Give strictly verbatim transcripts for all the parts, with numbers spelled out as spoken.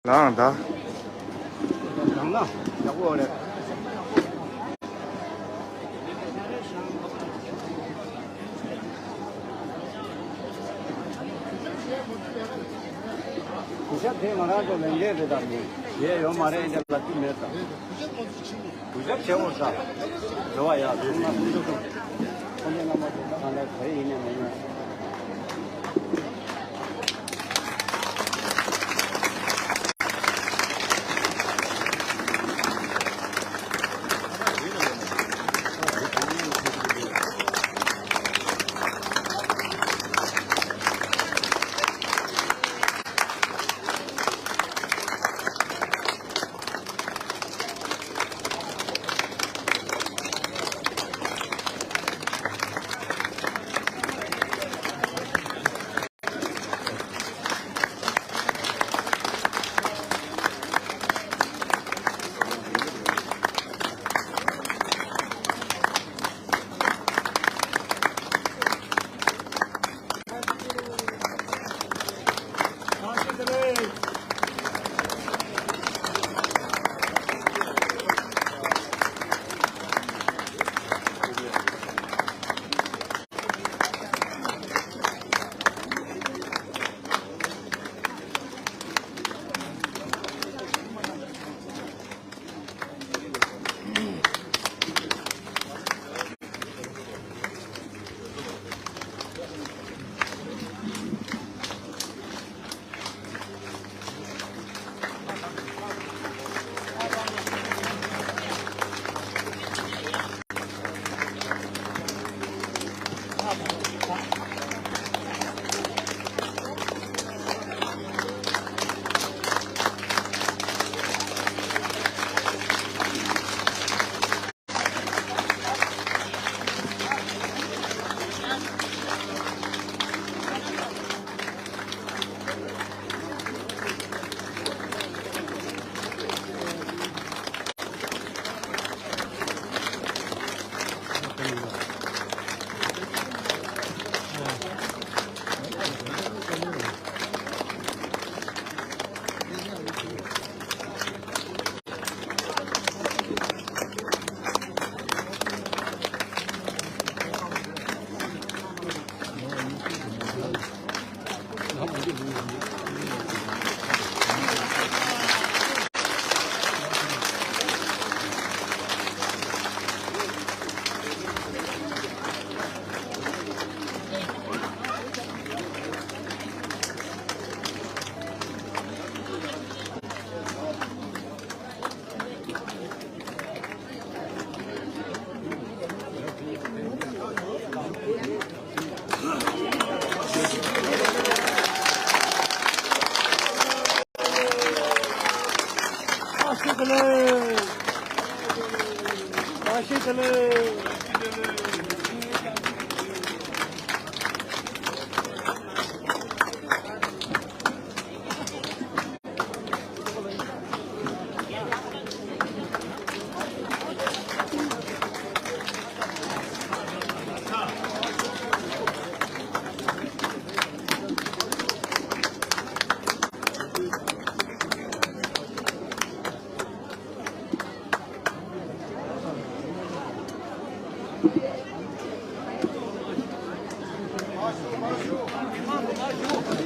ལའང་ད། དང་ན་ཡག་པོ་རེད། གུས་ཞབས་དེ་ང་རང་ཚོ་ལས་འགན་རེད་དམ། ཡས་ཡོད་མ་རེད། འདི་ལ་ཅི་མེད་དམ། གུས་ཞབས་བྱེད་འོང་ས། རེ་བ་ཡག་ཐུགས་སྣང་ཐུགས་ཚོད་ཐུགས། ཁོང་ཚོ་རྣམ་པ་ཚོ་ད་གང་ལྟར་ག་རེ་ཡིན་ནས་མེད་ན།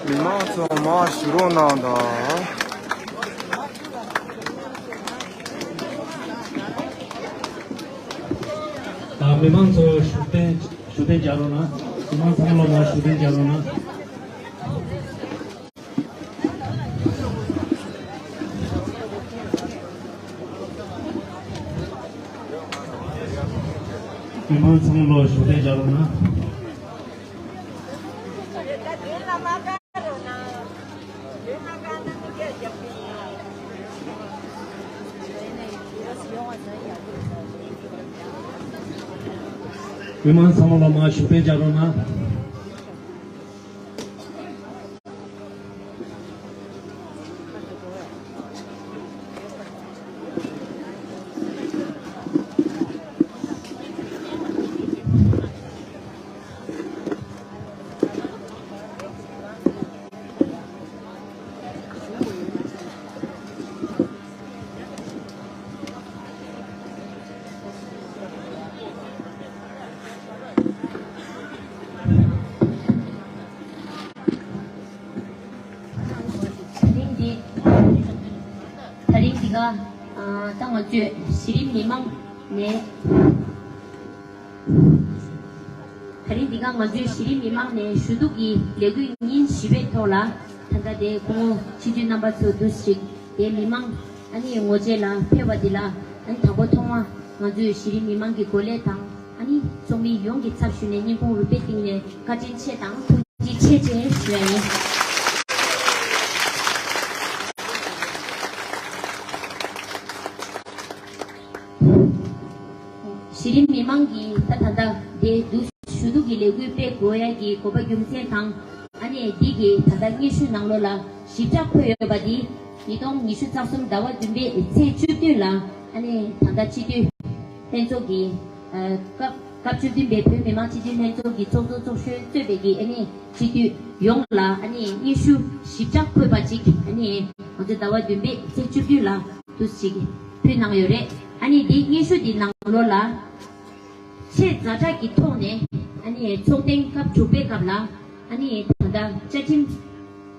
མི་མང་ཚོ་མར་བཞུགས་རོགས་གནང་དང་། ད་མི་མང་ཚོ་བཞུགས་གདན་བཞུགས་གདན་རྒྱག་རོགས་གནང་། མི་མང་ཚང་མ་ལ་མར་བཞུགས་གདན་རྒྱག་རོགས་གནང་། མི་མང་ཚང་མ་ལ་བཞུགས་གདན་རྒྱག་རོགས་གནང་། མི་མང་ཚང་མ་ལ་མར་བཞུགས་གདན་རྒྱག་རོགས་གནང་། ད་རིང་འདི་ག་ཨ་ད་ང་ཚོས་གཞི་རིམ་མི་མང་ནས། ད་རིང་འདི་ག་ང་ཚོས་གཞི་རིམ་མི་མང་ནས་ཞུ་གཏུག་གི་ལས་འགུལ་ཉིན་བཞི་པའི་ཐོག་ལ། ད་ལྟ་དེ་སྐུ་ངོ་སྤྱི་འཐུས་རྣམ་པ་ཚོ་འདུ་ཞིག་དེ་མི་མང་ཨ་ནི་ངོ་བཅས་ལ་ཕེབས་པ་འདི་ལ་ཨ་ནི་དང་པོ་ཐོག་མ་ང་ཚོའི་གཞི་རིམ་མི་མང་གི་འགོ་ལས་དང་ཨ་ནི་ཚོགས་མི་ཡོངས་ཀྱི་ཚབ་ཞུས་ནས་སྙིང་ཁོང་རུས་པའི་གཏིང་ནས་བཀའ་དྲིན་ཆེ་དང་ཐུགས་རྗེ་ཆེ་ཞེས་ཞུ་ཡ་ཡིན། གཞི་རིམ་མི་མང་གིས་ད་ད་ལྟ་དེ་འདུ་ཞུ་གཏུག་གི་ལས་འགུལ་སྤེལ་དགོས་ཡ་གི་དགོས་པ་རྒྱུ་མཚན་དང་། ཨ་ནི་འདི་གི་ད་ལྟ་སྙན་ཞུ་ནང་ལོགས་ལ་ཞིབ་ཕྲ་འཁོད་ཡོད་པ་འདི་ཉིས་སྟོང་ཉི་ཤུ་རྩ་གསུམ་ཟླ་བ་བདུན་པའི་ཚེས་བཅུ་བདུན་ལ་ཨ་ནི་ད་ལྟ་སྤྱི་འཐུས་ལྷན་ཚོགས་ཀྱི་ཨ་སྐབས་སྐབས་བཅུ་བདུན་པའི་བོད་མི་མང་སྤྱི་འཐུས་ལྷན་ཚོགས་ཀྱི་ཚོགས་གཙོ་ཚོགས་གཞོན་གཙོས་པའི་གི་ཨ་ནི་སྤྱི་འཐུས་ཡོངས་ལ་ཨ་ནི་སྙན་ཞུ་ཞིབ་ཕྲ་འཁོད་པ་ཅིག་ཨ་ནི་ང་ཚོ་ཟླ་བ་བདུན་པའི་ཚེས་བཅུ་བདུན་ལ་དུ་ཞིག་ཕུལ་གནང་ཡོད་རེད། ཨ་ནི་འདི་སྙན་ཞུ་འདི་ནང་ལོགས་ལ། ཆེས་ཛ་དྲག་གི་ཐོག་ནས་ཨ་ནི་ཚོགས་ཐེངས་སྐབས་དྲུག་པའི་སྐབས་ལ་ཨ་ནི་ད་ལྟ་བཅའ་ཁྲིམས་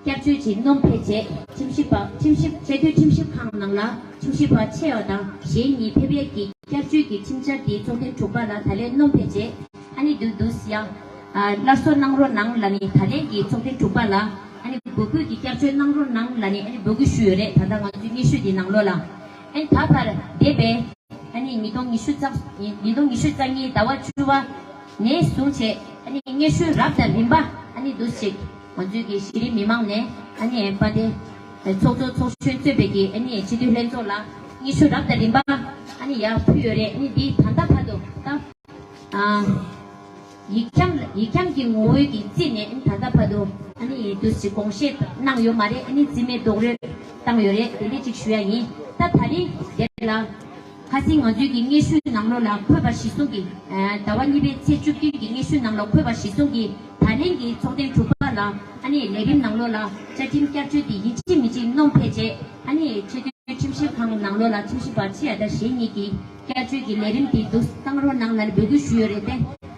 བསྐྱར་བཅོས་ཀྱི་སྣོན་ཕེབས་རྗེས་ཁྲིམས་ཞིབ་པ་ཁྲིམས་ཞིབ་ཆེས་མཐོའི་ཁྲིམས་ཞིབ་ཁང་ནང་ལ་ཁྲིམས་ཞིབ་པ་ཆེ་བ་དང་གཞན་གཉིས་ཕེབས་ཡས་ཀྱི་བསྐྱར་བཅོས་ཀྱི་ཁྲིམས་འཆར་དེ་ཚོགས་ཐེངས་དྲུག་པ་ལ་ད་ལན་སྣོན་ཕེབས་རྗེས་ཨ་ནི་དུ་དུ་སི་ཡང་སླར་གསོ་གནང་རོགས་གནང་ལ་ནི་ད་ལན་གྱི་ཚོགས་ཐེངས་དྲུག་པ་ལ་ཨ་ནི་འབོད་སྐུལ་གྱི་བསྐྱར་བཅོས་གནང་རོགས་གནང་ལ་ནི་ཨ་ནི་འབོད་སྐུལ་ཞུས་ཡོད་རེད། ད་ལྟ་ང་ཚོའི་སྙན་ཞུ་དེ་ནང་ལོགས་ལ་ཨ་ནི་ད་བར་འདས་པའི། ཨ་ནི་ཉིས་སྟོང་ཉི་ཤུ་རྩ་ཉིས་སྟོང་ཉི་ཤུ་རྩ་གཉིས་ཟླ་བ་བཅུ་པ་ནས་བཟུང་བྱས་ཨ་ནི་སྙན་ཞུ་རབ་དང་རིམ་པ་ཨ་ནི་འདུ་ཞིག་ང་ཚོའི་གི་གཞི་རིམ་མི་མང་ནས་ཨ་ནི་པ་ཏེ་ཚོགས་གཙོ་ཚོགས་གཞོན་གཙོས་པའི་གི་ཨ་ནི་སྤྱི་འཐུས་ལྷན་ཚོགས་ལ་སྙན་ཞུ་རབ་དང་རིམ་པ་ཨ་ནི་ཡར་ཕུལ་ཡོད་རེད། ཨ་ནི་འདི་ད་ལྟ་བར་དུ་ད་ཨ་ཡིག་ཆ་ཡིག་ཆ་གི་ངོ་བོའི་གི་རྩིས་ནས་ཨ་ནི་ད་ལྟ་བར་དུ་ཨ་ནི་འདུ་ཞིག་དགོངས་བཞེས་གནང་ཡོད་མ་རེད། ཨ་ནི་རྩིས་མེད་རྡོག་རོལ་བཏང་ཡོད་རེད། དེ་འདྲ་ཅིག་ཞུ་ཡ་ཡིན། ད་ད་རིང་དེ་ལ། ཁ་སང་ང་ཚོའི་གི་སྙན་ཞུ་ནང་ལོགས་ལ་འཁོད་པ་གཞིར་བཟུང་གི་ཟླ་བ་གཉིས་པའི་ཚེས་བཅུ་བདུན་གྱི་སྙན་ཞུ་ནང་ལ་འཁོད་པ་གཞིར་བཟུང་གི་ད་ལན་གྱི་ཚོགས་ཐེངས་དྲུག་པ་ལ་ཨ་ནི་ལས་རིམ་ནང་ལོགས་ལ་བཅའ་ཁྲིམས་བསྐྱར་བཅོས་དེ་ཡིན་གཅིག་མིན་གཅིག་སྣོན་ཕེབས་རྗེས་ཨ་ནི་ཆེས་མཐོའི་ཁྲིམས་ཞིབ་ཁང་ནང་ལོགས་ལ་ཁྲིམས་ཞིབ་པ་ཆེ་ཡ་དང་གཞན་གཉིས་ཀྱི་བསྐྱར་བཅོས་ཀྱི་ལས་རིམ་དེ་འདུག་བཏང་རོགས་གནང་ལ་འབོད་སྐུལ་ཞུས་ཡོད་རེད་དེ།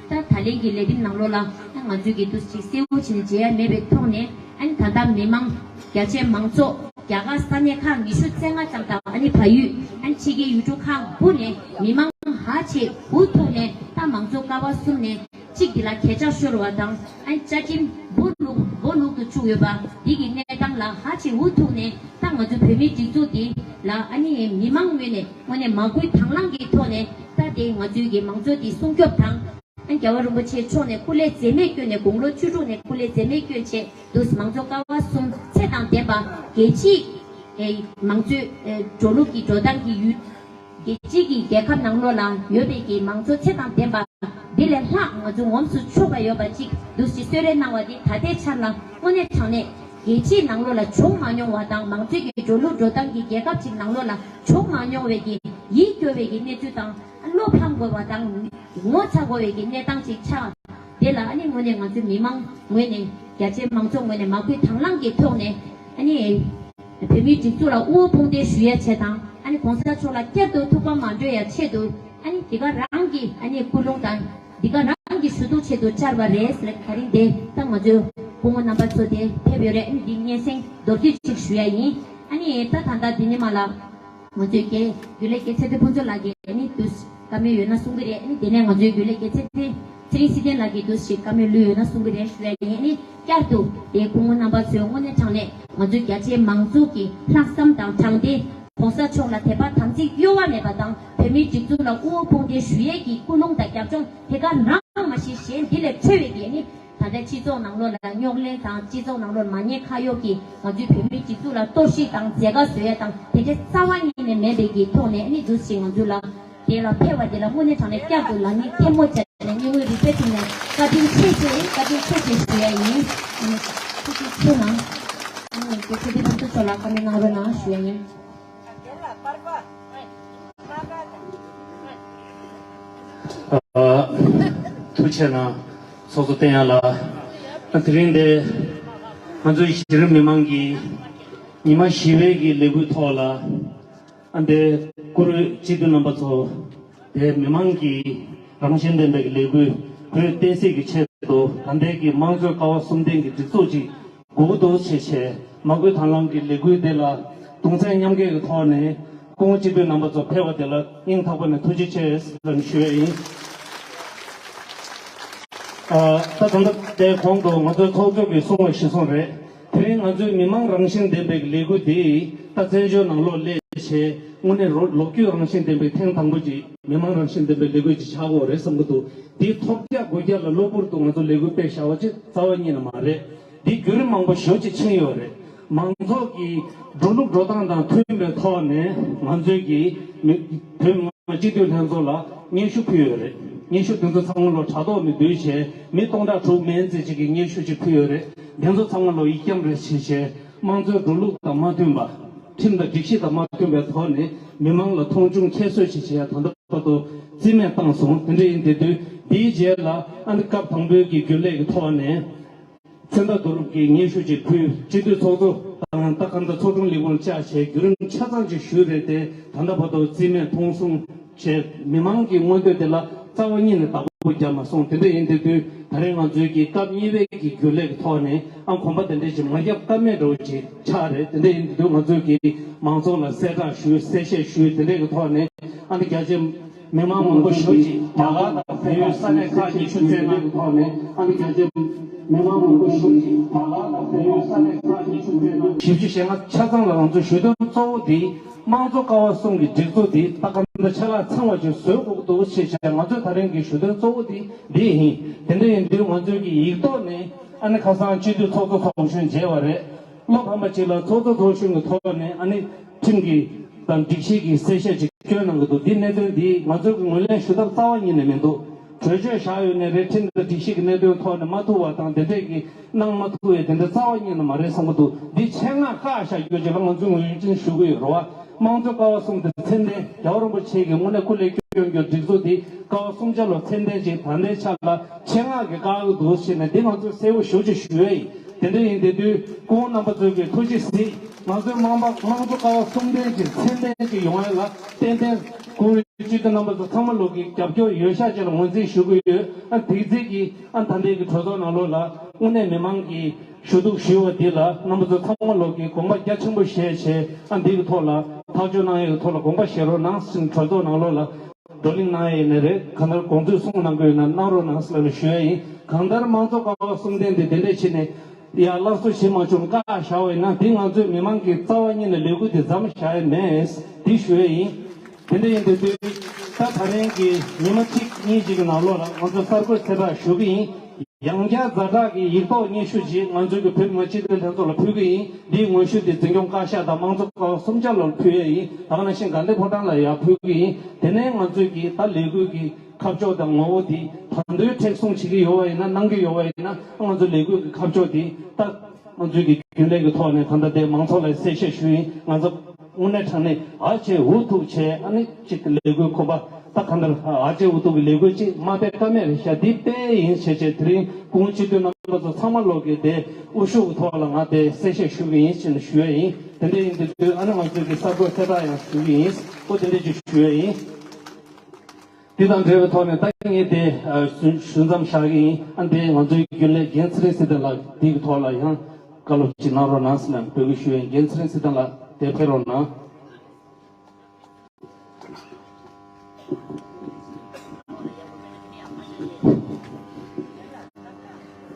ད་ད་ལན་གྱི་ལས་རིམ་ནང་ལོགས་ལ་ང་ཚོས་ཀྱི་འདུག་ཅིག་གསལ་བོ་བྱས་ནས་མཇལ་ཡ་མེད་པའི་ཐོག་ནས་ཨ་ནི་ད་ལྟ་མི་མང་རྒྱ་ཆེ་མང་ཚོགས། རྒྱ་གར་ས་གནས་ཁག་ཉི་ཤུ་རྩ་ལྔ་ཙམ་དང་ཨ་ནི་བལ་ཡུལ་ཨ་ནི་ཕྱི་རྒྱལ་ཡུལ་གྲུ་ཁག་དགུ་ནས་མི་མང་ཧ་ཅང་འུ་ཐུག་ནས་ད་མང་གཙོ་ཀ་བ་གསུམ་ནས་གཅིག་འདི་ལ་གས་ཆག་ཤོར་བ་དང་ཨ་ནི་བཅའ་ཁྲིམས་སྦོ་ལུག་སྦོ་ལུག་ཏུ་བཅུག་ཡོད་པ་འདི་གི་གནས་སྟངས་ལ་ཧ་ཅང་འུ་ཐུག་ནས་ད་ང་ཚོ་བོད་མིའི་སྒྲིག་འཛུགས་འདི་ལ་ཨ་ནི་མི་མང་ངོས་ནས་དངོས་གནས་མ་བསྐུལ་དང་བླངས་ཀྱི་ཐོག་ནས་ད་དེ་ང་ཚོའི་གི་མང་གཙོ་འདི་སྲུང་སྐྱོབ་དང་། རྒྱལ་བ་རིན་པོ་ཆེ་མཆོག་ནས་སྐུ་ལས་འཛེམས་མེད་བསྐྱོན་ནས་དགུང་ལོ་བཅུ་དྲུག་ནས་སྐུ་ལས་འཛེམས་མེད་བསྐྱོན་ཆེད་དུ་མང་གཙོ་ཀ་བ་གསུམ་ཚད་དང་ལྡན་པ་རྒྱལ་སྤྱིའི་མང་གཙོའི་འགྲོ་ལུགས་ཀྱི་འགྲོ་སྟངས་ཀྱི་ཡུལ་རྒྱལ་སྤྱི་གི་རྒྱལ་ཁབ་ནང་ལོགས་ལ་ཡོད་པའི་གི་མང་གཙོ་ཚད་དང་ལྡན་པ་འདི་ལས་ལྷག་ང་ཚོ་ངོམ་སུ་ཆོག་པ་ཡོད་པ་ཅིག་འདུག་སེ་གསོལ་རས་གནང་བ་འདི་ད་ལྟའི་ཆར་ལ་དངོས་གནས་དྲང་གནས་རྒྱལ་སྤྱིའི་ནང་ལོགས་ལ་བྱུང་མ་མྱོང་བ་དང་མང་གཙོའི་གི་འགྲོ་ལུགས་འགྲོ་སྟངས་ཀྱི་རྒྱལ་ཁབ་ཅིག་ནང་ལོགས་ལ་བྱུང་མ་མྱོང་བའི་གི་ཡིད་སྐྱོ་བའི་གི་གནས་ཚུལ་དང་བློ་ཕམ་དགོས་པ་དང་། ངོ་ཚ་དགོས་པའི་གི་གནས་སྟངས་ཅིག་ཆགས། དེ་ལ་ཨ་ནི་དངོས་གནས་ང་ཚོའི་མི་མང་ངོས་ནས་རྒྱ་ཆེའི་མང་ཚོགས་ངོས་ནས་མ་བསྐུལ་དང་བླངས་ཀྱི་ཐོག་ནས་ཨ་ནི་བོད་མིའི་སྒྲིག་འཛུགས་ལ་དབུ་བོ་དཔུང་འདེགས་ཞུ་ཡ་ཆེད་དང་ཨ་ནི་གོང་ས་མཆོག་ལ་བསྐྱར་དུ་ཐུགས་ཕམ་མ་འགྲོ་ཡ་ཆེད་དུ་ཨ་ནི་འདི་ག་རང་གི་ཨ་ནི་སྐུལ་སློང་དང་འདི་ག་རང་གི་ཞུ་གཏུག་ཆེད་དུ་བཅར་བ་རེད་ཟེར། ད་རིང་དེ་ད་ང་ཚོའི་སྐུ་ངོ་རྣམ་པ་ཚོ་དེ་ཕེབས་ཡོད་རེད། ཨ་ནི་འདི་སྙན་སེང་མདོར་བསྡུས་ཅིག་ཞུ་ཡ་ཡིན། ཨ་ནི་ད་ད་ལྟ་འདི་ནས་མ་ལ། ང་ཚོའི་རྒྱུན་ལས་རྒྱལ་ཚེ་བརྟན་ཕུན་ཚོགས་ལགས་ཀྱིས་ཨ་ནི་དུས་བཀའ་མོལ་ཡོད་ན་གསུང་གི་རེད། ཨ་ནི་དེ་ནས་ང་ཚོའི་རྒྱུན་ལས་རྒྱལ་ཚེ་བརྟན་ཚེ་རིང་སྲིད་བརྟན་ལགས་ཀྱིས་དུས་ཤིག་བཀའ་མོལ་ལུས་ཡོད་ན་གསུང་གི་རེད་ཞུ་ཡ་ཡིན། ཨ་ནི་བསྐྱར་དུ་དེ་སྐུ་ངོ་རྣམ་པ་ཚོས་དངོས་གནས་དྲང་གནས་ང་ཚོའི་རྒྱ་ཆེའི་མང་ཚོགས་ཀྱི་ལྷག་བསམ་དང་དྲང་བདེན་གོང་ས་མཆོག་ལ་དད་པ་དམ་ཚིག་གཡོ་བ་མེད་པ་དང་བོད་མིའི་སྒྲིག་འཛུགས་ལ་དབུ་བོ་དཔུང་འདེགས་ཞུ་ཡས་ཀྱི་སྐུལ་སློང་དང་རྒྱབ་ལྗོངས་དེ་ག་རང་མ་ཤེས་གཞན་འདི་ལས་འཕྲོས་པའི་གི་ཨ་ནི། ད་ལྟ་སྤྱི་ཚོགས་ནང་ལོགས་ལ་རྙོག་གླེང་དང་སྤྱི་ཚོགས་ནང་ལོགས་མ་ཉེས་ཁ་གཡོག་གིས་ང་ཚོའི་བོད་མིའི་སྒྲིག་འཛུགས་ལ་གཏོར་བཤིག་དང་འཛད་དཀའ་བཟོ་ཡ་དང་དེ་འདྲའི་རྩ་བ་ཉིད་ནས་མེད་པའི་གི་ཐོག་ནས་ཨ་ནི་འདུག་སེ་ང་ཚོ་ལ་དེ་ལ་ཕེབས་པ་དེ་ལ་དངོས་གནས་དྲང་གནས་བསྐྱར་དུ་ལག་གཉིས་ཐལ་མོ་སྦྱར་ནས་སྙིང་དབུས་རུས་པའི་གཏིང་ནས་བཀའ་དྲིན་ཆེ་ཆེ་བཀའ་དྲིན་ཆེ་ཆེ་ཞུ་ཡ་ཡིན། ཨ་ནི་ཐུགས་རྗེ་ཆེ་གནང་། ཨ་ནི་རྒྱལ་ཚེ་བརྟན་ཕུན་ཚོགས་མཆོག་ལ་བཀའ་མོལ་གནང་རོགས་གནང་ཞུ་ཡ་ཡིན། ཨ། ཐུགས་རྗེ་གནང་། ཚོགས་གཙོ་བསྟན་ཡར་ལགས། ཨ། དེ་རིང་འདི་ང་ཚོའི་གཞི་རིམ་མི་མང་གི་ཉི་མ་བཞི་པའི་གི་ལས་འགུལ་ཐོག་ལ། ཨ། འདི་བཀུར་འོས་སྤྱི་འཐུས་རྣམ་པ་ཚོ། དེ་མི་མང་གི་རང་བཞིན་ལྡན་པའི་གི་ལས་འགུལ་བོད་བསྟན་སྲིད་ཀྱི་ཆེད་དུ་ད་ལྟའི་གི་དམངས་གཙོའི་ཀ་བ་གསུམ་ལྡན་གྱི་སྒྲིག་འཛུགས་ཅིག་དགོས་ཀྱི་འདུག་ཅེས་བྱས་མ་བསྐུལ་དང་བླངས་ཀྱི་ལས་འགུལ་དེ་ལ་ གདུང་སེམས་མཉམ་སྐྱེད་ཀྱི་ཐོག་ནས་སྐུ་ངོ་སྤྱི་འཐུས་རྣམ་པ་ཚོ་ཕེབས་པ་དེ་ལ་སྙིང་ཐག་པ་ནས་ཐུགས་རྗེ་ཆེ་ཟེར་ཞུ་ཡས་ཡིན། ཨ། ད་ད་ལྟ་དེའི་གོང་དུ་ང་ཚོའི་ཚོགས་གཙོ་གིས་གསུངས་པ་གཞིར་བཟུང་རེད། དེ་རིང་ང་ཚོའི་མི་མང་རང་བཞིན་ལྡན་པའི་ལས་འགུལ་འདི་ད་བཙན་བྱོལ་ནང་ལོགས་སླེབས་བྱས་དངོས་གནས་རོ་ལོ་རྒྱུས་རང་བཞིན་ལྡན་པའི་ཐེངས་དང་པོ་ཅིག་མི་མང་རང་བཞིན་ལྡན་པའི་ལས་འགུལ་ཅིག་ཆགས་ཀྱི་ཡོད་རེད་བསམ་གྱི་འདུག་འདི་ཐོག་བརྒྱ་དགུ་བརྒྱ་ལ་གློ་བུར་དུ་ང་ཚོ་ལས་འགུལ་སྤེལ་བཞག་པ་ཅིག་རྩ་བ་ཉིད་ནས་མ་རེད། འདི་བརྒྱུད་རིམ་མང་པོ་ཞེ་པོ་ཅིག་ཕྱིན་ཡོད་རེད། མང་ཚོགས་ཀྱི་འགྲོ་ལུགས་འགྲོ་སྟངས་དང་མཐུན་པའི་ཐོག་ནས་ང་ཚོས་ཀྱི་མི་བོད་མི་མང་སྤྱི་འཐུས་ལྷན་ཚོགས་ལ་སྙན་ཞུ་ཕུལ་ཡོད་རེད། སྙན་ཞུ་དེ་ཚོ་ཚང་མ་ལོ་དྲ་ཐོག་ནས་བསྡུས་བྱས་མི་སྟོང་ཕྲག་དྲུག་མན་ཙམ་ཅིག་གིས་སྙན་ཞུ་ཅིག་ཕུལ་ཡོད་རེད། དེ་ཚོ་ཚང་མ་ལོ་ཡིག་རྒྱམ་རེ་བྱས་བྱས་དམངས་གཙོའི་འགྲོ་ལུགས་དང་མ་མཐུན་པ། ཁྲིམས་དང་སྒྲིག་གཞི་དང་མ་མཐུན་པའི་ཐོག་ནས་མི་མང་ལ་མཐོང་ཆུང་ཁྱད་གསོད་ཅིག་བྱས་ད་ལྟ་བར་དུ་རྩིས་མེད་བཏང་སོང་། དེ་འདྲ་ཡིན་དེ་དུས་འདིའི་རྗེས་ལ་ཨ་ནི་སྐབས་དང་པོའི་གི་རྒྱུན་ལས་ཀྱི་ཐོག་ནས། མཚན་རྟགས་བསྡུ་རུབ་ཀྱི་སྙན་ཞུ་ཅིག་ཕུལ། སྤྱི་འཐུས་ཚོགས་གཙོ་དང་ད་ག་འདྲ་ཚོགས་དྲུང་ལས་ཁུངས་བཅར་བྱས་བརྒྱུད་རིམ་ཆ་ཚང་ཅིག་ཞུས་རེད་དེ་ད་ལྟ་བར་དུ་རྩིས་མེད་མཐོང་སོང་བྱས་མི་མང་གི་མངོན་འདོད་དེ་ལ་རྩ་བ་ཉིད་ནས་བདག་པོ་རྒྱབ་མ་སོང་། དེ་འདྲ་ཡིན་དེ་དུས་ད་རེས་ང་ཚོའི་གི་སྐབས་གཉིས་པའི་གི་རྒྱུན་ལས་ཀྱི་ཐོག་ནས་ཨ་གོམ་པ་དེ་འདྲ་ཅིག་མ་བརྒྱབ་ཀ་མེད་འདྲ་བོ་ཅིག་ཆགས་རེད། དེ་འདྲ་ཡིན་དེ་དུས་ང་ཚོའི་གི་མང་ཚོགས་ལ་གསལ་བསྒྲགས་ཞུས། གསལ་བཤད་ཞུས། དེ་འདྲའི་གི་ཐོག་ནས་ཨ་ནི་རྒྱ་ཆེ། མི་མང་མང་པོ་ཞེ་པོ་ཅིག་རྒྱ་གར་དང་བལ་ཡུལ་ས་གནས་ཁག་ཉི་ཤུ་བཙལ་ན། ཐོག་ནས་ཨ་ནི་རྒྱ་ཆེ། མི་མང་མང་པོ་ཞེ་པོ་ཅིག་རྒྱ་གར་དང་བལ་ཡུལ་ས་གནས་ཁག་ཉི་ཤུ་བཙལ་ན། བཞི་བཅུ་ཞེ་ལྔ་ཆ་ཚང་ལ་ང་ཚོའི་ཞུ་དོན་གཙོ་བོ་འདི་དམངས་གཙོ་ཀ་བ་གསུམ་གྱི་སྒྲིག་འཛུགས་འདི་ད་ག་འདྲ་ཆ་ལག་ཚང་བ་ཅིག་བཟོ་དགོས་ཀྱི་འདུག་ཞེས་བྱས་ང་ཚོས་ད་རིང་གི་ཞུ་དོན་གཙོ་བོ་འདི་འདི་ཡིན། དེ་འདྲ་ཡིན་དུས་ང་ཚོས་ཀྱི་ཡིག་ཐོག་ནས་ཨ་ནི་ཁ་སང་སྤྱི་འཐུས་ཚོགས་གཙོ་ཚོགས་གཞོན་མཇལ་བ་རེད། བློ་ཕམ་པ་ཅིག་ལ་ཚོགས་གཙོ་ཚོགས་གཞོན་གྱི་ཐོག་ནས་ཨ་ནི་ཁྲིམས་ཀྱི་དང་སྒྲིག་གཞི་གི་གསལ་བཤད་ཅིག་བསྐྱོན་གནང་གི་འདུག་འདི་གནད་དོན་འདི་ང་ཚོ་གི་ངོས་ལེན་ཞུ་ཐབས་རྩ་བ་ཉིད་ནས་མི་འདུག་གྲོས་ཆོད་བཞག་ཡོད་ནའི་རེད། ཁྲིམས་དང་སྒྲིག་གཞི་གི་གནད་དོན་ཐོག་ནས་མ་ཐུག་པ་དང་དེ་འདྲས་ཀྱི་གནང་མ་ཐུབ་པའི་དེ་འདྲ་རྩ་བ་ཉིད་ནས་མ་རེད་བསམ་གི་འདུག་འདི་ཆེད་མངགས་བཀག་བཞག་རྒྱུ་ཅིག་ལ་ང་ཚོས་ངོས་འཛིན་ཞུ་གི་ཡོད་རེད་བ། དམངས་གཙོ་ཀ་བ་གསུམ་དེ་ཚད་ལྡན། རྒྱལ་བ་རིན་པོ་ཆེ་གིས་དངོས་གནས་སྐུ་ལས་བསྐྱོན་རྒྱུ་སྒྲིག་འཛུགས་འདི་ཀ་བ་གསུམ་ཆ་ལ་ཚད་ལྡན་ཅིག་ད་ལྟའི་ཆ་ལ་ཆེད་མངགས་ཀྱིས་བཀག་གི་འདུག་ཟེར་ནས་འདི་ང་ཚོས་གསལ་པོ་ཞེ་པོ་ཅིག་ཞུ་ཡས་ཡིན། དེ་འདྲ་ཡིན་དེ་དུས་སྐུ་ངོ་རྣམ་པ་ཚོས་ཀྱི་ཐུགས་རྗེ་གཟིགས། ང་ཚོའི་དམངས་པ་དམངས་གཙོ་ཀ་བ་གསུམ་ལྡན་ཅིག་ཚད་ལྡན་ཅིག་ཡོང་ཡས་ལ་ཏན་ཏན་སྐུ་ངོ་སྤྱི་འཐུས་རྣམ་པ་ཚོ་ཚང་མ་ལོག་གི་རྒྱབ་སྐྱོར་ཡོད་ཤག་ཅིག་ལ་ངོས་འཛིན་ཞུ་གི་ཡོད། ཨ་དེ་རྗེས་ཀྱི་ཨ་ད་ལྟའི་གི་གྲོས་ཚོགས་ནང་ལོགས་ལ་དངོས་གནས་མི་མང་གི་ཞུ་གཏུག་ཞུས་པ་འདི་ལ་རྣམ་པ་ཚོ་ཚང་མ་ལོག་གིས་དགོངས་པ་རྒྱ་ཆེན་པོ་བཞེས་བྱས་ཨ་འདི་གི་ཐོག་ལ་ཐག་གཅོད་གནང་ཡས་ཀྱི་ཐོག་ལ་དགོངས་པ་བཞེས་རོགས་གནང་ཟེར་གྲོས་ཚོགས་ནང་ལོགས་ལ་བགྲོ་གླེང་གནང་ཡས་ཡིན་ནའི་རེད། གང་ལྟར་དགོངས་ཚུལ་གསུངས་གནང་དགོས་ཡོད་ན་གནང་རོགས་གནང་ཟེར་ལབ་ནས་ཞུ་ཡས་ཡིན། གང་ལྟར་དམངས་གཙོ་ཀ་བ་གསུམ་ལྡན་འདི་དེ་འདྲས་བྱས་ནས་ཡ་སླར་གསོ་བྱེད་མ་བྱུང་བཀག་བཞག་པ་ཡིན་ན་འདི་ང་ཚོས་མི་མང་གི་རྩ་བ་ཉིད་ནས་ལས་འགུལ་འདི་མཚམས་བཞག་ཡས་མེད་འདི་ཞུ་ཡས་ཡིན། དེ་འདྲ་ཡིན་དུས་དུས་ད་ད་རིང་གི་ཉི་མ་གཅིག་གཉིས་ཅིག་གི་ནང་ལོགས་ལ་ང་ཚོ་གསར་འགོད་གསལ་བསྒྲགས་ཞུ་གི་ཡིན། ཡང་བསྐྱར་ཛ་དྲག་གི་ཡིག་ཐོག་སྙན་ཞུ་ཅིག་ང་ཚོའི་གི་བོད་མི་མང་སྤྱི་འཐུས་ལྷན་ཚོགས་ལ་ཕུལ་གི་ཡིན། འདིའི་སྔོན་ཞུ་འདི་འཛིན་སྐྱོང་བཀའ་ཤག་དང་དམངས་གཙོ་ཀ་བ་གསུམ་ཆ་ལ་ཕུལ་ཡས་ཡིན། ད་ག་ནང་བཞིན་དགའ་ལྡན་ཕོ་བྲང་ལ་ཡང་ཕུལ་གི་ཡིན། དེ་ནས་ང་ཚོའི་གི་ད་ལས་འགུལ་གི་ཁ་ཕྱོགས་དང་ངོ་བོ་འདི་ད་དུང་མཁྲེགས་བཟུང་བྱེད་ཀྱི་ཡོད་པ་ཡིན་ན་གནང་གི་ཡོད་པ་ཡིན་ན་ང་ཚོ་ལས་འགུལ་གི་ཁ་ཕྱོགས་འདི་ད་ང་ཚོའི་གི་རྒྱུན་ལས་ཀྱི་ཐོག་ནས་ད་ལྟ་དེ་མང་ཚོགས་ལ་གསལ་བཤད་ཞུ་ཡིན། ང་ཚོ་དངོས་གནས་དྲང་གནས་ཨ་ཅེ་འུ་ཐུག་བྱས་ཨ་ནི་གཅིག་ལས་འགུལ་ཁོ་པ་ད་གང་ལྟར་ཨ་ཅེ་འུ་ཐུག་གི་ལས་འགུལ་གཅིག་མ་སྤེལ་ཀ་མེད་རེད་ཤག་འདི་སྤེལ་ཡིན་བྱས་བྱས་དེ་རིང་སྐུ་ངོ་སྤྱི་འཐུས་རྣམ་པ་ཚོ་ཚང་མ་ལོག་གི་དེ་དབུ་བཞུགས་ཐོག་ལ་ང་དེ་གསལ་བཤད་ཞུ་གི་ཡིན་ཞེས་ཞུ་ཡས་ཡིན། དེ་འདྲ་ཡིན་དུས་ཨ་ནི་ང་ཚོས་ཀྱི་གསར་འགོད་གསལ་བསྒྲགས་ཡང་ཞུ་གི་ཡིན། ཨོ་དེ་འདྲ་ཅིག་ཞུ་ཡས་ཡིན། དེ་དང་འབྲེལ་བའི་ཐོག་ནས་ད་ངས་དེ་ཞུ་མཚམས་བཞག་གི་ཡིན། ཨ་ནི་དེ་ང་ཚོའི་རྒྱུན་ལས་རྒན་ཚེ་རིང་སྲིད་ལྡན་ལགས་འདི་གི་ཐོག་ལ་ཡང་བཀའ་སློབ་ཅིག་གནང་རོགས་གནང་ཟེར་ནས་འབོད་སྐུལ་ཞུ་ཡས་ཡིན། རྒན་ཚེ་རིང་སྲིད་ལྡན་ལགས་དེ་ཕེབས་རོགས་གནང་།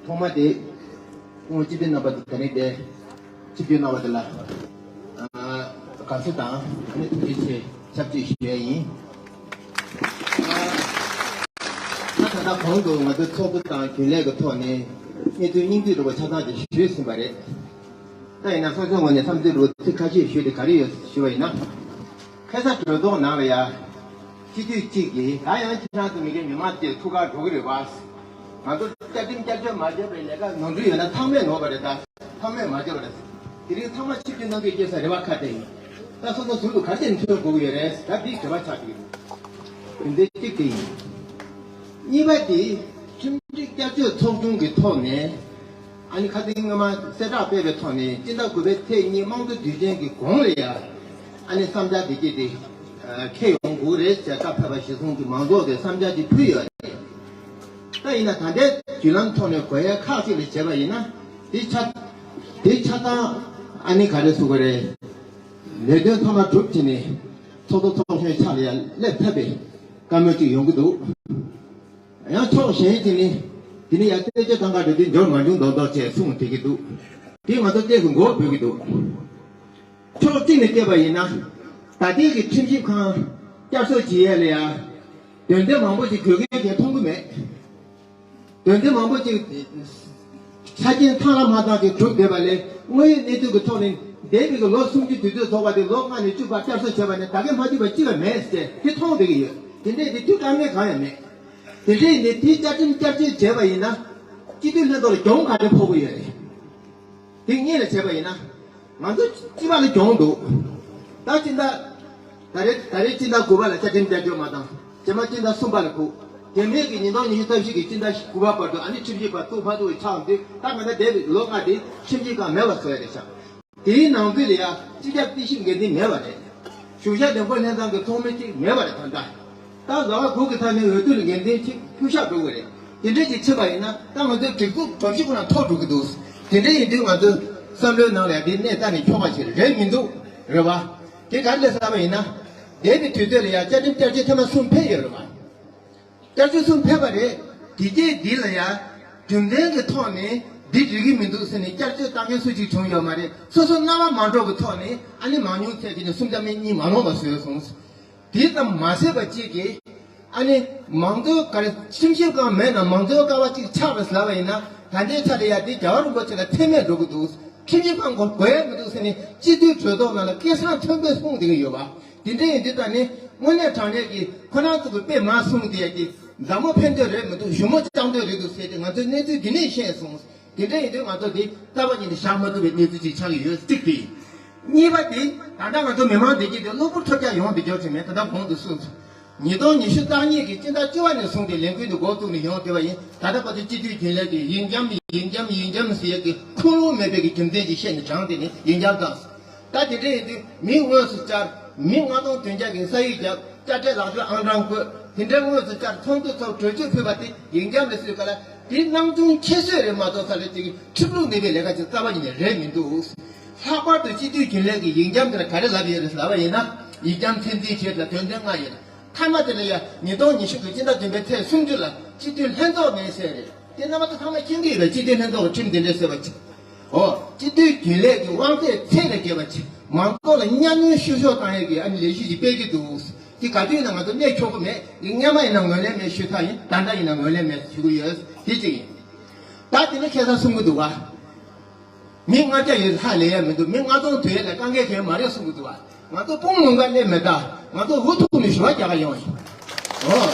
ཐོག་མ་དེ་སྐུ་ངོ་སྤྱི་འཐུས་རྣམ་པ་དང་དེ་རིང་དེ་ཆིབས་བསྒྱུར་གནང་བ་དེ་ལ་དགའ་བསུ་དང་ཐུགས་རྗེ་ཆེ་ཞབས་ཕྱི་ཞུ་ཡས་ཡིན། ད་ད་ལྟ་གོང་དུ་ང་ཚོའི་ཚོགས་གཙོ་དང་རྒྱུན་ལས་ཀྱི་ཐོག་ནས་གནས་ཚུལ་སྙིང་བསྡུས་འདྲ་པོ་ཆ་ཚང་ཅིག་ཞུས་ཟིན་པ་རེད། ད་ཡིན་ན་སོ་སོའི་ངོས་ནས་བསམ་ཚུལ་རུ་ཚིག་ཁ་ཤས་ཞུས་ཏེ་ག་རེ་ཡོད་ཞུ་བ་ཡིན་ན། ཁ་སང་གྲོས་ཚོགས་ནང་ལ་ཡ། སྤྱི་འཐུས་གཅིག་གིས་ད་ཡང་ཁྱེད་རང་ཚོ་མི་སྒེར་མི་མང་ཚོའི་ཐུགས་ཁར་འགྲོ་གི་རེད་པ། ང་ཚོ་བསྐྱར་འདེམས་བསྐྱར་བཅོས་མ་བྱས་པའི་ལས་ཀ་ནོར་འཁྲུལ་ཡོད་ན་ཚང་མས་ནོར་བ་རེད་ད། ཚང་མས་མ་བྱས་པ་རེད། དེ་རིང་ཚང་མ་ཆིབས་བསྒྱུར་གནང་གི་སྐྱེས་ས་རེ་བ་ཁ་གཏད་ཡིན། ད་སོ་སོ་ཟུར་དུ་ག་རེ་བྱས་ནས་འཚོལ་དགོས་ཀྱི་ཡོད་རེད་ད་འདི་དྲི་བ་ཆགས་ཀྱི་ཡོད། དེ་འདྲའི་གཅིག་དེ་ཡིན། གཉིས་པ་དེ་ཁྲིམས་སྒྲིག་བསྐྱར་བཅོས་ཚོགས་ཆུང་གི་ཐོག་ནས། ཨ་ནི་ཁ་སང་སྔོན་མ་གསལ་བསྒྲགས་སྤེལ་བའི་ཐོག་ནས་སྤྱི་ཟླ་དགུ་པའི་ཚེས་གཉིས་དམངས་གཙོ་དུས་ཆེན་གྱི་གོང་ལ་ཡ། ཨ་ནི་བསམ་འཆར་དེ་སྐྱེས་ཏེ། འཁྱེར་ཡོང་དགོས་རེད་ཟེར་བཀའ་ཕེབས་པ་གཞིར་བཟུང་གིས་མང་ཚོགས་ཀྱི་བསམ་འཆར་དེ་ཕུལ་ཡོད་རེད། ད་ཡིན་ན་ད་ལྟའི་བརྒྱུད་ལམ་ཐོག་ནས་གོ་ཡ་ཁག་ཅིག་ལ་བྱས་པ་ཡིན་ན་དེ་ཆ་དེ་ཆ་ཚང་ཨ་ནི་ག་རེ་ཟེར་དགོས་རེད། ལས་དོན་ཚང་མ་གྲུབ་བྱས་ནས་ཚོགས་གཙོ་ཚོགས་གཞོན་ཕྱག་ལ་ཡར་སླེབས་ཐུབ་པའི་བཀའ་མོལ་ཅིག་ཡོང་གི་འདུག། ཡང་ཕྱོགས་གཞན་ཅིག་ནས་དེ་ནས་ཡར་བསྟན་བཅོས་གཏང་ག་འགྲོ་དུས་འབྱོར་མ་བྱུང་མདོག་མདོག་བྱས་གསུངས་བསྡད་ཀྱི་འདུག། དེ་ང་ཚོ་ཏོག་ཙམ་མགོ་འབོད་ཀྱི་འདུག། ཕྱོགས་གཅིག་ནས་བལྟས་པ་ཡིན་ན། ད་ལྟའི་གི་ཁྲིམས་ཞིབ་ཁང་བསྐྱར་གསོ་བྱེད་ཡས་ལ་ཡ། དོན་ཚན་མང་པོ་ཞིག་དགོས་གལ་གལ་མཐོང་གི་མེད། དོན་ཚན་མང་པོ་ཅིག་ཆ་རྐྱེན་ཐང་ལ་མ་ཐང་ཅིག་གྲུབ་བསྡད་པ་ལས། དངོས་ཡོད་གནས་ཚུལ་གྱི་ཐོག་ནས་འདས་པའི་གི་ལོ་སུམ་ཅུ་དུས་ཚོད་རྫོགས་པ་དེ་ལོ་ལྔ་ནས་བཅུ་བར་བསྐྱར་གསོ་བྱས་པ་ནས་ད་གིན་མ་བྱས་པ་གཅིག་ལ་མེད་ཟེར་དེ་མཐོང་བསྡད་ཀྱི་ཡོད། དེ་འདྲས་དེ་དུས་དཀའ་ངལ་གང་ཡང་མེད། དེ་འདྲས་ནས་དེ་བསྐྱར་ཁྲིམས་བསྐྱར་བཅོས་བྱས་པ་ཡིན་ན། སྤྱི་འཐུས་ལྷན་ཚོགས་ལ་གྱོང་ག་འདྲ་ཕོག་གི་ཡོད་རེད། དེ་སྔོན་ལ་བྱས་པ་ཡིན་ན། ང་ཚོ་སྤྱི་པ་ལ་གྱོང་འདུག། ད་སྤྱི་ཟླ། ད་རེས་ད་རེས་སྤྱི་ཟླ་དགུ་པ་ལ་བཅའ་ཁྲིམས་བསྐྱར་བཅོས་མ་བཏང་། རྗེས་མ་སྤྱི་ཟླ་གསུམ་པ་ལ་ཁུག། དེ་ནས་ཀྱི་ཉིས་སྟོང་ཉི་ཤུ་རྩ་བཞི་གི་སྤྱི་ཟླ་དགུ་པ་བར་དུ་ཨ་ནི་ཁྲིམས་ཞིབ་པ་ཐུག་ཕ་ཐུག་ཆགས་འདུག། ད་ང་ཚོ་འདས་པའི་ལོ་ལྔ་དེ་ཁྲིམས་ཞིབ་ཁང་མེད་པ་བཟོ་ཡ་རེད་ཤག། དེའི་ནང་ཁུལ་ལ་ཡ་སྤྱི་ཁྱབ་རྟེན་གཞི་འགན་འཛིན་མེད་པ་རེད། གཞུང་ཞབས་འདེམས་བསྐོ་ལྷན་ཁང་གི་ཚོགས་མི་གཅིག་མེད་པ་རེད་ད་ལྟ། ད་ཟླ་བ་དགུ་གི་མཐའ་ནས་འོས་བསྡུ་ལ་འགན་འཛིན་གཅིག་འཐུས་ཤོར་འགྲོ་གི་རེད། དེ་འདྲས་ཅིག་ཕྱིན་པ་ཡིན་ན་ད་ང་ཚོའི་སྒྲིག་འཛུགས་གྲུབ་གཞི་ཁོ་ན་འཐོར་འགྲོ་གི་འདུག། དེ་འདྲས་ཡིན་དུས་ང་ཚོའི་བསམ་བློའི་ནང་ལ་ཡ་དེ་གནས་རྩ་ནས་འཁྱོག་པ་ཞིག་རེད་མི་འདུག། རེད་བ། དེ་ག་རེ་ལས་ཟེར་བ་ཡིན་ན། འདས་པའི་དུས་ཚོད་ལ་ཡ་བཅའ་ཁྲིམས་བསྐྱར་བཅོས་ཐེངས་མ་གསུམ་ཕེབས་ཡོད་རེད་བ། བསྐྱར་བཅོས་གསུམ་ཕེབས་པ་རེད། དེ་རྗེས་འདི་ལ་ཡ། རྒྱུ་མཚན་གྱི་ཐོག་ནས་འདི་འགྲིག་གི་མི་འདུག་ཟེར་ནས་བསྐྱར་བཅོས་བཏང་མཁན་སུ་གཅིག་བྱུང་ཡོད་མ་རེད། སོ་སོ་རྣ་བ་མ་འགྲོ་གི་ཐོག་ནས་ཨ་ནི་མང་ཉུང་ཚད་ཀྱི་ནས་གསུམ་ཆ་མེད་གཉིས་མ་ལོངས་པ་བཟོས་སོང་། དེ་ཙམ་མ་ཟད་པ་གཅིག་གིས་ཨ་ནི་མང་གཙོའི་ག་རེ་ཁྲིམས་ཞིབ་ཁང་མེད་ན་མང་གཙོའི་ཀ་བ་གཅིག་ཆགས་པ་ཟེར་བ་ཡིན་ན། ད་ལྟའི་ཆ་ལ་ཡ་དེ་རྒྱལ་བ་རིན་པོ་ཆེ་ལ་མཚན་སྨད་འགྲོ་གི་འདུག། ཁྲིམས་ཞིབ་ཁང་དགོས་དགོས་ཡ་མི་འདུག་ཟེར་ནས་སྤྱི་འཐུས་གྲོས་ཚོགས་ནང་ལ་སྐད་གསང་མཐོན་པོས་གསུངས་བསྡད་ཀྱི་ཡོད་པ། དེ་འདྲ་ཡིན་དུས་ད་ནི་དངོས་གནས་དྲང་གནས་ཀྱི་ཁོ་རང་ཚོ་གི་དཔེ་མ་གསུངས་དེ་ཡ་གི་མཛའ་མོ་ཕན་འདོད་རེད་མི་འདུག། ཞུ་མོ་བཅང་འདོད་རེད་འདུག་ཟེར་ཏེ་ང་ཚོས་གནས་ཚུལ་འདི་ནས་ཤེས་སོང་། དེ་འདྲ་ཡིན་དུས་ང་ཚོ་འདི་རྩ་བ་ཉིད་ནས་བཞག་མ་ཐུབ་པའི་གནས་ཚུལ་ཅིག་ཆགས་ཀྱི་ཡོད། གཅིག་དེ་ཡིན། གཉིས་པ་དེ་ད་ལྟ་ང་ཚོ་མི་མང་བསྡད་ཀྱི་དེ་གློ་བུར་ཐོལ་རྒྱག་ཡོང་བསྡད་རྒྱུ་དེ་མེད། ད་ལྟ་གོང་དུ་གསུངས་སོང་། ཉིས་སྟོང་ཉི་ཤུ་རྩ་གཉིས་ཀྱི་སྤྱི་ཟླ་བཅུ་པ་ནས་བཟུང་སྟེ་ལས་འགུལ་འདི་འགོ་བཙུགས་ནས་ཡོང་བསྡད་པ་ཡིན། ད་ལྟ་བར་དུ་སྤྱི་འཐུས་རྒྱུན་ལས་ཀྱི་ཡིན་འཇམ་ཡིན་འཇམ་ཡིན་འཇམ་ཟེར་ཡས་ཀྱི་ཁུངས་ལུང་མེད་པའི་གི་རྒྱུ་མཚན་ཅིག་བཤད་ནས་དྲངས་ཏེ་ནི་ཡིན་འཇམ་བཏང་སོང་། ད་དེ་འདྲ་ཡིན་དུས་མི་དངོས་སུ་བཅར། མི་ལྔ་སྟོང་བདུན་བརྒྱ་གི་ས་ཡིག་བརྒྱབ། དཔྱ་ཁྲལ་ལག་འཇུ་ཨང་གྲངས་བཀོད། དེ་འདྲ་དངོས་སུ་བཅར། ཚོགས་འདུ་ཚོགས། གྲོས་ཆོད་ཕུལ་བ་དེ་ཡིན་འཇམ་རེད་ཟེར་ག་ལ། དེ་སྣང་ཆུང་ཁྱད་གསོད་རེད་མ་གཏོགས་ས་རེད་ཅིག་ཁྲིམས་ལུགས་ནུས་པའི་ལས་ཀ་ཅིག་རྩ་བ་ཉིད་ནས་རེད་མི་འདུག། ལྷག་པར་དུ་སྤྱི་འཐུས་རྒྱུན་ལས་ཀྱི་ཡིན་འཇམ་དེ་ལ་ག་རེ་ལབ་ཡོད་རེད་ལབ་པ་ཡིན་ན། ཡིན་འཇམ་མཚན་འཛིན་བྱེད་ལ་དོན་ཚན་ལྔ་ཡོད། མཐའ་མ་དེ་ལ་ཡ་ཉིས་སྟོང་ཉི་ཤུ་གི་སྤྱི་ཟླ་བདུན་པའི་ཚེས་སུམ་ཅུ་ལ་སྤྱི་འཐུས་ལྷན་ཚོགས་ནས་ཟེར་རེད། དེ་རྣམ་པ་ཚོ་ཚང་མ་མཁྱེན་གྱི་ཡོད་པས། སྤྱི་འཐུས་ལྷན་ཚོགས་ཀྱི་ཁྲིམས་དེ་འདྲ་ཟེར་བ་ཅིག། འོ། སྤྱི་འཐུས་རྒྱུན་ལས་ཀྱི་དབང་ཚད་ཚད་ལས་བརྒལ་བ་ཅིག། མང་ཚོགས་ལ་གཉའ་གནོན་བཤུ་གཞོག་བཏང་ཡས་ཀྱི་ཨ་ནི་ལས་གཞི་ཞིག་སྤེལ་གྱི་འདུག། དེ་ག་དུས་ཡིན་ན་ང་ཚོ་གནས་ཆོག་གི་མེད། དེ་སྔོན་མ་ཡིན་ན་ངོས་ལེན་མེད་ཞུ་ཐག་ཡིན། ད་ལྟ་ཡིན་ན་ངོས་ལེན་མེད་ཞུ་གི་ཡོད། དེ་གཅིག་ཡིན། ད་དེ་ནི་ཁ་སང་གསུང་གི་འདུག་བ། མི་ལྔ་བརྒྱ་ཡོད་ཧ་ལས་ཡ་མི་འདུག། མི་ལྔ་སྟོང་དུ་ཡས་ལ་དཀའ་ངལ་གང་ཡང་མ་རེད་གསུང་གི་འདུག་བ། ང་ཚོ་དཔུང་ངོམ་ག་སླེབས་མེད་ད། ང་ཚོ་འུ་ཐུག་ནས་ཞུ་བ་རྒྱག་ག་ཡོང་ཡིན། ཨོ།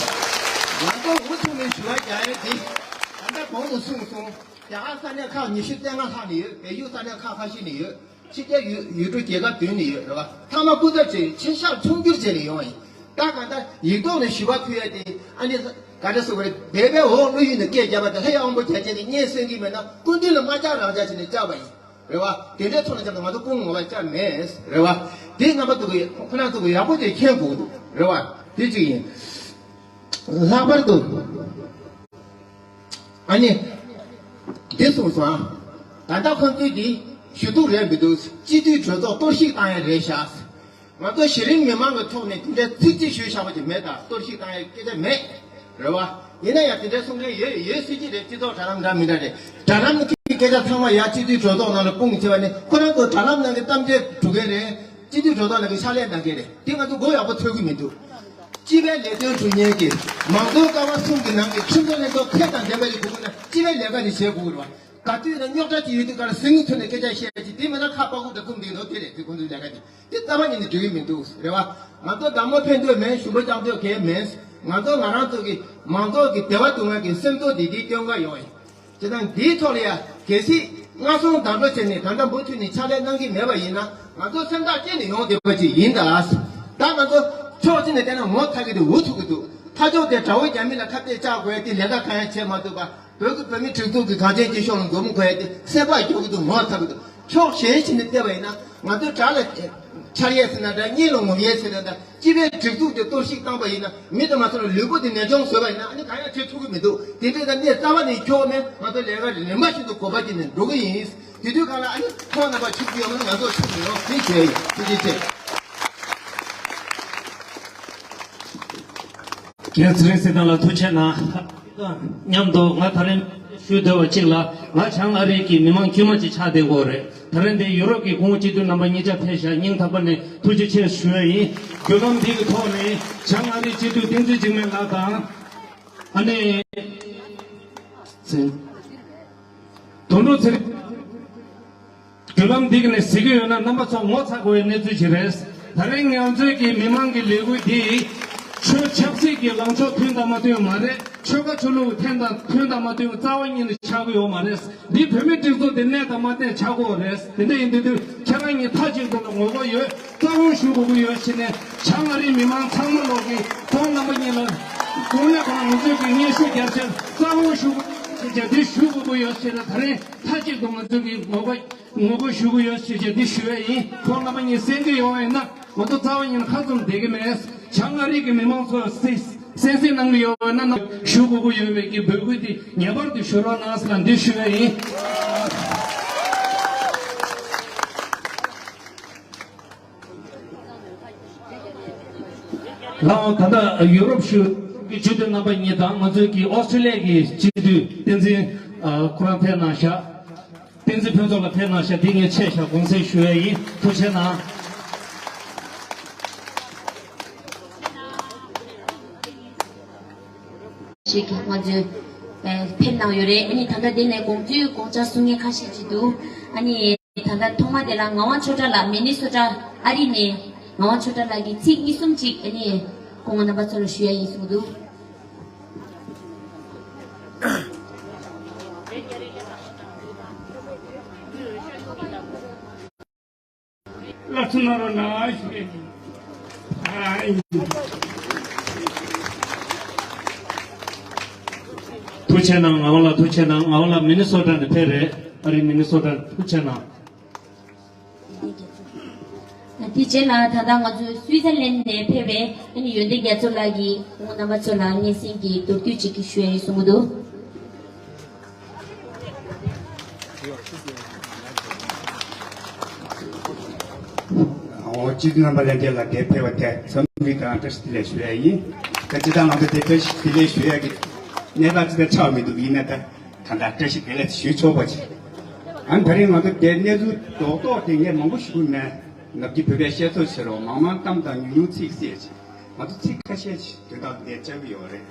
ང་ཚོ་འུ་ཐུག་ནས་ཞུ་བ་རྒྱག་ཡས་དེ། ད་ལྟ་གོང་དུ་གསུངས་སོང་། རྒྱ་གར་ས་གནས་ཁག་ཉི་ཤུ་རྩ་ལྔ་ལྷག་ནས་ཡོད། བལ་ཡུལ་ས་གནས་ཁག་ཁ་ཤས་ནས་ཡོད། ཕྱི་རྒྱལ་ཡུལ་ཡུལ་གྲུ་རྒྱལ་ཁབ་བདུན་ནས་ཡོད་རེད་བ། ཚང་མ་སྐུ་ཚབ་བྱས། ཆེད་བཞག་ཆུང་བསྒྱུར་བྱས་ནས་ཡོང་བ་ཡིན། ད་ག་ད་ཡིག་ཐོག་ནས་ཞུ་བ་ཕུལ་ཡ་དེ་ཨ་ནི་ག་འདྲ་ཟེར་བ་རེད། སྦས་པའི་འོག་བླུགས་ཡུལ་ནས་སྐད་རྒྱབ་པ་དང་ལྷ་ཡི་དབང་པོ་རྒྱ་ཆེན་གྱི་སྙན་གསན་གྱི་མེད་ན་སྐུ་མདུན་ལ་མ་བཅར་རང་བཅར་བྱས་ནས་བཅར་བ་ཡིན། རེད་བ། དེ་འདྲའི་ཐོག་ནས་བཅར་ན་ང་ཚོ་སྐུ་ངོ་མ་བཅར་མེད། རེད་བ། དེ་རྣམ་པ་ཚོ་གི་ཁོ་རང་ཚོ་གི་ཡག་པོ་དེ་མཁྱེན་དགོས་འདུག། རེད་བ། དེ་གཅིག་ཡིན། ལྷག་པར་དུ། ཨ་ནི། འདི་གསུངས་སོང་ཨ། ད་ལྟ་ཁོང་ཚོས་འདི་ཞུ་གཏུག་རེད་མི་འདུག། སྤྱི་འཐུས་གྲོས་ཚོགས་གཏོར་བཤིག་བཏང་ཡ་རེད་ཤག། ང་ཚོ་གཞི་རིམ་མི་མང་གི་ཐོག་ནས་དེ་འདྲའི་ཚིག་གཅིག་ཞུས་བཞག་པ་ཅིག་མེད་ད། གཏོར་བཤིག་བཏང་ཡ་སྐད་ཆ་མེད། རེད་བ། ཡིན་ན་ཡང་དེ་འདྲའི་གསུང་མཁན་ཡོད་ཡོད་སྲིད་ཀྱི་རེད། སྤྱི་ཚོགས་དྲ་ལམ་འདྲ་མི་འདྲ་རེད། དྲ་ལམ་གྱི་སྐད་ཆ་ཚང་མ་ཡ་སྤྱི་འཐུས་གྲོས་ཚོགས་ནང་ལ་སྤུངས་བྱས་པ་ནི་ཁོ་རང་ཚོ་དྲ་ལམ་ནང་གི་གཏམ་བརྗོད་སྒྲུབ་མཁན་རེད། སྤྱི་འཐུས་གྲོས་ཚོགས་ནང་གི་ཕྱག་ལས་གནང་མཁན་རེད། དེ་ང་ཚོ་མགོ་ཡག་པོ་ཚོད་ཀྱི་མི་འདུག། སྤྱི་པའི་ལས་དོན་སྒྲུབ་མཁན་གྱི་མང་གཙོའི་ཀ་བ་གསུམ་གྱི་ནང་གི་ཁྲིམས་བཟོ་ལྷན་ཚོགས་ཚད་དང་ལྡན་པ་ཞིག་དགོས་ཀྱི་ན་སྤྱི་པའི་ལས་ཀ་ནི་བྱེད་དགོས་ཀྱི་རེད་བ། ག་དུས་ན་རྙོག་དྲ་ཅིག་ཡོད་དུས་ག་ལ་ཟིང་ངེ་ཐོན་ནས་སྐད་ཆ་བཤད་ཅིག། དེ་མིན་ན་ཁ་པར་ཁུག་དང་བཙུམ་བསྡད་ནོ་དེ་རེད། དེ་ཁོང་ཚོའི་ལས་ཀ་དེ་དེ་རྩ་བ་ཉིད་ནས་འགྲིག་གི་མི་འདུག། རེད་བ། ང་ཚོ་བདག་མོ་ཕན་ཐོགས་མེད། ཞུ་མོ་བཅག་འདོད་གང་མེད། ང་ཚོ་ང་རང་ཚོ་གི་མང་ཚོགས་ཀྱི་བདེ་བ་སྡུག་བསྔལ་གྱི་སེམས་ཚོར་འདི་འདིའི་སྐྱོན་ག་ཡོང་ཡིན། དེ་དང་འདིའི་ཐོག་ལ་ཡ་གལ་སྲིད་སྔ་སོང་བདག་འགྲོ་བྱས་ནས་ད་ལྟ་མུ་མཐུད་ནས་ཕྱག་ལས་གནང་གི་མེད་པ་ཡིན་ན་ང་ཚོ་སེམས་ཐག་བཅད་ནས་ཡོང་བསྡད་པ་ཅིག་ཡིན་ད། ད་ང་ཚོ་ཕྱོགས་གཅིག་ནས་བལྟས་ན་ངོ་ཚ་གི་འདུག། འུ་ཐུག་གི་འདུག། མཐའ་ཕྱོགས་དེ་དགྲ་བོ་རྒྱ་མི་ལ་ཁ་གཏད་བཅག་དགོས་ཏེ་ལས་ཀ་གང་ཡང་བྱེད་མ་ཐུབ་པ། བོད་ཀྱི་བོད་མི་སྒྲིག་འཛུགས་ཀྱི་གངས་ཅན་སྐྱིད་གཤོངས་ལ་མགོ་མ་འཁོར་ཡ་དེ་སེམས་པ་སྐྱོ་གི་འདུག། ངོ་ཚ་གི་འདུག། ཕྱོགས་གཞན་ཞིག་ནས་བལྟས་པ་ཡིན་ན་ང་ཚོའི་དགྲ་ལ་འཆར་ཡས་ཟེར་ན་འདྲ། གཉེན་ལ་ངོམ་ཡས་ཟེར་ན་འདྲ། སྤྱི་པའི་སྒྲིག་འཛུགས་དེ་གཏོར་བཤིག་བཏང་པ་ཡིན་ན་མི་དང་མ་སོང་ལུས་པོ་དེ་ནད་གཅོང་བཟོས་པ་ཡིན་ན་ཨ་ནི་གང་ཡང་བྱེད་ཐུབ་ཀྱི་མི་འདུག། དེ་འདྲའི་ད་གནས་རྩ་བ་ནས་འཁྱོག་མེད། ང་ཚོ་ལས་ཀ་རིམ་པ་བཞིན་དུ་གོ་བ་བསྐྱེད་ནས་འགྲོ་གི་ཡིན། དེ་དུས་གང་ལ་ཨ་ནི་ཁོང་རྣམ་པ་ཆུབ་ཀྱི་ཡོད་མ་ནི་ང་ཚོ་ཆུབ་མི་ཡོང་། དེ་བྱས་ཡིན། ཐུགས་རྗེ་ཆེ། རྒན་ཚེ་རིང་སྲིད་ཐང་ལགས་ཐུགས་རྗེ་གནང་། མཉམ་དུ་ང་ད་རིང་ཞུ་འདོད་པ་གཅིག་ལ། ང་བྱང་ཨ་རི་གི་མི་མང་དཀྱུས་མ་ཅིག་ཆགས་བསྡད་ཡོད་རེད། ད་རིང་འདི་ཡུ་རོབ་ཀྱི་སྐུ་ངོ་སྤྱི་འཐུས་རྣམ་པ་གཉིས་ཆ་ཕེབས་ཤག་སྙིང་ཐག་པ་ནས་ཐུགས་རྗེ་ཆེ་ཞུ་ཡ་ཡིན། བརྒྱུད་ལམ་འདི་གི་ཐོག་ནས་བྱང་ཨ་རི་སྤྱི་འཐུས་བསྟན་འཛིན་འཇིགས་མེད་ལགས་དང་། ཨ་ནི། དོན་གྲུབ་ཚེ་རིང་། བརྒྱུད་ལམ་འདི་ག་ནས་གཟིགས་ཀྱི་ཡོད་ན་རྣམ་པ་ཚོ་ངོ་ཚ་དགོས་པའི་གནས་ཚུལ་ཞིག་རེད། ད་རིང་ང་ཚོའི་གི་མི་མང་གི་ལས་འགུལ་འདི་ཆོས་ཆབ་སྲིད་ཀྱི་ལངས་ཕྱོགས་མཐུན་དང་མ་མཐུན་མ་རེད། ཆོལ་ཁ་ཆོས་ལུགས་མཐུན་དང་མཐུན་དང་མ་མཐུན་རྩ་བ་ཉིད་ནས་ཆགས་ཀྱི་ཡོད་མ་རེད། འདི་བོད་མིའི་སྒྲིག་འཛུགས་འདི་གནས་དང་མ་གནས་ཆགས་ཀྱི་ཡོད་རེད། དེ་འདྲ་ཡིན་དུས་དུས་ཁྱེད་རང་གཉིས་མཐའ་གཅིག་ཏུ་ལ་ངོ་རྒོལ་ཡོད། རྩ་དགོངས་ཞུ་དགོས་ཀྱི་ཡོད་ཟེར་ནས་བྱང་ཨ་རིའི་མི་མང་ཚང་མ་ལོག་གིས་ཁོང་རྣམ་པ་གཉིས་ལ་དགོངས་ཡ་གང་ང་ཚོས་ཀྱི་སྙན་ཞུ་རྒྱབ་ཕྱིར་རྩ་དགོངས་ཞུ་དགོས་ཟེར་བྱས་འདི་ཞུ་དགོས་ཀྱི་ཡོད་ཟེར་ནས་ད་རིང་མཐའ་གཅིག་ཏུ་ང་ཚོས་ཀྱི་ངོ་རྒོལ་ངོ་རྒོལ་ཞུ་གི་ཡོད་ཟེར་བྱས་འདི་ཞུ་ཡ་ཡིན། ཁོང་རྣམ་པ་གཉིས་གསན་གྱི་ཡོད་པ་ཡིན་ན་ང་ཚོ་རྩ་བ་ཉིད་ནས་ཁ་བཙུམ་བསྡད་ཀྱི་མེད། བྱང་ཨ་རི་གི་མི་མང་ཚོ་སེམས་སེམས་གནང་གི་ཡོད་པ་ཡིན་ན་ཞུ་དགོས་ཀྱི་ཡོད་པའི་གི་འབོད་སྐུལ་འདི་ངེས་པར་དུ་ཞུ་རོགས་གནང་ཟེར་ལ་འདི་ཞུ་ཡ་ཡིན། ལགས་ད་ལྟ་ཡུ་རོབ་ཞུ་གི་སྤྱི་འཐུས་རྣམ་པ་གཉིས་དང་ང་ཚོའི་གི་ཨོ་སི་ཀྲི་ལི་ཡ་གི་སྤྱི་འཐུས་བསྟན་འཛིན་ཨ་ཁོ་རང་ཕེབས་གནང་ཤག་བསྟན་འཛིན་ཕུན་ཚོགས་ལགས་ཕེབས་གནང་ཤག་འདི་ངས་ཆེད་བཞག་དགོངས་སེལ་ཞུ་ཡ་ཡིན། ཐུགས་རྗེ་གནང་། ཞིག་གིས་ང་ཚོའི་ཨེ་ཕེབས་གནང་ཡོད་རེད། ཨ་ནི་ད་ལྟ་འདི་ནས་དགོངས་ཚུལ་དགོངས་འཆར་གསུང་མཁན་ཁ་ཤས་ཅིག་འདུག་ཨ་ནི་ད་ལྟ་ཐོག་མ་དེ་ལ་ངག་དབང་ཆོས་གྲགས་ལགས་མི་ནི་སོ་ཊ་ཨ་རི་ནས་ངག་དབང་ཆོས་གྲགས་ལགས་ཀྱིས་ཚིག་གཉིས་གསུམ་ཅིག་ཨ་ནི་སྐུ་ངོ་རྣམ་པ་ཚོ་ལ་ཞུ་ཡ་ཡིན་གསུངས་འདུག་ལགས་སོ་གནང་རོགས་གནང་ཞུ། ཨ། ཐུགས་རྗེ་གནང་། ངག་དབང་ལགས་ཐུགས་རྗེ་གནང་། ངག་དབང་ལགས་མི་ནི་སོ་ཊ་ནས་ཕེབས་རེད། ཨ་རི་མི་ནི་སོ་ཊ་ནས་ཐུགས་རྗེ་གནང་། དེ་རྗེས་ལ་ད་ལྟ་ང་ཚོ་སུའི་ཙར་ལན་ནས་ཕེབས་པའི་ཨ་ནི་ཡོན་ཏན་རྒྱ་མཚོ་ལགས་ཀྱིས་ཁོང་རྣམ་པ་ཚོ་ལ་སྙན་སེང་གི་མདོར་བསྡུས་ཅིག་གི་ཞུ་ཡ་ཡོད་གསུང་གི་འདུག་ཨོ། སྤྱི་འཐུས་རྣམ་པ་ལྷན་རྒྱས་ལ་འདིར་ཕེབས་པ་དེ་འཚམས་འདྲི་དང་བཀྲ་ཤིས་བདེ་ལེགས་ཞུ་ཡ་ཡིན། ད་སྤྱིར་བཏང་ང་ཚོ་འདིར་བཀྲ་ཤིས་བདེ་ལེགས་ཞུ་ཡ་གི་གནས་སྟངས་ཅི་ལྟར་ཆགས་མི་འདུག་ཡིན་ན་ད་ད་ལྟ་བཀྲ་ཤིས་བདེ་ལེགས་ཞུ་ཆོག་པ་ཅིག་ཨ་ནི་ད་རིང་ང་ཚོ་འདིར་གནས་ཚུལ་རྡོག་རྡོག་དེ་ངས་མང་པོ་ཞུ་གི་མེད། ནམ་རྒྱུན་བོད་པས་བཤད་ཚོད་བྱེད་རོགས་མང་མང་གཏམ་དང་ཉུང་ཉུང་ཚིག་བཤད་ཅིག་ང་ཚོ་ཚིག་ཁ་ཤས་ཤིག་དོན་དག་འདིར་བཅར་གྱི་ཡོད་རེད།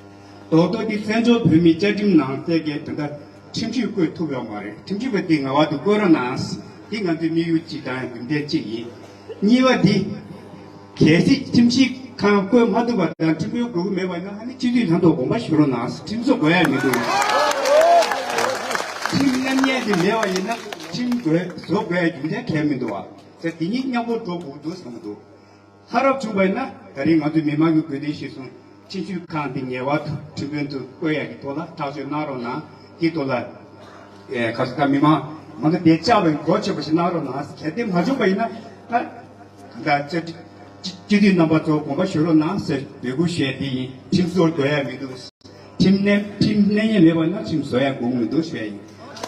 རྡོག་རྡོག་འདི་བཙན་བྱོལ་བོད་མིའི་བཅའ་ཁྲིམས་ནང་གསལ་གྱི་དོན་དག་ཁྲིམས་གཞི་བཀོད་ཐུབ་ཡོད་མ་རེད། ཁྲིམས་གཞི་བཀོད་འདི་ངེས་པར་དུ་བཀོད་རོགས་གནང་། འདི་ང་ཚོའི་དམིགས་ཡུལ་གཅིག་དང་རྒྱུ་མཚན་གཅིག་ཡིན། གཉིས་པ་འདི། གལ་སྲིད་ཁྲིམས་གཞི་ཁང་བཀོད་མ་ཐུབ་པ་དང་ཁྲིམས་དཔོན་དགོས་ཀྱི་མེད་པ་ཡིན་ན་ཨ་ནི་སྤྱི་འཐུས་ལྷན་ཚོགས་དགོངས་པ་ཞུ་རོགས་གནང་། ཁྲིམས་བཟོ་དགོས་ཡ་མི་འདུག་ཁྲིམས་མཉམ་ཉན་དེ་མེད་པ་ཡིན་ན་ཁྲིམས་དགོས་བཟོ་དགོས་ཡ་རྒྱུ་མཚན་གང་ཡང་མི་འདུག་བ། ཟེར་འདི་གཉིས་མཉམ་པོ་འགྲོ་དགོས་འདུག་བསམ་གྱི་འདུག་ལྷག་རབ་བྱུང་བ་ཡིན་ན་ད་རིང་ང་ཚོའི་མི་མང་གི་དགོས་འདུན་གཞིར་བཟུང་ཁྲིམས་ཞིབ་ཁང་འདི་ངེས་པར་དུ་ཁྲིམས་དཔོན་དུ་བསྐོ་ཡག་གི་ཐོག་ལ་ཐག་གཅོད་གནང་རོགས་གནང་། དེའི་ཐོག་ལ་ཨེ་ག་ས་ག་མི་མང་ང་ཚོ་བདེ་འཇགས་པའི་སྒོ་ཕྱེ་བ་ཞིག་གནང་རོགས་གནང་། གལ་ཏེ་མ་བྱུང་བ་ཡིན་ན་ད་གང་ལྟར་སྤྱི་སྤྱི་འཐུས་རྣམ་པ་ཚོ་དགོངས་པ་ཞུ་རོགས་གནང་ཟེར་འབོད་སྐུལ་ཞུ་ཡ་འདི་ཡིན། ཁྲིམས་བཟོར་འགྲོ་ཡ་མི་འདུག་ཁྲིམས་གནས་ཁྲིམས་གནས་ངེས་མེད་པ་ན་ཁྲིམས་བཟོ་ཡ་དགོས་མི་འདུག་ཞུ་ཡ་ཡིན།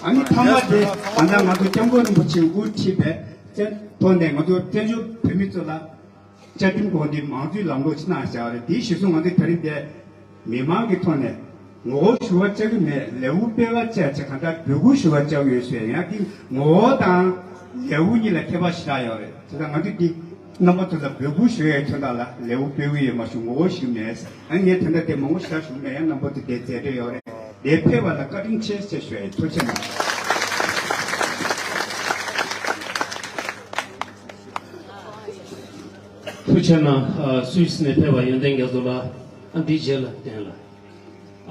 ཨ་ནི་མཐའ་མ་དེ་ད་ལྟ་ང་ཚོ་སྐྱབས་མགོན་རིན་པོ་ཆེ་འགོ་ཁྲིད་པའི་བཙན་ཐོག་ནས་ང་ཚོ་བཙན་བྱོལ་བོད་མི་ཚོ་ལ་བཅའ་ཁྲིམས་སྐོར་འདི་མང་གཙོའི་ལམ་ལུགས་ཕྱི་ནང་བཞག་རེད། དེའི་གཞི་བཟུང་ང་ཚོས་ད་རིང་འདིར་མི་མང་གི་ཐོག་ནས་ངོ་རྒོལ་ཞུ་བ་བཅར་གྱི་མེད། ལས་འགུལ་སྤེལ་བ་བཅར་བྱས་གང་ལྟར་འབོད་སྐུལ་ཞུ་བ་བཅར་གྱི་ཡོད་ཞུ་ཡ་ཡང་དེ་ངོ་རྒོལ་དང་ལས་འགུལ་གཉིས་ལ་ཁྱད་པར་ཞེ་དྲག་ཡོད་རེད། དེ་ལྟར་ང་ཚོས་འདི་རྣམ་པ་ཚོ་ལ་འབོད་སྐུལ་ཞུ་ཡའི་དོན་དག་ལ་ལས་འགུལ་སྤེལ་གྱི་ཡོད་མ་གཞི་ངོ་རྒོལ་ཞུ་གི་མེད། ཨ་ངས་དེ་འདྲ་དེ་མང་པོ་ཞིག་ཞུ་མེད། ཡང་རྣམ་པ་ཚོ་དེ་མཛད་འདོད་ཡོད་རེད། དེ་ཕེབས་པ་ལ་བཀའ་དྲིན་ཆེ་ཞེས་ཞུ་ཡ་ཡིན། ཐུགས་རྗེ་གནང་། ཐུགས་རྗེ་གནང་། ཨ་སུད་སི་ནས་ཕེབས་པ་ཡོན་ཏན་རྒྱ་མཚོ་ལགས། ཨ་འདི་རྗེས་ལ་བསྟན་ལ། ཨ་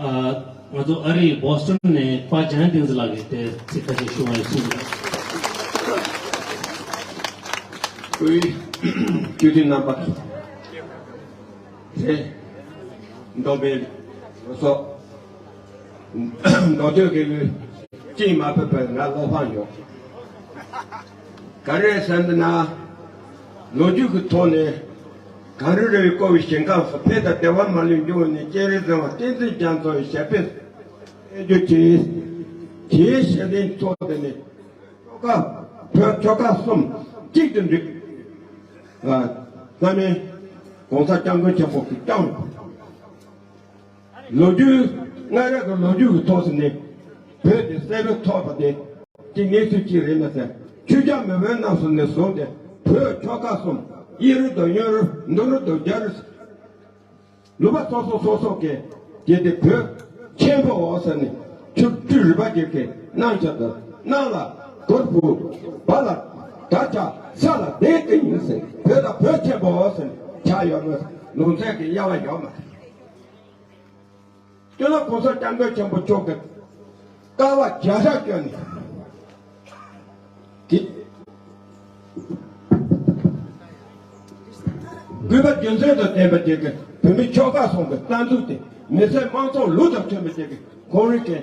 ང་ཚོ་ཨ་རིའི་བོ་སི་ཊོན་ནས་པ་འཇམ་དབྱངས་བསྟན་འཛིན་ལགས་ཀྱིས་དེ་ཚིག་ཁ་ཤས་ཞུ་བ་ཡིན་གསུངས་འདུག་སྐུའི་སྤྱི་འཐུས་རྣམ་པ། ཚེ་མདོ་སྨད་ལོ་སོགས་མདོ་སྟོད་ཀྱི་ལུས་ཅིས་མ་ཕེབས་པར་ང་བློ་ཕམ་ཡོད། ག་རེ་ཟེར་ན། ལོ་རྒྱུས་ཀྱི་ཐོག་ནས་གངས་རི་ར་བས་བསྐོར་བའི་ཞིང་ཁམས་སུ་ཕན་དང་བདེ་བ་མ་ལུས་འབྱུང་བའི་གནས་སྤྱན་རས་གཟིགས་དབང་བསྟན་འཛིན་རྒྱ་མཚོ་ཡི་ཞབས་པད་སྲིད་རྒྱུ་གྱིས། དེའི་ཞལ་ལྡན་ཚོགས་འདི་ནི་ཆོལ་ཁ་བོད་ཆོལ་ཁ་གསུམ་གཅིག་ཏུ་འདུས། ཨ་ས་གནས་༸གོང་ས་༸སྐྱབས་མགོན་ཆེན་པོ་གིས་བསྐྱངས། ལོ་རྒྱུས། སྔ་རབས་ཀྱི་ལོ་རྒྱུས་ཀྱི་ཐོག་སུ་ནས་བོད་དེ་གསལ་པོ་ཐོགས་པ་དེ་གཅིག་གནས་ཚུལ་གཅིག་རེད་མ་ཟད། ཆོས་རྒྱལ་མེས་དབོན་རྣམ་གསུམ་ནས་བཟུང་སྟེ་བོད་ཆོལ་ཁ་གསུམ། དབྱིན་རུ་དང་ཡོན་རུ། མདོ་རུ་དང་རྒྱ་རུ། ལུང་པ་སོ་སོ་སོ་སོ་གི་དེ་དེ་བོད་ཆེན་པོའོ་ཟེར་ནས་ཆོས་སྤྲུལ་རི་པ་གེ་གི་གནང་བྱ་དང་། གནང་ལ་གུར་ཕུབ། བ་ལ་དར་ཆ། ས་ལ་གདན་དེ་ཡིན་ཟེར། བོད་ལ་བོད་ཆེན་པོའོ་ཟེར་ནས་བྱ་ཡོད་མ་རེད། ལུང་ཚན་གྱི་དབྱེ་བ་ཡོད་མ་རེད། སྤྱི་ནོར་༸གོང་ས་༸སྐྱབས་མགོན་ཆེན་པོ་མཆོག་གིས་དཀའ་བ་བརྒྱ་ཕྲག་བསྐྱོན་ནས་དེ། དགོས་པ་རྒྱུ་མཚན་དང་ལྡན་པ་ཅིག་གི་བོད་མི་ཆོལ་ཁ་གསུམ་གྱི་རྩ་འཛུགས་དེ། མི་སེར་དམངས་གཙོ་ལུགས་དང་མཐུན་པ་ཅིག་གི་ཁོར་ཡུག་གི་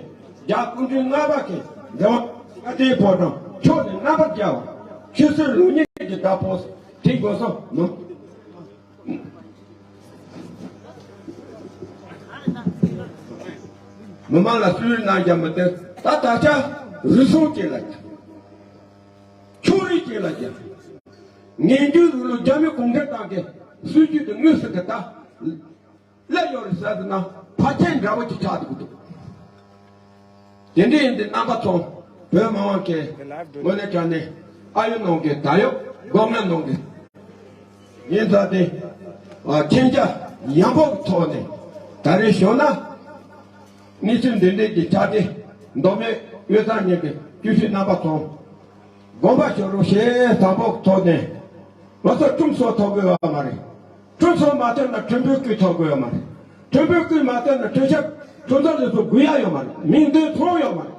རྒྱ་སྐུ་ཕྲེང་ལྔ་པ་གི་འབྲེལ་བ་བཀའ་དྲིན་ཕོ་བྲང་ཕྱོགས་ནས་རྣམ་པར་རྒྱལ་བ། ཆོས་སྲིད་ལུགས་གཉིས་ཀྱི་བདག་པོ་དེ་དགོས་སོ་མི། མི་མང་ལ་སུས་གནང་རྒྱ་མི་སྟེར། ད་ད་ཆ་རུལ་སུངས་ཅིག་ལ་རྒྱ། ཕྱོགས་རིས་ཅིག་ལ་རྒྱ། ངན་སྐྱུག་རུལ་ལུགས་རྒྱ་མི་གུང་ཁྲན་ཏང་གི་སྲིད་ཇུས་དེ་དངོས་སུ་གི་ད་སླེབས་ཡོད་རེད་ཟེར་ཟེར་ན་ཕལ་ཆེར་འདྲ་བོ་ཅིག་ཆགས་འདུག་འདུག་དེ་འདྲ་ཡིན་དུས་རྣམ་པ་ཚོ་བོད་མི་མང་གི་ངོས་ནས་དྲང་ནས་ཨ་ཡོད་ནང་གི་ད་ཡོད་སྒོ་ང་ནང་གི་ཡིན་ཙང་དེ། ཨ། མཁྱེན་རྒྱ་ཡངས་པོ་གི་ཐོག་ནས་ད་རེས་ཞུ་ན། གནས་ཚུལ་འདི་འདྲའི་གི་ཆ་དེ་མདོ་སྨད་དབུས་གཙང་གཉིས་ཀྱི་སྐྱོ་ཤོས་རྣམ་པ་ཚོ་དགོངས་པ་ཞུ་རོགས་ཞེས་དམ་པོ་གི་ཐོག་ནས། ང་ཚོ་ཁྲིམས་སྲོལ་ཐོབ་དགོས་ཡོད་མ་རེད། ཁྲིམས་སྲོལ་མ་ཐོབ་ན་ཁྲིམས་དཔོན་སྐུ་ཐོབ་དགོས་ཡོད་མ་རེད། ཁྲིམས་དཔོན་སྐུ་མ་ཐོབ་ན་ཁྲིམས་ཞིབ་གྲོས་ཚོགས་ལས་སུ་དགོས་ཡ་ཡོད་མ་རེད། མིང་འདོན་ཚོང་ཡོད་མ་རེད།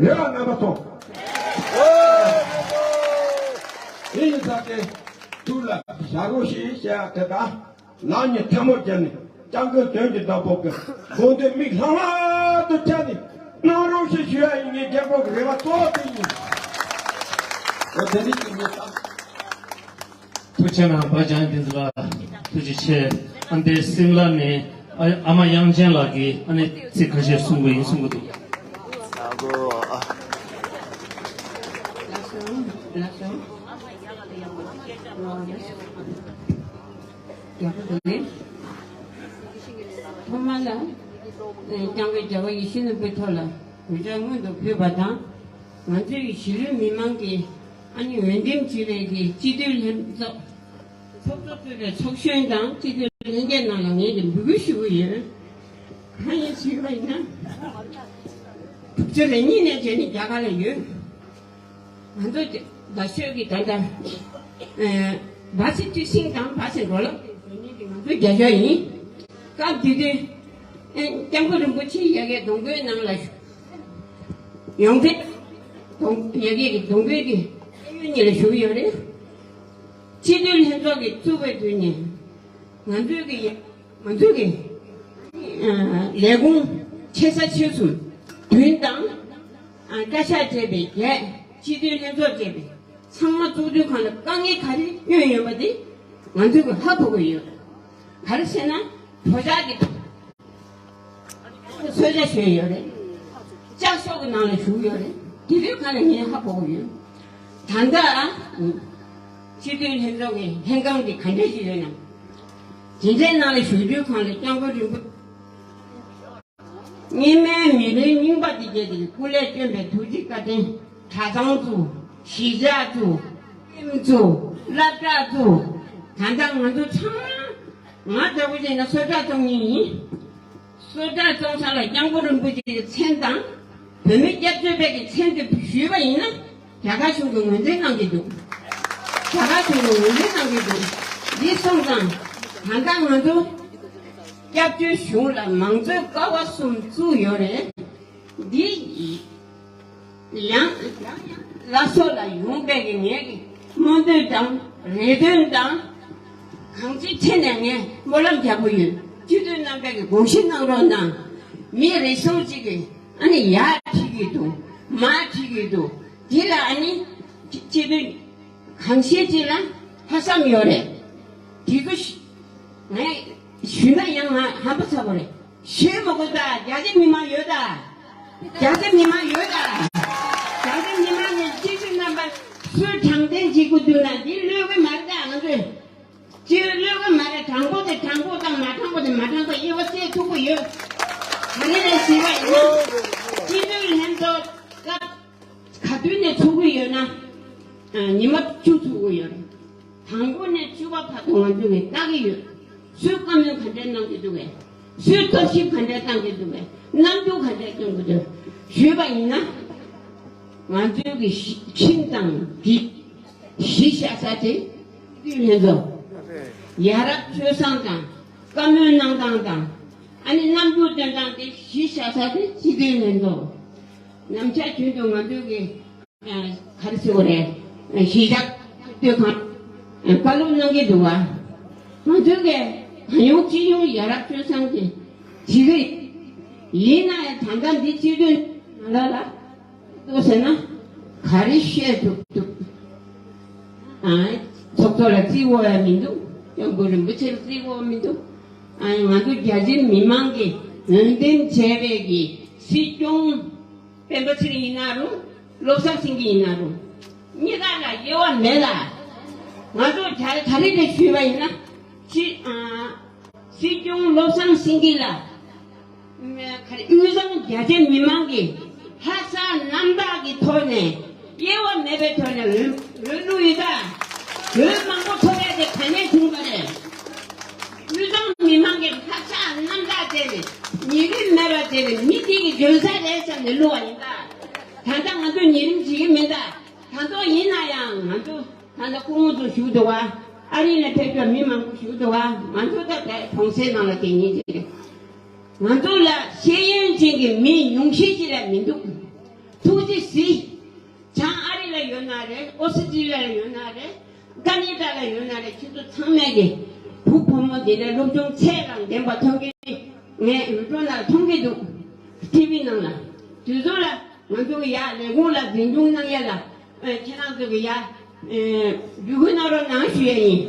རེ་བ་རྣམ་པ་ཚོ། དེ་ཡིན་ཙང་དེ་ཐུགས་ལ་བཞག་རོགས་ཞེས་བཤད་ཡ་དེ་དང་། ལག་གཉིས་ཐལ་མོ་སྦྱར་ནས་སྐྱབས་མགོན་དོན་གྱི་བདག་པོ་གི་དགོངས་དོན་མིག་ལྷང་ལྷང་དུ་བཅར་ནས་གནང་རོགས་ཞེས་ཞུ་ཡ་ཡིན། ངའི་རྒྱལ་པོ་གི་རེ་བ་གཙོ་བོ་དེ་ཡིན། འོ་དེ་ནི་ཅི་ཉེས་དང་། ཐུགས་རྗེ་གནང་། པ་ཅང་བསྟན་འཛིན་ལགས་ཐུགས་རྗེ་ཆེ། ཨ་འདི་སིམ་ལ་ནས་ཨ་ཨ་མ་དབྱངས་ཅན་ལགས་ཀྱིས་ཨ་ནི་ཚིག་ཁ་ཤས་གསུང་གི་ཡིན་གསུང་གི་འདུག་ལགས་སོ། ལགས་སོ། ཡག་པོ་འདུག་ནས། ཐོག་མར་ལ་སྐྱབས་མགོན་རྒྱལ་བ་ཡིད་བཞིན་ནོར་བུའི་ཐོག་ལ་གུས་ཕྱག་སྔོན་དུ་ཕུལ་བ་དང་། ང་ཚོའི་གཞིས་ལུས་མི་མང་གི་ཨ་ནི་འོས་འདེམས་བྱས་པའི་གི་སྤྱི་འཐུས་ལྷན་ཚོགས་ཚོགས་གཙོ་གཙོས་པའི་ཚོགས་གཞོན་དང་སྤྱི་འཐུས་ལྷན་རྒྱས་རྣམས་ལ་ངས་ཀྱི་འབོད་སྐུལ་ཞུ་གི་ཡོད། གང་ཡིན་ཞུས་པ་ཡིན་ན། དྲུག་ཅུ་རེ་གཉིས་ནས་བྱས་ནས་རྒྱ་གར་ལ་ཡོད། ང་ཚོ་རྒྱ་ཤོད་ཀྱི་ད་ལྟ་ཨེ་སྦ་སི་ཏི་སིང་དང་སྦ་སི་འགྲོ་ལམ་དེ་བཟོ་མཁན་དེ་ང་ཚོ་རྒྱ་ཤོད་ཡིན། སྐབས་དེ་དུས་ཨེ་སྐྱབས་མགོན་རིན་པོ་ཆེ་ཡ་གིའི་གདུང་འབོད་ནང་ལ་ཡོང་དེ་གདུང་ཡ་གིའི་གདུང་འབོད་ཀྱི་གཡས་གཡོན་གཉིས་ལ་བཞུགས་ཡོད་རེད། སྤྱི་འཐུས་ལྷན་ཚོགས་ཀྱི་བཙུགས་པའི་དུས་ནས་ང་ཚོའི་གི་ང་ཚོའི་གི་ཨ་ལས་ཁུངས་ཆེ་ས་ཆེ་གསུམ་བདུན་དང་ཨ་བཀའ་ཤག་བཅས་པའི་བརྒྱད། སྤྱི་འཐུས་ལྷན་ཚོགས་བཅས་པའི་ཚང་མ་བཙུགས་དུས་གང་ལ་དཀའ་ངལ་ག་རེ་བསྐྱོན་ཡོད་པ་དེ་ང་ཚོས་ཀྱི་ཧ་གོ་གི་ཡོད། ག་རེ་ཟེར་ན་གྲོས་འཆར་གྱི་གསོལ་ཇ་ཞུས་ཡོད་རེད། ལྕགས་ཤོག་གི་ནང་ལ་བཞུགས་ཡོད་རེད། དེ་དུས་གང་ལ་ངས་ཧ་གོ་གི་ཡོད། ད་ལྟ་སྤྱི་འཐུས་ལྷན་ཚོགས་ཀྱི་ལྷན་ཁང་གི་ག་འདྲ་ཞིག་ཡོད་ན། དེ་འདྲའི་ནང་ལ་བཞུགས་དུས་གང་ལ་སྐྱབས་མགོན་རིན་པོ་སྔོན་མའི་མི་ལུས་རྙིང་པ་འདི་བརྒྱད་དེ་སྐུ་ལས་བསྐྱོན་པའི་ཐུགས་རྗེ་བཀའ་དྲིན། གྲྭ་ཚང་བཙུགས། གཞིས་ཆགས་བཙུགས། ཁྱིམ་བཙུགས། སློབ་གྲྭ་བཙུགས། ད་ལྟ་ང་ཚོ་ཚང་མ་ང་འདྲ་བོ་བྱས་ན་གསོལ་ཇ་བཙོང་མཁན་ཡིན། གསོལ་ཇ་བཙོང་ས་ལ་སྐྱབས་མགོན་རིན་པོ་ཆེའི་མཚན་དང་། བོད་མི་སྐྱབས་བཅོལ་བའི་གི་མཚན་དེ་ཞུས་པ་ཡིན་ན། རྒྱ་གར་གཞུང་གིས་ངོས་འཛིན་གནང་གི་འདུག་རྒྱ་གར་གཞུང་གིས་ངོས་འཛིན་གནང་གི་འདུག་འདི་སོང་ཙང་ད་ལྟ་ང་ཚོ་སྐྱབས་བཅོལ་གཞུང་ལ་མང་གཙོའི་ཀ་བ་གསུམ་བཙུགས་ཡོད་རེད། འདི་ཡང་ལ་སོགས་ལ་ཡོང་པའི་གི་ངས་གི་སྨོན་འདུན་དང་རེ་འདུན་དང་། གང་ཅིའི་ཐད་ནས་ངས་སྨོན་ལམ་རྒྱག་གི་ཡོད། སྤྱི་འཐུས་རྣམ་པས་གི་དགོངས་བཞེས་གནང་རོགས་གནང་། མི་རེ་ཟུང་ཅིག་གིས་ཨ་ནི་ཡར་ཁྲིད་ཀྱི་འདུག་མར་ཁྲིད་ཀྱི་འདུག་འདི་ལ་ཨ་ནི་སྤྱི་འཐུས་གང་ཤེས་ཅིག་ལ་ལྷག་བསམ་ཡོད་རེད། དེ་ཚོ་ཞུ་ངས་ཞུས་ན་ཡང་ང་ཧམ་པ་ཚ་པོ་རེད། ཞུས་མ་དགོས་ད། རྒྱ་ཆེ་མི་མང་ཡོད་ད། རྒྱ་ཆེ་མི་མང་ཡོད་ད། རྒྱ་ཆེ་མི་མང་ནས་སྤྱི་འཐུས་རྣམ་པ་སུས་དྲང་བདེན་བྱེད་དགོས་འདུག་ན་འདི་གློད་གི་མ་རེད་ད། ང་ཚོས་སྤྱི་གློད་གི་མ་རེད། དྲང་པོ་དེ་དྲང་པོ་དང་མ་དྲང་པོ་དེ་མ་དྲང་པོ་དབྱེ་བ་གསལ་ཐུབ་པོ་ ག་རེ་རེད་ཟེར་བ་ཡིན་ན། སྤྱི་འཐུས་ལྷན་ཚོགས་སྐབས་ག་དུས་ནས་ཚུགས་ཀྱི་ཡོད་ན། ཨ། ཉི་མ་བཅུ་ཚུགས་ཀྱི་ཡོད་རེད། དང་པོ་ནས་བཅུ་པ་བར་དུ་ང་ཚོ་གིས་ལྟ་གི་ཡོད། སུས་བཀའ་མོལ་ག་འདྲས་གནང་གི་འདུག་གས། སུས་རྟོག་ཞིབ་ག་འདྲས་གནང་གི་འདུག་གས། རྣམ་འགྱུར་ག་འདྲས་སྟོན་གི་འདུག་ཞུས་པ་ཡིན་ན། ང་ཚོའི་གི་ཁྱིམ་དང་འདི་གཞིས་ཆགས་ས་དེ་སྤྱི་འཐུས་ལྷན་ཚོགས། ཡ་རབས་སྤྱོད་བཟང་དང་བཀའ་མོལ་གནང་སྟངས་དང་། ཨ་ནི་རྣམ་འགྱུར་སྟོན་སྟངས་དེ་གཞིས་ཆགས་ས་དེ་སྤྱི་འཐུས་ལྷན་ཚོགས། ནམ་ཞག་རྒྱུན་དུ་ང་ཚོའི་གི་ག་རེ་ཟེར་དགོས་རེད། གཞིས་ཆགས་སྤྱི་འཐུས་ཁང་བཀའ་སློབ་གནང་གི་འདུག་བ། ང་ཚོའི་གི་གང་ཡོང་ཅི་ཡོང་ཡ་རབས་སྤྱོད་བཟང་གི་བྱེད་ཀྱི་ཡིན་ན་ཡང་། ད་ལྟ་འདི་སྤྱི་འཐུས་ནང་ལ་ལ་ལྟོས་ཟེར་ན་ག་རེ་བཤད་ཐུབ་ཐུབ། ཨ། ཚོགས་གཙོ་ལ་བརྩི་དགོས་ཡ་མི་འདུག་སྐྱབས་མགོན་རིན་པོ་ཆེ་ལ་བརྩི་དགོས་མི་འདུག་ཨ། ང་ཚོ་རྒྱ་ཆེ་མི་མང་གིས་འོས་འདེམས་བྱས་པའི་གི་སྲིད་སྐྱོང་། སྤེན་པ་ཚེ་རིང་ཡིན་ན་རུང་། བློ་བཟང་སེང་གེ་ཡིན་ན་རུང་། གཉིས་ཀ་ལ་དབྱེ་བ་མེད་ལ། ང་ཚོ་ག་རེ་ག་རེ་རེ་ཞུས་པ་ཡིན་ན། སྤྱི། ཨ། སྲིད་སྐྱོང་བློ་བཟང་སེང་གེ་ལ། ག་རེ། དབུས་གཙང་རྒྱ་ཆེ་མི་མང་གིས་ལྷག་བསམ་རྣམ་དག་གི་ཐོག་ནས། དབྱེ་བ་མེད་པའི་ཐོག་ནས་འོས། འོས་བླུགས་ཡོད་ད། འོས་མང་པོ་ཐོབ་ཡ་དེ་ག་ནས་བྱུང་བ་རེད། དབུས་གཙང་མི་མང་གིས་ལྷག་བསམ་རྣམ་དག་བྱས་ནས། ཉེ་རིང་མེད་པ་བྱས་ནས། མི་དེ་གི་འཇོན་ས་རེད་བསམ་ནས་བླུགས་པ་ཡིན་ད། ད་ལྟ་ང་ཚོ་ཉེ་རིང་བྱེད་ཀྱི་མིན་ད། ད་དུང་ཡིན་ན་ཡང་ང་ཚོ་ད་ལྟ་སྐུ་ངོ་ཚོ་བཞུགས་འདུག་བ། ཨ་རི་ལ་ཕེབས་པའི་མི་མང་པོ་བཞུགས་འདུག་བ། ང་ཚོ་ད་ལྟ་གྲོང་གསེབ་ནང་ལ་དེ་ཉིད་ཅིག་རེད། ང་ཚོ་ལ་ཤེས་ཡོན་ཅན་གྱི་མི་ཉུང་ཤས་ཤིག་ལས་མི་འདུག་ཐུགས་རྗེ་གཟིགས། བྱང་ཨ་རི་ལ་ཡོད་ན་རེད། ཨོ་སི་ཀྲི་ལི་ཡ་ལ་ཡོད་ན་རེད། ཀ་ནེ་ཌ་ལ་ཡོད་ན་རེད། ཁྱེད་ཚོ་ཚང་མས་ཀྱི་བུ་བུ་མོ་དེ་འདྲ་སློབ་སྦྱོང་ཚད་དང་ལྡན་པ་ཐོན་གྱི། ངས་ཡུ་ཊུབ་ནང་ལ་མཐོང་གི་འདུག་ཊི་ཝི་ནང་ལ། དུས་ཚོད་ལ་ང་ཚོ་གི་ཡ་ལས་ཁུངས་ལ་འཛིན་སྐྱོང་གནང་ཡ་ལ། ཨ། ཁྱེད་རང་ཚོ་གི་ཡ། ཨ། འབོད་སྐུལ་གནང་རོགས་གནང་ཞུ་ཡ་ཡིན།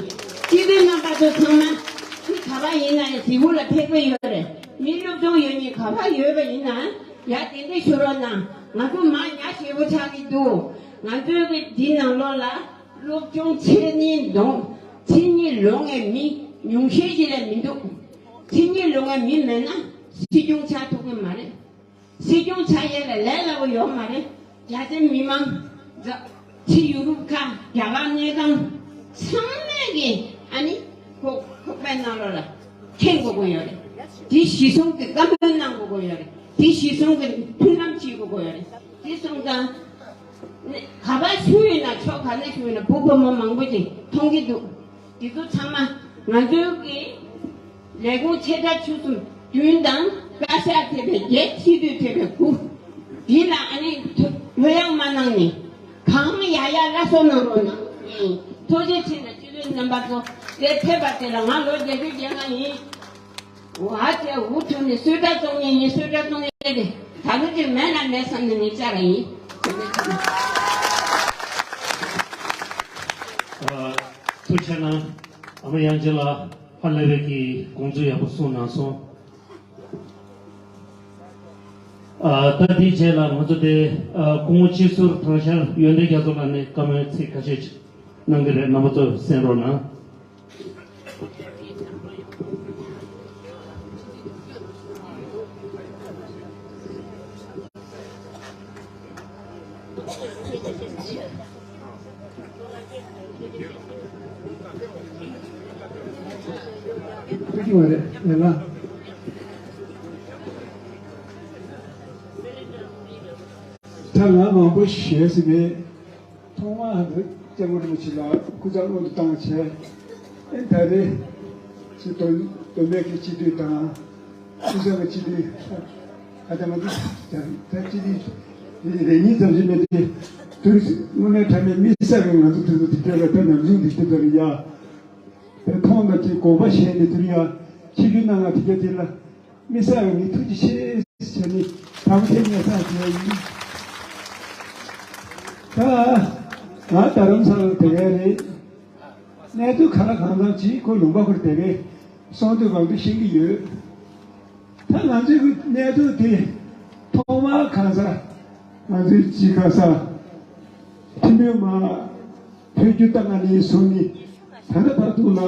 སྤྱི་འཐུས་རྣམ་པ་ཚོ་ཚང་མ་མི་ག་པར་ཡིན་ན་ཡང་གཟིགས་སྐོར་ལ་ཕེབས་ཀྱི་ཡོད་རེད། མི་སློབ་སྦྱོང་ཡོད་མཁན་ག་པར་ཡོད་པ་ཡིན་ན་ཡ་གདན་འདྲེན་ཞུ་རོགས་གནང་། ང་ཚོ་མ་ཉག་ཞེ་པོ་ཆགས་ཀྱི་འདུག་ང་ཚོའི་གི་འདི་ནང་ལོགས་ལ་སློབ་སྦྱོང་ཚད་གཉིས་ལོངས། ཚད་གཉིས་ལོངས་མཁན་མི་ཉུང་ཤས་ཤིག་ལས་མི་འདུག་ཚད་གཉིས་ལོངས་མཁན་མི་མེད་ན་སྲིད་སྐྱོང་ཆགས་ཐུབ་ཀྱི་མ་རེད། སྲིད་སྐྱོང་ཆགས་ཡས་ལ་ལས་སླ་པོ་ཡོད་མ་རེད། རྒྱ་ཆེ་མི་མང་། ཕྱི་ཡུ་རོབ་ཁག་རྒྱ་གར་གནས་སྟངས་ཚང་མས་ཀྱི་ཨ་ནི་ཁོ་ཁོག་པའི་ནང་ལོགས་ལ་འཐེན་དགོས་ཀྱི་ཡོད་རེད། དེ་གཞི་བཟུང་གི་བཀའ་མོལ་གནང་དགོས་ཀྱི་ཡོད་རེད། དེ་གཞི་བཟུང་གི་མཐུན་ལམ་བྱེད་དགོས་ཀྱི་ཡོད་རེད། དེ་སོང་ཙང་། ག་པར་བཞུགས་ཡོད་ན། ཕྱོགས་ག་ནས་བཞུགས་ཡོད་ན། བུ་བུ་མོ་མང་པོ་ཅིག་མཐོང་གི་འདུག་དེ་ཚོ་ཚང་མ་ང་ཚོའི་གི་ལས་ཁུངས་ཆེ་ཕྲ་ཆུང་གསུམ་བདུན་དང་བཀའ་ཤག་ཐེ་བའི་བརྒྱད། སྤྱི་འཐུས་ཐེ་བའི་དགུ། འདི་ལ་ཨ་ནི་ཐུ་ལྷོད་ཡངས་མ་གནང་ནས་གང་ཡག་ཡག་སླར་གསོ་གནང་རོགས་གནང་། ཐུགས་རྗེ་ཆེ་ན་སྤྱི་འཐུས་རྣམ་པ་ཚོ། དེ་ཕེབས་པ་དེ་ལ་ང་ལོ་བརྒྱད་ཅུ་གྱ་ལྔ་ཡིན། འོ། ཨ་ཅེ། འུ་ཐུག་ནས་གསོལ་ཇ་བཙོང་ཉེ་ཉེ་གསོལ་ཇ་བཙོང་ཉེ་དེ་ད་ལོ་ཅིག་མེད་ན་མེད་བསམ་ནས་ངས་བཅར་བ་ཡིན། ཨ། ཐུགས་རྗེ་གནང་། ཨ་མ་དབྱངས་ཅན་ལགས་ཧ་ལས་པའི་གི་དགོངས་ཚུལ་ཡག་པོ་གསུངས་གནང་སོང་། ཨ། ད་དེའི་རྗེས་ལ་ང་ཚོ་དེ། ཨ། སྐུ་ངོ་སྤྱི་ཟུར་དྭངས་ཤར་ཡོན་ཏན་རྒྱ་མཚོ་ལགས་ནས་བཀའ་མོལ་ཚིག་ཁ་ཤས་ཅིག་གནང་གི་རེད། རྣམ་པ་ཚོ་གསན་རོགས་གནང་། ཐུགས་རྗེ་ཆེ་གནང་། ད་ང་མང་པོ་ཞུ་ཡས་མེད། ཐོག་མར་ཧ་ད་སྐྱབས་མགོན་རིན་པོ་ཆེ་ལ་སྐུ་ཚབ་སྔོན་དུ་བཏང་བྱས། ཨེ། ད་རེས་ཀྱི་དོན་དོན་མེད་ཀྱི་སྤྱི་འཐུས་དང་། སྐུ་ཚབ་ཀྱི་སྤྱི་འཐུས་ཁ་ཚ་མ་འདུག་ད་སྤྱི་འཐུས་རེ་གཉིས་ཙམ་ཞིག་མེད་དེ། དུས་དངོས་གནས་དྲང་གནས་མི་གསར་བའི་ང་ཚོ་དུས་ཚོད་འདི་འདྲ་ལ་ད་ནམ་རྒྱུན་འདི་འདྲ་ལ་ཡ། དེ་མཐོང་ན་ཅིག་དགོངས་པ་བཞེས་ནས་དུས་ཡ་ཆིག་སྒྲིལ་གནང་ང་དེ་ག་དེ་ལ། མི་གསར་བའི་ཐུགས་རྗེ་ཆེ་ཟེར་ནས་དམ་ཆོས་སྙན་སེང་ཞུ་ཡ་ཡིན། ད་ང་རྡ་རམ་ས་ལར་བསྡད་ཡ་རེད། གནས་ཚུལ་ག་ལ་གང་འཚམ་ཅིག་ཁོ་ལུང་པ་ཁུར་བསྡད་པས་སོང་དུས་གང་དུ་ཤེས་ཀྱི་ཡོད། ད་ང་ཚོའི་གནས་ཚུལ་དེ་ཐོག་མར་གང་ཟག་ང་ཚོའི་གཅིག་ཁ་ས་ཐིམ་ཕུག་མ་ཕེབས་རྒྱུ་ད་ང་ནས་བཟུང་ནས་ད་ལྟ་བར་དུ་ལ།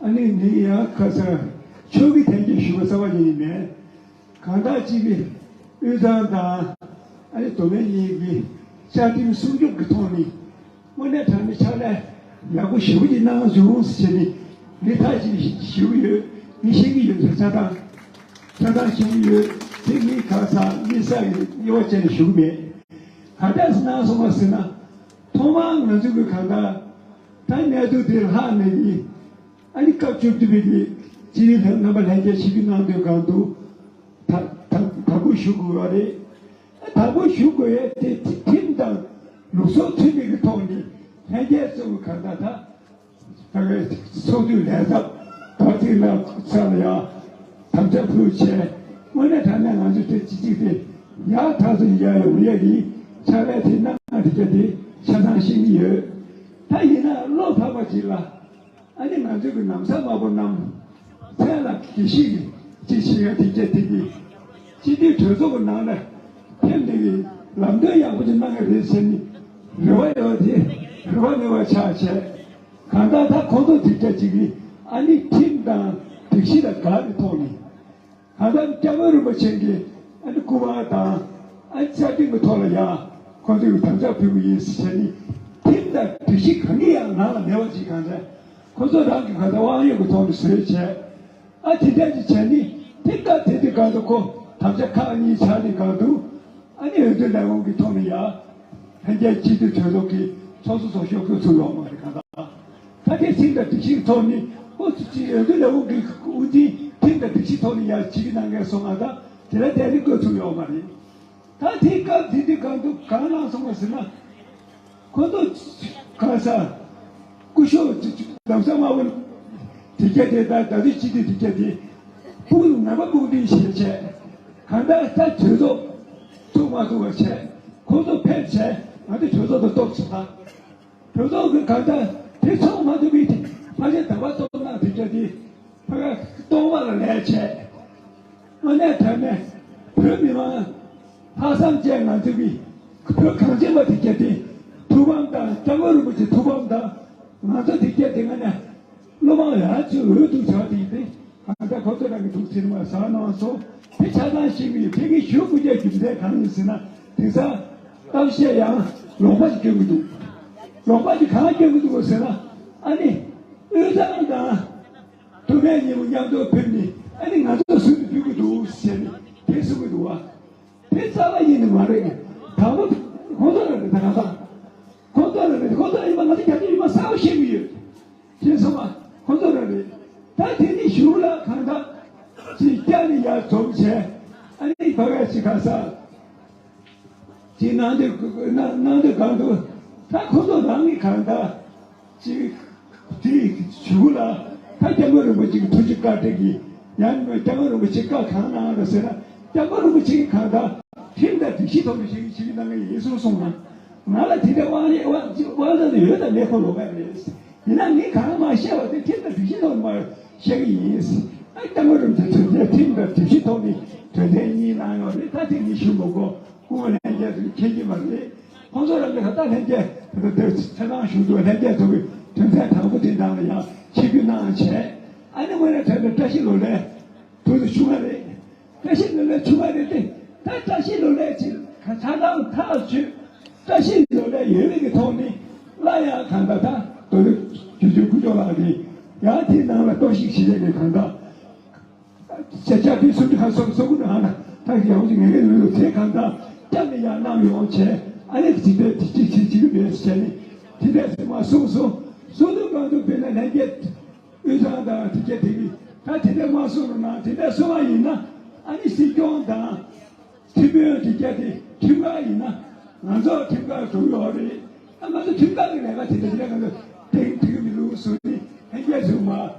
ཨ་ནི་འདི་ཡང་ཁ་ས་ ཆོས་ཀྱི་ཐད་ཀྱི་ཞུ་བ་གསར་བ་ཡིན་མེད། གང་ལྟར་གཅིག་གི་དབུས་གཙང་དང་ཨ་ནི་མདོ་སྨད་གཉིས་ཀྱི་བཅའ་ཁྲིམས་སྲུང་སྐྱོབ་ཀྱི་ཐོག་ནས་དངོས་གནས་དྲང་གནས་ཕྱག་ལས་ཡག་པོ་ཞེ་པོ་ཅིག་གནང་བྱུང་ཟེར་ནས་ངས་ཐག་ཅིག་ཞུ་གི་ཡོད། ངས་ཤེས་ཀྱི་ཡོད། ཆ་ཚང་ཆ་ཚང་ཤེས་ཀྱི་ཡོད། དེ་ངས་གང་ཟག་དམིགས་བསལ་གྱི་དབྱེ་བ་བྱས་ནས་ཞུ་གི་མེད། ག་འདྲས་གནང་སོང་བ་ཟེར་ན། ཐོག་མར་ང་ཚོ་གི་གང་ལྟར་ད་གནས་ཚུལ་དེ་ལྷག་ནས་ཀྱི། ཨ་ནི་སྐབས་བཅུ་བདུན་པའི་གི་སྤྱི་འཐུས་རྣམ་པ་ལྷན་རྒྱས་ཆིབས་བསྒྱུར་གནང་དུས་སྒང་དུ་ད་ད་དམ་འབུལ་ཞུ་དགོས་པ་རེད། ཨ་དམ་འབུལ་ཞུ་དགོས་ཡས་དེ་ཁྲིམས་དང་ལུགས་སྲོལ་མཐུན་པའི་གི་ཐོག་ནས་ལྷན་རྒྱས་ཚོ་གི་གང་ལྟར་ད་ད་གའི་ཚོགས་འདུའི་ལས་ཚབ་ད་ཐེངས་ལ་ཚར་ལ་ཡ་དམ་བཅའ་ཕུལ་བྱས། དངོས་གནས་དྲང་གནས་ང་ཚོ་དེ་ཅི་ཅིག་དེ་ཡག་ཐག་ཚོད་ཡ་ཡོང་ཡས་ཀྱི་ཕྱག་ལས་དེ་གནང་དེ་ག་དེ་ཆ་ཚང་ཤེས་ཀྱི་ཡོད། ད་ཡིན་ན་བློ་ཕམ་པ་ཅིག་ལ། ཨ་ནི་ང་ཚོའི་གི་ན་བཟའ་དམར་པོ་རྣམས་མཚན་ལ་དགེ་བཤེས་ཀྱི་ཅི་བྱེད་ཡ་དེ་སྐད་དེ་གི་སྤྱི་འཐུས་གྲོས་ཚོགས་ཀྱི་ནང་ལ་ཕེབས་ནས་གི་ལམ་སྟོན་ཡག་པོ་ཅིག་གནང་གི་རེད་ཟེར་ནས་རེ་བ་ཡོད་དེ་རེ་བ་ངེས་པ་ཆགས་བྱས། གང་ལྟར་ད་ཁོང་ཚོ་དེ་སྐད་ཅིག་གི་ཨ་ནི་ཁྲིམས་དང་སྒྲིག་གཞི་ལ་དགའ་བའི་ཐོག་ནས། ད་ལྟ་སྐྱབས་མགོན་རིན་པོ་ཆེ་གི་ཨ་ནི་སྐུ་པར་དང་ཨ་ནི་རྩ་ཁྲིམས་ཀྱི་ཐོག་ལ་ཡང་ཁོང་ཚོས་དམ་བཅའ་ཕུལ་གྱི་ཡིན་ཟེར་ནས་ཁྲིམས་དང་སྒྲིག་གཞི་གང་གི་ཡང་ནང་ལ་མེད་པ་ཅིག་གང་ཟེར་ཁོང་ཚོ་རང་གི་ག་ད་དབང་ཡོད་ཀྱི་ཐོག་ནས་བཟོས་བྱས། ཨ་དེ་འདྲ་ཅིག་བྱས་ནས་དེ་སྐབས་དེ་དུས་སྒང་དུ་ཁོ་དམ་བཅའ་ཁག་གཉིས་ཆགས་ནས་སྒང་དུ། ཨ་ནི་འོས་བསྡུ་ལས་ཁུངས་ཀྱི་ཐོག་ནས་ཡ། ལྷན་རྒྱས་སྤྱི་འཐུས་གྲོས་ཚོགས་ཀྱི་ཚོགས་གཙོ་ཚོགས་གཞོན་བསྐོས་ཐུབ་ཡོད་མ་རེད་གང་ལྟར། ད་དེ་ཁྲིམས་དང་སྒྲིག་གཞིའི་ཐོག་ནས་ཨོ་ཙི་ཙི་འོས་བསྡུ་ལས་ཁུངས་ཀྱི་དབུ་འཛིན་ཁྲིམས་དང་སྒྲིག་གཞིའི་ཐོག་ནས་ཡ་བྱེད་ཀྱི་གནང་མཁན་སོང་ང་ད་དེ་ལ་དེ་རིགས་བསྐོས་ཐུབ་ཡོད་མ་རེད། ད་དེའི་སྐབས་དེ་དུས་སྒང་དུ་གང་གནང་སོང་བ་ཟེར་ན། ཁོ་ཚོ་གང་ས་སྐུ་ཞབས་ལམ་སང་དམར་པོ་དེ་སྐད་དེ་ད་ད་དུས་སྤྱི་འཐུས་དེ་སྐད་དེ་ཕུག་ནང་པ་ཕུག་འདུན་བྱས་བྱས་གང་ལྟར་ད་གྲོས་ཚོགས་ཚུགས་མ་ཐུབ་པ་བྱས་ཁོ་ཚོ་ཕེབས་བྱས་ང་ཚོ་གྲོས་ཚོགས་དང་གཏོགས་སོང་ད། གྲོས་ཚོགས་ཀྱི་གང་ལྟར་དེ་ཚོགས་མ་ཐུབ་པའི་ཕལ་ཆེར་ཟླ་བ་གཏོང་གནང་དེ་སྐད་དེ་ཕ་ག་གཏོང་བ་ལ་ལས་བྱས། དངོས་གནས་དྲང་གནས་བོད་མི་མང་ལྷག་བསམ་ཅན་ང་ཚོ་གི་བོད་གངས་ཅན་པ་དེ་སྐད་དེ་ཐུགས་ཕམ་དང་སྐྱབས་མགོན་རིན་པོ་ཆེ་ཐུགས་ཕམ་དང་ང་ཚོ་དེ་སྐད་དེ་ང་ནས་བློ་མང་ཡང་ཅིག་འོས་ཐུག་བྱ་བ་དེ་ཡིན་ཏེ། ད་ལྟ་ཁོ་ཚོ་རང་གི་ཐུགས་ཚིར་མ་ཟ་གནང་སོང་། དེ་ཆ་ཚང་ཤེས་ཀྱི་ཡོད། དེ་གི་ཞུ་དགོས་ཀྱི་རྒྱུ་མཚན་གང་ཡིན་ཟེར་ན་དེང་སང་གཏམ་བཤད་ཡང་ལོག་པ་ཞིག་སྐྱོན་གྱི་འདུག་ལོག་པ་ཞིག་གང་སྐྱོན་གྱི་འདུག་ཟེར་ན་ཨ་ནི་དབུས་གཙང་དང་མདོ་སྨད་གཉིས་པོ་མཉམ་དུ་ཕེབས་ནས་ཨ་ནི་ང་ཚོ་ཟུར་དུ་ཕུད་ཀྱི་འདུག་ཟེར་ནས་དེ་གསུང་གི་འདུག་བ། དེ་རྩ་བ་ཉིད་ནས་མ་རེད། དང་པོ་ཁོང་ཚོ་རང་རེད། ད་ག་ས་ཁོང་ཚོ་རང་རེད། ཁོང་ཚོ་ཡིན་པ་ང་ཚོ་རྒྱ་ཆེ་ཡིན་པ་གསལ་པོ་ཤེས་ཀྱི་ཡོད། ཞེས་གསུངས་པ་ཁོ་ཚོ་རང་རེད། ད་དེ་ནི་གཞུང་ལ་གང་ལྟར་ཅིག་བསྐྱར་ནས་ཡར་འཛོམས་བྱས་ཨ་ནི་བ་བས་ཅིག་ག་ས་ཅིག་གནང་དུས་གནང་དུས་གང་དུ་ད་ཁོ་ཚོ་རང་གི་གང་ལྟར་ཅིག་དེའི་གཞུག་ལ་ད་སྐྱབས་མགོན་རིན་པོ་ཆེ་གི་ཐུགས་རྗེ་བཀའ་དྲིན་གྱིས་ཡང་སྐྱབས་མགོན་རིན་པོ་ཆེ་བཀའ་གང་གནང་རེད་ཟེར་ན་སྐྱབས་མགོན་རིན་པོ་ཆེ་གི་གང་ལྟར་ཁྲིམས་དང་སྒྲིག་གཞི་ཐོག་ནས་བྱེད་ཀྱི་བྱེད་ཀྱི་གནང་གི་ཡིན་གསུངས་སོང་ན། ང་ལ་དེ་འདྲའི་དབང་ཡོད་དབང་དབང་ཆ་དེ་ཡོད་དང་མེད་ཁོ་ལོག་པ་རེད། ཡིན་ན་ངས་གང་མ་བཤད་པ་དེ་ཁྲིམས་དང་སྒྲིག་གཞི་ཐོག་ནས་མ་བཤད་ཀྱི་ཡིན། ཨ་སྐྱབས་མགོན་རིན་པོ་ཆེ་དོན་ཚན་ཁྲིམས་དང་སྒྲིག་གཞི་ཐོག་ནས་དོན་ཚན་གཉིས་གནང་ཡོད་རེད། ད་དེ་ངས་ཞུ་མི་དགོས། སྐུ་ངོ་ལྷན་རྒྱས་ཚོས་མཁྱེན་གྱི་མ་རེད། ཁོང་ཚོ་རང་གི་ད་ལྟ་ལྷན་རྒྱས་དེ་ཚོ་དེ་ཚོ་ཆ་ཚང་ཞུ་འདུག་ལྷན་རྒྱས་ཚོ་གི་དོན་ཚན་དང་པོ་དེ་ནང་ལ་ཡང་ཆིབས་བསྒྱུར་གནང་བྱས། ཨ་ནི་དངོས་གནས་དྲང་གནས་བཀྲ་ཤིས་ལོ་ལེགས་དུས་སུ་བྱུང་བ་རེད། བཀྲ་ཤིས་ལོ་ལེགས་བྱུང་བ་རེད་དེ། ད་བཀྲ་ཤིས་ལོ་ལེགས་ཅིག་ཆ་ཚང་ཐག་ཆོད། བཀྲ་ཤིས་ལོ་ལེགས་ཡོད་པའི་གི་ཐོག་ནས་སླར་ཡང་གང་ལྟར་ད་དོ་ལེགས་ཇོ་ཇོ་ཁུ་ཅོ་ལགས་ཀྱིས་ཡང་དེའི་ནང་ལ་གཏོར་བཤིག་བྱེད་ཡས་ཀྱི་གང་ལྟར། ཅ་ཅ་པི་སུ་ཏི་ཁ་སོ་སོ་ཀུ་ན་ཧ་ན་ཐག་ཡག་ཅིག་ངེས་ངེས་ཡོད་ཡོད་དེ་གང་ལྟར་སྐྱབས་ནས་ཡང་གནང་ཡོང་བྱས་ཨ་ནེ་གཅིག་པའི་དེ་གཅིག་གཅིག་གཅིག་མེད་ཟེར་ནས་དེ་འདྲས་ཟེར་མ་གསུངས་སོང་། གསུངས་དུས་གང་དུ་དཔེར་ན་ལྷན་རྒྱས་དབུས་གཙང་དང་དེ་གྱད་དེ་གི་ད་དེ་འདྲས་མ་གསུངས་རུང་ན་དེ་འདྲས་གསུང་བ་ཡིན་ན་ཨ་ནི་སྲིད་སྐྱོང་དང་། ཁྲིམས་དཔོན་དེ་གྱད་དེ་ཁྲིམས་ཁང་ཡིན་ན་ང་ཚོ་ཁྲིམས་ཁང་གྲུབ་ཡོད་རེད། ཨ་ང་ཚོ་ཁྲིམས་ཁང་གི་ལས་ཀ་དེ་འདྲ་དེ་འདྲ་ང་ཚོ་དེ་དེ་གི་མི་ལུགས་སུ་ནི་ལྷན་རྒྱས་ཚོས་མ་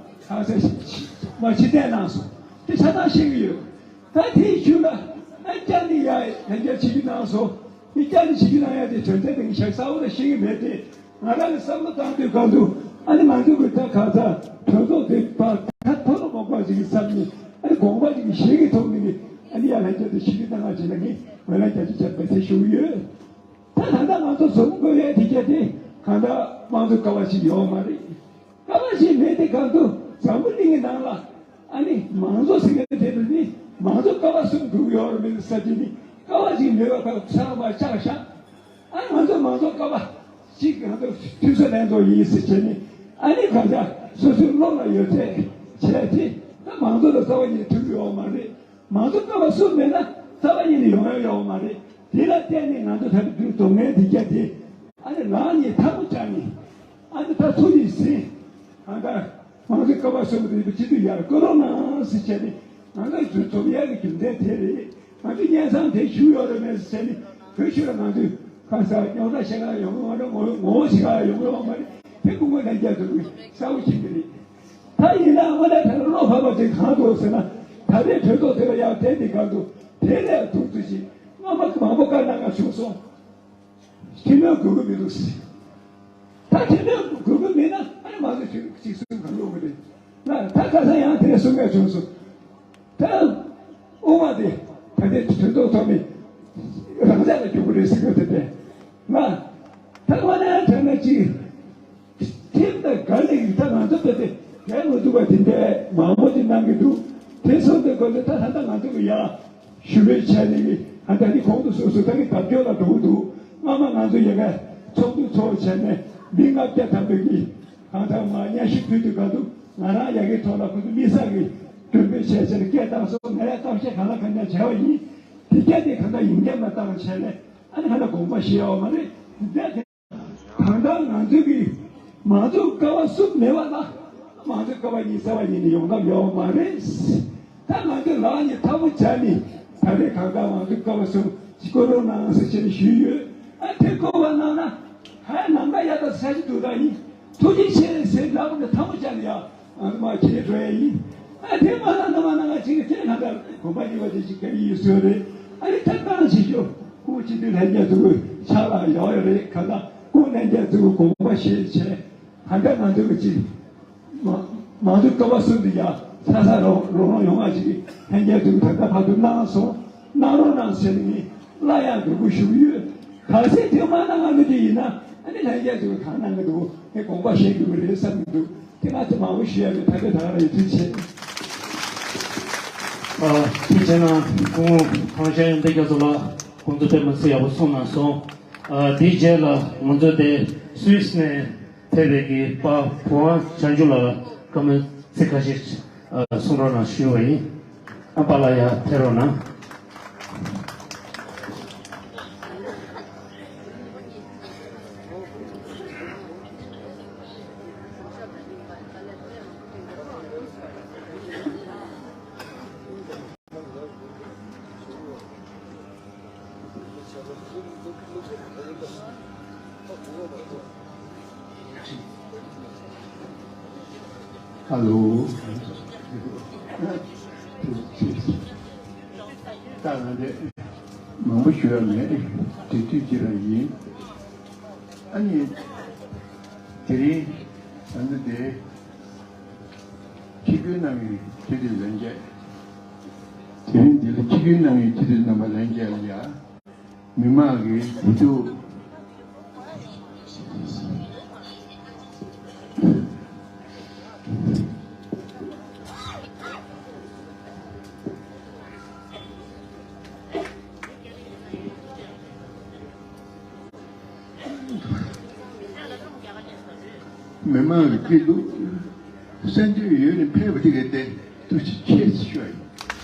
ཧ་ས་མ་ཕྱིར་བལྟས་གནང་སོང་། དེ་ཆ་ཚང་ཤེས་ཀྱི་ཡོད། ད་དེའི་ཤུལ་ལ་ཨ་བསྐྱར་ནི་ཡ་ལྷན་རྒྱས་ཕྱིར་བསྒྱུར་གནང་སོང་། མི་བསྐྱར་ནི་ཕྱིར་བསྒྱུར་གནང་ཡ་དེ་དོན་ཚན་དེ་གི་ཞག་གསལ་བོ་ལ་ཤེས་ཀྱི་མེད་དེ། ང་རང་གི་བསམ་བློ་བཏང་དུས་སྒང་དུ་ཨ་ནི་ང་ཚོ་གི་ད་ག་ས་གྲོས་ཚོགས་དེ་ཕར་ཁ་ཐོར་མ་དགོས་ཅིག་གི་བསམ་ནས་ཨ་ནི་དགོངས་པ་ཅིག་གི་ཞིག་གི་ཐོག་ནས་ཨ་ནི་ཡར་ལྷན་རྒྱས་དེ་ཞིག་གི་གནང་བ་བྱས་ན་ངས་འོས་ལ་རྒྱ་ཆེ་བྱས་པའི་དེ་ཞུ་གི་ཡོད། ད་ད་ལྟ་ང་ཚོ་བཟོ་མི་དགོས་ཡས་དེ་གྱད་དེ་གང་ལྟར་དམངས་གཙོ་ཀ་བ་ཞིག་ཡོད་མ་རེད། ཀ་བ་ཞིག་མེད་དེ་སྒང་དུ་འཛམ་བུ་གླིང་གི་ནང་ལ། ཨ་ནི་མང་གཙོ་ཟེར་མཁན་དེ་ནི་མང་གཙོ་ཀ་བ་གསུམ་འགྲུབ་ཡོད་རེད་མེད་ས་དེ་ནི་ཀ་བ་གཅིག་མེད་པ་ཁག་ཚང་མ་ཆག་བཞག་ཨ་ང་ཚོ་མང་གཙོ་ཀ་བ་གཅིག་ང་ཚོ་འཐུས་ཚོ་ལེན་ཐོག་ཡིན་ཟེར་བྱས་ནས། ཨ་ནི་གང་ལྟར་སོ་སོའི་བློ་ལ་ཡོད་ཚད་བྱས་ཏེ། ད་མང་གཙོ་ལ་རྩ་བ་ཉིད་ཐུབ་ཡོད་མ་རེད། མང་གཙོ་ཀ་བ་གསུམ་མེད་ན་རྩ་བ་ཉིད་ནས་ཡོང་ཡ་ཡོད་མ་རེད། དེ་ལ་བརྟེན་ནས་ང་ཚོ་ད་དུང་སྡུག་བསྔལ་འདི་རྒྱ་དེ། ཨ་ནི་ལག་གཉིས་ཐལ་མོ་སྦྱར་ནས། ཨ་ནི་ད་ཚུར་ཡིན་ཟིན། གང་ལྟར་མང་གཙོ་ཀ་བ་གསུམ་རེད་པ་སྤྱི་འཐུས་ཡར་བསྐོ་རོགས་གནང་ཟེར་བྱས་ནས། ང་ཚོ་འཛོམས་ཡག་གི་རྒྱུ་མཚན་དེ་རེད། ང་ཚོ་སྙན་སེང་དེ་ཞུ་ཡོད་རེད་མེད་ཟེར་ནས། བོད་ཕྱི་ལ་ང་ཚོས་ཁ་ས་རྙོག་དྲ་བཤད་ག་ཡོང་གི་མ་རེད། ངོ་ངོ་བོ་བྱེད་ག་ཡོང་གི་ཡོད་མ་རེད། དེ་སྐུ་ངོ་ལྷན་རྒྱས་ཚོ་གིས་གསལ་པོ་བྱེད་ཀྱི་རེད། ད་ཡིན་ན་དངོས་གནས་དྲང་གནས་བློ་ཕམ་པ་དེ་གང་འདུག་ཟེར་ན། ད་ལྟའི་གྲོས་ཚོགས་དེ་ལ་ཡང་དེ་འདི་གང་འདུག་དེ་ལས་ཐུགས་རྗེ་ཆེ། སྔོན་མ་མང་པོ་བཀའ་གནང་ག་བྱུང་སོང་། ཁྲིམས་ལུགས་དགོས་ཀྱི་མི་འདུག་ཟེར། ད་ཁྲིམས་ལུགས་དགོས་ཀྱི་མེད་ན་ཨ་ནི་མ་གཏོགས་ཅིག་གསུང་གང་ལོག་གི་རེད། ང་ད་ཁ་སང་ཡང་དེ་གསུང་ག་བྱུང་སོང་། ད་དབུ་མ་དེ་ད་ལྟའི་གྲོས་ཚོགས་ཐོག་ནས་རང་ཅག་ལ་རྒྱུག་གི་རེད་ཟེར་གི་དེ་དེ། ང་ད་དངོས་གནས་དྲང་གནས་ཅིག་ཁྲིམས་དང་འགལ་ནས་ད་ང་ཚོ་ད་དེ་གལ་མི་འདུག་པ་དེ་འདྲའི་མང་པོ་ཅིག་གནང་གི་འདུག་དེ་སོང་དུས་གོ་ལེ་ད་ད་ལྟ་ང་ཚོ་གི་ཡ་ཞུ་བའི་ཆ་ནས་ཨ་ད་ནི་གོང་དུ་སོ་སོ་ད་གི་བརྡ་སྐྱོན་ལ་འགྲོ་གི་འདུག་སྔོན་མ་ང་ཚོ་ཡ་ག་ཚོགས་འདུ་ཚོགས་བྱས་ནས་མི་ལྔ་བརྒྱ་ཐམ་པའི་གི་གང་ལྟར་མ་སྙན་ཞུ་ཕུལ་དུས་ག་འདུག་ང་རང་ཡ་གའི་ཐོག་ལ་ཁོ་ཚོ་དམིགས་བསལ་གི་མགྲོན་འབོད་བྱས་བྱས་ནས་སྐད་བཏང་སོང་། ང་ཡ་གཏམ་བཤད་གང་ལ་གང་འཚམ་བྱས་པ་ཡིན། དེ་སྐད་དེ་གང་ལྟར་ཡིན་སྐད་མ་བཏང་བྱས་ནས་ཨ་ནི་གང་ལྟར་དགོངས་པ་བཞེས་ཡོད་མ་རེད། དེ་འདྲ་དེ། གང་ལྟར་ང་ཚོ་གི་མང་གཙོ་ཀ་བ་གསུམ་མེད་པ་ལ་མང་གཙོ་ཀ་བ་གཉིས་རྩ་བ་ཉིད་ནས་ཡོང་ཐབས་ཡོད་མ་རེད། ད་ང་ཚོས་ལག་གཉིས་ཐལ་མོ་སྦྱར་ནས་ད་རེས་གང་ལྟར་མང་གཙོ་ཀ་བ་གསུམ་བསྐོ་རོགས་གནང་ཟེར་བྱས་ནས་ཞུས་ཡོད། ཨ་དེ་བསྐོ་བ་གནང་ན་ཧ་ནམ་མཁའ་ཡག་ད་ས་གཞི་འདུག་ད་ཡིན། ཐུགས་རྗེ་ཆེ་ཟེར་ལབ་ནས་ཐལ་མོ་སྦྱར་ནས་ཡ། ཨ་མ་ཁྱེད་འགྲོ་ཡ་ཡིན། ཨ་དེ་མ་ལ་ན་མ་ན་ང་ཅིག་དེ་ན་ད་གོམ་པ་ཉེ་བ་དེ་ཅིག་ག་ཡིན་ཟོས་རེད། ཨ་རེ་ཐབས་གང་བྱེད་ཤོག་སྐུ་ཅི་དུས་ལྷན་རྒྱས་ཚོ་ཕྱག་ལ་ཡོག་ཡོག་རེད། ག་ད་སྐུ་ལྷན་རྒྱས་ཚོ་དགོངས་པ་བཞེས་བྱས། ད་ལྟ་ང་ཚོ་གི་ཅིག་མ་མང་ཚོགས་ཀ་བ་གསུམ་དུ་ཡ་ས་ས་རོང་རོང་རོང་ཡོང་བ་ཅིག་ལྷན་རྒྱས་ཚོ་ད་ལྟ་ཕར་ཚུར་གནང་སོང་། གནང་རོགས་གནང་ཟེར་ནས་སླར་ཡང་འབོད་སྐུལ་ཞུ་གི་ཡོད། གལ་སྲིད་དེ་མ་གནང་ང་ལོ་དེ་ཡིན་ན་ཨ་ནི་ལྷན་རྒྱས་ཚོ་གི་གང་གནང་གི་འདུག་ངས་དགོངས་པ་བཞེས་དགོས་ཀྱི་རེད་བསམ་གྱི་འདུག་དེ་ང་ཚོ་མང་པོ་ཞུ་ཡ་མེད། ད་ལྟ་ད་ག་རང་ཡོད་ཚུལ་བྱེད། ཨ་ཐུགས་རྗེ་གནང་། སྐུ་ངོ་ཁང་ཤན་འདི་རྒྱ་མཚོ་ལགས་སྐུ་མདུན་དཔེ་མི་སྲིད་ཡག་པོ་གསུངས་གནང་སོང་། ཨ་དེའི་རྗེས་ལ་ང་ཚོ་དེ་སུད་སི་ནས་ཕེབས་པའི་གི་པ་བུ་ཝང་བྱང་ཆུབ་ལགས་ལ་བཀའ་མོལ་ཚིག་ཁ་ཤས་ཨ་གསུང་རོགས་གནང་ཞུ་བ་ཡིན། ཨ་པ་ལགས་ཡར་ཕེབས་རོགས་གནང་། ཧ་ལོ། ད་ང་འདི་མང་པོ་ཞུ་ཡ་མེད། དེ་དུས་ཅི་རང་ཡིན། ཨ་ནི་དེ་རིང་ང་ཚོ་འདི་ཆིབས་བསྒྱུར་གནང་མཁན་ཆེ་མཐོའི་ལྷན་རྒྱས། དེ་རིང་འདི་ལ་ཆིབས་བསྒྱུར་གནང་མཁན་ཆེ་མཐོའི་རྣམ་པ་ལྷན་རྒྱས་ལ་ཡ། མི་མང་གི་བདེ་སྡུག་མི་མང་གི་སྐྱིད་སྡུག་གསན་འདོད་ཡོད་ནས་ཕེབས་པ་དེ་གའི་སྟེང་ཐུགས་རྗེ་ཆེ་ཞུ་ཡ་ཡིན།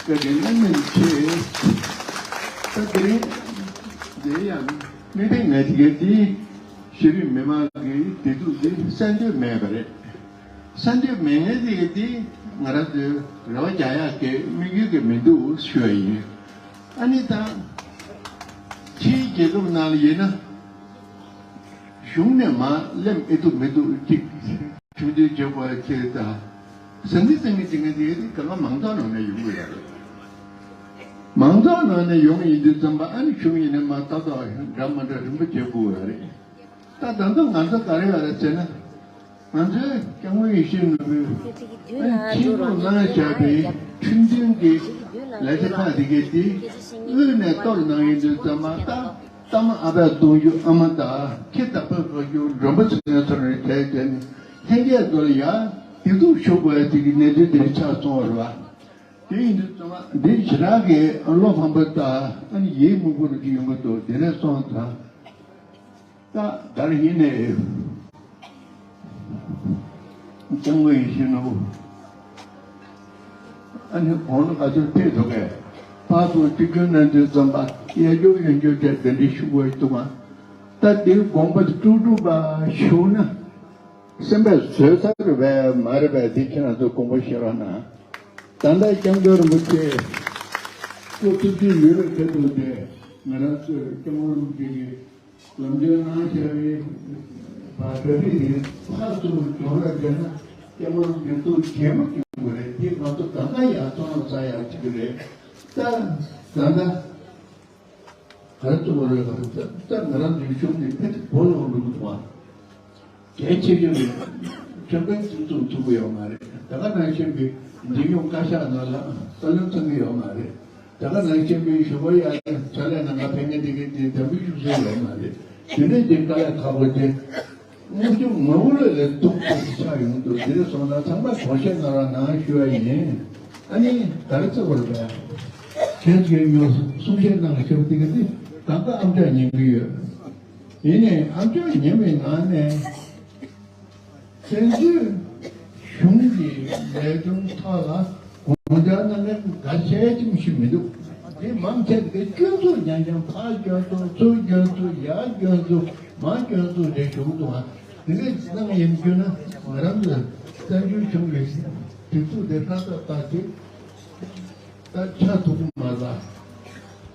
བཀའ་དྲིན་བླ་མེད་ཆེ། ད་དེ་རིང་འདི་ཡང་མི་ཕན་ང་དེ་གའི་དེ་གཞིས་རིམ་མི་མང་གི་བདེ་སྡུག་འདི་གསན་འདོད་མེད་པ་རེད། གསན་འདོད་མེད་མཁན་དེ་གའི་དེ་ང་རང་ཚོའི་རེ་བ་རྒྱག་ཡག་གི་དམིགས་ཡུལ་གི་མི་འདུག་ཞུ་ཡ་ཡིན། ཨ་ནི་ད་ཕྱིའི་རྒྱལ་ཁབ་ནང་ལ་ཡིན་ན། གཞུང་ནས་མར་སླེབས་ཨེ་ཐུབ་མི་ཐུབ་ཅིག་ཁྲིམས་མཐུན་བྱེད་དགོས་ཅེས་དང་། ཟང་ངི་ཟང་ངི་བྱེད་མཁན་དེ་ག་ལ་མང་ཚོགས་ནང་ནས་ཡོང་གི་ཡོད་རེད། མང་ཚོགས་ནང་ནས་ཡོང་ཡིན་དུས་ཙམ་པ་ཨ་ནི་གཞུང་ཡིན་ནའི་མར་ཏག་ཏག་འདྲ་མ་འདྲ་རིམ་པ་བྱེད་དགོས་ཡོད་རེད། ད་ད་དུང་ང་ཚོ་ག་རེ་ཡོད་རེད་ཟེར་ན། ང་ཚོའི་སྐྱབས་མགོན་ཡིད་བཞིན་ནོར་བུས་ཨ་ནི་ཕྱིར་ལོག་གནང་བཞག་པའི་ཁྲིམས་མཐུན་གྱི་ལས་བྱ་ཁག་དེ་གའི་དེ་དབུས་ནས་གཏོར་གནང་ཡིན་དུས་ཙམ་པ་ད། ལྟ་མ་ཨ་ཕའི་གཏོང་རྒྱུ་ཨ་མ་དང་ཁྱི་ད་ཕག་བཀག་རྒྱུ་མགྲོན་པོ་ཚོ་ཚོ་རེ་གྲས་དེ་ནི་ལྷན་རྒྱས་ཚོ་ལ་ཡ་ སྡིགས་མཛུབ་ཞུ་དགོས་ཡ་ཅིག་གི་གནས་ཚུལ་དེ་ཆགས་སོང་བ་རེད་བ། དེ་ཡིན་དུས་ཚང་མ་འདི་ཞེ་དྲག་གི་བློ་ཕམ་པོ་དང་ཨ་ནི་ཡིད་མུག་པོ་རུ་ཅིག་ཡོང་གི་འདུག་དེ་ནས་སོང་ཙང་། ད་ད་རེས་ཡིན་ནའི་སྐྱབས་མགོན་ཡིད་བཞིན་ནོར་བུ་ཨ་ནི་དགུང་ལོ་ག་ཚོད་ཕེབས་འདུག་གས། ཕར་ཚུར་གཅིག་སྐྱོན་གནང་དུས་ཙམ་པ་གཡས་སྐྱོར་གཡོན་སྐྱོར་བྱས་གདན་འདྲེན་ཞུ་དགོས་འདུག་ག་ད་དེའི་དགོངས་པ་དེ་དཀྲུག་དཀྲུག་པ་ཞུགས་ན། སེམས་པས་བཟོད་ཚར་བས་མ་རེད་པས། འདི་ཁྱེད་རང་ཚོ་དགོངས་པ་བཞེས་རོགས་གནང་། ད་ལྟ་སྐྱབས་མགོན་རིན་པོ་ཆེ་སྐུ་ཐུགས་རྗེ་ལུས་པའི་ཁ་ཐུག་དེ་ང་རང་ཚོས་སྐྱབས་མགོན་རིན་པོ་ཆེ་གི་ལམ་སྟོན་གནང་བཞག་པའི་བར་ག་རེ་ཡིན་ཕར་ཚུར་སྦྱོང་ར་བྱས་ན་སྐྱབས་མགོན་རིན་པོ་ཆེ་ཐུགས་རྗེ་མོ་སྐྱོན་དགོས་རེད། དེ་ང་ཚོ་ད་ལྟ་ཡང་བསམ་བློ་ཚ་ཡག་ཅིག་རེད། ད་ད་ལྟ། ག་རེ་གཏུག་པ་རེད། ག་རེ་ད་ད་ང་རང་ཚོའི་གཞུང་འདི་ཕན་ཚུན་སྦོ་ལོག་འགྲོ་གི་འདུག་བ། གལ་ཆེ་ཤོས་ནི་ཁྲིམས་དཔོན་ཚོ་ཚུགས་ཐུབ་ཀྱི་ཡོད་མ་རེད། ད་ག་ནང་བཞིན་པའི་འབྲེལ་ཡོད་བཀའ་ཤག་ནང་ལ་རྩ་ལོན་ཚང་གི་ཡོད་མ་རེད། ད་ག་ནང་བཞིན་པའི་ཞུ་བ་ཡ་ཕྱག་ལས་ནང་ལ་ཕན་ངེས་དེ་གའི་དེ་འདེམས་བསྐོ་ཞུ་ས་ཡོད་མ་རེད། དེ་ནས་དེ་དཀའ་ལས་ཁག་པོ་དེ། དངོས་བྱུང་ངོ་བོ་ལས་ལས་སྡུག་ཏུ་ཆགས་ཡོང་དུས་འདིར་སོང་ན་ཚང་མ་དགོངས་བཞེས་གནང་རོགས་གནང་ཞུ་བ་ཡིན། ཨ་ནི་ད་རེས་ཚེ་བར་པས་ཁྱེད་ཚོའི་ཉོ་གསུང་བཤད་གནང་ཞུ་བ་དེ་ག་དེ་ད་ལྟ་ཨམ་ཅོག་ཉན་གི་ཡོད། ཡིན་ནའི་ཨམ་ཅོག་ཉན་པའི་ནང་ནས་བཙན་བྱོལ་གཞུང་གི་ལས་དོན་ཐོག་ལ་དགོངས་འཆར་གནང་མཁན་འགའ་ཤས་ཅིག་ཞིག་མི་འདུག་དེ་མང་ཆེ་གི་སྐྱོན་འཛུགས་རྐྱང་རྐྱང་ཕར་སྐྱོན་འཛུགས་ཚུར་སྐྱོན་འཛུགས་ཡར་སྐྱོན་འཛུགས། མ་སྐྱོན་འཛུགས་རེ་བྱུང་འདུག་ཨ། དེ་འདྲ་གནང་ཡིན་རྒྱུ་ན་ང་རང་ཚོས་བཙན་བྱོལ་གཞུང་གི་སྒྲིག་འཛུགས་དེ་ཧྲ་ཏག་ཏག་ཅིག་ད་ཆགས་ཐུབ་ཀྱི་མ་རེད།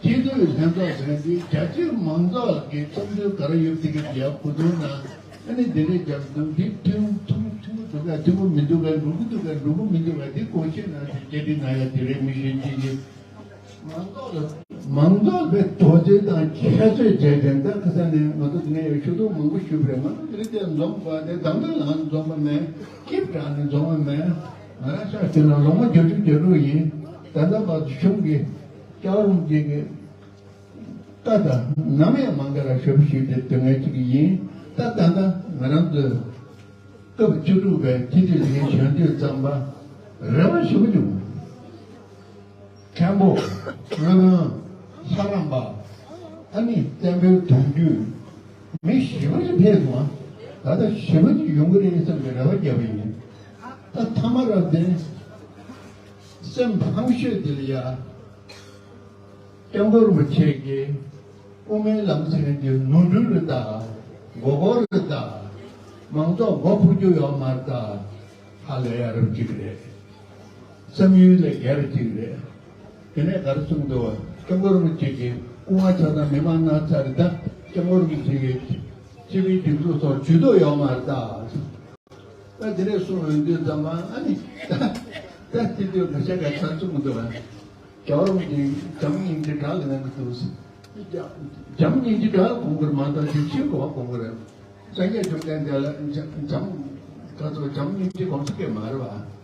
སྤྱི་འཐུས་ལྷན་ཚོགས་ཟེར་མཁན་དེ་རྒྱ་ཆེའི་མང་ཚོགས་ཀྱི་བསམ་ཚུལ་ག་རེ་ཡོད་དེ་གི་ཡར་གོ་བསྡུར་ན་ཨ་ནི་དེ་འདྲའི་རྒྱབ་འདུག་འདི་མཐུན་མཐུན་མཐུན་གྱི་འདུག་ག་མཐུན་པོ་མི་འདུག་ག་འགྲུབ་ཀྱི་འདུག་ག་འགྲུབ་པོ་མི་འདུག་ག་འདི་གོ་ཤེས་ན་དེ་བཅར་འདྲི་གནང་ཡ་དེ་རེད། མི་གཞན་གཅིག་གིས། མང་ཚོགས་ལ་མང་ཚོགས་པའི་དོགས་ཟོན་དང་ཁྱད་གསོད་བྱས་ཏེ་ད་ཁ་སང་ནས་ང་ཚོ་དེ་ནས་ཡང་ཞུ་གཏུག་མང་པོ་ཞུས་པ་རེད། ང་ཚོ་དེ་རིང་དེ་འཛོམས་པ་དེ་དང་པོ་ལ་འཛོམས་པ་མེད། སྐྱིད་དྲགས་ནས་འཛོམས་པ་མེད། ང་རང་ཤག་དེ་ལ་ལོ་ངོ་བརྒྱད་ཅུ་གྱ་དྲུག་ཡིན། ད་ལྟ་བར་དུ་གཞུང་གི་སྐྱབས་མགོན་རིན་པོ་ཆེ་གི་བཀའ་དང་ནམ་ཡང་མ་འགལ་བར་ཞབས་ཞུས་ཏེ་དོན་ངན་ཅིག་ཡིན། ད་ད་ལྟ་ང་རང་ཚོས་སྐབས་བཅུ་དྲུག་པའི་སྤྱི་འཐུས་ལ་ཡིན་གཞོན་དུས་ཙམ་པ་རེ་བ་ཞེ་པོ་བྱུང་། མཁན་པོ། སྨོན་ལམ། ལྷ་རམས་པ། ཨ་ནི་བཙན་པོའི་གདུང་རྒྱུད། མི་ཞེ་པོ་ཅིག་ཕེབས་སོང་ཨ། ད་ལྟ་ཞེ་པོ་ཅིག་ཡོང་གི་རེད་བསམ་པའི་རེ་བ་བརྒྱབ་པ་ཡིན། ད་མཐའ་མ་ར་དེ་སེམས་ཕམ་ཤོས་དེ་ལ་ཡ། སྐྱབས་མགོན་རིན་པོ་ཆེ་གིས་དབུ་མའི་ལམ་ཟེར་མཁན་དེ་ནོར་འཁྲུལ་རེད་ད། མགོ་སྐོར་རེད་ད། མང་ཚོགས་མགོ་འཕུར་རྒྱུ་ཡོད་མ་རེད་ད། ཧ་ལས་ཡ་རབས་ཅིག་རེད། བསམ་ཡུལ་ལས་བརྒལ་བ་ཅིག་རེད། དེ་ནས་ག་རེ་གསུངས་འདུག་བ། སྐྱབས་མགོན་རིན་པོ་ཆེ་གིས་སྐུ་ངལ་ཆགས་སྡང་མི་མང་གནང་ཚར་རེད་ད། སྐྱབས་མགོན་རིན་པོ་ཆེ་གིས་སྤྱི་པའི་སྒྲིག་འཛུགས་སོགས་ཇུས་གཏོགས་ཡོད་མ་རེད་ད། ད་དེ་འདྲས་གསུངས་ཡོང་དུས་ཙམ་པ་ཨ་ནི་ད་ད་དེ་དུས་ང་ཤ་ག་ཚ་གསུངས་འདུག་བ། རྒྱལ་བ་རིན་པོ་ཆེས་བྱམས་སྙིང་རྗེ་དགྲ་ལ་གནང་གི་འདུག་བྱམས་སྙིང་རྗེ་དགྲ་ལ་དགོངས་ཀྱི་རེད་མ་གཏོགས་ཅིག་ཕྱིར་གོ་བ་དགོངས་ཀྱི་རེད། སངས་རྒྱས་བཅོམ་ལྡན་འདས་ལ་བྱམས་བྱམས་ག་ཚོད་བྱམས་སྙིང་རྗེ་དགོངས་ས་གས་མ་རེད་བ།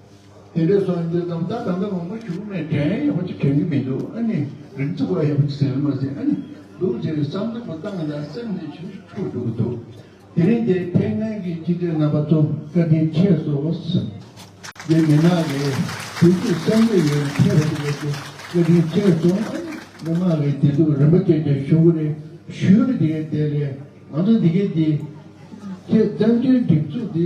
དེ་འདྲས་སོང་དུས་ཙམ་ད་ད་ལྟ་མང་པོ་ཞུ་གི་མེད། དྲན་ཡག་པོ་ཅིག་དྲན་གྱི་མི་འདུག་ཨ་ནི་རིག་ཚུགས་པ་ཡག་པོ་ཅིག་ཟེར་མ་ཟེར་ཨ་ནི་འདུག་ཅེས་བསམ་ཚུལ་པོ་བཏང་ཡིན་ན་སེམས་ནས་ཆུ་ཆུ་འཁྲུག་འགྲོ་གི་འདུག་དེ་རིང་འདིར་ཕེབས་མཁན་གྱི་སྤྱི་འཐུས་རྣམ་པ་ཚོ་བཀའ་དྲིན་ཆེ་སོང་། འདི་མི་ནག་གི་དུས་ཚོད་བསམ་བློ་ཡོད་ཕེབས་པ་དེ་བཀའ་དྲིན་ཆེ་སོང་། མི་མང་གི་བདེ་སྡུག་རིན་པོ་ཆེ་ཆེ་ཞུ་གི་རེད། ཞུ་རེ་དེ་གའི་དེ་ལས་ང་ཚོ་འདི་གའི་འདི་ཁྱེད་བཙན་བྱོལ་སྒྲིག་འཛུགས་འདི་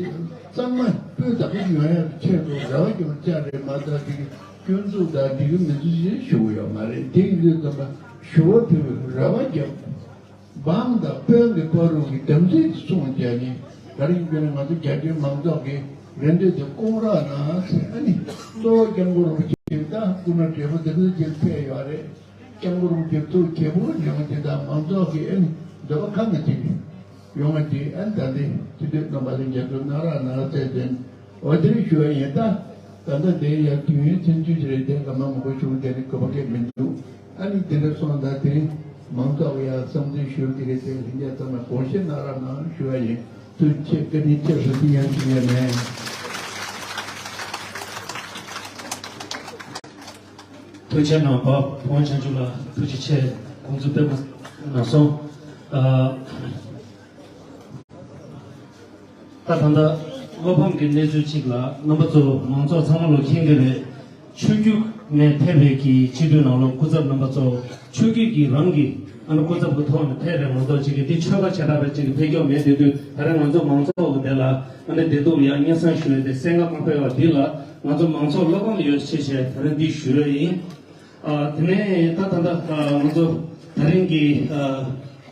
གཙང་མ་སྤུས་དག་པོ་ཡོང་ཡག་ཆེད་དུ་རེ་བ་ཀྱང་བཅའ་རེད་མ་གཏོགས་འདི་སྐྱོན་འཛུགས་དང་འདི་གའི་མི་འཛུགས་ཞེས་ཞུ་གི་ཡོད་མ་རེད། དེ་ཡིན་དུས་ཙམ་པ་ཞུ་བ་ཕུལ་བའི་རེ་བ་བརྒྱབ། འབངས་དང་དཔོན་གྱི་བར་དུ་གི་དམ་ཚིག་གི་སྲུང་བྱས་ནས་ག་རེ་ཡིན་ན་ང་ཚོ་རྒྱ་ཆེའི་མང་ཚོགས་ཀྱི་རེ་འདོད་དེ་སྐོང་རོགས་གནང་ཟེར། ཨ་ནི་གཙོ་བོ་སྐྱབས་མགོན་རིན་པོ་ཆེ་དང་སྐུ་ན་བགྲེས་པོ་དེ་ཚོ་ཅིག་ཕེབས་ཡོད་རེད། སྐྱབས་མགོན་རིན་པོ་ཆེ་ཐུགས་དགྱེས་པོ་ཡོང་དེ་དང་མང་ཚོགས་ཀྱི་ཨ་ནི་འདོད་པ་ཁ་ནས་ཅིག་ཡོང་བ་དེ་ཨ་ནི་ད་ལྟའི་སྤྱི་འཐུས་རྣམ་པ་ལ་རྒྱབ་སྐྱོར་གནང་རོགས་གནང་ཟེར་དེ། འོ་དེ་རིང་ཞུ་བ་ཡིན་ད། ད་ལྟ་དེ་ཡང་དུས་ཡུན་ཐུང་ཐུང་ཞིག་རེད་དེ་སྐར་མ་མང་པོ་ཞུ་དེ་ནི་དགོས་པ་གས་མི་འདུག་ཨ་ནི་དེ་འདྲ་སོང་ད་དེ་རིང་མང་ཚོགས་ཡ་བསམ་ཚུལ་ཞུ་དེ་རེད་དེ་ལྷན་རྒྱས་ཚང་མ་དགོངས་བཞེས་གནང་རོགས་གནང་ཞུ་བ་ཡིན། ཐུགས་རྗེ་ཆེ། བཀའ་དྲིན་ཆེ་ཞུ་རྒྱུ་ཡང་ཞུ་ཡ་མེད། ཐུགས་རྗེ་གནང་བ་ཕུན་ཆང་ཆུ་ལ་ཐུགས་རྗེ་ཆེ། དགོངས་ཚུལ་དཔེ་མ་གནང་སོང་། ཨ། ད་ད་ལྟ་ བློ་ཕམ་གྱི་གནས་ཚུལ་གཅིག་ལ་རྣམ་པ་ཚོ་མང་ཚོགས་ཚང་མ་ལ་མཁྱེན་གྱི་རེད། ཆོས་བརྒྱུད་ནས་ཕེབས་པའི་གི་སྤྱི་འཐུས་ནང་ལོགས་སྐུ་ཚབ་རྣམ་པ་ཚོ་ཆོས་བརྒྱུད་ཀྱི་རང་གི་ཨ་ནི་སྐུ་ཚབ་ཀྱི་ཐོག་ནས་ཕེབས་རེད། ང་ཚོ་གཅིག་གི་འདི་ཆོལ་ཁ་བྱེ་བྲག་པའི་གཅིག་གི་ཕེབས་སྐྱོར་མེད་དུས་དུས་ད་རེས་ང་ཚོ་མང་ཚོགས་ཀྱི་དེ་ལ་ཨ་ནི་བདེ་སྡུག་ལ་ཡང་སྙན་སེང་ཞུ་ཡས་དེ་གསན་ག་མ་ཕེབས་པ་འདི་ལ་ང་ཚོ་མང་ཚོགས་བློ་ཕམ་ཡོད་ཆེ་ཆེ་ད་རེས་འདི་ཞུ་ཡས་ཡིན། ཨ་དེ་ནས་ད་ད་ལྟ་ཨ་ང་ཚོ་ད་རིང་གི་ཨ་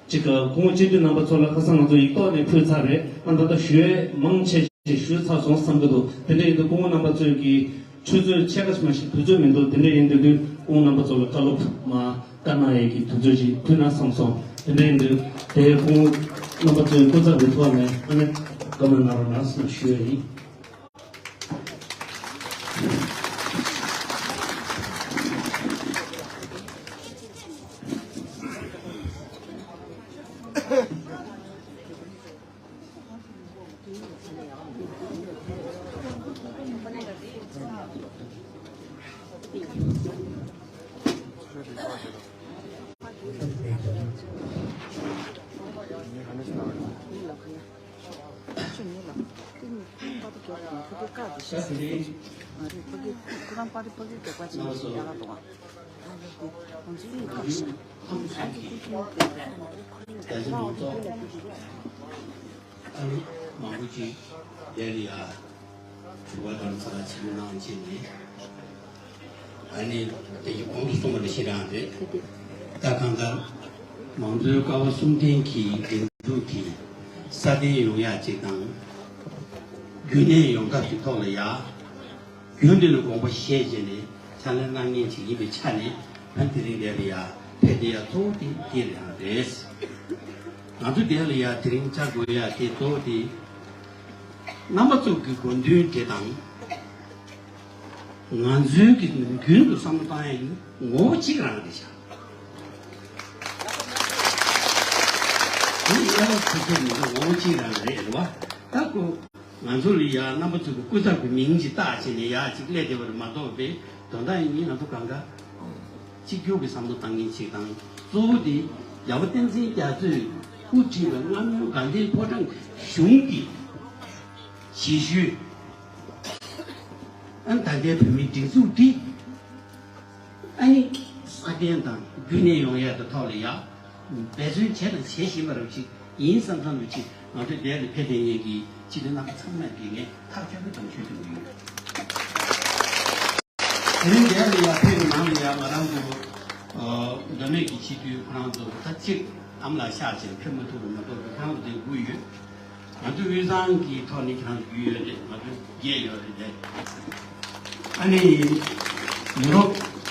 ཅིག་སྐུ་ངོ་སྤྱི་འཐུས་རྣམ་པ་ཚོ་ལ་ཁ་སང་ང་ཚོ་ཡིག་ཐོག་ནས་ཕུལ་ཚར་རེད། ཨ་ད་ལྟ་ཞུ་ཡས་མང་ཆེ་ཞིག་ཞུས་ཚར་སོང་བསམ་གྱི་འདུག་དེ་འདྲ་ཡིན་དུས་སྐུ་ངོ་རྣམ་པ་ཚོས་ཀྱི་ཆུ་ཚོད་ཕྱེད་ཀ་ཞིག་མ་ཞིག་དུས་ཚོད་མི་འདུག་དེ་འདྲ་ཡིན་དུས་དུས་སྐུ་ངོ་རྣམ་པ་ཚོ་ལ་བཀའ་སློབ་མ་བཀའ་གནང་ཡས་ཀྱི་དུས་ཚོད་ཅིག་ཕུལ་ན་བསམ་སོང་། དེ་འདྲ་ཡིན་དུས་དེ་སྐུ་ངོ་རྣམ་པ་ཚོའི་སྐུ་ཚབ་ཀྱི་ཐོག་ནས་ཨ་ནི་བཀའ་མོལ་གནང་རོགས་གནང་ཞེས་ཞུ་ཡས་ཡིན། ཨ་ནི་མང་པོ་ཅིག་ཡར་ལ་ཡར་དྲི་བ་དང་ཚ་ལ་ཆེན་པོ་གནང་བྱས་ནས། ཨ་ནི་དེ་གི་གོང་དུ་གསུངས་པ་ནང་བཞིན་རང་རེད། ད་གང་ལྟར་མང་གཙོའི་ཀ་བ་གསུམ་ལྡན་གྱི་འགན་འཁྲི་དེ་སྲ་བརྟན་ཡོང་ཡག་ཅིག་དང་། རྒྱུན་གནས་ཡོང་ཐབས་ཀྱི་ཐོག་ལ་ཡ། རྒྱུན་དུ་ནས་དགོངས་པ་བཞེས་བྱས་ནས་ཕྱག་ལས་གནང་མཁན་ཅིག་ཡིན་པའི་ཆ་ནས་ཕན་དེ་རིང་འདིར་ཡ་ཕེབས་བསྡད་ཡ་གཙོ་བོ་དེ་འདི་རང་རེད། ང་ཚོ་འདིར་ལ་ཡ་དེ་རིང་བཅར་དགོས་ཡ་དེ་གཙོ་བོ་དེ། རྣམ་པ་ཚོ་གི་དགོས་འདུན་དེ་དང་། ང་ཚོའི་གི་རྒྱུན་དུ་བསམ་བློ་བཏང་ཡ་ཡིན་ངོ་བོ་གཅིག་རང་རེད་ཤག་དེ་ཡ་ལ་ཐུགས་ཁྱད་མི་འདུག་ངོ་བོ་གཅིག་རང་རེད་རེད་བ། ད་ཁོ་ང་ཚོ་ལ་ཡ་རྣམ་པ་ཚོ་གི་སྐུ་ཚབ་ཀྱི་མིང་ཅིག་བཏགས་བྱས་ནས་ཡ་ཅིག་སླེབས་བསྡད་པ་རེད་མ་གཏོགས་པའི་དོན་དག་ཡིན་ངེས་ང་ཚོ་གང་ག་གཅིག་གྱུར་གྱི་བསམ་བློ་བཏང་མཁན་ཅིག་དང་གཙོ་བོ་དེ་རྒྱལ་བ་བསྟན་འཛིན་རྒྱ་མཚོས་དབུ་ཁྲིད་པའི་སྔ་མོའི་དགའ་ལྡན་ཕོ་བྲང་གཞུང་གི་བྱེད་ཤུལ། ཨ་ནི་ད་ལྟའི་བོད་མིའི་སྒྲིག་འཛུགས་འདི་ཨ་ནི་སྲ་བརྟན་དང་རྒྱུན་གནས་ཡོང་ཡས་ཀྱི་ཐོག་ལ་ཡ་འབད་བརྩོན་བྱས་དང་བྱེད་བཞིན་པ་རབ་ཅིག་ཡིན་བསམ་བསམ་རབ་ཅིག་ང་ཚོའི་འདིར་ཕེབས་བསྡད་མཁན་གྱི་སྤྱི་འཐུས་རྣམ་པ་ཚང་མས་དགེ་རྒན་ཐག་ཆོད་པོ་དང་ཆོད་དུ་ཡོད། དེ་རིང་འདིར་ཡ་ཕེབས་པའི་ནང་ལ་ཡ་ང་རང་ཚོ་མདོ་སྨད་ཀྱི་སྤྱི་འཐུས་ཁོ་རང་ཚོ་ད་གཅིག་ཨ་མ་ལགས་གཤགས་བྱས་ཕེབས་མ་ཐུབ་པ་མ་གཏོགས་ཁོ་རང་ཚོ་དེ་སྒུག་ཡོད། ང་ཚོ་དབུས་གཙང་གི་ཐོག་ནས་ཁྱེད་རང་ཚོ་རྒྱུས་ཡོད་རེད། ང་ཚོ་རྒྱས་ཡོད་རེད་དེ། ཨ་ནི་ཡུ་རོབ་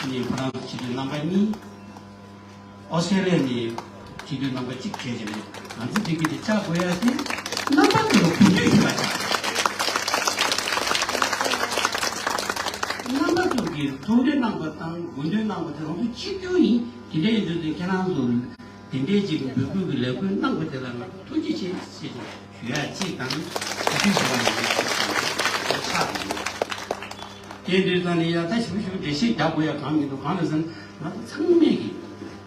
ནས་ཁོ་རང་ཚོ་སྤྱི་འཐུས་རྣམ་པ་གཉིས། ཨོ་སི་ཀྲི་ལི་ཡ་ནས་སྤྱི་འཐུས་རྣམ་པ་གཅིག་བྱས་བྱས་ནས་ང་ཚོ་འདི་གི་དེ་བཅར་དགོས་ཡ་དེ་རྣམ་པ་ཚོ་ལ་གོ་རྒྱུ་ཡོད་པ་ཆགས། རྣམ་པ་ཚོ་གི་ཐུགས་འདོད་གནང་བ་དང་དགོས་འདུན་གནང་བ་དེ་རང་ཚོ་གཅིག་གྱུར་ཡིན། དེ་འདྲ་ཡིན་དུས་ཁྱེད་རང་ཚོ། དེ་འདྲའི་ཅིག་འབོད་སྐུལ་གྱི་ལས་འགུལ་གནང་བ་དེ་ལ་ང་ཐུགས་རྗེ་ཆེ་ཞེས་ཞུ་ཡ་གཅིག་དང་། ཐུགས་རྗེ་ཆེ་བ་ཡིན་ཆགས་ཡོད། དེ་འདྲའི་ཙང་ནས་ཡ་ད་ཞིབ་ཞིབ་འགྲེལ་བཤད་རྒྱག་དགོས་ཡ་གང་མི་འདུག་གང་ལ་ཟེར་ན་ང་ཚོ་ཚང་མས་ཀྱི་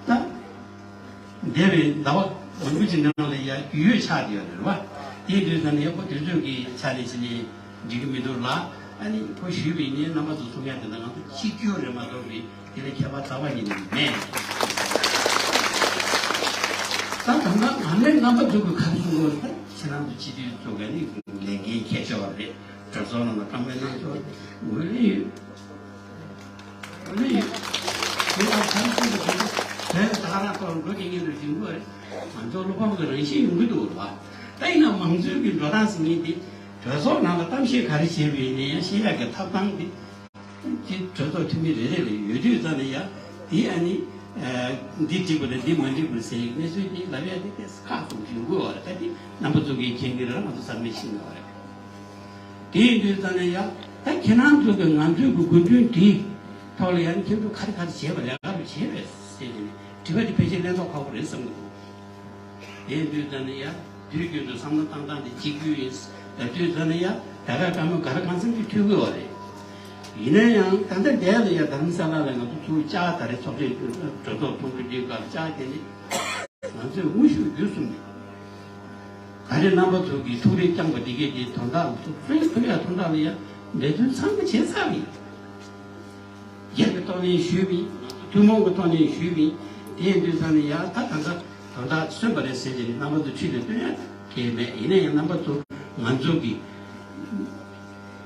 ད་འདས་པའི་ཟླ་བ་མང་པོ་ཅིག་ནང་ལ་ཡ་རྒྱུས་ཡོད་ཆགས་བསྡད་ཡོད་རེད་བ། དེ་འདྲའི་ཙང་ནས་ཡ་ཁོ་དུས་ཚོད་ཀྱི་ཆ་ནས་ཕྱིན་ནས། འགྲིག་གི་མི་འདུག་ལ། ཨ་ནི་ཁོ་ཞུས་པ་ཡིན་ནའི་རྣམ་པ་ཚོ་གསུང་ཡ་དེ་འདྲ་ང་ཚོ་གཅིག་གྱུར་རེད་མ་གཏོགས་པའི་དེ་ལ་ཁྱད་པར་རྩ་བ་ཉིད་ནས་མེད། ད་ད་ལྟ་ང་ནས་རྣམ་པ་ཚོ་གི་ཁ་གསུང་གི་ད་ཁྱེད་རང་ཚོ་སྤྱི་འཐུས་ཚོ་ག་ནི་ལས་འགན་ཁྱད་ཆེ་བ་རེད། གྲོས་ཚོགས་ནང་ལ་བཀའ་མོལ་གནང་ཆོག་འོས་ལས་ཡོད། འོས་ལས་ཡོད། དེ་ལ་ཁྱེད་རང་ཚོ་གི་དེ་ད་ག་རང་ཐོག་འགྲོ་དེ་ཉིད་དུ་བཞིན་དགོས་རེད། ང་ཚོ་བློ་ཕམ་གི་རང་བཞིན་ཡོང་གི་འདུག་རེད་བ། ད་ཡིན་ན་མང་གཙོའི་གི་འགྲོ་སྟངས་ཟེར་མཁན་དེ། གྲོས་ཚོགས་ནང་ལ་གཏམ་བཤད་ག་རེ་བྱས་པ་ཡིན་ན་ཡང་བཤད་ཡག་གི་ཐོབ་ཐང་དེ། དེ་གྲོས་ཚོགས་འཐུས་མི་རེ་རེ་ལ་ཡོད་དུས་ཙམ་ལ་ཡ། དེ་ཨ་ནི། འདི་འགྲིག་པ་རེད་འདི་མ་འགྲིག་པ་རེད་ཟེར་ཡག་གནས་ཚུལ་དེ་ལབ་ཡ་དེ་ཏོག་ཙམ་ཁག་སོང་ཞུ་དགོས་པ་རེད། ད་དེ་རྣམ་པ་ཚོ་གིས་མཁྱེན་གྱི་རེད། ང་ཚོ་ཚང་མས་ཤེས་ཡོད་རེད། དེ་ཡིན་དུས་ཙམ་ལ་ཡ། ད་ཁྱེད་རང་ཚོ་གིས་ང་ཚོའི་གི་དགོས་འདུན་དེ་ཐོག་ལ་ཡ་ནི་ཁྱེད་ཚོ་ག་རེ་ག་རེ་བྱས་པ་ལས་ཀ་རུ་བྱས་པས་ཟེར་ནས་དྲི་བ་དེ་ཕལ་ཆེར་ལན་ཐོག་ཁག་པོ་རེད་བསམ་གྱི་འདུག་དེ་ཡིན་དུས་ཙམ་ལ་ཡ། དུས་རྒྱུན་དུ་བསམ་བློ་བཏང་སྟངས་དེ་གཅིག་གྱུར་ཡིན། ད་དུས་ཙམ་ལ་ཡ། ད་ག་བཀའ་མོལ་ག་རེ་གང་འཚམ་ཅིག་ཐོས་དགོས་པ་རེད། ཡིན་ན་ཡང་ད་ལྟ་འདས་ལ་ཡ་དྷ་རམ་ས་ལ་ལ་ང་ཚོ་ཚུར་བཅར། ད་རེས་ཚོགས་ཆེན་གྲོས་ཚོགས་ཚོགས་འདུ་འདིའི་སྐབས་བཅར་དེ་ནི། ང་ཚོས་དངོས་ཤུགས་བརྒྱུད་གསུམ་གྱིས་ ད་རེས་རྣམ་པ་ཚོ་གིས་ཐུགས་རེ་བསྐྱངས་པ་འདི་གས་ཀྱི་དོན་དག་ཚོ་ཚུན་ཐུབ་ཡ་ཐུབ་དྲག་ལ་ཡ་འབད་བརྩོན་ཚང་མ་བྱས་ཚར་བ་ཡིན། སྒེར་གྱི་ཐོག་ནས་ཞུས་པ་ཡིན། ཐུན་མོང་གི་ཐོག་ནས་ཞུས་པ་ཡིན། དེ་ཡིན་དུས་ཙང་ནས་ཡ་ད་ད་ལྟ་དོན་དག་སོན་པ་རེད་ཟེར་གྱི་རེད། རྣམ་པ་ཚོ་ཁྲིད་ནས་སྟོན་ཡ་གལ་མེད། ཡིན་ན་ཡང་རྣམ་པ་ཚོ་ང་ཚོ་གི་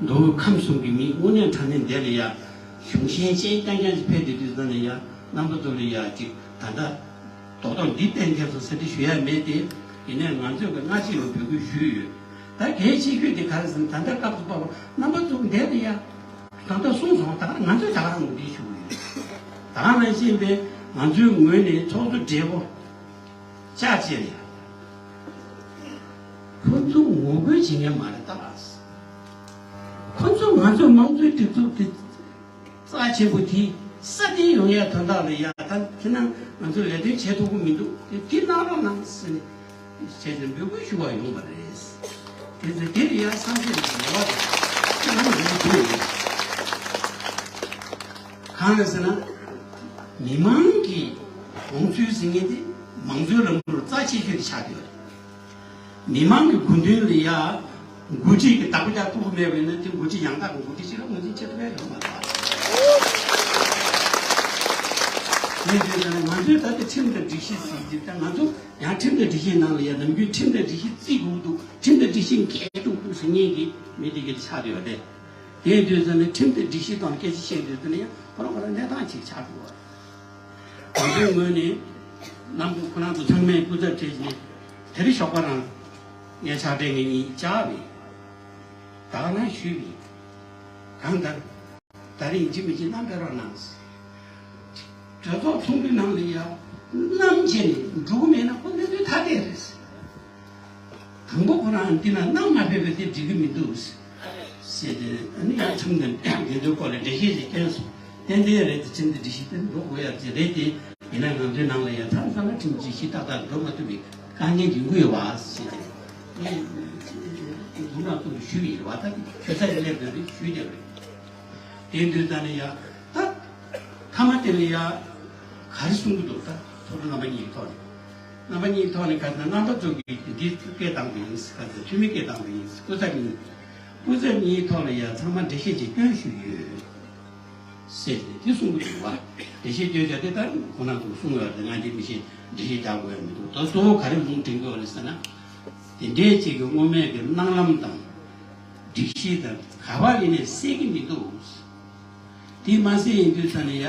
མདོ་དབུས་ཁམས་གསུམ་གྱི་མི་དངོས་གནས་དྲང་གནས་འདི་ལ་ཡ་གཞུང་ཤན་ཤན་རྐྱང་རྐྱང་ཅིག་ཕེབས་བསྡད་དུས་ཙང་ནས་ཡ་རྣམ་པ་ཚོ་ལ་ཡ་ཅིག་ད་ལྟ་རྡོག་རྡོག་འདི་གཏན་འཁེལ་སོང་ཟེར་དེ་ཞུ་ཡ་མེད་དེ། ཡིན་ནའི་ང་ཚོས་ཀྱི་སྔ་ཕྱི་ལ་འབོད་སྐུལ་ཞུས་ཡོད། ད་གལ་ཆེ་ཤོས་དེ་ག་རེ་ཟེར་ན། ད་ལྟ་སྐབས་སུ་བབས་པ་རྣམ་པ་ཚོ་འདས་ལ་ཡ་ད་ལྟ་གསུངས་སོང་། ད་ང་ཚོས་ད་ག་རང་འདི་ཞུ་གི་ཡོད། ད་ག་ནང་བཞིན་པའི་ང་ཚོའི་ངོས་ནས་ཚོགས་གཙོ་བགྲེས་པོ་ཅག་བཅས་ལ་ཡ་ཁོ་ཚོ་ངོ་རྒོལ་བྱེད་མཁན་མ་རེད་ད། ཁོ་ཚོ་ང་ཚོའི་དམངས་གཙོའི་སྒྲིག་འཛུགས་དེ་རྩ་ཆེན་པོ་དེ་སྲ་བརྟན་ཡོང་ཡ་དོན་དག་ལ་ཡ་ད་དེ་ན་ང་ཚོས་ལས་དོན་བྱེད་ཐུབ་ཀྱི་མི་འདུག་དེ་དེ་གནང་རོགས་གནང་ཟེར་ནས་བྱས་ཏེ་འབོད་སྐུལ་ཞུ་བ་ཡོང་བ་རེད། དེ་ཚེ་དེ་ལ་ཡ་བསམ་ཤེས་ཀྱི་ངེས་པ་དང་ཁྱེད་རང་ལ་ཡ་འདུག་གང་རེད་ཟེར་ན། མི་མང་གི་དགོངས་ཚུལ་ཟེར་མཁན་དེ་མང་གཙོའི་ལམ་ལུགས་རྩ་ཆེ་ཤོས་དེ་ཆགས་ཡོད་རེད། མི་མང་གི་དགོས་འདུན་ལ་ཡ་འགོ་ཁྲིད་ཀྱི་བདག་པོ་རྒྱག་ཐུབ་ཀྱི་མེད་པ་ཡིན་ན། དེ་འགོ་ཁྲིད་ཡང་དག་གི་འགོ་ཁྲིད་ཅིག་ལ་ངོས་འཛིན་བྱེད་ཐུབ་ཡ་ཡོད་མ་རེད། ངས་བརྗོད་ན་ང་ཚོའི་ད་ལྟ་ཁྲིམས་དང་སྒྲིག་གཞི་ཟེར་གྱི་ད་ང་ཚོ་ཡང་ཁྲིམས་དང་སྒྲིག་གཞིའི་ནང་ལ་ཡ་ནམ་རྒྱུན་ཁྲིམས་དང་སྒྲིག་གཞི་བརྩི་དགོས་འདུག་ཁྲིམས་དང་སྒྲིག་གཞི་འགལ་འགྲོ་འདུག་ཟེར་མཁན་གྱི་མི་དེ་ག་ཆགས་བསྡད་ཡོད་རེད། དེ་ཡིན་དུས་ཙམ་ནས་ཁྲིམས་དང་སྒྲིག་གཞི་ཐོག་ནས་སྐད་ཆ་བཤད་དུས་ཙམ་ནས་ཡང་ཁོ་རང་ཁོ་རང་གནས་སྟངས་ཅིག་ཆགས་འགྲོ་བ་རེད། ང་ཚོའི་ངོས་ནས་རྣམ་པ་ཁོ་རང་ཚོ་ཚང་མས་སྐུ་ཚབ་བྱས་ནས་དེ་རིང་ཞོགས་པ་རང་ངས་ཕྱག་སྦྲེལ་ངེད་གཉིས་བཅར་བས་ད་ག་རང་ཞུས་པས་གང་ལྟར་ད་རིང་ཡིན་གཅིག་མིན་གཅིག་བསྣམས་ཕེབས་རོགས་གནང་། གྲོས་ཚོགས་ཚོགས་འདུའི་ནང་ལ་ཡ་བསྣམས་བྱས་ནས་འགྲོ་གི་མེད་ན་ཁོ་གནས་ཚུལ་ཐ་དད་རེད། དང་པོ་ཁོ་རང་འདི་ན་གནང་མ་ཕེབས་པ་དེ་འགྲིག་གི་མི་འདུག་ཟེར་ཏེ། ཨ་ནི་ཡང་ཁྲིམས་དང་འགལ་འདུའི་སྐོར་ལ་འགྲེལ་བཤད་ཅིག་བསྐྱོན་སོང་། ཏན་ཏན་རེད་དེ། ཁྲིམས་དེ་འགྲེལ་བཤད་དེ་འགྲོ་དགོས་ཡ་ཅིག་རེད་དེ། ཡིན་ན་ང་ཚོའི་ནང་ལ་ཡང་མཚམས་མཚམས་ལ་ཁྲིམས་འགྲེལ་བཤད་ཏག་ཏག་འགྲོ་མ་ཐུབ་པའི་དཀའ་ངལ་ཡོང་གི་ཡོད་པ་ཟེར་ཏེ། ངས་འཛུམ་མདངས་སྟོན་ཞུས་ཡོད་པ། ད་ཁྱོད་ཚ་ཡི་སླེབས་དོན་རེད་ཞུས་བསྡད་པ་རེད། དེ་དུས་ད་ནི་ཡ་ད་མཐའ་མ་དེ་ལ་ཡ་ག་རེ་གསུང་གི་འདུག་ད་ཚོགས་གཙོ་རྣམ་པ་གཉིས་ཀྱི་ཐོག་ནས། རྣམ་པ་གཉིས་ཀྱི་ཐོག་ནས་ག་རེ་ན། རྣམ་པ་ཚོ་གིས་འདི་སྐད་བཏང་པ་ཡིན། ག་རེ་འཐུས་མི་སྐད་བཏང་པ་ཡིན། སྐུ་ཚབ་གཉིས། སྐུ་ཚབ་གཉིས་ཐོག་ལ་ཡ་ཚང་མ་འགྲེལ་བཤད་ཅིག་སྐྱོན་ཞུས་ཡོད་ཟེར་ཏེ་དེ་གསུང་གི་འདུག་བ། འགྲེལ་བཤད་སྐྱོན་བྱ་དེ་ལྟར་ཁོང་རྣམ་ཚོས་གསུངས་ཡོད་རེད། ང་འདི་མི་ཤེས། འགྲེལ་བཤད་རྒྱག་དགོས་ཡ་མི་འདུག་ད་གཙོ་བོ་ག་རེ་ལུང་འདྲེན་དགོས་རེད་ཟེར་ན། དེ་འདྲའི་ཅིག་གི་སྔོན་མའི་གི་གནང་ལམ་དང་སྒྲིག་གཞི་དང་ག་བ་ཡིན་ནའི་གསལ་གི་མི་འདུག་དེ་མ་གསལ་ཡིན་དུས་ཙ་ནས་ཡ་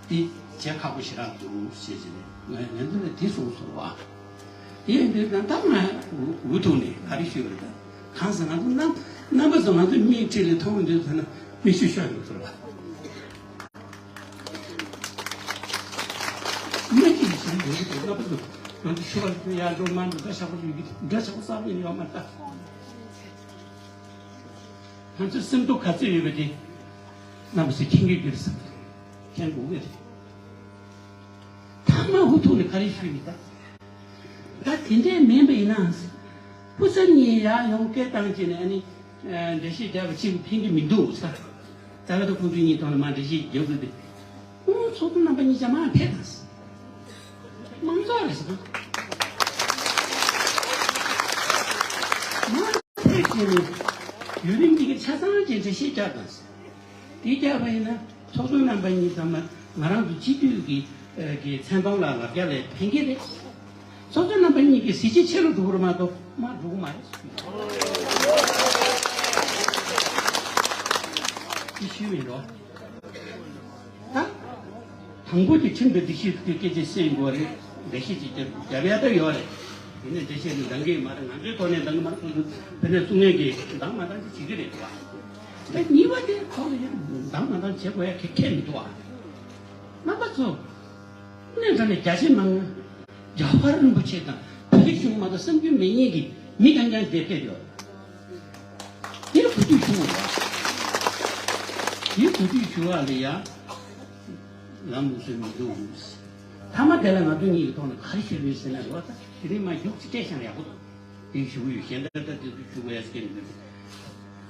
དེ་བྱེད་ཁག་པོ་ཞེ་དྲག་འདུག་ཟེར་གྱི་རེད། ང་ང་ཚོ་ལ་དེ་གསུངས་སོང་བ། དེ་ཡིན་དུས་ཙང་ད་ང་འུ་ཐུག་ནས་ག་རེ་ཞུས་པ་རེད། ད་གང་ཟེར་ང་ཚོ་རྣམ་རྣམ་པ་ཚོ་ང་ཚོ་མིག་ཁྲིད་ལས་མཐོང་དུས་ཙ་ན་མིག་ཆུ་ཤོར་ཡོང་ཟེར་བ། མ་ཅིག་བྱས་ཡོད་ཀྱི་འདུག་རྣམ་པ་ཚོ་ང་ཚོ་ཤོར་བ་ཡ་འགྲོ་མ་འགྲོ་འདྲ་ཆགས་པོ་ཡོད་ཀྱི་འདུག་འདྲ་ཆགས་པོ་གསར་པ་ཡིན་ཡོད་མ་རེད་ད། ང་ཚོའི་སེམས་སྡུག་ག་ཚོད་ཡོད་པ་དེ་རྣམ་པ་ཚོས་མཁྱེན་གྱི་ཡོད་རེད་བསམ། མཁྱེན་དགོས་ཀྱི་རེད། ཐ་མ་འུ་ཐུག་ནས་ག་རེ་ཞུས་ཡིན་ད། ད་དེ་འདྲས་མིན་པ་ཡིན་ན། སྐུ་ཚབ་གཉིས་ཡར་ཡོང་སྐད་བཏང་བྱས་ནས་ཨ་ནི། འགྲེལ་བཤད་རྒྱབ་པ་གཅིག་ཕན་གྱི་མི་འདུག་ས། ད་ག་ད་ཁོང་ཚོ་གཉིས་ཐོག་ནས་མར་འགྲེལ་བཤད་རྒྱབ་དགོས་ཏེ། ཁོང་ཚོ་ཚོགས་གཙོ་རྣམ་པ་གཉིས་ཀྱང་མར་ཕེབས་དང་། མང་ཚོགས་རེད་ཟེར། མར་ཕེབས་བྱས་ནས་ཡུན་རིང་གི་ཆ་ཚང་གི་འགྲེལ་བཤད་རྒྱག་དང་ཟེར། དེ་རྒྱག་པ་ཡིན་ན་ཚོགས་གཙོ་རྣམ་པ་གཉིས་ཚང་མ་ང་རང་ཚོ་སྤྱི་འཐུས་ཀྱི་ཨ་གི་མཚན་མཐོང་ལ་ལབ་རྒྱག་ལས་ཕན་གྱི་རེད། ཚོགས་གཙོ་རྣམ་པ་གཉིས་ཀྱི་གཟི་བརྗིད་ཆེ་རུ་འགྲོ་གི་རེད་མ་གཏོགས་མར་འགྲོ་གི་མ་རེད། དེ་ཞུས་མིན་འགྲོ། ད། དང་པོ་དེ་ཁྲིམས་དང་སྒྲིག་གཞི་དེ་སྐད་ཆ་བཤད་དགོས་རེད། འགྲེལ་བཤད་ཅིག་རྒྱབ་རྒྱབ་ཡ་ད་ཡོད་རེད། དེ་ནས་འགྲེལ་བཤད་ནི་འདང་གི་མ་རེད། ང་ཚོའི་ཐོག་ནས་འདང་གི་མ་རེད། ཁོང་ཚོ་དེ་ནས་གསུང་མཁན་གྱིས་འདང་མ་འདང་ཅིག་བྱེད་ཀྱི་རེད་བ། ད་གཉིས་པ་དེ་ཁོང་ཚོ་འདང་མ་འདང་བྱེད་དགོས་ཡ་གི་ཁྱད་མི་འདུག་བ། རྣམ་པ་ཚོ། གནས་འདྲ་ནས་རྒྱ་ཆེ་མང་། རྒྱ་གར་རིན་པོ་ཆེ་དང་བོད་གཞུང་མ་གཏོགས་བསམ་རྒྱུ་མེད་མཁན་གྱི་མི་རྐྱང་རྐྱང་དེ་ཕེབས་ཡོད། དེ་གུས་འདུད་ཞུ་བ། དེ་གུས་འདུད་ཞུ་བ་ལ་ཡ། ལམ་ལུགས་སྲོལ་མི་འདུག་མཐའ་མ་དེ་ལ་ང་ཚོ་གཉིས་ཀྱི་ཐོག་ནས་ག་རེ་ཞུ་ཡོད་ཟེར་ན་རེད་བ། ད་དེ་རིང་མ་རྒྱུགས་ཅིག་སྤྲད་ཤང་ཡག་པོ་འདུག་དེ་ཞུ་གི་ཡོད། གཞན་དག་ད་དེ་ཚོ་ཞུ་དགོས་ཡ་སྐད་མི་འདུག་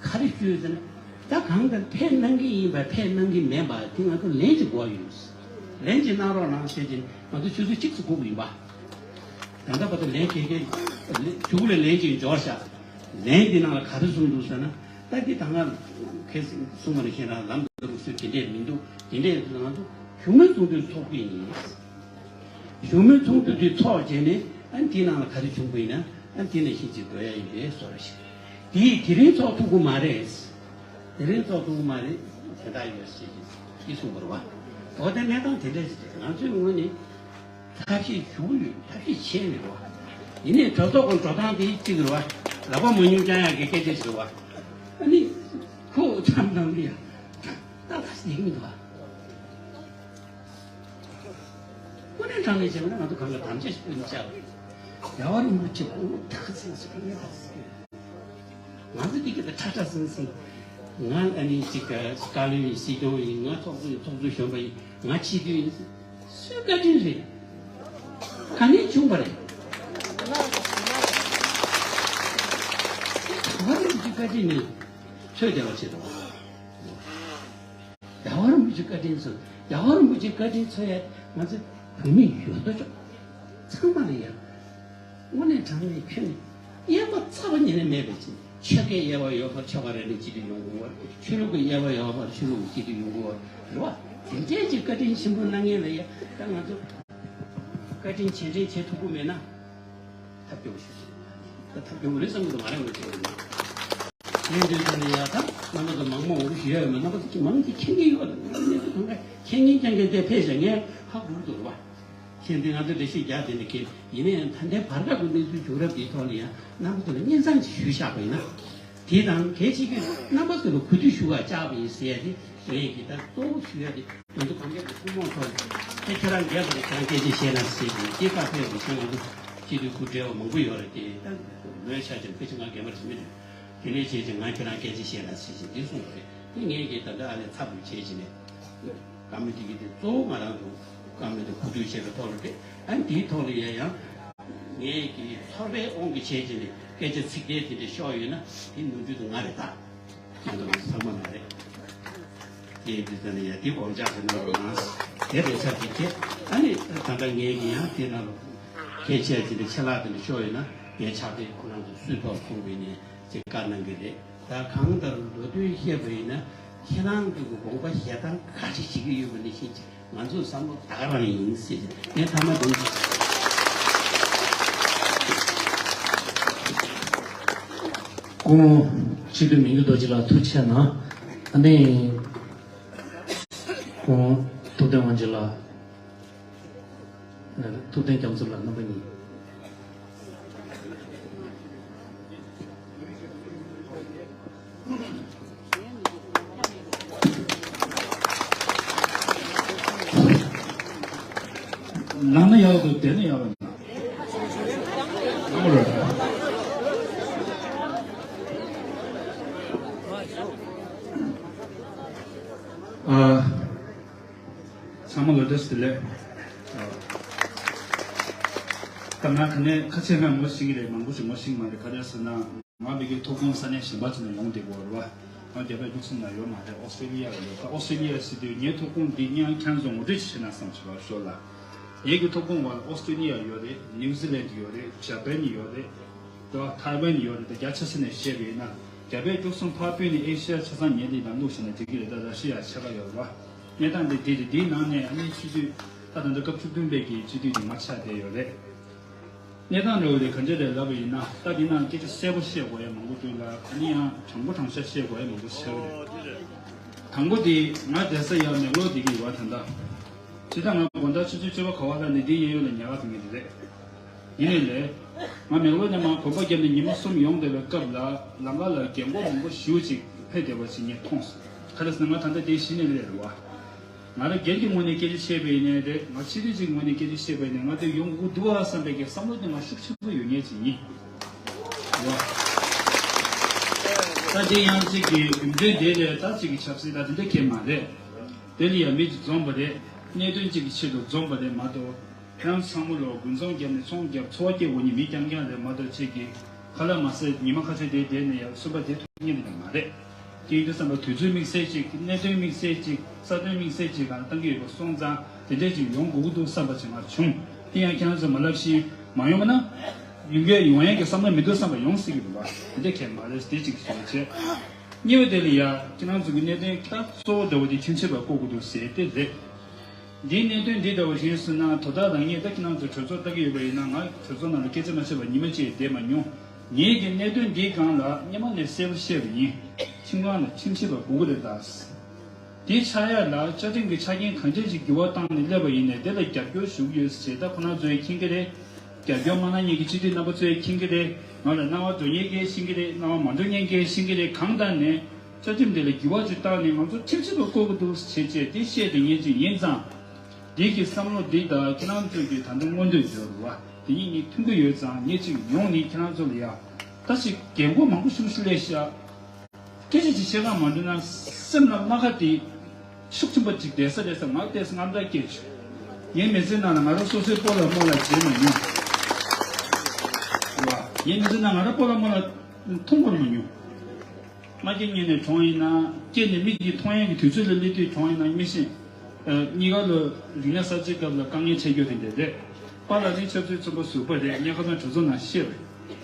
ག་རེ་ཞུ་ཡོད་ཟེར་ན། ད་གང་ལྟར་ཕེབས་གནང་གི་ཡིན་པ་ཕེབས་གནང་གི་མེད་པ་དེ་ང་ཚོ་ལན་ཅིག་དགོས་ཡོད། ལན་ཅིག་གནང་རོགས་གནང་ཟེར་གྱིན་ང་ཚོ་ཆུ་ཚོད་གཅིག་ཙམ་སྒུག་གི་ཡིན་པ། ད་ལྟ་བར་དུ་ལན་གེ་གེ་ ལེ་གཞུག་ལ་ལན་ཅིག་འབྱོར་ཤག་ལན་འདི་ནང་ལ་ག་རེ་གསུངས་འདུག་ཟེར་ན། ད་འདི་ད་ང་ཁས་གསུངས་པ་ནང་བཞིན་རང་ལམ་འདི་རུ་སུ་དེ་འདྲས་མི་འདུག་དེ་འདྲས་ང་ཚོ་གཞུང་མང་ཚོགས་འདུའི་ཚོགས་ཀྱི་ཡིན། གཞུང་མང་ཚོགས་འདུ་དེ་ཚོགས་བྱས་ནས་ཨ་འདི་ནང་ལ་ག་རེ་བྱུང་པ་ཡིན་ན་ཨ་འདི་ནང་བཞིན་ཅིག་འགྲོ་ཡ་ཡིན་པའི་བཟོ་འདྲ་ཞིག་དེ་དེ་རིང་ཚོགས་ཐུབ་ཀྱི་མ་རེད། དེ་རིང་ཚོགས་ཐུབ་ཀྱི་མ་རེད། དེ་འདྲ་ཡོད་ཟེར་གྱི་གསུངས་པ་རེད་བ། འོ་དེ་གནས་སྟངས་དེ་འདྲ་ཞིག་རེད། ང་ཚོའི་ངོས་ནས་ཐབས་ཤེས་ཞུ་གི་ཡོད། ཐབས་ཤེས་བྱས་ནས་རེད་བ། ཡིན་ནའི་གྲོས་ཚོགས་ཀྱི་འགྲོ་སྟངས་དེ་གཅིག་རེད་བ། ལག་པ་མ་ཉུང་རྐྱང་ཡག་གི་སྐད་ཆ་ཞིག་རེད་བ། ཨ་ནི་ཁོ་འཆམ་དང་ལ་ཡ་ཏག་ཏག་ཞིག་ཡིན་འདུག་བ། དངོས་གནས་དྲང་གནས་བྱས་ན་ང་ཚོ་གང་ག་དམ་བཅའ་ཞིག་ཕུལ་ན་བྱ་བ་རེད། རྒྱལ་བ་རིན་པོ་ཆེ་དགུང་ལོ་དག་ཟིན་སོང་ངས་ད་ཟེར་གྱི་ཡོད། ང་ཚོ་འདི་ག་ད་ཁྲ་ཁྲ་ཟིང་ཟིང་། ང་ཨ་ནི་ཅིག་བཀའ་བློན་ཡིན། སྲིད་སྐྱོང་ཡིན། ང་ཚོགས་གཙོ་ཡིན། ཚོགས་གཙོ་གཞོན་པ་ཡིན། ང་སྤྱི་འཐུས་ཡིན། སུའི་བཀའ་དྲིན་རེད། ག་ནས་བྱུང་བ་རེད། ག་རེ་ཡིན་གྱི་བཀའ་དྲིན་ནི་ཚོད་བདེ་བ་བྱེད་དོ། རྒྱལ་བ་རིན་པོ་ཆེ་བཀའ་དྲིན་ཚོ། རྒྱལ་བ་རིན་པོ་ཆེ་བཀའ་དྲིན་ཚོ་ཡ་ང་ཚོ་བོད་མི་ཡོད་དོ་ཅོག་ཚང་མ་ལ་ཡ། དངོས་གནས་དྲང་གནས་ཁྱོད་ནི་དབྱེ་བ་རྩ་བ་ཉིད་ནས་མེད་པའི་ཕྱིར། ཆོལ་ཁའི་དབྱེ་བ་ཡོད་པར་ཆོལ་ཁ་རེ་ནས་སྤྱི་འཐུས་ཡོང་དགོས་པར། ཆོས་ལུགས་ཀྱི་དབྱེ་བ་ཡོད་པར་ཆོས་ལུགས་ཀྱི་སྤྱི་འཐུས་ཡོང་དགོས་པར་རེད་བ། དེ་འདྲའི་ཅིག་བཀའ་དྲིན་ཆེན་པོ་གནང་མཁན་ལ་ཡ་ད་ང་ཚོ་བཀའ་དྲིན་རྗེས་དྲན་བྱེད་ཐུབ་ཀྱི་མེད་ན། ཐབས་སྐྱོ་བོ་ཞིག་རེད། ད་ཐབས་སྐྱོ་བོ་རེད་བསམ་གྱི་འདུག་ང་རང་ངོས་ནས་བྱས་པ་ཡིན་ན། ཡིན་དུས་ད་ནི་ཡ་ད་རྣམ་པ་ཚོ་མང་མང་འུར་ཞུ་ཡ་ཡོད་མ། རྣམ་པ་ཚོ་ཀྱི་མང་གི་མཁྱེན་གྱི་ཡོད། རྣམ་པ་ཚོ་གང་ག་མཁྱེན་མཁྱེན་རྐྱང་རྐྱང་དེ་ཕེབས་ཤག་ངས་ཧ་གོ་གི་འདུག་རེད་བ། མཁྱེན་དེ་ང་ཚོ་འགྲེལ་བཤད་རྒྱག་དེ་ནི་མཁྱེན། ཡིན་ན་ཡང་ད་ལྟའི་བར་སྐབས་ཀྱི་གནས་ཚུལ་བྱུང་རབས་དེའི་ཐོག་ལ་ཡང་རྣམ་པ་ཚོ་ལ་སྙན་སེང་ཞིག་ཞུས་བཞག་པ་ཡིན་ན། དེ་དང་གལ་ཆེ་གི་རྣམ་པ་ཚོ་ལ་གུས་འདུད་ཞུ་བར་བཅར་བ་ཡིན་ཟེར་ཡ་དེ་ངས་ཀྱི་ད་གཙོ་བོ་ཞུ་ཡ་དེ། ང་ཚོ་གང་ག་གི་ཐུན་མོང་ཐོག་ནས་ད་ཁྱེད་རང་རྒན་པ་རེད། ཁྱེད་རང་སྐད་ཆ་བཤད་ན་ཟེར་གྱི་སྐྱེས་པ་ཕེབས་པའི་ཆ་ང་ཚོ་སྤྱི་འཐུས་སྐུ་བགྲེས་པ་མང་པོ་ཡོད་རེད་དེ། ད་ལོས་ཆ་ཅན་ཕལ་ཆེར་ང་རྒན་པ་རེད་མི་འདུག་དེ་ནས་བྱས་ཙང་ང་ཁྱེད་རང་སྐད་ཆ་བཤད་ན་ཟེར་གྱི་འདི་གསུངས་པ་རེད། དེ་ངས་ཀྱི་ད་ལྟ་ཨ་ནི་ཚབ་ཏུ་བྱས་ཀྱི་ནས་བཀའ་མོལ་དེ་གི་དེ་གཙོ་བོ་ང་རང་ཚོ་བཀའ་མོལ་དེ་གོ་བསྡུར་བྱས་པའི་ཐོག་ལ་རེད། ཨ་ནི་དེའི་ཐོག་ལ་ཡ་ཡང་ངས་ཀྱི་ཚོར་བའི་དབང་གིས་བྱས་ཀྱི་ནས་སྐད་ཆ་ཚིག་འགྲེལ་དེ་འདྲ་ཤོར་ཡོད་ན་དེ་ནོར་འཁྲུལ་དེ་ང་རེད་ད། ཁྱེད་ཚོ་ཚང་མ་མ་རེད། དེ་འདི་ལྟ་ནས་ཡ་དེ་དགོངས་འཇགས་ཟེར་ན་རོགས་གནང་། དེ་རེད་ཚར་གྱི་ཁྱེད་ཨ་ནི་ད་ལྟ་ངས་ཀྱི་ཡང་དེ་ན་རོགས་ཁྱེད་ཆེ་ཅི་འདྲ་ཆེ་ལག་དེ་འདྲ་ཤོར་ཡོད་ན་ངས་ཕྱག་དེབ་ཁོ་རང་ཚོ་སུས་ཐོག་ཐུག་པའི་ནས་ཅིག་བཀའ་གནང་གི་རེད། ད་གང་ལྟར་ལོ་དོན་བཤད་པ་ཡིན་ན་ཁྱེད་རང་ཚོ་གི་དགོངས་པ་བཞེས་སྟངས་ག་རེ་བྱེད་ཀྱི་ཡོད་པ་ནི་ཤེས་ཀྱི། ང་ཚོས་བསམ་བློ་ད་ག་རང་ཡིན་ཟེར་ཏེ་ངས་ཐ་མ་དེ། སྐུ་ངོ་སྤྱི་འཐུས་མི་འགྱུར་རྡོ་རྗེ་ལགས་ཐུགས་རྗེ་ཆེ་གནང་། ཨ་ནི་སྐུ་ངོ་ཐུབ་བསྟན་དབང་ཆེན་ལགས། ཐུབ་བསྟན་རྒྱ་མཚོ་ལགས་རྣམ་པ་གཉིས། ལངས་ན་ཡག་འདུག་བསྡད་ན་ཡག་རེད། ཨ་མ་རེད། ཨ། ཚང་མ་ལ་བཀྲ་ཤིས་བདེ་ལེགས། ཨ། ད་ང་ག་ནས་ཁ་ཆེ་ང་མོ་ཤེས་ཀྱི་རེད། མང་པོ་ཞིག་མོ་ཤེས་ཀྱི་མ་རེད། ག་རེ་ཟེར་ན། ང་མི་གི་ཐུགས་དགོངས་ས་གནས་གཞན་པ་ཅིག་ནས་ཡོང་བསྡད་ཀྱི་ཡོད་རེད་བ། ང་རྒྱ་བལ་འབྲུག་གསུམ་ན་ཡོད་མ་རེད། ཨོ་སི་ཀྲེ་ལི་ཡ་ལ་ཡོད། ད་ཨོ་སི་ཀྲེ་ལི་ཡ་ཟེར་དུས་ངའི་ཐུགས་དགོངས་འདི་ངས་ཁྱེད་ཚོ་ངོ་སྤྲོད་ཅིག་བྱེད་ན་བསམ་བྱས་པ་ཞོར་ལ། ངེད་ཀྱི་ཐུགས་དགོངས་བར་ཨོ་སི་ཀྲེ་ལི་ཡ་ཡོད་རེད། ནིའུ་ཛི་ལན་ཡོད་རེད། ཇ་པན་ཡོད་རེད། ད་ཐའེ་ཝན་ཡོད་རེད། ད་རྒྱ་ཆེ་ས་ནས་བཤད་པ་ཡིན་ན་རྒྱ་བལ་འབྲུག་གསུམ་ཕར་ཕུད་ནས་ཨེ་ཤི་ཡ་ཆ་ཚང་ཉེ་ལི་ལ་ལུག་བྱས་ན་འགྲིག་གི་རེད། ད་ར་ཤི་ཡ་ཆེ་ཁ་ཡོད་རེད་བ། གནས་སྟངས་འདི་འདི་རེད། འདིའི་ནང་ནས་ཨ་ནི་སྤྱི་འཐུས་ད་ད་ལྟ་སྐབས་བཅུ་བདུན་པའི་གི་སྤྱི་འཐུས་འདི་མ་ཆགས་བསྡད་ཡོད་རེད། གནས་སྟངས་འདྲ་བོ་དེ་ག་འདྲ་རེད་ལབ་པ་ཡིན་ན། ད་འདི་ནང་སྐད་ཆ་གསལ་པོ་བཤད་དགོས་ཡ་མང་པོ་འདུག་ལ། ཨ་ནི་ཡང་དྲང་པོ་དྲང་བཞག་བཤད་དགོས་ཡ་མང་པོ་ཆགས་ཀྱི་རེད། དང་པོ་དེ་ང་བསྡད་ས་ཡ་མེག་ལོར་བསྡད་ཀྱི་ཡོད་པ་ད་ལྟ། ཇི་ལྟར་ང་དགོང་དག་ཆུ་ཚོད་བཅུ་པ་ག་བ་ལ་ནི་འདི་གཡས་གཡོན་ལ་ཉལ་ག་འགྲོ་མཁན་དེ་རེད། ཡིན་ནའི་ལས། ང་མེག་ལོར་ནས་མར་གོམ་པ་བརྒྱབ་ནས་ཉི་མ་གསུམ་ཡོང་བསྡད་པའི་སྐབས་ལ་ལམ་ཁ་ལ་རྒན་གོག་མང་པོ་ཞེ་པོ་ཅིག་ཕེབས་བསྡད་པ་ཅིག་ངས་མཐོང་སོང་། ག་རེ་ཟེར་ན་ང་ད་ལྟ་འདིར་གཞི་ནས་སླེབས་རེད་བ། ང་རང་སྒེར་གྱི་ངོས་ནས་སྐད་ཆ་བཤད་པ་ཡིན་ནའི་རེད། ང་ཕྱི་དྲིལ་གྱི་ངོས་ནས་སྐད་ཆ་བཤད་པ་ཡིན་ནའི་ང་དེ་ཡོང་དགོས་འདུག་ཨ་བསམ་པའི་གི་བསམ་བློ་དེ་ང་ཤུགས་ཆེན་པོ་ཡོད་མཁན་ཅིག་ཡིན། རེད་བ། ད་དེ་ཡང་གཅིག་གི་རྒྱུ་མཚན་དེ་ལས་ད་གཅིག་གི་ཆབ་སྲིད་ད་དེ་འདྲ་གང་ཡང་མ་རེད། དེ་ལ་ཡང་མི་གཅིག་འཛོམས་པ་རེད། གནད་དོན་གཅིག་གི་ཆེད་དུ་འཛོམས་པ་རེད་མ་གཏོགས། ཁྱེད་རང་ཚོ་ཚང་མ་ལོ་དགུན་ཚོང་བརྒྱབ་ནས་ཚོང་བརྒྱབ་འཚོ་བ་སྐྱེལ་དགོས་མཁན་མི་རྐྱང་རྐྱང་རེད་མ་གཏོགས། ཁྱེད་ཀྱིས་ཁ་ལག་མ་ཟས་ཉི་མ་ཁ་ཤས་དེ་བསྡད་ནས་ཡར་གསོན་པོ་བསྡད་ཐུབ་མཁན་དེ་འདྲ་མ་རེད། དེ་ཡིན་དུས་ཙམ་པ་དུས་ཚོད་དམིགས་བསལ་ཅིག་གནད་དོན་དམིགས་བསལ་ཅིག་རྩ་དོན་དམིགས་བསལ་ཅིག་གང་བཏང་གི་ཡོད་པ་སོང་ཙང་དེ་འདྲས་ཅིག་ཡོང་དགོས་ཀྱི་འདུག་བསམ་པ་ཅིག་ང་བྱུང་། དེ་ཡང་ཁྱེད་རང་ཚོ་མ་ལབ་བཞིན་མ་ཡོང་བ་ན། ཡོང་གི་ཡོང་ཡས་ཀྱི་བསམ་བློ་མི་འདུག་བསམ་པ་ཡོང་སྲིད་ཀྱི་རེད་པ། དེ་འདྲ་གལ་མ་རེད། དེ་གཅིག་བྱས་བྱས། གཉིས་པ་དེ་ལ་ཡ་ཁྱེད་རང་ཚོ་གི་གནད་དོན་ད་གཙོ་བོ་འདྲ་བོ་དེ་ཁྱིམ་གཞིས་པ་བསྐོ་དགོས་འདུག་ཟེར་དེ་རེད། འདིའི་གནད་དོན་འདི་འདྲ་བོ་ཞིག་ཟེར་ན། དོ་བདག་རང་ཉིད་ད་ཁྱེད་རང་ཚོ་གྲོས་ཚོགས་ལྟ་གི་ཡོད་པ་ཡིན་ན། ང་གྲོས་ཚོགས་ནང་ལ་སྐད་ཆ་མ་བཤད་པར་ཉི་མ་གཅིག་བསྡད་མ་མྱོང་། ངེད་ཀྱི་གནད་དོན་འདིའི་སྒང་ལ་སྔོན་མ་ནས་གསལ་པོ་བཤད་པ་ཡིན། ཁྱིམ་ཁང་ལ་ཁྱིམ་གཞིས་པ་དགོས་ཀྱི་རེད་ད། དེ་ཆགས་ཡ་ལ་བཅའ་ཁྲིམས་ཀྱི་ཆ་རྐྱེན་གང་འདྲ་ཞིག་འགྱུར་བ་བཏང་ནས་སླེབས་པ་ཡིན་ནའི་དེ་ལ་རྒྱབ་སྐྱོར་ཞུ་གི་ཡོད་ཟེར། ད་ཁོ་རང་ཚོས་མཁྱེན་གྱི་རེད། རྒྱབ་སྐྱོར་མ་གནང་མཁན་གྱི་སྤྱི་འཐུས་རྣམ་པ་ཚོས་མཁྱེན་གྱི་རེད། ང་ལ་སྣང་བ་འགྲོ་མཁན་གྱིས་ཤེས་ཀྱི་རེད། སྣང་བ་མ་འགྲོ་མཁན་གྱིས་ཤེས་ཀྱི་རེད། གང་ལྟར་ནས་བཅའ་ཁྲིམས་དེ་ལ་འགྱུར་བ་ཅིག་བཏང་ནས་ང་ཚོ་ཁྲིམས་ཞིབ་པ་བསྐོ་དགོས་འདུག་ཟེར་བྱས་དེ་བཤད་དེ་ངེས་ཅིག་ཡིན་ཙང་། འདི་གི་བསམ་བློ་འདི་དང་ཁྱེད་རང་ཚོས་ཀྱི་ད་དུང་མངོན་འདོད་ཡོད་རེད་བ། དེ་གཉིས་གཉིས་མཐུན་གྱི་ཡོད་ཙང་ངེས་ཅིག་ཡོང་ནས་ཁྱེད་རང་ཚོ་ལ་ཡ་ད་ཞིག་རྒན་གོག་མང་པོ་ཞུམ་ཞུ་ལས་ཤག་སྐད་ཆ་ཅིག་བཤད་ག་མ་འགྲོ་ན་སེམས་ལ་རྨ་ཁ་དེ་ཤུགས་ཆེན་པོ་ཅིག་བསྡད་ས་རེད་ཟེར་ང་བལྟས་སེ་རྔམ་སྐྲག་སྐྱེས་བྱུང་། ངའི་མི་ཚེ་ནང་ལ་ང་རང་སོ་སོའི་སྤོ་ལགས་རྨོ་ལགས་བྱེད་མ་མྱོང་། རེད་བ། ངའི་མི་ཚེ་ནང་ང་རང་སྤོ་ལགས་རྨོ་ལགས་མཐོང་བར་མ་མྱོང་། རྨ་སྐྱེ་མཉེས་ནས་གྲོངས་ཡིན་ན། སྐྱེས་ནས་མིག་གིས་མཐོང་ཡས་ཀྱི་དུས་ཚོད་ལ་སླེབས་དུས་གྲོངས་ཡིན་ན་མི་ཤེས། ཨ། གཉིས་ཀ་ལོ་རིག་གནས་གསར་བརྗེའི་སྐབས་ལ་དཀའ་ངལ་འཕྲད་རྒྱུ་དེ་འདྲ་རེད། པཱ་ལགས་ནི་ཆབ་སྲིད་བཙོན་པ་ཟུར་པ་རེད། སྙན་ཁ་དང་གྲོས་ཚོགས་ནང་བཤད་པ་རེད།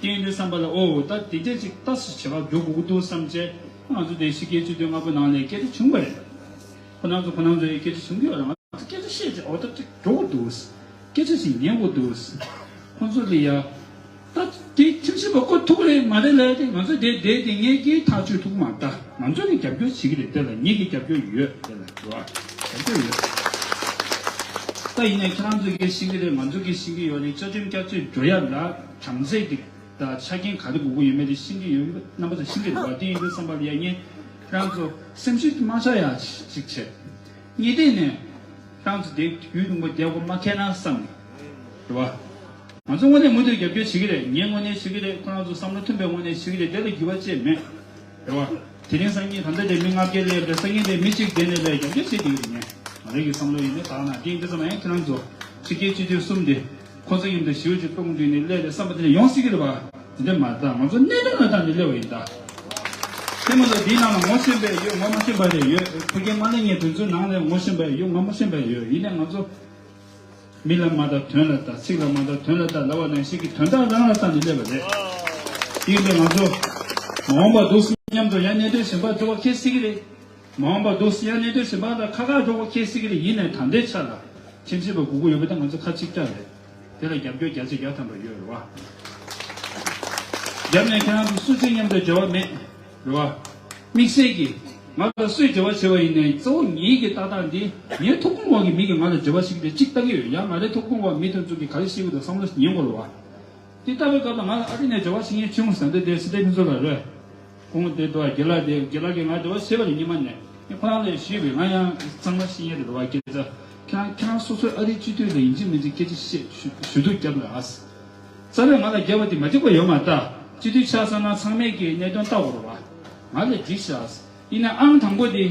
དེ་ཡིན་དུས་བསམ་པ་ལ་ཨོ་ད་དེ་འདྲས་ཅིག་ལྟ་ཞིག་བྱེད་ག་འགྲོ་དགོས་ཀྱི་འདུག་བསམ་བྱས་ང་ཚོ་དེ་ཕྱི་རྒྱལ་སྤྱི་འཐུས་ལྔ་པོ་ནང་ལ་སྐད་ཆ་བྱུང་བ་རེད། ཁོ་རང་ཚོ་ཁོ་རང་ཚོའི་སྐད་ཆ་བྱུང་གི་ཡོད་རེད། ང་ཚོ་སྐད་ཆ་བཤད་ཅིག་ཨོ་ད་ཅིག་འགྲོ་དགོས་འདུག་སྐད་ཆ་ཞིག་ཉན་དགོས་འདུག་ཁོ་ཚོ་ལ་ཡ། ད་དེ་ཁྲིམས་ཞིབ་པ་བསྐོ་ཐུབ་ཀྱི་རེད་མ་རེད་ལབ་དེ་ང་ཚོ་དེ་བསྡད་དེ་ངས་ཀྱིས་ཐག་གཅོད་ཐུབ་ཀྱི་མ་རེད། ད་ང་ཚོ་ནས་རྒྱབ་སྐྱོར་བྱེད་ཀྱི་རེད། དེ་ལ་ངེད་ཀྱི་རྒྱབ་སྐྱོར་ཡོད། དེ་ལ་རེད་བ། རྒྱབ་སྐྱོར་ཡོད། ད་ཡིན་ནའི་ཁྱེད་རང་ཚོ་གིས་ཤེས་ཀྱི་རེད། ང་ཚོ་གིས་ཤེས་ཀྱི་ཡོད་རེད། བཅའ་ཁྲིམས་བསྐྱར་བཅོས་འགྲོ་ཡ་ལ་གྲངས་ཚད་དེ་དང་ཆ་རྐྱེན་ག་རེ་དགོས་ཀྱི་ཡོད་མེད་དེ་ཤེས་ཀྱི་ཡོད། རྣམ་པ་ཚོ་ཤེས་ཀྱི་རེད་བ། དེ་ཡིན་དུས་བསམ་པ་ལ་ཡ་ངས་ཁྱེད་རང་ཚོ་སེམས་ཤུགས་མ་ཆག་ཡ་ཞིག་བྱེད། གཉིས་ཐད་ནས་ཁྱེད་རང་ཚོ་དེ་ཡུན་རིང་པོ་བསྡད་དགོས་མ་ཁེལ་ན་བསམ་ནས་རེད་བ། ང་ཚོ་དངོས་གནས་མུ་མཐུད་རྒྱབ་སྐྱོར་བྱེད་ཀྱི་རེད། ངས་དངོས་གནས་བྱེད་ཀྱི་རེད། ཁོ་རང་ཚོ་བསམ་བློ་མཐུན་པའི་ངོས་ནས་བྱེད་ཀྱི་རེད། དེ་ལ་འགྱུར་བ་ཅིག་མེད། རེད་བ། དེ་རིང་སང་ཉིན་ད་ལྟ་དེ་མི་ལྔ་བརྒྱ་སླེབས་རེད། སང་ཉིན་དེ་མི་གཅིག་དེ་ནས་ལས་རྒྱབ་སྐྱོར་བྱེད་ཀྱི་ཡོད་རེད། ངས་ང་རང་གི་བསམ་བློ་ཡིན་ན། ད་ང་དེ་ཡིན་དུས་ཙམ་ཡང་ཁྱེད་རང་ཚོ་ཕྱི་རྒྱལ་སྤྱི་འཐུས་གསུམ་དེ་ཁོ་ཚོ་མཉམ་དུ་ཞེ་པོ་ཅིག་གཏོང་དུས་ནས་སླེབས་རེད་བསམ་པ་དེ་འདྲ་ཡོང་སྲིད་ཀྱི་རེད་བ། དེ་འདྲ་མ་རེད། ད་ང་ཚོ་གནད་དོན་ལ་བལྟས་ནས་སླེབས་པ་ཡིན་ད། དེ་མ་གཏོགས་འདིའི་ནང་ལ་ངོ་ཤེས་པ་ཡོད། ངོ་མ་ཤེས་པ་རེ་ཡོད། ཕ་གིའི་དམག་ལས་ངན་དེ་ཚོའི་ནང་ལ་ངོ་ཤེས་པ་ཡོད། ངོ་མ་ཤེས་པ་ཡོད། ཡིན་ནའི་ང་ཚོ་མི་ལ་མ་བལྟ་དོན་ལ་བལྟ། ཚིག་ལ་མ་བལྟ་དོན་ལ་བལྟ་ལབ་པ་ནང་བཞིན་གྱི་དོན་དག་རང་ལ་བལྟས་ནས་སླེབས་པ་རེད། དེ་ཡིན་དུས་ང་ཚོ་མ་འོངས་པ་འདུག་སེ་མཉམ་དུ་ཡང་གནད་དོན་གཞན་པ་འགྲོ་བ་ཁེལ་སྲིད་ཀྱི་རེད། མ་འོངས་པ་འདུག་སེ་ཡང་གནད་དོན་གཞན་པ་དང་ཁ་ཁ་འགྲོ་བ་ཁེལ་སྲིད་ཀྱི་རེད། ཡིན་ནའི་ད་ལྟའི་ཆ་ལ་ཁྲིམས་ཞིབ་པ་དགོས་ཀྱི་ཡོད་པ་དེ་ང་ཚོ་ཁ་གཅིག་གྲགས་རེད། དེ་ལ་རྒྱབ་སྐྱོར་བརྒྱ་ཆ་བརྒྱ་ཐམ་པ་ཡོད་རེད་བ། རྒྱབ་ནས་ཁྱེད་རང་ཚོ་སུ་གཅིག་མཉམ་དུ་འབྲེལ་བ་མེད་རེད་བ། དམིགས་བསལ་གྱིས་ང་ལ་སུས་འབྲེལ་བ་བྱས་པ་ཡིན་ནའི་གཙོ་བོ་ངེད་ཀྱི་ལྟ་སྟངས་འདི་ངའི་ཐུགས་ཁུར་འོག་གི་མི་གིས་ང་ལ་འབྲེལ་བ་བྱེད་ཀྱི་རེད་ཅིག་ལྟ་གི་ཡོད། ཡང་ང་རའི་ཐུགས་ཁུར་འོག་མི་དེ་ཚོ་གིས་ག་རེ་བཤད་ཀྱི་འདུག་བསམ་བློ་ཉན་དགོས་རེད་བ། དེ་ལྟ་བའི་སྐབས་ལ་ང་ལ་ཨ་རི་ནས་འབྲེལ་བ་བྱེད་མཁན་བྱུང་ཟེར་འདི་དེ་སི་ཏེ་ཕུན་ཚོགས་ལགས་རེད། ཁོང་དེ་དུ་རྒན་ལགས་དེ་རྒན་ལགས་ཀྱིས་ང་འབྲེལ་བ་བྱས་པ་རེད། སྔོན་མ་ནས་ངས་ཁོ་རང་ལ་ཞུས་པས། ང་ཡང་གཙང་མ་ཤེས་མཁན་རེད་བ། སྐད་ཆ་ཁྱེད་རང་ཁྱེད་རང་སོ་སོའི་ཨ་རིའི་སྤྱི་འཐུས་ལ་ཡིན་གཅིག་མིན་གཅིག་སྐད་ཆ་བཤད་ཞུ་ཞུ་གཏུག་རྒྱབ་ལ་ཨ། རྩ་བའི་ང་ལ་རྒྱབ་པ་དེ་མ་འགྲིག་པ་ཡོད་མ་རེད། སྤྱི་འཐུས་ཆགས་ཚར་ན་ཚང་མས་ཀྱི་གནད་དོན་ལྟ་དགོས་རེད་བ། ང་ལ་འགྲིག་ཤག་ཡིན་ན་ཨང་དང་པོ་དེ་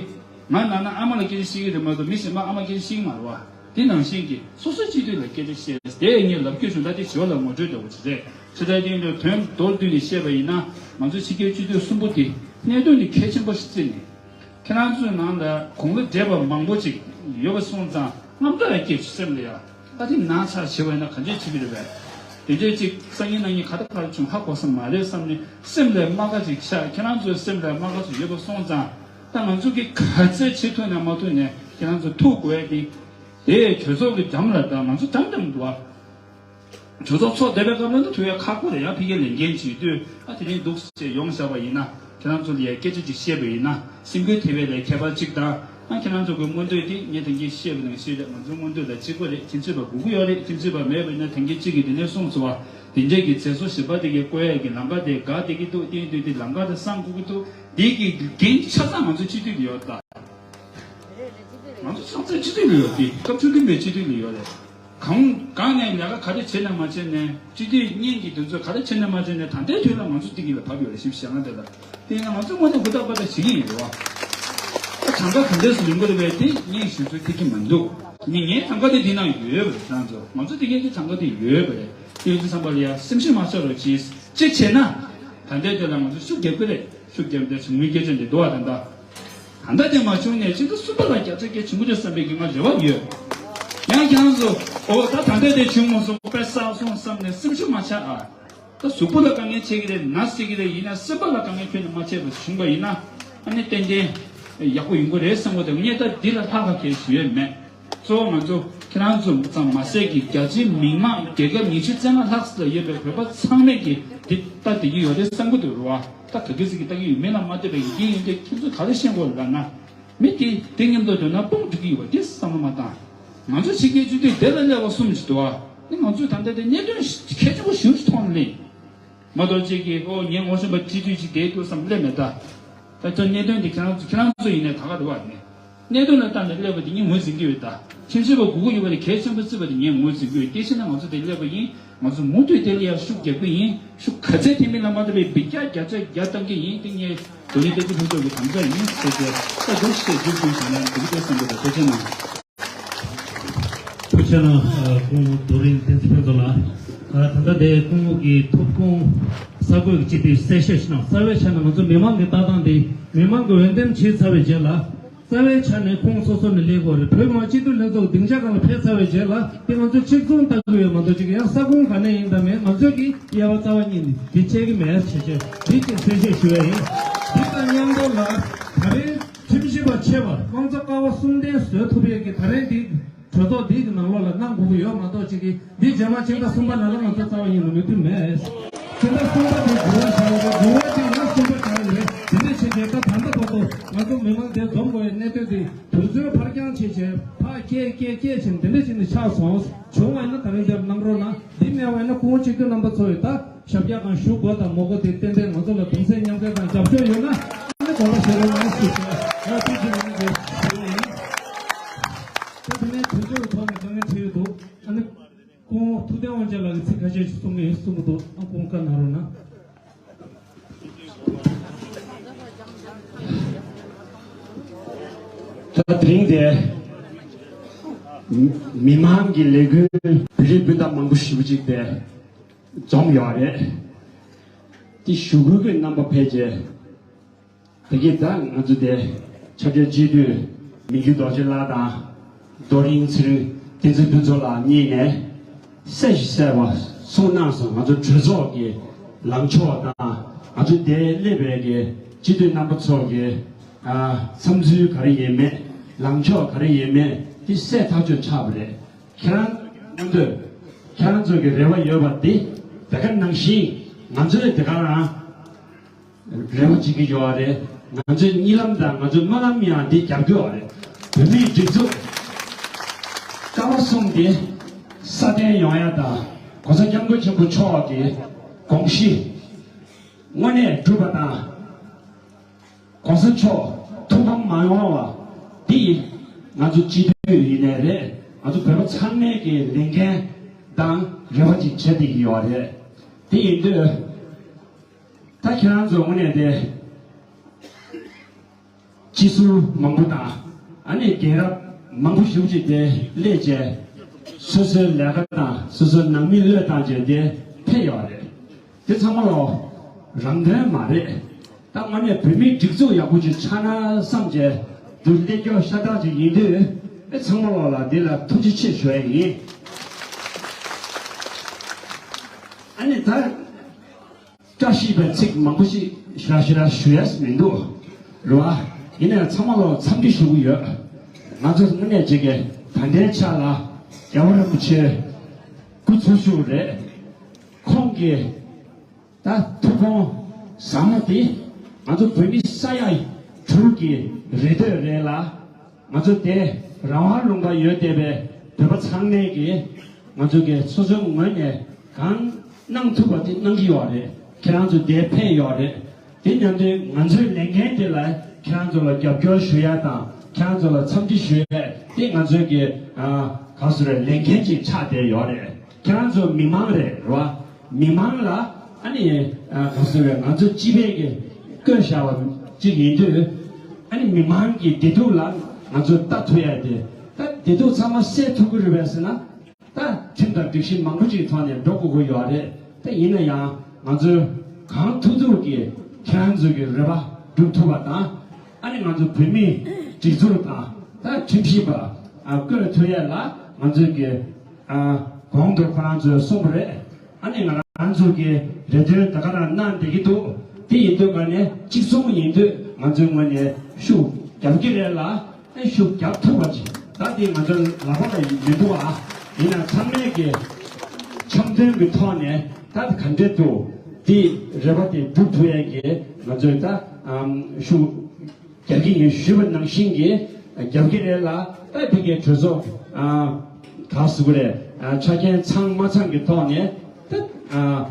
ང་ནང་ན་ཨ་མ་ལ་སྐད་ཆ་བཤད་ཀྱི་རེད་མ་གཏོགས་མི་གཞན་པ་ཨ་མ་སྐད་ཆ་བཤད་ཀྱི་མ་རེད་བ། དེ་ནང་བཞིན་གྱི་སོ་སོའི་སྤྱི་འཐུས་ལ་སྐད་ཆ་བཤད་དེ་ངས་ལབ་རྒྱུ་བྱུང་། ད་དེ་ཞོར་ལ་ངོ་སྤྲོད་འདྲ་བོ་ཅིག་རེད། ཕྱི་ལྟར་དེ་འདྲ་དོན་མདོར་བསྡུས་ནས་བཤད་པ་ཡིན་ན་ང་ཚོ་ཕྱི་རྒྱལ་སྤྱི་འཐུས་གསུམ་པོ་དེ་གནད་དོན་དེ་གལ་ཆེན་པོ་ཞིག་བརྩིས་ནས། ཁྱེད་རང་ཚོའི་ནང་ལ་དགུང་ལོ་བགྲེས་པ་མང་པོ་ཅིག་ཡོད་པ་སོང་ཙང་རྔམ་སྐྲག་ཡང་སྐྱེས་བྱུང་སེམས་ལ་ཡ། ད་དེ་ན་ཚ་བྱེད་པ་ཡིན་ན་ག་འདྲས་བྱེད་ཀྱི་རེད་པས། དེ་འདྲས་ཅིག་སང་ཉིན་གནངས་ཉིན་ག་ད་ག་རེ་བྱུང་ཧ་གོ་ས་མ་རེད་བསམ་ནས་སེམས་ལ་རྨ་ཁ་ཅིག་ཤར། ཁྱེད་རང་ཚོའི་སེམས་ལ་རྨ་ཁ་ཅིག་ཡོད་པ་སོང་ཙང་ད་ང་ཚོ་གིས་ག་ཚོད་བྱེད་ཐུབ་ན་མ་ཐུབ་ནས་ཁྱེད་རང་ཚོ་ཐུག་དགོས་ཡ་དེ། དེ་གྲོས་ཚོགས་ཀྱི་འགྲམ་ལ་ད་ང་ཚོ་འགྲམ་འགྲམ་འདུག་ཨ། གྲོས་ཚོགས་ཚོགས་བསྡད་པའི་སྐབས་ལ་ད་ཐུག་ཡ་ཁག་པོ་རེད་ཡ། ཕ་གིར་ལས་འགན་བྱེད་དུས་ཨ་དེ་རིང་འདུག་སེ་ཡོང་བཞག་པ་ཡིན་ན་ཁྱེད་རང་ཚོ་ལ་ཡ་སྐད་ཆ་ཅིག་བཤད་པ་ཡིན་ན་སེམས་འགུལ་ཐེབས་པའི་ལས་ཁྱད་པར་ཅིག་དང་། ཨ་ཁྱེད་རང་ཚོ་གི་མངོན་འདོད་དེ་ངས་ད་གིན་བཤད་པ་ནང་བཞིན་རེད། ང་ཚོའི་མངོན་འདོད་ལ་གཅིག་པ་རེད། ཁྱིམ་མཚེས་པ་དགོས་ཀྱི་ཡོད་རེད། ཁྱིམ་མཚེས་པ་མེད་པ་ཡིན་ན་ད་གིན་གཅིག་གིས་དེ་ནས་གསུངས་སོང་བ། དེ་འདྲས་ཀྱི་མཛད་སྒོ་གཞན་པ་དེ་གའི་བསྐོ་ཡས་ཀྱི་ལམ་ཁ་དེ་དགའ་བསྡད་ཀྱི་འདུག་དེ་ཡིན་དུས་དེ་ལམ་ཁ་དེ་སངས་དགོས་ཀྱི་འདུག་དེ་གི་འགན་ཆ་ཚང་ང་ཚོ་སྤྱི་འཐུས་ལ་ཡོད་ད། ང་ཚོ་ཆ་ཚང་སྤྱི་འཐུས་ལ་ཡོད་དེ། སྐབས་བཅུ་བདུན་པའི་སྤྱི་འཐུས་ལ་ཡོད་རེད། གང་གང་ནས་ལས་ཀ་ག་རེ་བྱས་ན་མ་བྱས་ནས་སྤྱི་འཐུས་གཉིས་ཀྱི་དེ་ཚོ་ག་རེ་བྱས་ན་མ་བྱས་ནས་ད་ལྟའི་དུས་ལ་ང་ཚོ་དེ་གི་ལ་བབས་ཡོད་རེད། ཞིབ་བཤད་ན་དེ་ལ་དེ་ཡིན་ན་ང་ཚོ་དངོས་གནས་ཧུར་ཐག་པ་ཐག་བྱེད་ཀྱི་ཡིན་རེད་བ། ད་གྲངས་ཀ་ག་འདྲས་སུ་ཡོང་གི་རེད་པས་དེ་ངས་ཞུ་ཚོད་ཐིག་གི་མི་འདུག་ངས་ངའི་གྲངས་ཀ་དེ་འདི་ན་ཡོད་པ་རེད། ཁྱེད་རང་ཚོ་ང་ཚོ་དེ་གའི་གི་གྲངས་ཀ་དེ་ཡོད་པ་རེད། དེ་ཡོད་དུས་ཙམ་པ་ལ་ཡ་སེམས་ཤུགས་མ་ཆག་རོགས་གྱིས། གཅིག་བྱས་ན་ད་ལྟའི་དེ་ལ་ང་ཚོ་ཤུགས་རྒྱབ་ཀྱི་རེད། ཤུགས་རྒྱབ་འདི་བྱུང་མིན་སྐད་ཆ་འདི་འདུག་བ། ད་ལྟ་ད་ལྟ་དེ་མ་བྱུང་ནས་སྤྱི་ཟླ་གསུམ་པ་ལ་བརྒྱ་ཆ་བརྒྱ་བྱུང་གི་རེད་བསམ་པའི་གི་ང་རེ་བ་ཡོད། ཡང་ཁྱེད་རང་ཚོ་ཨོ་ད་ད་ལྟ་དེ་བྱུང་མ་སོང་པས་ས་སོང་བསམ་ནས་སེམས་ཤུགས་མ་ཆག་ཨ། ད་གཟུགས་པོ་ལ་དཀའ་ངལ་འཕྲད་ཀྱི་རེད། ན་སྲིད་ཀྱི་རེད། ཡིན་ན་སེམས་པ་ལ་དཀའ་ངལ་ཁྱོན་ནས་མ་འཕྲད་པ་བྱུང་པ་ཡིན་ན། ཨ་ནི་ཏན་ཏན་ཡག་པོ་ཡོང་གི་རེད་བསམ་གི་འདུག་ངས་ད་འདི་ལ་ལྷག་ག་གས་ཞུ་ཡས་མེད། གཙོ་བོ་ང་ཚོ་ཁྱེད་རང་ཚོ་ཙམ་མ་ཟད་ཀྱི་རྒྱ་ཆེའི་མི་མང་རྒྱལ་ཁབ་ཉི་ཤུ་རྩ་ལྔ་ལྷག་ཙམ་ལ་ཡོད་པའི་བོད་པ་ཚང་མས་ཀྱི་འདི་ལྟ་བསྡད་ཀྱི་ཡོད་རེད་བསམ་གི་འདུག་རེད་བ། ད་ག་གི་ཟིག་གི་ལྟ་གི་ཡོད་མེད་ལ་མ་ལྟོས་པའི་ཡིན་ཡིན་ཏེ་ཁྱེད་ཚོ་ག་རེ་ཤེས་དགོས་ལབ་ན། མི་དེ་དེ་མཉམ་དུ་སྡོད་ན་དཔུང་འགྲིག་གི་ཡོད་པ་དེ་བསམ་བློ་མ་བཏང་། ང་ཚོ་ཕྱི་རྒྱལ་སྤྱི་འཐུས་དེ་ལ་སླེབས་པ་གསུམ་ཞིག་འདུག་ཨ། ནི་ང་ཚོས་ད་ལྟ་དེ་གནད་དོན་གལ་ཆེན་པོ་ཞིག་མཐོང་ནས་མ་གཏོགས་ཅིག་གིས་ཨོ་ངས་ངོ་ཤེས་པ་སྤྱི་འཐུས་ཅིག་བསྡད་འདུག་བསམ་སླེབས་མེད་ད། ད་ཚོ་གནད་དོན་དེ་ཁྱེད་རང་ཚོ་ཁྱེད་རང་ཚོ་ཡིན་ནའི་ད་ག་རེད་བ་ནི། གནད་དོན་ལ་བལྟས་ནས་སླེབས་པ་དེ་ངས་ངོས་འཛིན་གྱི་ཡོད་ད། ཁྱིམ་གཞིས་པ་དགོས་ཀྱི་ཡོད་པ་དེ་གལ་ཆེན་པོ་བརྩིས་པ་དེ་ངས་ངོས་འཛིན་གྱི་ཡོད། དེ་བཞིན་ང་ཚོ་དེ་སླེབས་པ་ཡིན། ང་ཚོ་མུ་མཐུད་དེ་ལ་ཡང་ཤུགས་རྒྱག་གི་ཡིན། ཤུགས་ག་ཚད་ཐེབས་མིན་ལ་མ་ལྟོས་པའི་འབུད་རྒྱག་བརྒྱ་ཆ་བརྒྱ་བཏང་གི་ཡིན། དེ་ངས་རྡོ་ལི་བསྟན་འཛིན་ཕུན་ཚོགས་ཀྱི་དམ་བཅའ་ཡིན་ཟེར་ཏེ་ད་འདུག་སེ་འཇུག་དགོས་བྱུང་ན་འདུག་སྟེ་བསམ་གྱི་འདུག་ཐུགས་རྗེ་གནང་། ཐུགས་རྗེ་གནང་། སྐུ་ངོ་རྡོ་རིང་བསྟན་འཛིན་ཕུན་ཚོགས་ལགས། ད་ལྟ་དེ་སྐུ་ངོ་གི་ཐུགས་དགོངས་གསར་འགོད་ཀྱི་སྤྱི་འཐུས་གསལ་བཤད་ཞུ་ན། རྩ་བའི་ཆ་ནས་ང་ཚོ་མི་མང་གི་ལྟ་སྟངས་དེ་མི་མང་གི་འོས་འདེམས་བྱས་ཚར་བའི་རྗེས་ལ། རྩ་བའི་ཆ་ནས་ཁོང་སོ་སོ་ནས་སླེབས་དགོས་རེད། བོད་མི་མང་སྤྱི་འཐུས་ལྷན་ཚོགས་སྡིངས་ཆ་སྒང་ལ་ཕེབས་ཚར་བའི་རྗེས་ལ་དེ་ང་ཚོས་གཅིག་མཚུངས་ལྟ་དགོས་ཡོད་མ་གཏོགས་ཅིག་ཡང་ས་ཁོངས་ག་ནས་ཡིན་དང་མིན་ང་ཚོས་ཀྱི་དབྱེ་བ་རྩ་བ་ཉིད་ནས་འདི་བྱེད་ཀྱི་མེད་ཅེས་བྱས་འདི་གཅིག་གསལ་བཤད་ཞུ་ཡ་ཡིན། འདི་དང་མཉམ་དུ་ལ་ད་རེས་ཁྲིམས་ཞིབ་པ་ཆེ་བ་དབང་ཚད་ཀ་བ་གསུམ་ལྡན་བཟོ་ཐུབ་ཡས་ཀྱི་ད་རེས་འདི་གྲོས་ཚོགས་འདི་གི་ནང་ལོགས་ལ་གནང་དགོས་ཀྱི་ཡོད་མ་གཏོགས་ཅིག་གི་འདི་རྗེས་མ་ཕྱི་ཟླ་གསུམ་པ་ནང་ལ་ང་ཚོ་རྩ་བ་ཉིད་ནས་མོས་མཐུན་མེད། ཁྱེད་ཚོ་གསུམ་པ་དེ་འགྱུར་བ་བྱུང་བ་འགྱུར་བ་དེ་ཡང་གསུམ་པ་བྱུང་རེད། དེ་འདྲ་བྱས་བྱས་ད་ད་ལྟ་བར་དུ་ང་ཚོ་མི་མང་དེ་འཛོམས་དགོས་པའི་གནད་དོན་དེ་དུས་ཚོད་ཕར་འགྱངས་བྱས་བྱས་ཕར་སྐྱེལ་སྐྱེལ་སྐྱེལ་བྱས་འདི་འདྲ་བྱས་ནས་ཆགས་སོང་། བྱུང་བ་ཡིན་ན་ད་རིང་འདིར་གནང་རོགས་གནང་། འདི་མེད་པ་ཡིན་ན་སྐུ་ངོ་སྤྱི་འཐུས་རྣམ་པ་ཚོ་ཡིས་ད་ཞབས་སྐྱེལ་གང་ཞུ་དགོས་དང་མ་དགོས་དེ་ཏན་ཏན་ང་ཚོ་ལ་གདུང་སེམས་མཉམ་སྐྱེད་དང་རྒྱབ་སྐྱོར་ཡོད་ན་ཨ་ནི་དགོངས་པ་བཞེས་རོགས་གནང་ཞུ་བྱས་ང་ཐུགས་རྗེ་གནང་ཞུ་ཡ་ཡིན། ད་དེ་ནས་དོན་གཅོད་ཀྱི་ཐོག་ནས་དཀའ་ངལ་འཕྲད་ཡོད་འདུག་ཨ་ནི། སྐུ་ངོ་ཐུབ་བསྟན་དབང་ཆེན་ལགས་ཀྱིས་ཚིག་ཁ་ཤས་ཤིག་གསུང་གི་ཡོད་གསུང་གི་འདུག་ཨ་སྐུ་ངོ་བཀའ་གནང་རོགས་གནང་། ད་དེ་རིང་དེ་མི་མང་གི་ལས་འགུལ་བོད་རིགས་སྤུན་ཟླ་མང་པོ་ཞེ་པོ་ཅིག་དེ་འཛོམས་ཡོད་རེད། དེ་ཞུ་སྐུལ་གྱི་རྣམ་པ་ཕལ་ཆེར། དེ་གིས་ད་ང་ཚོ་དེ་ཆབ་ཆ་སྤྱི་འཐུས་མི་རྒྱུད་རྡོ་རྗེ་ལགས་དང་རྡོ་རིང་ཚེ་རིང་བསྟན་འཛིན་ཕུན་ཚོགས་ལགས་གཉིས་ནས་གསལ་ཞིང་གསལ་བ་གསུངས་གནང་སོང་། ང་ཚོ་གྲོས་ཚོགས་ཀྱི་ལངས་ཕྱོགས་དང་ང་ཚོ་དེ་སླེབས་པའི་གི་སྤྱི་འཐུས་རྣམ་པ་ཚོ་གི་ཨ་བསམ་ཚུལ་ག་རེ་ཡིན་མེད་ལངས་ཕྱོགས་ག་རེ་ཡིན་མེད་དེ་གསལ་ཐག་ཆོད་ཆགས་པ་རེད། ཁྱེད་རང་མཉམ་དུ་ཁྱེད་རང་ཚོ་གི་རེ་བ་ཡོད་པ་དེ་དེ་ག་ནང་བཞིན་ང་ཚོས་དེ་ག་རང་རེ་བ་བྱེད་ཀྱི་ཡོད་རེད། ང་ཚོའི་གཉིད་ལམ་དང་ང་ཚོའི་སྨོན་ལམ་ཡང་འདི་རྒྱབ་ཀྱི་ཡོད་རེད། བོད་མིའི་སྒྲིག་འཛུགས་ཀ་བ་གསུམ་འདི་སྲ་བརྟན་ཡོང་ཡ་དང་གོང་ས་སྐྱབས་མགོན་ཆེན་པོ་མཆོག་གི་དགོངས་གཞི་དངོས་གནས་འགྲུབ་པ་དང་། གོང་ས་མཆོག་ཐུགས་ཕམ་མ་ཡོང་བ་འདི་ང་ཚོ་སྤྱི་འཐུས་ཡིན་ནའི་རེད། ང་ཚོ་བོད་པ་ཚང་མའི་གི་ལས་འགན་དང་རེ་བ་ཅིག་བྱེད་བསྡད་ཀྱི་ཡོད་རེད། དེ་ཡིན་དུས། ད་ཁྱེད་རང་ཚོ་དངོས་གནས་དེ་སྤྱི་ཟུར་མང་པོ་དང་ཨ་ནི་རྒན་རབས་མང་པོ་ཞེ་པོ་ཅིག་དེ་སླེབས་བྱས་སོ་སོའི་ལས་ཀ་དང་སོ་སོའི་ནང་མི་བློས་བཏང་བྱས་དེ་ཕེབས་ཡོད་རེད། དེ་ཚང་མ་ལོ་རང་དོན་མ་རེད། ད་དངོས་གནས་བོད་མིའི་སྒྲིག་འཛུགས་ཡག་པོ་ཅིག་ཆགས་ན་བསམ་བྱས་འདུག་སླེབས་སྐྱོ་ཤ་སྟག་ཅིག་ཡིན་དུས་ཨེ་ཚང་མ་ལོ་ལ་འདི་ལ་ཐུགས་རྗེ་ཆེ་ཞུ་ཡ་ཡིན། ཨ་ནི་ད། བཀྲ་ཤིས་པའི་ཚིག་མང་པོ་ཞིག་ཞེ་དྲག་ཞེ་དྲག་ཞུ་ཡས་མི་འདུག་རེད་བ། ཡིན་ནའང་ཚང་མ་ལ་འཚམས་འདྲི་ཞུ་གི་ཡོད། ང་ཚོ་དངོས་གནས་བྱེད་ཀྱི་ད་ལྟའི་ཆ་ལ་རྒྱལ་བ་རིན་པོ་ཆེ་སྐུ་འཚོ་བཞུགས་རེད། ཁོང་གིས་ད་ཐུགས་དགོངས་ཟབ་མོ་དེ་ང་ཚོ་བོད་མི་ས་ཡ་དྲུག་གི་རེ་འདོད་རེད་ལ། ང་ཚོ་དེ་རང་དབང་ལུང་པ་ཡོད་བསྡད་པའི་བོད་པ་ཚང་མས་ཀྱིས་ང་ཚོ་གི་སོ་སོའི་ངོས་ནས་གང་གནང་ཐུབ་པ་དེ་གནང་གི་ཡོད་རེད། ཁྱེད་རང་ཚོ་དེ་ཕན་ཡོད་རེད། དེ་མཉམ་དུ་ང་ཚོའི་ལས་འགན་དེ་ལ་ཁྱེད་རང་ཚོ་ལ་རྒྱབ་སྐྱོར་ཞུ་ཡ་དང་ཁྱེད་རང་ཚོ་ལ་འཚམས་འདྲི་ཞུ་ཡ་དེ་ང་ཚོའི་གི་ཨ་ག་ཟེར་རེད་ལས་འགན་ཅིག་ཆགས་བསྡད་ཡོད་རེད། ཁྱེད་རང་ཚོ་མི་མང་རེད་རེད་བ། མི་མང་ལ་ཨ་ནི་ཨ་ག་ཟེར་བས་ང་ཚོ་སྤྱི་པའི་གི་བསྐོས་བཞག་པ་གཅིག་ཡིན་དུས་ཨ་ནི་མི་མང་གི་བདེ་སྡུག་ལ་ང་ཚོ་ལྟ་ཐུབ་ཡ་དེ་ད་བདེ་སྡུག་ཚང་མ་སེལ་ཐུབ་ཀྱི་རེད་པས་ཟེར་ན་ད་ཁྲིམས་དང་སྒྲིག་གཞི་མང་པོ་ཅིག་ཐོག་ནས་འགྲོ་དགོས་ཀྱི་ཡོད་རེད། ད་ཡིན་ན་ཡང་ང་ཚོས་གང་ཐུབ་ཐུབ་ཀྱིས་ཁྱེད་རང་ཚོ་གི་རེ་བ་སྒྲུབ་ཐུབ་པ་དང་ཨ་ནི་ང་ཚོ་བོད་མིའི་སྒྲིག་འཛུགས་དང་ད་ཁྲིམས་ཞིབ་པ་བསྐོས་ཐུབ་ཡ་ལ་ང་ཚོས་ཀྱི་གོང་དུ་ཁོ་རང་ཚོས་གསུངས་པ་རེད། ཨ་ནི་ང་རང་ཚོ་གི་རེ་འདུན་ད་ག་རང་གནང་བསྡད་ཀྱི་འདུག་དེ་ཡིན་དུས་ང་ནས་གཅིག་མཚུངས་ཡིན་དུས་ང་ཚོའི་ངོས་ནས་ཤུགས་རྒྱབ་ཀྱི་རེད་ལ། ཨེ་ཤུགས་རྒྱབ་ཐུབ་པ་ཅིག་ད་དེ་ང་ཚོའི་ལག་པ་ལ་མི་འདུག་ཨ། ཡིན་ན་ཚང་མས་ཀྱི་འཆམ་མཐུན་གྱི་ཐོག་ནས་ད་ག་འདྲས་འདུག་དེ་རེ་བ་དེ་སྒྲུབ་ཐུབ་ཡས་ཀྱི་ང་ཚོས་ད་ཨམ་ཤུགས་རྒྱག་གི་ཡིན་ཞུས་པ་ནང་བཞིན་གྱི་རྒྱབ་ཀྱི་རེད་ལ། ད་ཕ་གིའི་གྲོས་ཚོགས་ཨ་ག་ཟེར་དགོས་རེད། ཨ་ཆ་རྐྱེན་ཚང་མ་ཚང་གི་ཐོག་ནས་ད་ཨ་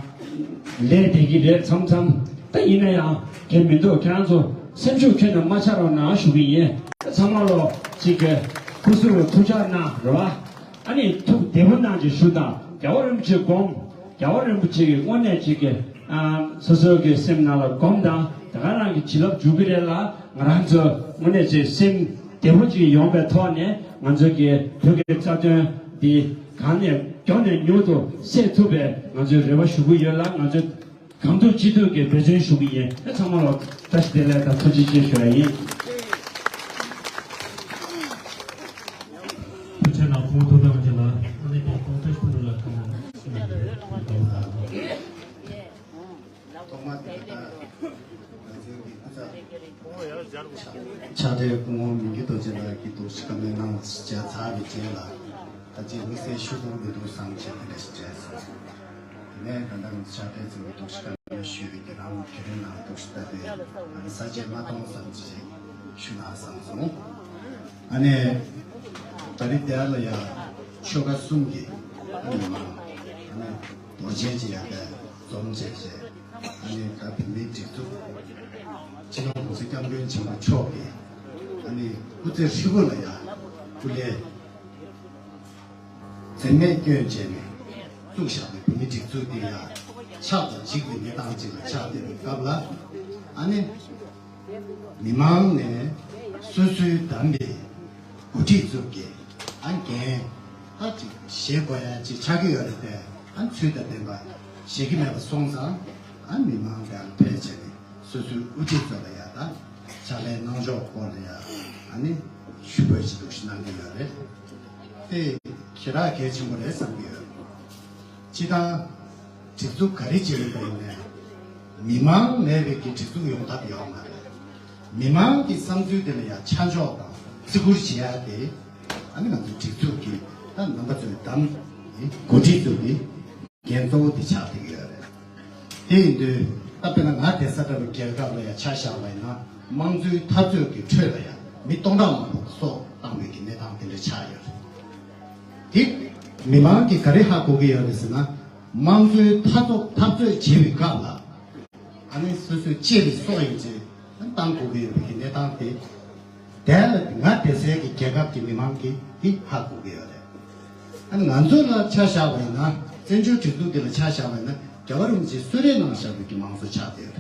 ལས་བསྡད་ཀྱི་རེད་མཚམས་མཚམས། ད་ཡིན་ན་ཡང་དེ་མི་འདུག་ཁྱེད་རང་ཚོ་སེམས་ཤུགས་ཁྱོན་ནས་མ་ཆག་རོགས་གནང་ཞུ་གི་ཡིན། ཚང་མ་ལོ་གཅིག་གི་སྐུ་གཟུགས་ལ་ཐུགས་ཅག་གནང་རོགས། ཨ་ནི་ཐུགས་བདེ་པོ་གནང་ཅིག་ཞུ་དང་། རྒྱལ་བ་རིན་པོ་ཆེ་སྒོམ། རྒྱལ་བ་རིན་པོ་ཆེ་གི་དངོས་གནས་གཅིག་གི་ཨ་སོ་སོ་གི་སེམས་ནང་ལ་སྒོམ་དང་། དེ་ག་རང་གི་བྱིན་རླབས་འཇུག་གི་རེད་ལ། ང་རང་ཚོ་དངོས་གནས་ཅིག་སེམས་བདེ་པོ་ཅིག་ཡོང་བའི་ཐོག་ནས་ང་ཚོ་གི་བོད་ཀྱི་རྩ་དོན་འདི་གང་ནས་མགྱོགས་ནས་མྱུར་དུ་སེལ་ཐུབ་པའི་ང་ཚོས་རེ་བ་ཞུ་གི་ཡོད་ལ། ང་ཚོས་གང་ཐུབ་ཅི་ཐུབ་ཀྱིས་འབད་བརྩོན་ཞུ་གི་ཡིན། ཚང་མ་ལ་བཀྲ་ཤིས་བདེ་ལེགས་དང་ཐུགས་རྗེ་ཆེ་ཞུ་བ་ཡིན། ཕྱི་ནང་ཁོང་ཐུགས་དམ་གྱི་ལ་ཨ་ནི་ཁོང་ཐུགས་ཕུ་ལ་ཁོང་ཐུགས་དམ་ཐོག་མ་དེ་ལྟར་ང་ཚོའི་གི་སྐུ་ཚབ་ཕྱག་སྦྲེལ་སྐུ་ངོ་མི་འགྱུར་རྡོ་རྗེ་ལགས་ཀྱིས་འདུག་ཤི་ཀ་མེད་ནང་བྱས་ཚར་བའི་རྗེས་ལ་ད་ཅི་དམིགས་བསལ་ཞུ་དགོས་མི་འདུག་བསམ་བྱས་དེ་འདྲ་ཞིག་བྱས་སོང་། དེ་ནས་ད་ལྟ་ང་ཚོ་ཕྱག་སྦྲེལ་ཚོས་འདུག་ཤི་ཀ་མེད་ཞུས་པའི་རྒྱུ་རང་ཁྱེད་རང་ནང་འདུག་ཤི་ལྟ་དུས་ང་ཚོ་ས་བཅད་མ་གཏོང་བསམ་བྱས་ཞུ་ན་བསམ་སོང་། ཨ་ནི། ད་རེས་དེ་ལ་ཡ་ཆོལ་ཁ་གསུམ་གྱི་ཨ་ནི་མང་ཨ་ནི་རྡོ་རྗེ་ཅི་ཡ་ག་འཛོམས་བྱས་བྱས་ཨ་ནི་ད་བོད་མིའི་སྒྲིག་འཛུགས་སྤྱི་ནོར་༸གོང་ས་༸སྐྱབས་མགོན་ཆེན་པོ་མཆོག་གིས་ཨ་ནི་སྐུ་ཚེ་ཧྲིལ་པོ་ལ་ཡ་སྐུ་ལས་འཛེམས་མེད་བསྐྱོན་བྱས་ནས་བཙུགས་བཞག་པའི་བོད་མིའི་སྒྲིག་འཛུགས་འདི་ཡ་ཆགས་དང་འཇིག་པའི་གནས་སྟངས་ཅིག་ལ་ཆགས་བསྡད་པའི་སྐབས་ལ་ཨ་ནི། མི་མང་ནས་སོ་སོའི་བདམས་པའི་འགོ་ཁྲིད་ཚོ་གིས་ཨ་འགན་ད་ཅིག་བཞེས་དགོས་ཡ་ཅིག་ཆགས་ཀྱི་ཡོད་རེད་དེ། ཨ་ཚུལ་དང་ལྡན་པ་བཞེས་ཀྱི་མེད་པ་སོང་ཙང་ཨ་མི་མང་དེ་ལ་ཕེབས་བྱས་ནས་སོ་སོའི་དབུ་ཁྲིད་ཚོ་ལ་ཡ་ད་ཕྱག་ལས་གནང་ཕྱོགས་སྐོར་ལ་ཡ་ཨ་ནི་ཞུ་དགོས་ཅིག་འདུག་ཞུ་གནང་གི་ཡོད་རེད། དེ་ཞེ་དྲག་གལ་ཆེན་པོ་རེད་བསམ་གྱི་ཡོད། སྤྱི་བཏང་སྒྲིག་འཛུགས་ག་རེ་བྱེད་རིན་པ་ཡིན་ནའི་མི་མང་མེད་པའི་གི་སྒྲིག་འཛུགས་ཡོང་ཐབས་ཡོད་མ་རེད། མི་མང་གི་བསམ་ཚུལ་དེ་ལ་ཡང་ཆ་འཇོག་དང་བརྩི་བཀུར་བྱེད་ཡ་དེ་ཨ་ནི་ང་ཚོའི་སྒྲིག་འཛུགས་ཀྱི་ད་རྣམ་པ་ཚོའི་བདམས་འགོ་ཁྲིད་ཚོ་གི་འགན་གཙོ་བོ་དེ་ཆགས་བསྡད་ཀྱི་ཡོད་རེད། དེ་ཡིན་དུས་ད་དཔེར་ན་ང་བསྡད་ས་འདྲ་བོ་རྒྱལ་ཁབ་ལ་ཡང་ཆ་བཞག་པ་ཡིན་ན་དམངས་གཙོའི་འཐབ་རྩོད་ཀྱི་ཁྲོད་ལ་ཡང་མི་སྟོང་ཕྲག་མང་པོ་སྲོག་བཏང་བའི་གི་གནས་སྟངས་དེ་འདྲ་ཆགས་ཡོད་རེད། དེ་མི་མང་གིས་ག་རེ་ཧ་གོ་གི་ཡོད་རེད་ཟེར་ན། དམངས་གཙོའི་འཐབ་རྩོད་འཐབ་རྩོད་བྱེད་པའི་སྐབས་ལ་ཨ་ནི་སོ་སོའི་གཅེས་པའི་སྲོག་ཡིན་ཚེ་བཏང་དགོས་ཀྱི་ཡོད་པའི་གི་གནས་སྟངས་དེ། དེ་ལ་ང་བསྡད་སའི་གི་རྒྱལ་ཁབ་ཀྱི་མི་མང་གིས་དེ་ཧ་གོ་གི་ཡོད་རེད། ཨ་ནི་ང་ཚོ་ལ་ཆ་བཞག་པ་ཡིན་ན་བཙན་བྱོལ་སྒྲིག་འཛུགས་འདི་ལ་ཆ་བཞག་པ་ཡིན་ན་རྒྱལ་བ་རིན་པོ་ཆེའི་གསོལ་རས་གནང་བཞག་པའི་གི་མང་གཙོ་ཆགས་བསྡད་ཡོད་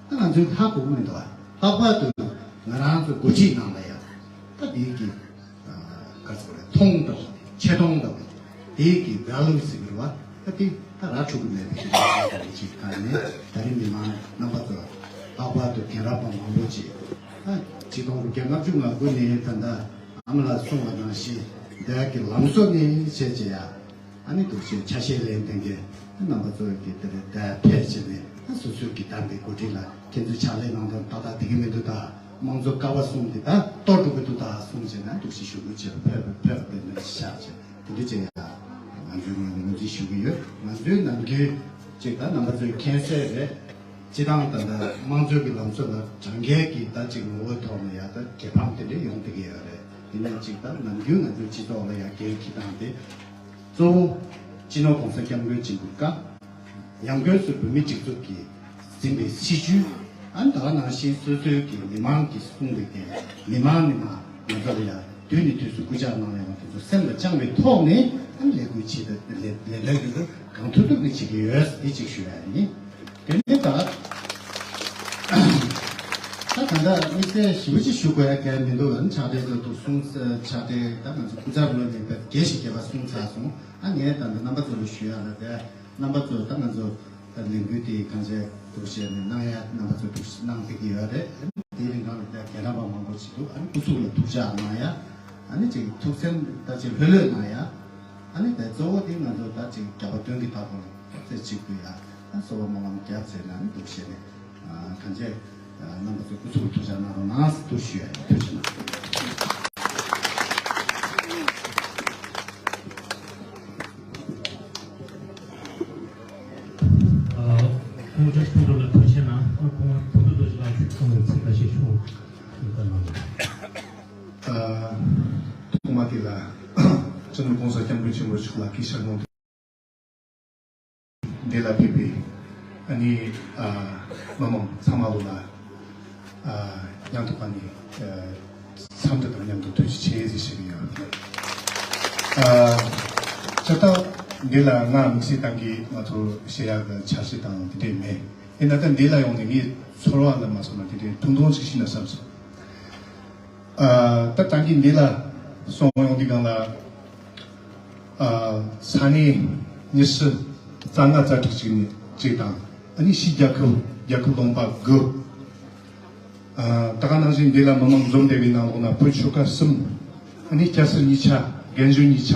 རེད། ཨ་ང་ཚོས་ཧ་གོ་གི་མི་འདུག་ཨ་ལྷག་པར་དུ་ང་རང་ཚོ་འགོ་ཁྲིད་ནང་ལ་ཡང་ད་དེའི་གི་ག་ཚོད་རེད། མཐོང་འདྲ་བོ་ཆེ་མཐོང་འདྲ་བོ་དེའི་གི་ཝེ་ལུ་ཟེར་གི་རེད་བ། ད་དེ་ད་ར་འཕྲོད་གི་མེད་པའི་གི་ཅིག་ག་ནས་ད་རིང་མི་མང་རྣམ་པ་ཚོ་ལྷག་པར་དུ་རྒན་རབས་པ་མང་པོ་ཅིག་ད་ཆིག་སྟོང་དགུ་བརྒྱ་ལྔ་བཅུ་ང་དགུ་ནས་ད་ལྟ་ཨ་མ་ལགས་གསུངས་པ་ནང་བཞིན་འདས་ཀྱི་ལམ་བཟོ་ནས་བྱས་བྱས་ཡ། ཨ་ནི་འདུག་ཅེས་ཆ་ཤས་ལེན་མཁན་གྱི་རྣམ་པ་ཚོ་གི་དེ་རེད། དེ་ཕེབས་བྱས་ནས་ཨ་སོ་སོའི་གི་བདམས་པའི་འགོ་ཁྲིད་ལ་ཁྱེད་ཚོས་ཕྱག་ལས་གནང་སྟངས་ཏག་ཏག་བསྡད་ཀྱི་མི་འདུག་ད་དམངས་གཙོ་ཀ་བ་གསུམ་དེ་ད་གཏོར་འགྲོ་གི་འདུག་ད་གསུངས་བྱས་ན་འདུག་ཅེས་ཞུ་དགོས་བྱས་ཕེབས་ཕེབས་པ་དེ་འདྲ་ཞིག་བྱས་བྱས་དེ་འདྲ་བྱས་ཡ་ང་ཚོའི་ངོས་ནས་ངོས་འཛིན་ཞུ་གི་ཡོད། ང་ཚོའི་ནམ་རྒྱུན་ཅིག་ད་རྣམ་པ་ཚོས་མཁྱེན་གསལ་རེད། སྤྱི་བཏང་ད་ལྟ་དམངས་གཙོའི་གི་ལམ་སྲོལ་ལ་གྲངས་ཀའི་གི་ད་ཅིག་ངོ་བོའི་ཐོག་ནས་ཡ་ད་གྱེས་ཕམ་དེ་འདྲ་ཡོང་བསྡད་ཀྱི་ཡོད་རེད། དེ་ནས་ཅིག་ད་ནམ་རྒྱུན་ང་ཚོའི་སྤྱི་ཚོགས་ལ་ཡ་འགན་འཁྱེར་སྟངས་དེ་གཙོ་བོ་སྤྱི་ནོར་༸གོང་ས་༸སྐྱབས་མགོན་ཆེན་པོའི་བཀའ། ཡང་སྒོས་སུ་བོད་མིའི་སྒྲིག་འཛུགས་ཀྱིས་འཛིན་པའི་སྲིད་བྱུས། ཨ་ནི་ད་ག་ནང་བཞིན་སོ་སོའི་གི་མི་མང་གིས་གསུངས་པའི་གི་མི་མང་ནས་མ་ང་ཚོ་ལ་ཡ་དུས་ནས་དུས་སུ་སྐུལ་ལྕག་གནང་ཡོང་བ་དེ་ཚོ་སེམས་ལ་བཅངས་པའི་ཐོག་ནས་ཨ་ནི་ལས་འགུལ་བྱེད་པའི་ལས་ལས་དོན་དེ་ཚོ་གང་ཐུབ་ཐུབ་ཀྱིས་བྱེད་ཀྱི་ཡོད། འདི་གཅིག་ཞུ་ཡ་ཡིན། དེ་ནས་ད་ད་ད་ལྟ་དམིགས་བསལ་ཞིབ་པོ་ཅིག་ཞུ་དགོས་ཡ་གལ་མི་འདུག་ཨ་ནི་ཕྱག་སྦྲེལ་དུ་འདུག་གསུངས། ཕྱག་སྦྲེལ་ད་ང་ཚོ་སྐུ་ཚབ་ངོས་ནས་དཔེ་རྒྱས་ཤིག་རྒྱས་པ་གསུངས་ཚར་སོང་། ཨ་ངས་ད་ལྟ་རྣམ་པ་ཚོ་ལ་ཞུ་ཡ་ལ་དེ། རྣམ་པ་ཚོས་ད་ང་ཚོ་ད་ལས་འགུལ་དེ་གང་བྱས་འདུག་བྱས་ནས་གནང་ཡ་རྣམ་པ་ཚོས་འདུག་གནང་བསྡད་ཀྱི་ཡོད་རེད། དེའི་རིང་གང་ལ་ད་རྒན་རབས་པ་མང་པོ་ཅིག་འདུག་ཨ་ནི་སྐུ་གཟུགས་ལ་ཐུགས་ཅག་གནང་ཡ། ཨ་ནི་ཅིག་ཐུགས་སེམས་ད་ཅིག་ལྷོད་ལྷོད་གནང་ཡ། ཨ་ནི་ད་གཙོ་བོ་དེ་ང་ཚོ་ད་ཅིག་རྒྱ་བོད་དོན་གྱི་ཐོག་ལ་ ཚེ་གཅིག་པུ་ཡ། ད་གསོལ་བ་སྨོན་ལམ་རྒྱབ་ཚེ་ན་ནི་འདུག་བྱས་ནས། ཨ། ཐམས་ཅད་རྣམ་པ་ཚོ་སྐུ་ཚུགས་ཐུགས་ཅག་གནང་རོགས་གནང་ཟེར་ཐུགས་ཞུ་ཡ་ཡིན། ཐུགས་རྗེ་གནང་། ཨ། ཁོང་བཀྲ་ཤིས་ཕུན་སྒྲུབ་ལ་ཐུགས་རྗེ་གནང་། ཁོང་བུ་ཕྲུག་རྡོ་རྗེ་ལགས་ཀྱིས་གསུང་བའི་ཚིག་ཁ་ཤས་ཤོག་ཡིན་པ་གནང་། ཨ། ཐོག་མ་དེ་ལ་སྤྱི་ནོར་༸གོང་ས་༸སྐྱབས་མགོན་ཆེན་པོ་མཆོག་ལ་གུས་ཕྱག་སྔོན་དུ། འདི་ལ་ཕེབས་པའི་ཨ་ནི། ཨ། མི་མང་ཚང་མ་ལོ་ལ། ཨ། མཉམ་དུ་ཕ་ནི། ཨ། འཚམས་འདྲི་དང་མཉམ་དུ་ཐུགས་རྗེ་ཆེ་ཟེར་ཞུ་གི་ཡོད། ཨ། ད་ལྟ་འདི་ལ་ང་དམིགས་བསལ་གཏམ་གྱི་ང་ཚོ་བཤད་ཡག་གི་འཆར་གཞི་དང་དེ་འདྲས་མེད། ཡིན་ན་ད་འདི་ལ་ཡོང་ནས་ངའི་ཚོར་བ་ལ་མ་སོང་ན་དེ་འདྲས་ཐུང་ཐུང་ཞིག་བཤད་ན་བསམ་སོང་། ཨ། ད་ད་གིན་འདི་ལ་སོང་ཡོང་དུས་སྒང་ལ། ཨ། ས་གནས་ཉི་ཤུ་རྩ་ལྔ་རྩ་དྲུག་ཅིག་ནས་གཅིག་དང་། ཨ་ནི་ཕྱིའི་རྒྱལ་ཁབ་རྒྱལ་ཁབ་ལུང་པ་དགུ། ཨ། ད་ག་ནང་བཞིན་འདི་ལ་མི་མང་འཛོམས་བསྡད་པའི་ནང་ལོགས་ན་བོད་ཆོལ་ཁ་གསུམ། ཨ་ནི་སྐྱ་སེར་གཉིས་ཆ། རྒན་གཞོན་གཉིས་ཆ།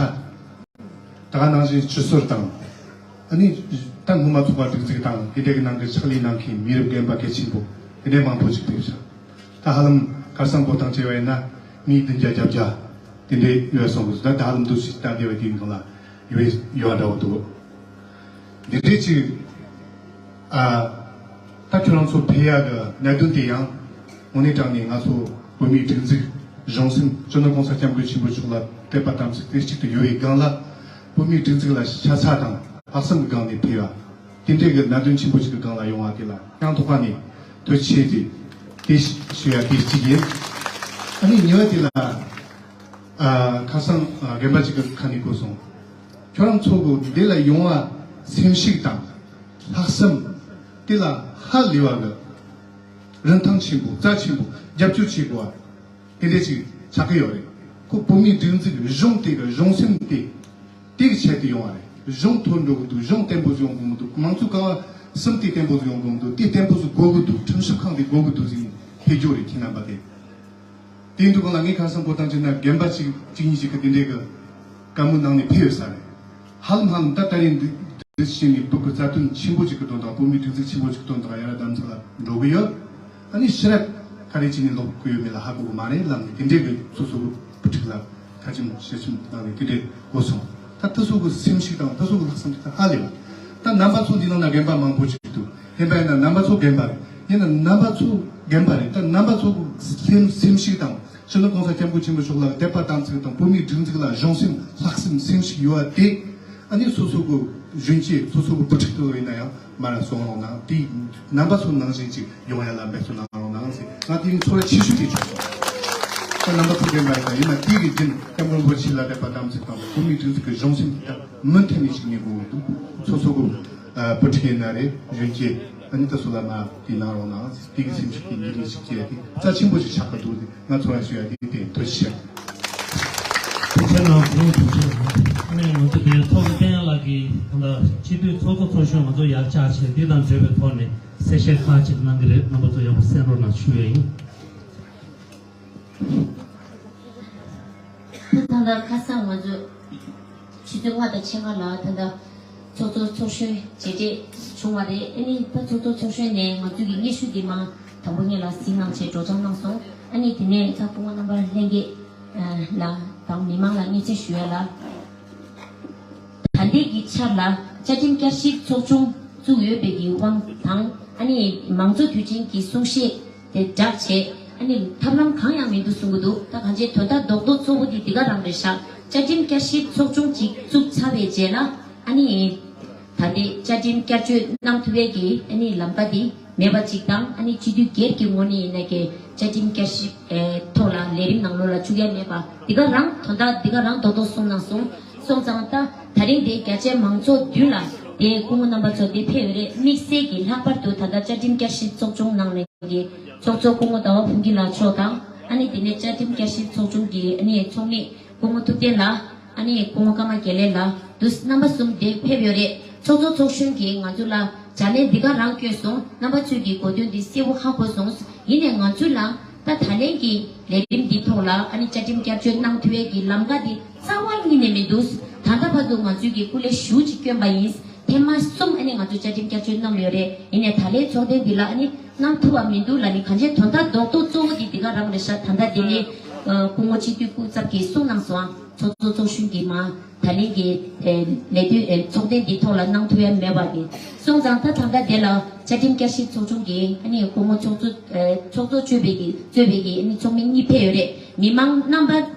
ད་ག་ནང་བཞིན་སྤྱི་ཟུར་དང་། ཨ་ནི་ད་སྔོན་མ་ཚོགས་པ་སྒྲིག་འཛུགས་དང་དེ་འདྲའི་གི་ནང་གི་ཕྱག་ལས་གནང་མཁན་མི་རབས་རྒན་པ་གལ་ཆེན་པོ་དེ་འདྲའི་མང་པོ་ཞིག་ཕེབས་ཤག་ད་ཧ་ལམ་ཁ་སང་བོ་དང་བྱས་པ་ཡིན་ན་མི་བདུན་བརྒྱ་བརྒྱད་བརྒྱ་དེ་འདྲའི་ཡོད་སོང་གི། ད་ད་ཧ་ལམ་འདུག་ཞིག་ད་འདི་བ་དེའི་ནང་ལ་ཡོད་ཡོད་འདྲ་བོ་འདུག་འདི་འདྲའི་ཅིག་ཨ། ད་ཁྱོད་རང་ཚོ་ཕེབས་ཡག་གི་གནད་དོན་དེ་ཡང་དངོས་གནས་དྲང་ནས་ང་ཚོ་བོད་མིའི་སྒྲིག་འཛུགས་གཞུང་སེམས་སྤྱི་ནོར་༸གོང་ས་༸སྐྱབས་མགོན་ཆེན་པོ་མཆོག་ལ་དད་པ་དམ་ཚིག་རྩེ་གཅིག་ཏུ་ཡོད་པའི་སྒང་ལ། བོད་མིའི་སྒྲིག་འཛུགས་ལ་ཤ་ཚ་དང་ལྷག་བསམ་གྱི་སྒང་ནས་ཕེབས་ཡག་དེ་འདྲའི་གི་གནད་དོན་ཆེན་པོ་ཞིག་གི་སྒང་ལ་ཡོང་བ་དེ་ལ་སྙིང་ཐག་པ་ནས་ཐུགས་རྗེ་ཆེ་ཟེར་དེ་ཞུ་ཡ་དེ་གཅིག་ཡིན། ཨ་ནི་གཉིས་པ་དེ་ལ། ཨ། ཁ་སང་། ཨ། རྒན་པ་ཅིག་གི་ཁ་ནས་གོ་སོང་། ཁྱོད་རང་ཚོ་གི་འདི་ལ་ཡོང་བ་སེམས་ཤུགས་དང་ལྷག་བསམ་དེ་ལ་ཧ་ལས་པ་གི་རིན་ཐང་ཆེན་པོ་རྩ་ཆེན་པོ་རྒྱབ་སྐྱོར་བྱེད་དགོས་པ་དེ་འདྲ་ཅིག་ཆགས་ཀྱི་ཡོད་རེད། ཁོ་བོད་མིའི་སྒྲིག་འཛུགས་གཞུང་དེ་གི་གཞུང་སེམས་དེ་དེ་གི་ཆེད་དུ་ཡོང་བ་རེད། གཞུང་མཐོར་འགྲོ་གི་འདུག་གཞུང་བརྟན་པོ་ཡོང་དགོས་མི་འདུག་མང་གཙོ་ཀ་བ་གསུམ་དེ་བརྟན་པོ་ཡོང་དགོས་མི་འདུག་དེ་བརྟན་པོ་དགོས་གི་འདུག་ཁྲིམས་ཞིབ་ཁང་དེ་དགོས་གི་འདུག་ཟེར་ནས་ཕེབས་རྒྱུ་རེད། ཁྱེད་རྣམ་པ་དེ། དེ་འདུག་ག་ལ་ངས་ཁ་སང་བོ་དང་བྱས་ན་རྒན་པ་གཅིག་གཅིག་གཉིས་ཤིག་གི་དེ་འདྲའི་གི་བཀའ་མོལ་གནང་ནས་ཕེབས་ཡོད་ས་རེད། ཧ་ལམ་ཧ་ལམ་ད་ད་རེས་འདི་འདི་བྱས་ནས་བོད་ཀྱི་རྩ་དོན་ཆེན་པོ་གཅིག་གི་དོན་དང་བོད་མིའི་སྒྲིག་འཛུགས་ཆེན་པོ་གཅིག་གི་དོན་དང་ཡ་ར་དམ་ཚིག་ལ་འགྲོ་གི་ཡོད། ཨ་ནི་ཕྱི་རབས་ག་རེ་བྱས་ནས་ལོག་གི་ཡོད་མེད་ལ་ཧ་གོ་གི་མ་རེད་ལབ་ནས་དེ་འདྲའི་གི་སོ་སོ་གི་བུ་ཕྲུག་ལ་ཁ་ཆེམས་ཞལ་ཆེམས་གནང་ནས་དེ་འདྲའི་གོ་སོང་། ད་ད་སོ་གི་སེམས་ཤུགས་དང་ད་སོ་གི་ལྷག་བསམ་དེ་ད་ཧ་ལས་པ། ད་རྣམ་པ་ཚོ་འདི་ནང་ན་རྒན་པ་མང་པོ་ཅིག་འདུག་རྒན་པ་ཡིན་ན་རྣམ་པ་ཚོ་རྒན་པ་རེད། ཡིན་ན་རྣམ་པ་ཚོ་རྒན་པ་རེད། ད་རྣམ་པ་ཚོ་གི་སེམས་སེམས་ཤུགས་དང་སྤྱི་ནོར་༸གོང་ས་༸སྐྱབས་མགོན་ཆེན་པོ་མཆོག་ལ་དད་པ་དམ་ཚིག་དང་བོད་མིའི་སྒྲིག་འཛུགས་ལ་གཞུང་སེམས་ལྷག་བསམ་སེམས་ཤུགས་ཡོད་པ་དེ། ཨ་ནི་སོ་སོ་གི་གཞོན་སྐྱེས་སོ་སོ་གི་བུ་ཕྲུག་ཏུ་ཡིན་ན་ཡང་མ་ར་སོང་རོགས་གནང་། དེ་རྣམ་པ་ཚོ་ནང་བཞིན་ཅིག་ཡོང་ཡ་ལ་འབད་བརྩོན་གནང་རོགས་གནང་ཟེར། ང་དེ་ནི་ཚོར་བ་ཆེ་ཤོས་དེ་བྱུང་སོང་། ད་རྣམ་པ་ཚོ་རྒན་པ་ཡིན་ན་ཡིན་ན་དེ་གི་རྒྱུན་སྐྱབས་མགོན་རིན་པོ་ཆེ་ལ་དད་པ་དམ་ཚིག་དང་བོད་མིའི་སྒྲིག་འཛུགས་ཀྱི་གཞུང་སེམས་དེ་དག་མུ་མཐུད་ནས་ཞིག་གནས་དགོས་འདུག་སོ་སོ་གི་ཨ་བུ་ཕྲུག་ཡིན་ན་རེད། གཞོན་སྐྱེས་ཨ་ནི་ད་སོ་ལ་མ་དེ་གནང་རོགས་གནང་། དེ་གི་སེམས་ཤུགས་དེ་འགྱུར་མེད་ཞིག་སྐྱེས་ཏེ་རྩ་ཆེན་པོ་ཞིག་ཆགས་པ་འདུག་ང་ཚོ་ལ་ཞུ་ཡ་དེ་དེ་ཐུགས་རྗེ་ཆེ། ཐུགས་རྗེ་གནང་། ཐུགས་རྗེ་གནང་། ཨ་ནི་ང་ཚོ་དེ་ཚོགས་གཙོ་བསྟན་ལགས་ཀྱིས་ད་ལྟ་སྤྱི་འཐུས་ཚོགས་གཙོ་ཚོགས་གཞོན་ང་ཚོ་ཡར་བཅར་བྱས་དེ་དང་འབྲེལ་བའི་ཐོག་ནས་གསལ་བཤད་ཁག་ཅིག་གནང་གི་རེད། རྣམ་པ་ཚོ་ཡག་པོ་གསན་རོགས་གནང་ཞུ་ཡ་ཡིན། ད་ལྟ་ཁ་སང་ང་ཚོ་ཆུ་ཚོད་ལྔ་དང་ཕྱེད་ཀ་ལ་ད་ལྟ་ཚོགས་གཙོ་ཚོགས་གཞོན་མཇལ་འཕྲད་བྱུང་བ་རེད། ཨ་ནི་ད་ཚོགས་གཙོ་ཚོགས་གཞོན་ནས་ང་ཚོ་གི་སྙན་ཞུ་འདི་མ་དང་པོ་ཉིད་ལ་གཟིགས་གནང་བྱས་སྒྲོག་སྦྱང་གནང་སོང་། ཨ་ནི་དེ་ནས་ད་སྐུ་ངོ་རྣམ་པ་ལྷན་རྒྱས་ལ་དང་མི་མང་ལ་སྙན་སེང་ཞུ་ཡ་ལ། ད་ལྟའི་གི་ཆར་ལ་བཅའ་ཁྲིམས་བསྐྱར་ཞིབ་ཚོགས་ཆུང་བཙུགས་ཡོད་པའི་གི་དབང་དང་ཨ་ནི་མང་གཙོ་དུས་ཆེན་གྱི་གསུང་བཤད་དེ་བསྒྲགས་བྱས། ཨ་ནི་ཐབས་ལམ་གང་ཡང་མི་འདུག་གསུང་གི་འདུག་ད་གང་ཅི་དོན་དག་རྡོག་རྡོག་གཙོ་བོ་དེ་འདི་ག་རང་རེད་ཤག་བཅའ་ཁྲིམས་བསྐྱར་ཞིབ་ཚོགས་ཆུང་ཅིག་བཙུགས་ཚར་བའི་རྗེས་ལ་ཨ་ནི་ད་ལྟའི་བཅའ་ཁྲིམས་བསྐྱར་བཅོས་གནང་ཐུབ་པའི་གི་ཨ་ནི་ལམ་ཀ་དེ་མེད་པ་ཅིག་དང་། ཨ་ནི་སྤྱི་འཐུས་སྒེར་གྱི་ངོས་ནས་ཡིན་ན་གི་བཅའ་ཁྲིམས་བསྐྱར་ཞིབ་ཨེ་ཐོག་ལ་ལས་རིམ་ནང་ལོགས་ལ་བཅུག་ཡ་མེད་པ་འདི་ག་རང་དོན་དག་འདི་ག་རང་རྡོག་རྡོག་གསུངས་གནང་སོང་། སོང་ཙང་ད་ད་རིང་དེ་རྒྱ་ཆེ་མང་ཚོགས་མདུན་ལ་དེ་སྐུ་ངོ་རྣམ་པ་ཚོ་དེ་ཕེབས་ཡོད་རེད། དམིགས་བསལ་གྱི་ལྷག་པར་དུ་ད་ལྟ་བཅའ་ཁྲིམས་བསྐྱར་ཞིབ་ཚོགས་ཆུང་ནང་ནས་ཀྱི་ཚོགས་གཙོ་སྐུ་ངོ་ཟླ་བ་ཕུན་སྐྱིད་ལགས་མཆོག་དང་། ཨ་ནི་དེ་ནས་བཅའ་ཁྲིམས་བསྐྱར་ཞིབ་ཚོགས་ཆུང་གི་ཨ་ནི་ཚོགས་མི་སྐུ་ངོ་ཐུབ་བསྟན་ལགས། ཨ་ནི་སྐུ་ངོ་ཀརྨ་དགེ་ལེགས་ལགས་དུ་རྣམ་པ་གསུམ་དེ་ཕེབས་ཡོད་རེད། ཚོགས་གཙོ་ཚོགས་གཞོན་གྱིས་ང་ཚོ་ལ་བྱ་ལས་འདི་ག་རང་བསྐྱོན་སོང་། རྣམ་པ་ཚོས་ཀྱི་གོ་དོན་འདི་གསལ་པོ་ཧ་གོ་སོང་། ཡིན་ནའི་ང་ཚོ་ལ་ད་ད་ལན་གྱི་ལས་རིམ་འདི་ཐོག་ལ་ཨ་ནི་བཅའ་ཁྲིམས་བསྐྱར་བཅོས་གནང་ཐུབ་ཡས་ཀྱི་ལམ་ཀ་འདི་རྩ་བ་ཉིད་ནས་མི་འདུག་ད་ལྟ་བར་དུ་ང་ཚོས་ཀྱི་སྐུ་ལས་ཞུ་ཅིག་བསྐྱོན་པ་ཡིན། ད་ ཐེངས་མ་གསུམ་ཨ་ནི་ང་ཚོས་བཅའ་ཁྲིམས་བསྐྱར་བཅོས་གནང་ཡོད་རེད། ཡིན་ནའི་ད་ལན་ཚོགས་ཐེངས་འདི་ལ་ཨ་ནི་གནང་ཐུབ་པ་མི་འདུག་ལབ་ནས། གང་ཅི་དོན་དག་རྡོག་རྡོག་གཙོ་བོ་དེ་འདི་ག་རང་རེད་ཤག་ད་ལྟ་ལྡི་ལི་སྐུ་ངོ་སྤྱི་འཐུས་སྐུ་ཚབ་ཀྱིས་གསུངས་གནང་སོང་། ཚོགས་གཙོ་ཚོགས་གཞོན་གྱིས་མ་ད་ལན་གྱི་ལས་དོན་ཚོགས་ཐེངས་འདིའི་ཐོག་ལ་གནང་ཐུབ་ཡ་མེད་པ་གི་གསུངས་ཙང་། ད་ད་ལྟ་དེ་ལ་བཅའ་ཁྲིམས་བསྐྱར་ཞིབ་ཚོགས་ཆུང་གིས་ཨ་ནི་སྐུ་ངོ་ཚོགས་གཙོ་ཚོགས་གཙོ་གཙོས་པའི་གི་གཙོས་པའི་གི་ཨ་ནི་ཚོགས་མི་གཉིས་ཕེབས་ཡོད་རེད། མི་མང་རྣམ་པ་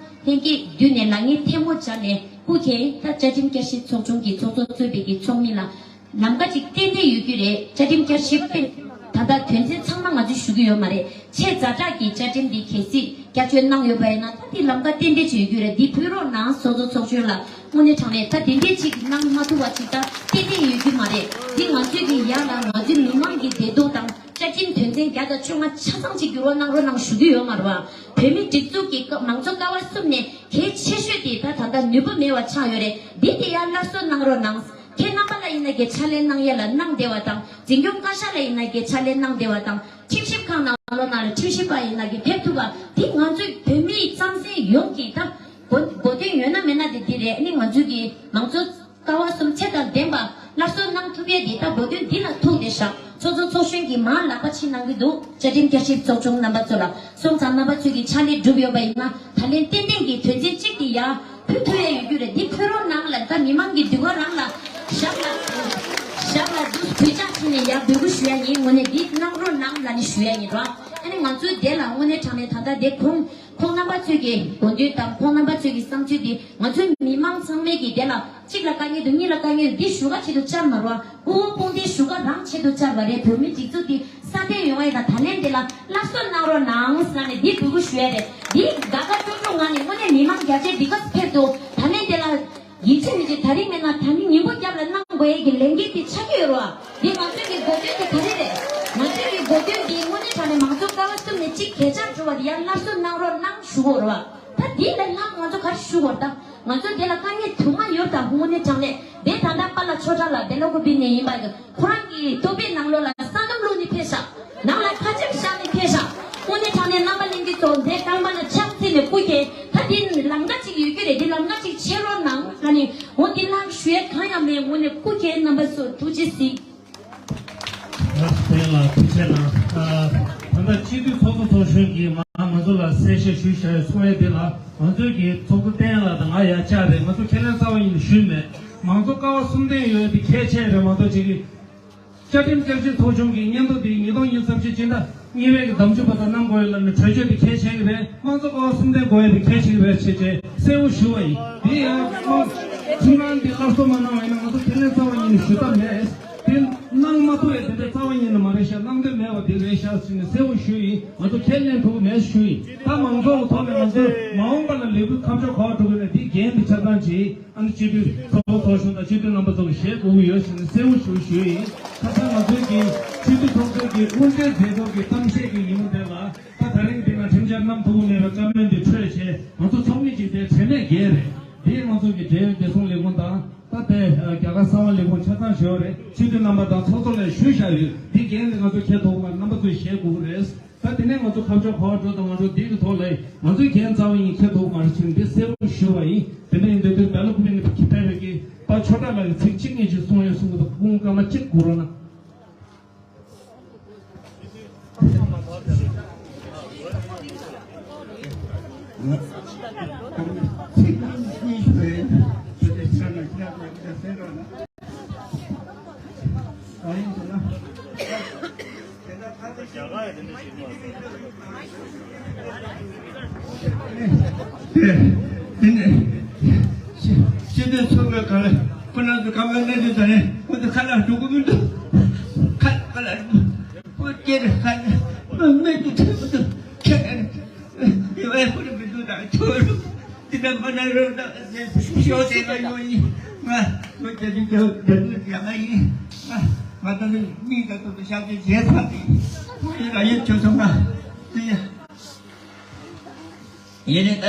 ལྷན་རྒྱས་མདུན་ནས་ལག་གཉིས་ཐལ་མོ་སྦྱར་ནས་སྐུ་མཁྱེན། ད་བཅའ་ཁྲིམས་བསྐྱར་ཞིབ་ཚོགས་ཆུང་གི་ཚོགས་གཙོ་གཙོས་པའི་གི་ཚོགས་མི་ལ་ལམ་ཀ་ཅིག་ཏན་ཏན་ཡོད་རྒྱུ་རེད། བཅའ་ཁྲིམས་བསྐྱར་ཞིབ་དཔེ་ད་ལྟ་དོན་ཚན་ཚང་མ་ང་ཚོས་ཞུ་གི་ཡོད་མ་རེད། ཆེས་ཛ་དྲག་གི་བཅའ་ཁྲིམས་འདི་གལ་སྲིད་བསྐྱར་བཅོས་གནང་ཡོད་པ་ཡིན་ན། ད་འདི་ལམ་ཀ་ཏན་ཏན་ཅིག་ཡོད་རྒྱུ་རེད། འདི་ཕུལ་རོགས་གནང་། ཚོགས་གཙོ་ཚོགས་གཞོན་ལ་དངོས་གནས་དྲང་གནས་ད་དེ་འདྲས་ཅིག་གནང་མ་ཐུབ་པ་ཅིག་ད་ཏན་ཏན་ཡོད་རྒྱུ་མ་རེད། འདི་ང་ཚོས་ཀྱི་ཡ་ལ་ང་ཚོའི་མི་མང་གི་བདེ་སྡུག་དང་། བཅའ་ཁྲིམས་དོན་ཚན་བརྒྱ་དང་བཅོ་ལྔ་ཆ་ཚང་ཅིག་འགྱུར་བ་གནང་རོགས་གནང་ཞུ་གི་ཡོད་མ་རེད་བ། བོད་མིའི་སྒྲིག་འཛུགས་ཀྱི་ཀ་མང་གཙོ་ཀ་བ་གསུམ་ནས་གལ་ཆེ་ཤོས་དེ་ད་ད་ལྟ་ནུས་པ་མེད་པ་ཆགས་ཡོད་རེད། འདི་དེ་ཡང་སླར་གསོ་གནང་རོགས་གནང་། ཁྱེད་རྣམ་པ་ལ་ཡིན་ན་གི་ཕྱག་ལས་གནང་ཡས་ལ་གནང་བདེ་བ་དང་། འཛིན་སྐྱོང་བཀའ་ཤག་ལ་ཡིན་ན་གི་ཕྱག་ལས་གནང་བདེ་བ་དང་། ཁྲིམས་ཞིབ་ཁང་ནང་ལོགས་ནང་ལ་ཁྲིམས་ཞིབ་པ་ཡིན་ན་གི་ཕེབས་ཐུབ་པ་འདི་ང་ཚོའི་བོད་མིའི་རྩམ་ཟན་ཡོངས་ཀྱི་ད་གོ་གོ་དོན་ཡོད་ན་མེད་ན་དེ་འདི་རེད། ཨ་ནི་ང་ཚོའི་གི་མང་གཙོ་ཀ་བ་གསུམ་ཚད་དང་ལྡན་པ་སླར་གསོ་གནང་ཐུབ་ཡས་དེ་ད་གོ་དོན་འདི་ལ་ཐུག་བསྡད་ཤག་ཚོགས་གཙོ་ཚོགས་གཞོན་གྱིས་མར་ལག་པ་ཕྱིས་གནང་གི་འདུག་བཅའ་ཁྲིམས་བསྐྱར་ཞིབ་ཚོགས་ཆུང་རྣམ་པ་ཚོ་ལ། སོང་ཙང་རྣམ་པ་ཚོས་ཀྱི་ཕྱག་ལས་བསྒྲུབས་ཡོད་པ་ཡིན་ན། ད་ལན་ཏན་ཏན་གྱི་དོན་ཚན་གཅིག་དེ་ཡར་ཕུལ་ཐུབ་ཡས་ཡོད་རྒྱུ་རེད། འདི་ཕུལ་རོགས་གནང་ལ། ད་མི་མང་གི་འདུ་ཁང་རང་ལ་ཞབས་ལ་ཞབས་ལ་འདུག་གུས་ཕྱག་ཕྱིས་ནས་ཡར་འབོད་སྐུལ་ཞུ་ཡ་ཡིན། དངོས་གནས་འདི་གནང་རོགས་གནང་ལབ་ནས་ཞུ་ཡ་ཡིན་རོགས། ཨ་ནི་ང་ཚོའི་དེ་ལ་དངོས་གནས་དྲང་གནས་ད་ལྟ་དེ་ཁོང་ཁོང་རྣམ་པ་ཚོས་ཀྱི་དགོངས་དོན་དང་། ཁོང་རྣམ་པ་ཚོས་ཀྱི་བསམ་ཚུལ་འདི་ང་ཚོའི་མི་མང་ཚང་མས་ཀྱི་དེ་ལ་གཅིག་ལ་དཀའ་ངལ་འདུག་གཉིས་ལ་དཀའ་ངལ་འདུག་འདི་ཞུ་ག་ཆེད་དུ་བཅར་མ་རོགས། སྐུ་ངོ་སྤུན་ཟླའི་ཞུ་ག་རང་ཆེད་དུ་བཅར་བ་རེད། བོད་མི་སྒྲིག་འཛུགས་འདི་སྲ་བརྟན་ཡོང་བ་ཡིན་ན། ད་ལན་འདི་ལ་སླར་གསོ་གནང་རོགས་གནང་ཟེར་ནས་འདི་འབོད་སྐུལ་ཞུ་ཡ་རེད། འདི་དགའ་དགའ་སྤྲོ་སྤྲོ་ངང་ནས་དངོས་གནས་མི་མང་བརྒྱ་ཆ་འདི་ག་ཕེབས་འདུག་ད་ལན་འདི་ལ་ཡིན་གཅིག་མིན་གཅིག་ད་རིང་མེད་ན་ད་ནི་ཉིན་གུང་རྒྱབ་ལ་གནང་དགོས་ཡས་ཀྱི་ལས་འགན་དེ་ཆགས་ཀྱི་ཡོད་རེད་བ། འདི་ང་ཚོའི་གི་འགོ་སྟོན་དེ་ག་རེ་རེད། ང་ཚོའི་གི་འགོ་སྟོན་འདི་དངོས་གནས་དྲང་གནས་མང་གཙོ་ཀ་བ་གསུམ་ནས་གཅིག་གས་ཆག་འགྲོ་བ་དེ་ཡང་སླར་གསོ་གནང་རོགས་གནང་ཞུ་དགོས་རེད་བ། ད་འདི་ལས་ལྷག་ང་ཚོ་ག་རེ་ཞུ་དགོས་རེད། ད་ང་ཚོ་དེ་ལ་དཀའ་ངལ་དུ་མ་ཡོད་དང་། དངོས་གནས་དྲང་གནས་དེ་ད་ལྟ་པཱ་ལགས་ཆོས་གྲགས་ལགས་དེ་ལོ་གོ་བི་ནས་ཡིན་པ་གི་ཁོ་རང་གི་ལྟོ་ཕད་ནང་ལོགས་ལ་ས་སྣུམ་བླུགས་ནས་ཕེབས་ཤག་ནང་ལ་ཁ་ཆེམས་བཞག་ནས་ཕེབས་ཤག་དངོས་གནས་དྲང་གནས་རྣམ་པ་ལྷན་རྒྱས་ཚོ་འདི་རྐང་པ་ལ་ཕྱག་འཚལ་ནས་སྐུ་མཁྱེན། ད་འདི་ལམ་ཀ་ཅིག་ཡོད་རྒྱུ་རེད། འདི་ལམ་ཀ་ཅིག་ཕྱེ་རོགས་གནང་། ད་ནི་འོ་འདི་ལྷག་ཞུ་ཡས་གང་ཡང་མེད། དངོས་གནས་སྐུ་མཁྱེན། རྣམ་པ་ཚོ་ཐུགས་རྗེ་གཟིགས། ལགས་སོ། ལགས་སོ། ལགས་ཐུགས་རྗེ་གནང་། ཨ། ད་ལྟ་སྤྱི་འཐུས་ཚོགས་གཙོ་ཚོགས་གཞོན་གྱིས་མ་ང་ཚོ་ལ་གསལ་བཤད་ཞུས་བཞག་ཡོད་གསུང་ཡས་འདི་ལ། ང་ཚོའི་གི་ཚོགས་གཙོ་བསྟན་ལགས་དང་ང་ཡ་བཅར་རེད། ང་ཚོ་ཁས་ལེན་རྩ་བ་ཉིད་ནས་ཞུས་མེད། མང་གཙོ་ཀ་བ་གསུམ་ལྡན་ཡོད་དེ་གལ་ཆེ་རེད་མ་གཏོགས་ཅིག་གི་བཅའ་ཁྲིམས་བསྐྱར་ཞིབ་ཚོགས་ཆུང་གི་སྙན་ཐོ་དེ་ཉིས་སྟོང་ཉི་ཤུ་རྩ་བཞི་སྤྱི་ཟླ་གཉིས་པའི་གི་ཟླ་བཅུ་པ་དང་གནང་དགོས་ཡོད་ལབ་ནས་གྲོས་ཆོད་དེ་གལ་ཆེ་གི་རེད། དམངས་གཙོ་ཀ་བ་གསུམ་ལྡན་དགོས་ཡོད་དེ་གལ་ཆེ་གི་རེད་ཅེས་བཅས་གསལ་བོ་ཞུ་བ་ཡིན། དེ་ཡང་དམངས་ཁྲིམས་ཁང་དེ་སླར་གསོ་མ་གནང་བ་ཡིན་ན་ང་ཚོ་ཁས་ལེན་རྩ་བ་ཉིད་ནས་ཞུ་ཐབས་མེད། དེ་གནང་མ་ཐུབ་ཡས་དེ་འདྲ་རྩ་བ་ཉིད་ནས་མ་རེད་ཤག་གནང་འདོད་མེད་པ་དེ་རེད་ཤག་ཟེར་ནས་གསལ་བོ་ཞུས་ཡིན། ང་ཚོ་ཁས་ལེན་ཐུབ་མེད་ཞུས་ཡིན། ད་མང་ཚོགས་ཀྱི་ཐོག་ནས་ང་ཚོས་མ་འོངས་པ་ལ་ལས་འགུལ་ཁ་ཕྱོགས་ག་པར་འགྲོ་གི་རེད། དེའི་འགན་དེ་ཆ་ཚང་བྱེད། ཨ་ནི་སྤྱི་འཐུས་ཚོགས་གཙོ་ཚོགས་གཞོན་དང་སྤྱི་འཐུས་རྣམ་པ་ཚོ་གིས་བཞེས་དགོས་ཀྱི་ཡོད་ཟེར་ནས་གསལ་བོ་ཞུ་ཞུས་ཡིན། ཁ་སང་ང་ཚོའི་གི་སྤྱི་འཐུས་ཚོགས་གཙོ་གི་དབུ་འབྱེད་མཛད་ཐོག་གི་གཏམ་བཤད་ཀྱི་ཉིན་མོ་དེ་ལ། ད་ད་རིང་འདི་ན་ཁྲིམས་འཆར་གནང་ཐུབ་ཀྱི་མེད་པའི་བཀའ་མོལ་འདི་འཕྲོས་བྱས། ང་ཚོ་ཚོགས་མི་གཅིག་དེ་དྲན་མེད་བརྒྱལ་རེད། འདི་ང་ཚོ་གི་འབྲེལ་ཡོད་བདེ་སྲུང་ལས་ཁུངས་དང་། ད་ལྟའི་རྒྱ་གར་གསང་བ་ལས་ཁུངས་ཆ་ཚང་ཞུ་བ་རེད། སྤྱི་འཐུས་རྣམ་པ་དང་ཚོགས་གཙོ་ལ་ཞུས་བཞག་ཡོད། འདི་འགན་འདི་ང་ཚོ་འཁྱེར་ཐུབ་ཀྱི་མ་རེད། རྣམ་པ་ཚོས་བཞེས་དགོས་ཀྱི་རེད། ད་དེ་ནས་ང་ཚོ་ཁ་ཕྱོགས་ག་པར་འགྲོ་དང་མ་འགྲོ་འདི་གི་ཐོག་ལ་ང་ཚོའི་འགན་རྩ་བ་ཉིད་འཁྱེར་ཐུབ་མ་རེད་ཅེས་འདི་གསལ་པོ་ཞུ་བ་ཡིན། དེ་འདྲ་ཡིན་དུས་དེ་བལ་ལ་ཀུ་མི་ནི་ཕེབས་པའི་གི་པ་ཆོས་གྲགས་ལགས་ཀྱིས་ཚིག་གཅིག་གཉིས་ཅིག་གསུང་ཡོད་གསུང་གི་འདུག་སྐུ་ངོ་སྐར་མ་གཅིག་སྒུག་རོགས་གནང་། ཚིག་གཉིས་ཞུ་བའི་ཆོས་དེ་ཆ་ན་ཁྱེད་རང་ཚོ་གསན་རོགས་གནང་། གང་ཡིན་ཟེར་ན། དེ་ནས་སྤྱི་འཐུས་ཚོགས་པའི་སྒང་ལ་ཁོ་རང་ཚོ་ཁ་པར་གནང་དུས་ད་ནས་ཁོ་ཚོ་ཁ་ལག་འགྲོ་གི་མི་འདུག་ཁ་ཁ་ལག་འགྲོ་ཁོ་སྐྱེ་རེ་ཁ་ནས་མི་འདུག་ཁྱེད་ཁ་ནས་ཡོད་ཁོ་རང་མི་འདུག་ད་ཁྱོད་རང་། དེ་འདྲ་མ་གནང་རོགས་གནང་ཞེས་ཤོག་དེ་ལ་ཡོང་ཡིན། ང་ང་རྒྱ་མི་རྒྱ་རྒྱ་མི་རྒྱ་མ་ཡིན། ང་ང་ད་ནི་མིག་དང་ཐོག་ཏུ་ཤར་ཏེ་བྱས་ཚར་ཏེ། ཁོ་ཡི་ར་ཡོད་ཆོག་སོང་ང་། དེ་ཡ། ཡིན་ནི་ད་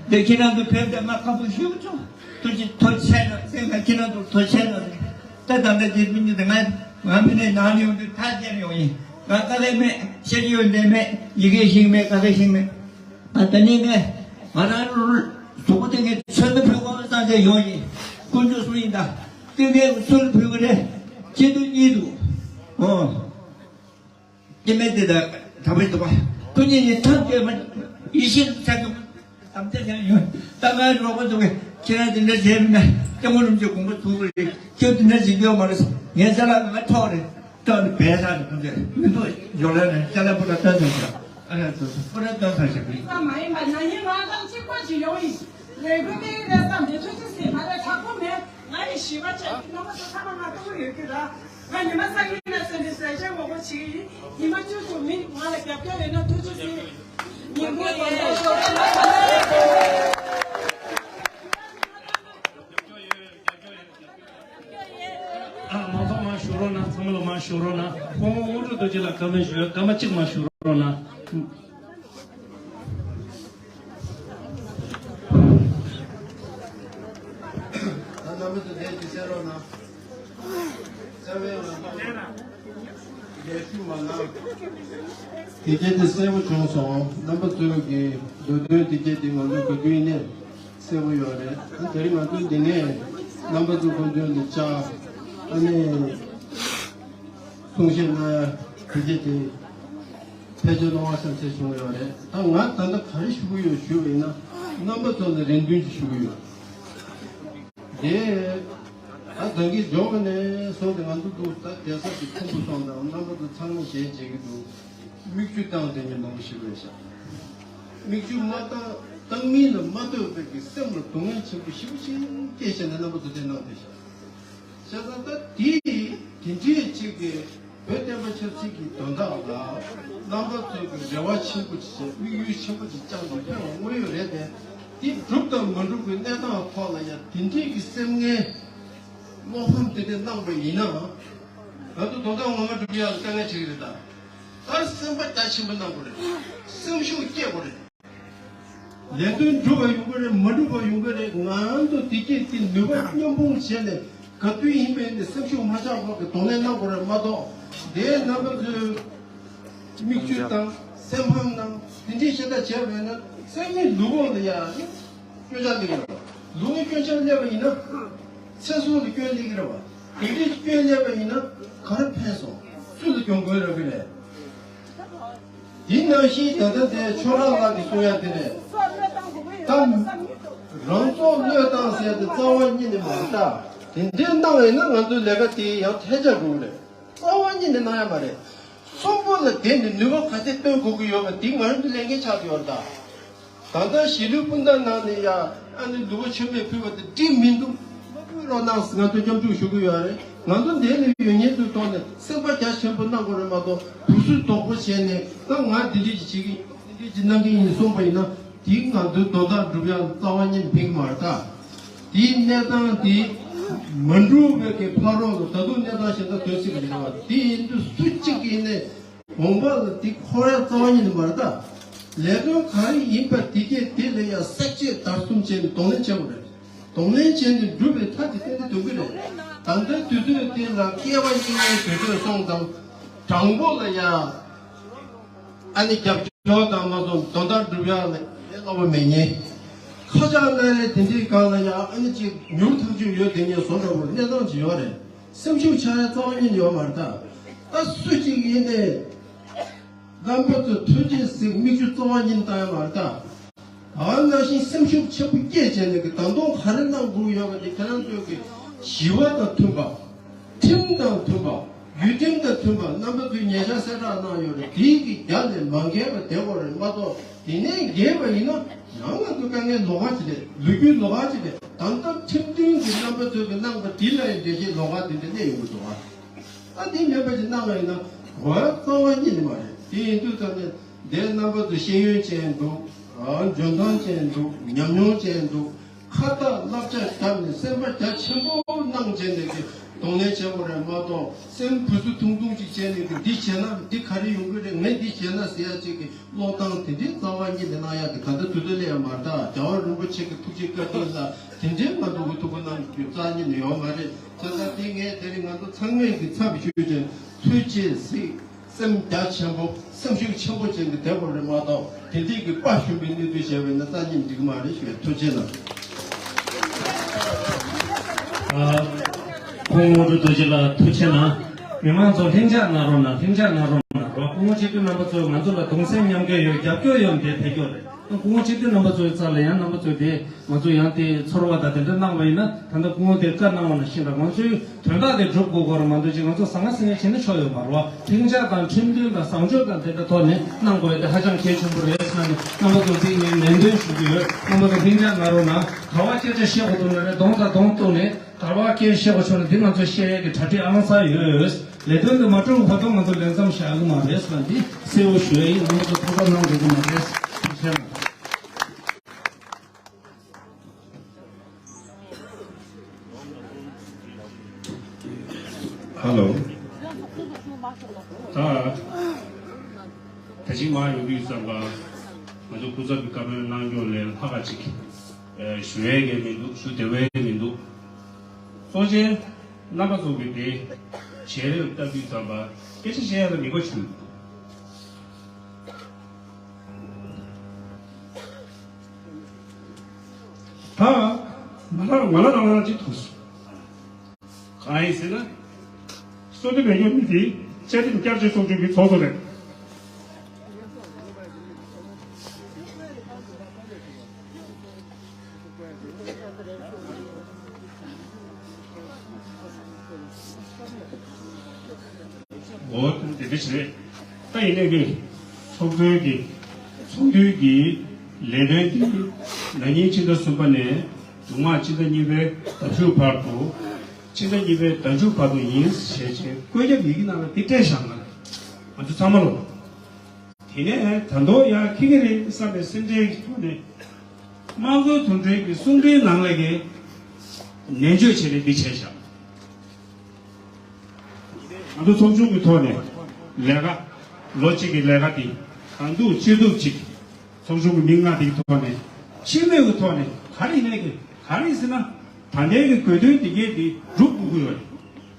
འདི་ཁྱེད་རང་ཚོ་བོད་དུ་མ་ཁག་པོ་ཞུ་ཆོག་ཐུགས་རྗེ་ཐུགས་ཆེ་ལ་སེམས་ལ་ཁྱེད་རང་ཚོ་ཐུགས་ཆེ་ལ་རེད། ད་ད་ལྟ་རྗེ་མི་ཉིད་དེ་ང་ང་མི་ནས་ནང་ནས་ཡོང་དུས་ཐག་བཅད་ཡོང་ཡིན། ང་ཀ་ལེ་མེད་ཤེས་ཀྱི་ཡོད་འདི་མེད་ཡི་གེ་ཤིག་མེད་ཀ་ལེ་ཤིག་མེད། ང་ད་ནི་ངས་ང་རང་གཟུགས་པོ་དེ་ངས་ཚོད་མི་ཕོད་པ་བསམ་བྱས་ཡོང་ཡིན། དཀོན་མཆོག་གསུམ་ཡིན་ད། དེ་ངས་ཚོད་ཕོད་ཀྱི་རེད། སྐྱེ་དུས་གཉིས་འདུག་ཨོ། སྐྱེ་མེད་དེ་དག་དག་པའི་འདུག་པ། ཐུགས་ཉིད་ནི་ཐབས་མཁས་པ། ཡེ་ཤེས་སུ་ཆགས་འདུག་དམ་བཅའ་ཡང་ཡོད། ད་ང་རོགས་པ་ཚོ་གིས་ཁྱེད་རང་དེ་འདྲ་བྱས་མིན་ན་སྐྱབས་མགོན་རིན་པོ་ཆེ་དགོངས་པ་ཚོམ་རེད། ཁྱེད་དེ་འདྲ་བྱེད་རྒྱུ་ཡོད་མ་རེད། ངའི་ཅ་ལག་ང་ཐོག་རེད། ཏོག་ནི་བས་ས་ནི་ཁོང་ཚོས་མི་འདུག་ཡོ་ལ་ནས་ཅ་ལག་པོ་ལ་སྟོན་ཐུབ་ཤག་ཨ་ལས་ཚོ་ཚོ་པོ་ར་སྟོན་ས་ཞིག་རེད། ཙམ་མ་ཡིན་པ་ན་ཡིན་ང་ཏང་གཅིག་པ་ཅིག་ཡོང་ཡིན། ལས་འགུལ་སྤེལ་ཡིན་ལས་བསམ་ནས་ཐུགས་རྗེ་ཆེ་ཟེར་མ་རེད་དྲག་པོ་མེད། ང་ཡི་ཞི་བ་ཅན་རྣམ་པ་ཚོ་ཚང་མ་ང་ལྟ་བུ་ཡོད་ཀྱི་ར། ང་ཉི་མ་སང་ཉིན་ལ་ཟེར་ནས་ཟས་བཅད་ངོ་རྒོལ་བྱེད་ཀྱི་ཡིན། ཉི་མ་བཅུ་དྲུག་མིན་ང་ལ་རྒྱབ་སྐྱོར་ཡོད་ན་ཐུགས་རྗེ་ཆེ། ཉིན་གུང་དགོང་དག་ཞོགས་པ་ལ། ཨ་མང་ཚོགས་མར་བཞུགས་རོགས་གནང་། ཚང་མ་ལ་མར་བཞུགས་རོགས་གནང་། སྐུ་ངོ་དངོས་གྲུབ་རྡོ་རྗེ་ལ་བཀའ་མོལ་ཞུ་ཡ། སྐར་མ་གཅིག་མར་བཞུགས་རོགས་གནང་། ད་རྣམ་པ་ཚོ་དེ་གཅིག་གསན་རོགས་གནང་། གསན་པའི་ངང་ལ་ལས་ཞུགས་མ་གནང་། དེ་གས་དེ་གསལ་པོ་བྱུང་སོང་། རྣམ་པ་ཚོས་ཀྱི་མདོ་དོན་དེ་གས་དེ་ང་ཚོ་ག་དུས་ནས་གསལ་པོ་ཡོད་རེད། དེ་རིང་ང་ཚོ་འདི་ནས་རྣམ་པ་ཚོ་སྐུ་མདུན་དུ་བཅར། ཨ་ནི་གསུང་བཤད་གནང་ཡ་དེ་གས་དེ། ཕལ་ཆེར་གནང་བ་བསམ་ཚུལ་བྱུང་ཡོད་རེད། ད་ང་ད་ལྟ་ག་རེ་ཞུ་གི་ཡོད་ཞུ་བ་ཡིན་ན། རྣམ་པ་ཚོ་ལ་རེ་འདུན་ཅིག་ཞུ་གི་ཡོད། དེ་ད་ད་གིན་འཇོག་པ་ནས་བཟུང་སྟེ་ང་ཚོ་འདུག་ད་རྒྱལ་ས་དེ་ཁོང་དུ་སོང་དང་རྣམ་པ་ཚོ་ཚང་མས་ཞལ་མཇལ་གྱི་འདུག་མིག་ཆུ་བཏང་དེ་ཉིད་མང་པོ་ཞིག་རེད་ཤག་མིག་ཆུ་མ་བཏང་བཏང་མིན་ལ་མ་ལྟོས་པའི་གི་སེམས་ལ་སྡུག་བསྔལ་ཆེན་པོ་ཞེ་པོ་ཅིག་སྐྱེས་བྱས་ནས་རྣམ་པ་ཚོ་དེ་གནང་བསྡད་ཤག་བྱས་ཙང་ད་དེ་དེ་འདྲའི་ཅིག་གི་བོད་བསྟན་པ་ཆབ་སྲིད་ཀྱི་དོན་དག་ལ་རྣམ་པ་ཚོས་ཀྱི་རེ་བ་ཆེན་པོ་ཅིག་བྱས། དམིགས་ཡུལ་ཆེན་པོ་ཅིག་བཅངས་ཏེ་ཕེབས་པ་དངོས་ཡོད་རེད་དེ། དེ་འགྲུབ་དང་མ་འགྲུབ་ཀྱི་གནས་སྟངས་ཐོག་ལ་ཡང་དེ་འདྲའི་གི་སེམས་ངན་བློ་ཕམ་དེ་འདྲ་གནང་བ་ཡིན་ན། ང་ཚོ་དོན་དག་ངོ་མ་འགྲུབ་ཡག་ལ་དཀའ་ངལ་འཕྲད་ཀྱི་རེད། ད་ད་སེམས་པ་རྒྱ་ཆེན་པོ་གནང་དགོས་རེད། སེམས་ཤུགས་སྐྱེད་དགོས་རེད། ལས་དོན་འགྲུབ་པ་ཡོང་གི་རེད། མ་འགྲུབ་པ་ཡོང་གི་རེད། ང་ཚོ་དེ་སྐད་དེ་ནུས་པ་མཉམ་སྤུངས་བྱས་ནས་ག་དུས་ཡིན་པའི་ནས་སེམས་ཤུགས་མ་ཆག་པར་གྱི་གདོང་ལེན་གནང་དགོས་རེད་མ་གཏོགས། དེའི་རྣམ་པ་ཚོའི་མིག་ཆུ་དང་སེམས་ཕམ་དང་དེ་འདྲའི་ཤ་སྟག་བྱས་པ་ཡིན་ན་སང་ཉིན་ལུས་ཕུང་ལ་ཡང་སྐྱོན་ཆ་སླེབས་ཀྱི་རེད་པ། ལུས་ཕུང་སྐྱོན་ཆ་སླེབས་པ་ཡིན་ན་ཚེ་སྲོག་ལ་སྐྱོན་སླེབས་ཀྱི་རེད་པ། དེ་འདྲའི་སྐྱོན་སླེབས་པ་ཡིན་ན་ག་རེ་ཕན་སོང་། སུ་ལ་གྱོང་གུན་རག་གི་རེད། དེ་ནང་བཞིན་ད་ལྟ་དེ་ཆོས་གྲགས་ལགས་ཀྱིས་གསུང་ཡ་དེ་རེད། ད་རང་སྲོག་བློས་བཏང་ཟེར་དེ་རྩ་བ་ཉིད་ནས་མ་རེད། ད་དེ་འདྲའི་གནང་ཡིན་ན་ང་ཚོའི་ལས་ཀ་དེ་ཡང་ཐལ་ཆ་འགྲོ་གི་རེད། རྩ་བ་ཉིད་ནས་གནང་ཡ་མ་རེད། གསོན་པོ་ལ་དེ་ནི་ནུས་པ་ག་ཚད་བཏོན་དགོས་ཀྱི་ཡོད་པ་དེ་ང་རང་ཚོའི་ལས་འགན་ཆགས་ཀྱི་ཡོད་རེད་ད། ད་ལྟ་གཞིས་ལུས་སྤུན་ཟླ་ནང་ནས་ཡ་ཨ་ནི་ལུས་པོ་མཆོད་མེ་ཕུལ་བ་དེ་འགྲིག་མི་འདུག་མ་ཕུལ་རོགས་གནང་ཟེར་ང་ཚོ་སྐྱབས་འཇུག་ཞུ་གི་ཡོད་རེད། ང་ཚོ་འདི་ལ་ཡོད་མཁན་ཚོའི་ཐོག་ནས་སེམས་པ་རྒྱ་ཆེན་པོ་གནང་དགོས་རེད་མ་གཏོགས་སྡུག་སུན་དོག་པོ་བྱས་ནས་ད་ང་འདི་འདྲ་ཞིག་བྱེད་ཀྱི་འདི་འདྲ་ཞིག་གནང་གི་ཡིན་གསུངས་པ་ཡིན་ན་དེ་ང་ཚོའི་དོན་དག་འགྲུབ་ཡག་རྩ་བ་ཉིད་ཕན་གྱི་མ་རེད་ད། དེའི་གནས་སྟངས་དེ་མ་འགྲུབ་པའི་གི་ཕ་རོལ་ལ་ད་དུང་གནས་སྟངས་གཞན་དག་ཐོན་སྲིད་པ་རེད་བ། དེ་ཡིན་དུས་སུ་གཅིག་ཡིན་ནས། དགོངས་པ་ལ་དེ་འཁོར་ཡ་རྩ་བ་ཉིད་ནས་མ་རེད་ད། ལས་དོན་ག་རེ་ཡིན་པ་དེ་གས་དེ་ལ་ཡ་བསྲེག་བཅད་བརྡར་གསུམ་བྱས་ནས་གདོང་ལེན་བྱེད་དགོས་རེད། གདོང་ལེན་བྱས་ནས་འགྲུབ་པའི་མཐའ་དེ་ཏན་ཏན་འདོན་གི་རེད། ད་ལྟའི་དུས་ཚོད་དེ་ལ་སྐལ་བ་རྙིང་མའི་དུས་ཚོད་སོང་ཙང་། དྲང་པོ་ལ་ཡ་ཨ་ནི་རྒྱབ་སྐྱོར་དང་མ་སོང་དོན་དག་འགྲུབ་ཡ་ལ་ལས་སླ་པོ་མེད་ཉེ། ཁ་ཆག་སྣ་རལ་དེ་འདྲའི་སྒང་ལ་ཡ་ཨ་ནི་ཅིག་མྱུར་ཐག་ཆོད་ཡོད་དེ་ངས་བཟོ་འདྲ་པོ་གནས་སྟངས་ཅིག་ཡོད་རེད། སེམས་ཤུགས་ཆག་ཡ་རྩ་བ་ཉིད་ཡོད་མ་རེད་ད། ད་སུ་གཅིག་ཡིན་ནའི་རྣམ་པ་ཚོ་ཐུགས་རྗེ་གཟིགས། མིག་ཆུ་རྩ་བ་ཉིད་བཏང་ཡ་མ་རེད་ད། ད་ནང་བཞིན་སེམས་ཤུགས་ཆེན་པོ་སྐྱེད་བྱས་ནས་ཀྱི་ད་དུང་ག་རེ་གནང་དགོས་ཡོད་པ་དེ་ཁྱེད་རང་ཚོས་ཀྱི་ཞི་བ་དང་མཐུན་པ། ཁྲིམས་དང་མཐུན་པ། ཡུལ་ཁྲིམས་དང་མཐུན་པ། རྣམ་པ་ཚོས་ཉེ་ཆར་གསལ་བསྒྲགས་གནང་ཡོད་རེད། དེའི་གི་རྒྱ་ལས་མ་འགལ་བ་བསྡད་དགོས་རེད་མ་གཏོགས། དེ་ནས་འགལ་བ་ཡིན་ན་ཡང་ང་ཚོ་དཀའ་ངལ་ལོགས་ཀ་ཅིག་རེད། ལོ་རྒྱུས་ལོགས་ཀ་ཅིག་རེད། ད་ལྟ་ཁྲིམས་མཐུན་གྱི་རྣམ་པ་ཚོས་ཀྱི་གནང་པ་དེ་ལ་ཡང་འགྲེལ་བཤད་ལོགས་ཀ་དེ་འདྲ་གནས་ཡོང་གི་འདུག་ཨ། ད་དེ་མེད་པ་ཅིག་གནང་བ་ཡིན་ན་གོ་བ་རྩ་བ་ཉིད་ནས་མ་རེད། དེ་ཡིན་དུས་ཙམ་ནས་འདིར་རྣམ་པ་ཚོ་ཤེས་ཡོན་ཅན་འདུག་འཇོན་ཐང་ཅན་འདུག་ཉམས་མྱོང་ཅན་འདུག་ཁ་བཏགས་བསླབ་བྱ་བརྒྱབ་ནས་སེམས་པ་རྒྱ་ཆེན་པོ་གནང་བྱས་ནས་ཀྱི་གདོང་ལེན་བྱེད་དགོས་རེད་མ་གཏོགས། སེམས་ཕུ་སུ་ཐུང་ཐུང་ཅིག་བྱས་ནས་ཀྱི་འདི་བྱས་ན་འདི་ག་རེ་ཡོང་གི་རེད། ངས་འདི་བྱས་ན་ཟེར་ཡ་ཅིག་གི་བློ་བཏང་དེ་འདྲའི་རྩ་བ་ཉིད་ནས་གནང་ཡག་གི་ད་ལྟ་དུས་ཚོད་སླེབས་ཡ་མ་རེད་ད། རྒྱལ་བ་རིན་པོ་ཆེ་གི་ཐུགས་རྗེ་བཀའ་དྲིན་ལ་དེ་འདྲའི་ང་ཚོ་གི་ཐུགས་ཁུར་གནང་རྒྱུ་རྩ་ཉིད་ནས་ཡོད་མ་རེད། བྱས་ཙང་དེ་ངས་དེ་རིང་ང་ཚོ་ཚང་མས་ཀྱི་ཚབ་ཞུས་ཀྱང་ཐུགས་རྗེ་གཟིགས། སེམས་རྒྱ་ཆེན་པོ་སེམས་ཤུགས་ཆེན་པོ་ཅན་གྱི་དེ་བོར་རེད་མ་གཏོགས་དེ་འདྲའི་གི་དཔའ་ཞུམ་པའི་གནས་ཚུལ་བྱས་པས་ན་རྩ་ཉིད་འགྲིག་མ་རེད་ཞུ་ཡ། ཐུགས་རྗེ་གནང་། ཨ། ཁོང་དངོས་གྲུབ་རྡོ་རྗེ་ལགས་ཐུགས་རྗེ་གནང་། མི་མང་ཚོ་ལྷིང་འཇགས་གནང་རོགས་གནང་། ལྷིང་འཇགས་གནང་རོགས་གནང་རོགས། སྐུ་ངོ་སྤྱི་འཐུས་རྣམ་པ་ཚོས་ང་ཚོ་ལ་གདུང་སེམས་མཉམ་སྐྱེད་ཡོད། རྒྱབ་སྐྱོར་ཡོད་དེ་དེ་སྐྱོར་རེད། སྐུ་ངོ་སྤྱི་འཐུས་རྣམ་པ་ཚོའི་རྩ་ལ་ཡང་རྣམ་པ་ཚོས་དེ་ང་ཚོ་ཡང་དེ་ཚོར་བ་དང་དེ་འདྲ་གནང་བ་ཡིན་ན། ད་ལྟ་སྐུ་ངོ་དེ་བཀའ་གནང་བ་ནང་བཞིན་ལ་ང་ཚོའི་དོན་དག་དེ་སྒྲུབ་དགོས་སྐོར་མ་གཏོགས་ཅིག་ང་ཚོ་ཟང་ངེ་ཟིང་ངེ་བྱས་ན་ཆོག་ཡོད་མ་རེད་བ། ལྷིང་འཇགས་དང་ཁྲིམས་མཐུན་དང་བཟང་སྤྱོད་དང་དེ་འདྲ་ཐོག་ནས་གནང་དགོས་ཡ་དེ་ཧ་ཅང་གལ་ཆེན་པོ་རེད་ཟེར་ནས་རྣམ་པ་ཚོ་འདི་ངས་ནན་སྟོན་ཞུ་གི་ཡོད། རྣམ་པ་ཚོ་ལྷིང་འཇགས་གནང་རོགས་གནང་། ག་བ་སྐད་ཆ་བཤད་དགོས་འདུག་ན་རེ་གདོང་དང་གདོང་གཏུག་ནས། ག་བ་སྐད་བཤད་དགོས་བྱུང་ན་འདི་ང་ཚོས་བཤད་ཡས་ཀྱི་གྲ་སྒྲིག་ཨང་གསར་ཡོད། ལས་དོན་འདི་མ་གྲུབ་བར་དུ་ང་ཚོ་ལས་མཚམས་བཞག་གི་མ་རེད་ཟེར་བ་འདི་གསལ་བོ་ཞུ་ཡ་ཡིན། རྣམ་པ་ཚོ་ཐུགས་ཁུར་གནང་དགོས་ཀྱི་མ་རེད། ཐུགས་རྗེ་ཆེ། ཧ་ལོ། ད་ད་ཅིག་མ་ཡོང་དུས་ཙམ་པ་ང་ཚོ་སྐུ་ཚབ་ཀྱི་བཀའ་མོལ་གནང་རྒྱུ་ལས་ལྷག་ག་ཅིག་ཞུ་ཡས་ཀྱི་མི་འདུག་ཞུ་བདེ་བའི་མི་འདུག་གཙོ་ཆེ་རྣམ་པ་ཚོ་གི་དེ་ཞལ་རས་ལ་ལྟ་དུས་ཙམ་པ་སྐད་ཆ་བཤད་ཡ་ལ་མི་དགའ་བྱུང་། ད་ང་ལ་ང་ལ་རང་རང་ཅིག་ཐུག་སོང་། གང་ཡིན་ཟེར་ན། གསོལ་འདེབས་མེད་མཁན་མི་དེ་བཅའ་ཁྲིམས་བསྐྱར་བཅོས་ཚོགས་ཆུང་གི་ཚོགས་གཙོ་རེད། འོ་དེ་འདྲ་ཞིག་རེད། ད་ཡིན་ནའི་གི་ཚོགས་གཙོའི་གི་ཚོགས་འདུའི་གི་ལས་དོན་གྱི་ན་ནིང་ཕྱི་ཟླ་གསུམ་པ་ནས་དུ་མ་ཕྱི་ཟླ་གཉིས་པའི་ཟླ་མཇུག་བར་དུ། ཕྱི་ཟླ་གཉིས་པའི་ཟླ་མཇུག་བར་དུ་ཡིན་ཞེས་བྱས་བཀོད་ཁྱབ་ཡི་གེ་ནང་ལ་དེ་སྤྲད་བཞག་ན་ང་ཚོ་ཚང་མ་ལོ། དེ་ནས་ད་དུང་ཡང་འཁྱེར་གྱི་རེད་བསམ་པའི་སེམས་ཁྲལ་གྱི་ཐོག་ནས། དམངས་གཙོའི་དོན་ཁྲལ་གྱི་གསུང་འཕྲིན་ནང་ལ་གི་ནན་བརྗོད་བྱས་ནས་འདི་བྱས་བཞག་ང་ཚོ་ཚོགས་ཆུང་གི་ཐོག་ནས་ལས་ཀ་ལོ་གཅིག་གི་ལས་ཀ་འདི་གང་ཐུབ་ཅི་ཐུབ་ཅིག་ཚོགས་ཆུང་གི་མི་ལྔ་དེའི་ཐོག་ནས་སྤྱི་མོས་ཀྱི་ཐོག་ནས་ག་རེ་ཡིན་ནའི་གི་ག་རེ་ཡིན་ཟེར་ན། ད་ལྟའི་གི་དགོས་དོན་འདི་གས་འདི་སྒྲུབ་དགོས་ཀྱི་ཡོད་རེད།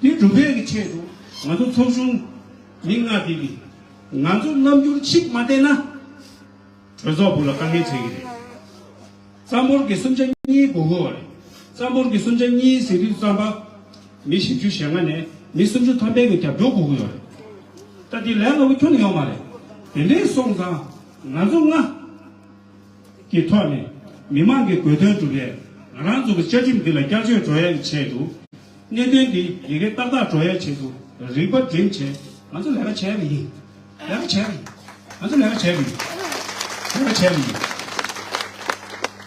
འདི་སྒྲུབ་ཡས་ཀྱི་ཆེད་དུ་ང་ཚོ་ཚོགས་ཆུང་མི་ལྔ་དེ་གི་ང་ཚོ་རྣམ་འགྱུར་གཅིག་མ་བསྟན་ན། གྲོས་ཚོགས་སྦུག་ལ་དཀའ་ངལ་འཕྲད་ཀྱི་རེད། རྩ་འབོར་གྱི་གསུམ་ཆ་གཉིས་དགོས་ཀྱི་ཡོད་རེད། རྩ་འབོར་གྱི་གསུམ་ཆ་གཉིས་ཟེར་དུས་ཙམ་པ། མི་བཞི་བཅུ་ཞེ་ལྔ་ནས་མི་སུམ་ཅུ་ཐམ་པའི་གི་རྒྱབ་སྐྱོར་དགོས་ཀྱི་ཡོད་རེད། ད་འདི་ལས་སླ་པོ་ཁྱོན་ནས་ཡོད་མ་རེད། དེ་འདྲའི་སོང་ཙང་ང་ཚོ་ལྔ་གི་ཐོག་ནས་མི་མང་གི་དགོས་འདུན་སྒྲུབ་ཡས། ང་རང་ཚོ་གི་བཅའ་ཁྲིམས་འདི་ལ་བསྐྱར་བཅོས་འགྲོ་ཡས་ཀྱི་ཆེད་དུ། གནད་དོན་འདི་ཡི་གེ་ཏག་ཏག་འགྲོ་ཡས་ཆེད་དུ་རིག་པ་སྒྲིམ་བྱས་ང་ཚོ་ལས་ཀ་བྱས་པ་ཡིན། ལས་ཀ་བྱས་པ་ཡིན། ང་ཚོ་ལས་ཀ་བྱས་པ་ཡིན། ལས་ཀ་བྱས་པ་ཡིན།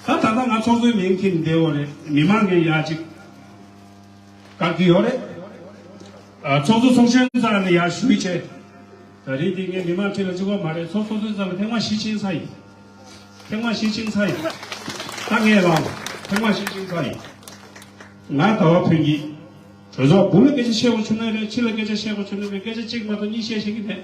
ད་ད་ལྟ་ང་ཚོགས་གཙོའི་མིང་འཁྱེར་ནས་བསྡད་ཡོད་རེད། མི་མང་གིས་ཡ་གཅིག་བཀག་གི་ཡོད་རེད། ཨ་ཚོགས་གཙོ་ཚོགས་གཞོན་རྩ་ནས་ཡར་ཞུས་བྱས། ད་རེས་འདི་ངས་མི་མང་ཁྲི་ལ་གཅིག་པོ་མ་རེད། ཚོགས་གཙོ་ཚོའི་རྩ་ལ་ཐེངས་མ་བཞི་ཕྱིན་ཚར་ཡིན། ཐེངས་མ་བཞི་ཕྱིན་ཚར་ཡིན། ད་ངས་ལབ། ཐེངས་མ་བཞི་ཕྱིན་ཚར་ཡིན། ང་ཟླ་བ་ཕུན་སྐྱིད། གྲོས་ཚོགས་སྦུག་ལ་སྐད་ཆ་བཤད་དགོས་བྱུང་ན་རེད། ཕྱི་ལ་སྐད་ཆ་བཤད་དགོས་བྱུང་ན་རེད། སྐད་ཆ་གཅིག་མ་གཏོགས་གཉིས་བཤད་ཤེས་ཀྱི་མེད།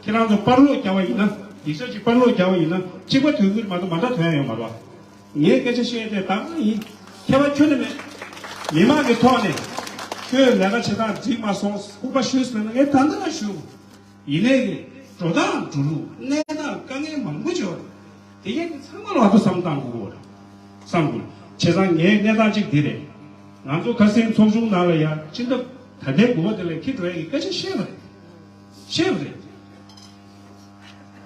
ཁྱེད་རང་ཚོ་པར་སློག་རྒྱག་པ་ཡིན་ན། ཡིག་ཆ་གཅིག་པར་སློག་རྒྱག་པ་ཡིན་ན་གཅིག་པ་དོན་གྱིས་མ་གཏོགས་མ་འདྲ་དོན་ཡོད་མ་རེད་བ། ངས་སྐད་ཆ་བཤད་དེ་དག་ཡིན། ཁྱད་པར་ཁྱོན་ནས་མེད། མི་མང་གི་ཐོག་ནས་ཁྱོད་ལས་ཀ་བྱེད་སྟངས་འགྲིག་མ་སོང་སྐུར་པ་ཞུས་ཟེར་ན་ངས་ད་ལྟ་ལ་ཞུ། ཡིན་ནའི་གི་འགྲོ་སྟངས་འགྲོ་ལུགས་གནས་སྟངས་དཀའ་ངལ་མང་པོ་ཅིག་ཡོད་རེད། དེ་གས་དེ་ཚང་མ་ལ་ང་ཚོ་བསམ་བཏང་དགོས་ཀྱི་ཡོད་རེད། བསམ་དགོས། བྱས་ཙང་ངའི་གནས་སྟངས་གཅིག་འདི་རེད། ང་ཚོ་ཁ་སང་ཚོགས་ཆུང་ནང་ལ་ཡ་སྤྱི་ཟླ་ད་ལྟའི་དགུ་པ་དེ་ལ་འཁྱེར་འགྲོ་ཡ་གི་སྐད་ཆ་བཤད་པ་རེད། བཤད་པ་རེད།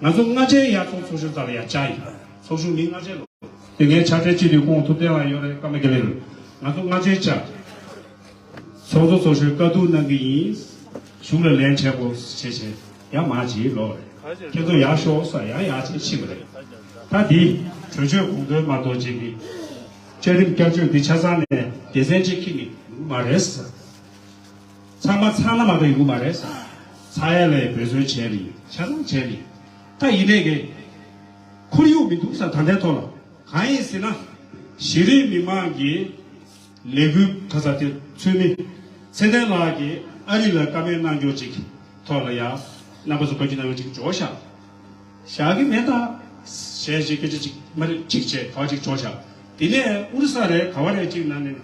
ང་ཚོ་སྔ་རྗེས་ཡར་ཚོགས་ཚོགས་གཞོན་རྩ་ལ་ཡར་བཅར་ཡིན། ཚོགས་ཆུང་མི་སྔ་རྗེས་ལ། དེ་ངའི་ཕྱག་སྦྲེལ་སྤྱི་འཐུས་སྐུ་ངོ་ཐུབ་བསྟན་ལགས་ཡོད་རེད། ཀརྨ་དགེ་ལེགས་རེད། ང་ཚོ་སྔ་རྗེས་བཅར། ཚོགས་གཙོ་ཚོགས་གཞོན་བཀའ་བསྡུར་གནང་གི་ཡིན། གཞུང་ལ་ལན་འཆད་དགོས་བྱས་བྱས་ཡང་མར་ཅིག་ལོག་རེད། ཁྱེད་ཚོ་ཡར་ཤོག་ཟེར་ཡང་ཡར་ཅིག་ཕྱིན་པ་རེད། ད་འདི་གྲོས་ཆོད་དགོངས་དོན་མ་གཏོགས་ཅིག་གི་བཅའ་ཁྲིམས་བསྐྱར་བཅོས་འདི་ཆ་ཚང་ནས་སྡེ་ཚན་གཅིག་ཁྱེར་ནས་ཡོང་གི་མ་རེད་ཟེར། ཚང་མ་ཚང་ན་མ་གཏོགས་ཡོང་གི་མ་རེད་ཟེར། ཚང་ཡ་ལ་འབད་བརྩོན་བྱས་རེད། ཆ་ཚང་བྱས་རེད། ད་ཡིན་ནའི་གི་ཁོར་ཡུག་མི་འདུག་ཟེར། ད་ལྟའི་ཐོག་ལ་གང་ཡིན་ཟེར་ན། གཞི་རིམ་མི་མང་གི་ལས་འགུལ་ག་ས་དེ་ཚུད་མི་ཚེ་བརྟན་ལགས་ཀྱིས་ཨ་རི་ལ་བཀའ་མོལ་གནང་རྒྱུ་ཅིག་ཐོག་ལ་ཡ་རྣམ་པ་ཚོ་བཀའ་བཀྱོན་གནང་རྒྱུ་ཅིག་འབྱོར་ཤག་བཞག་གི་མེད་ད། གཞན་ཞིག་སྐད་ཆ་ཅིག་མ་རེད་ཅིག་བྱས་ག་བ་ཅིག་འབྱོར་ཤག་དེ་ནས་ཨོ་རི་ས་རེད་ག་བ་རེད་ཅིག་ནང་ནས་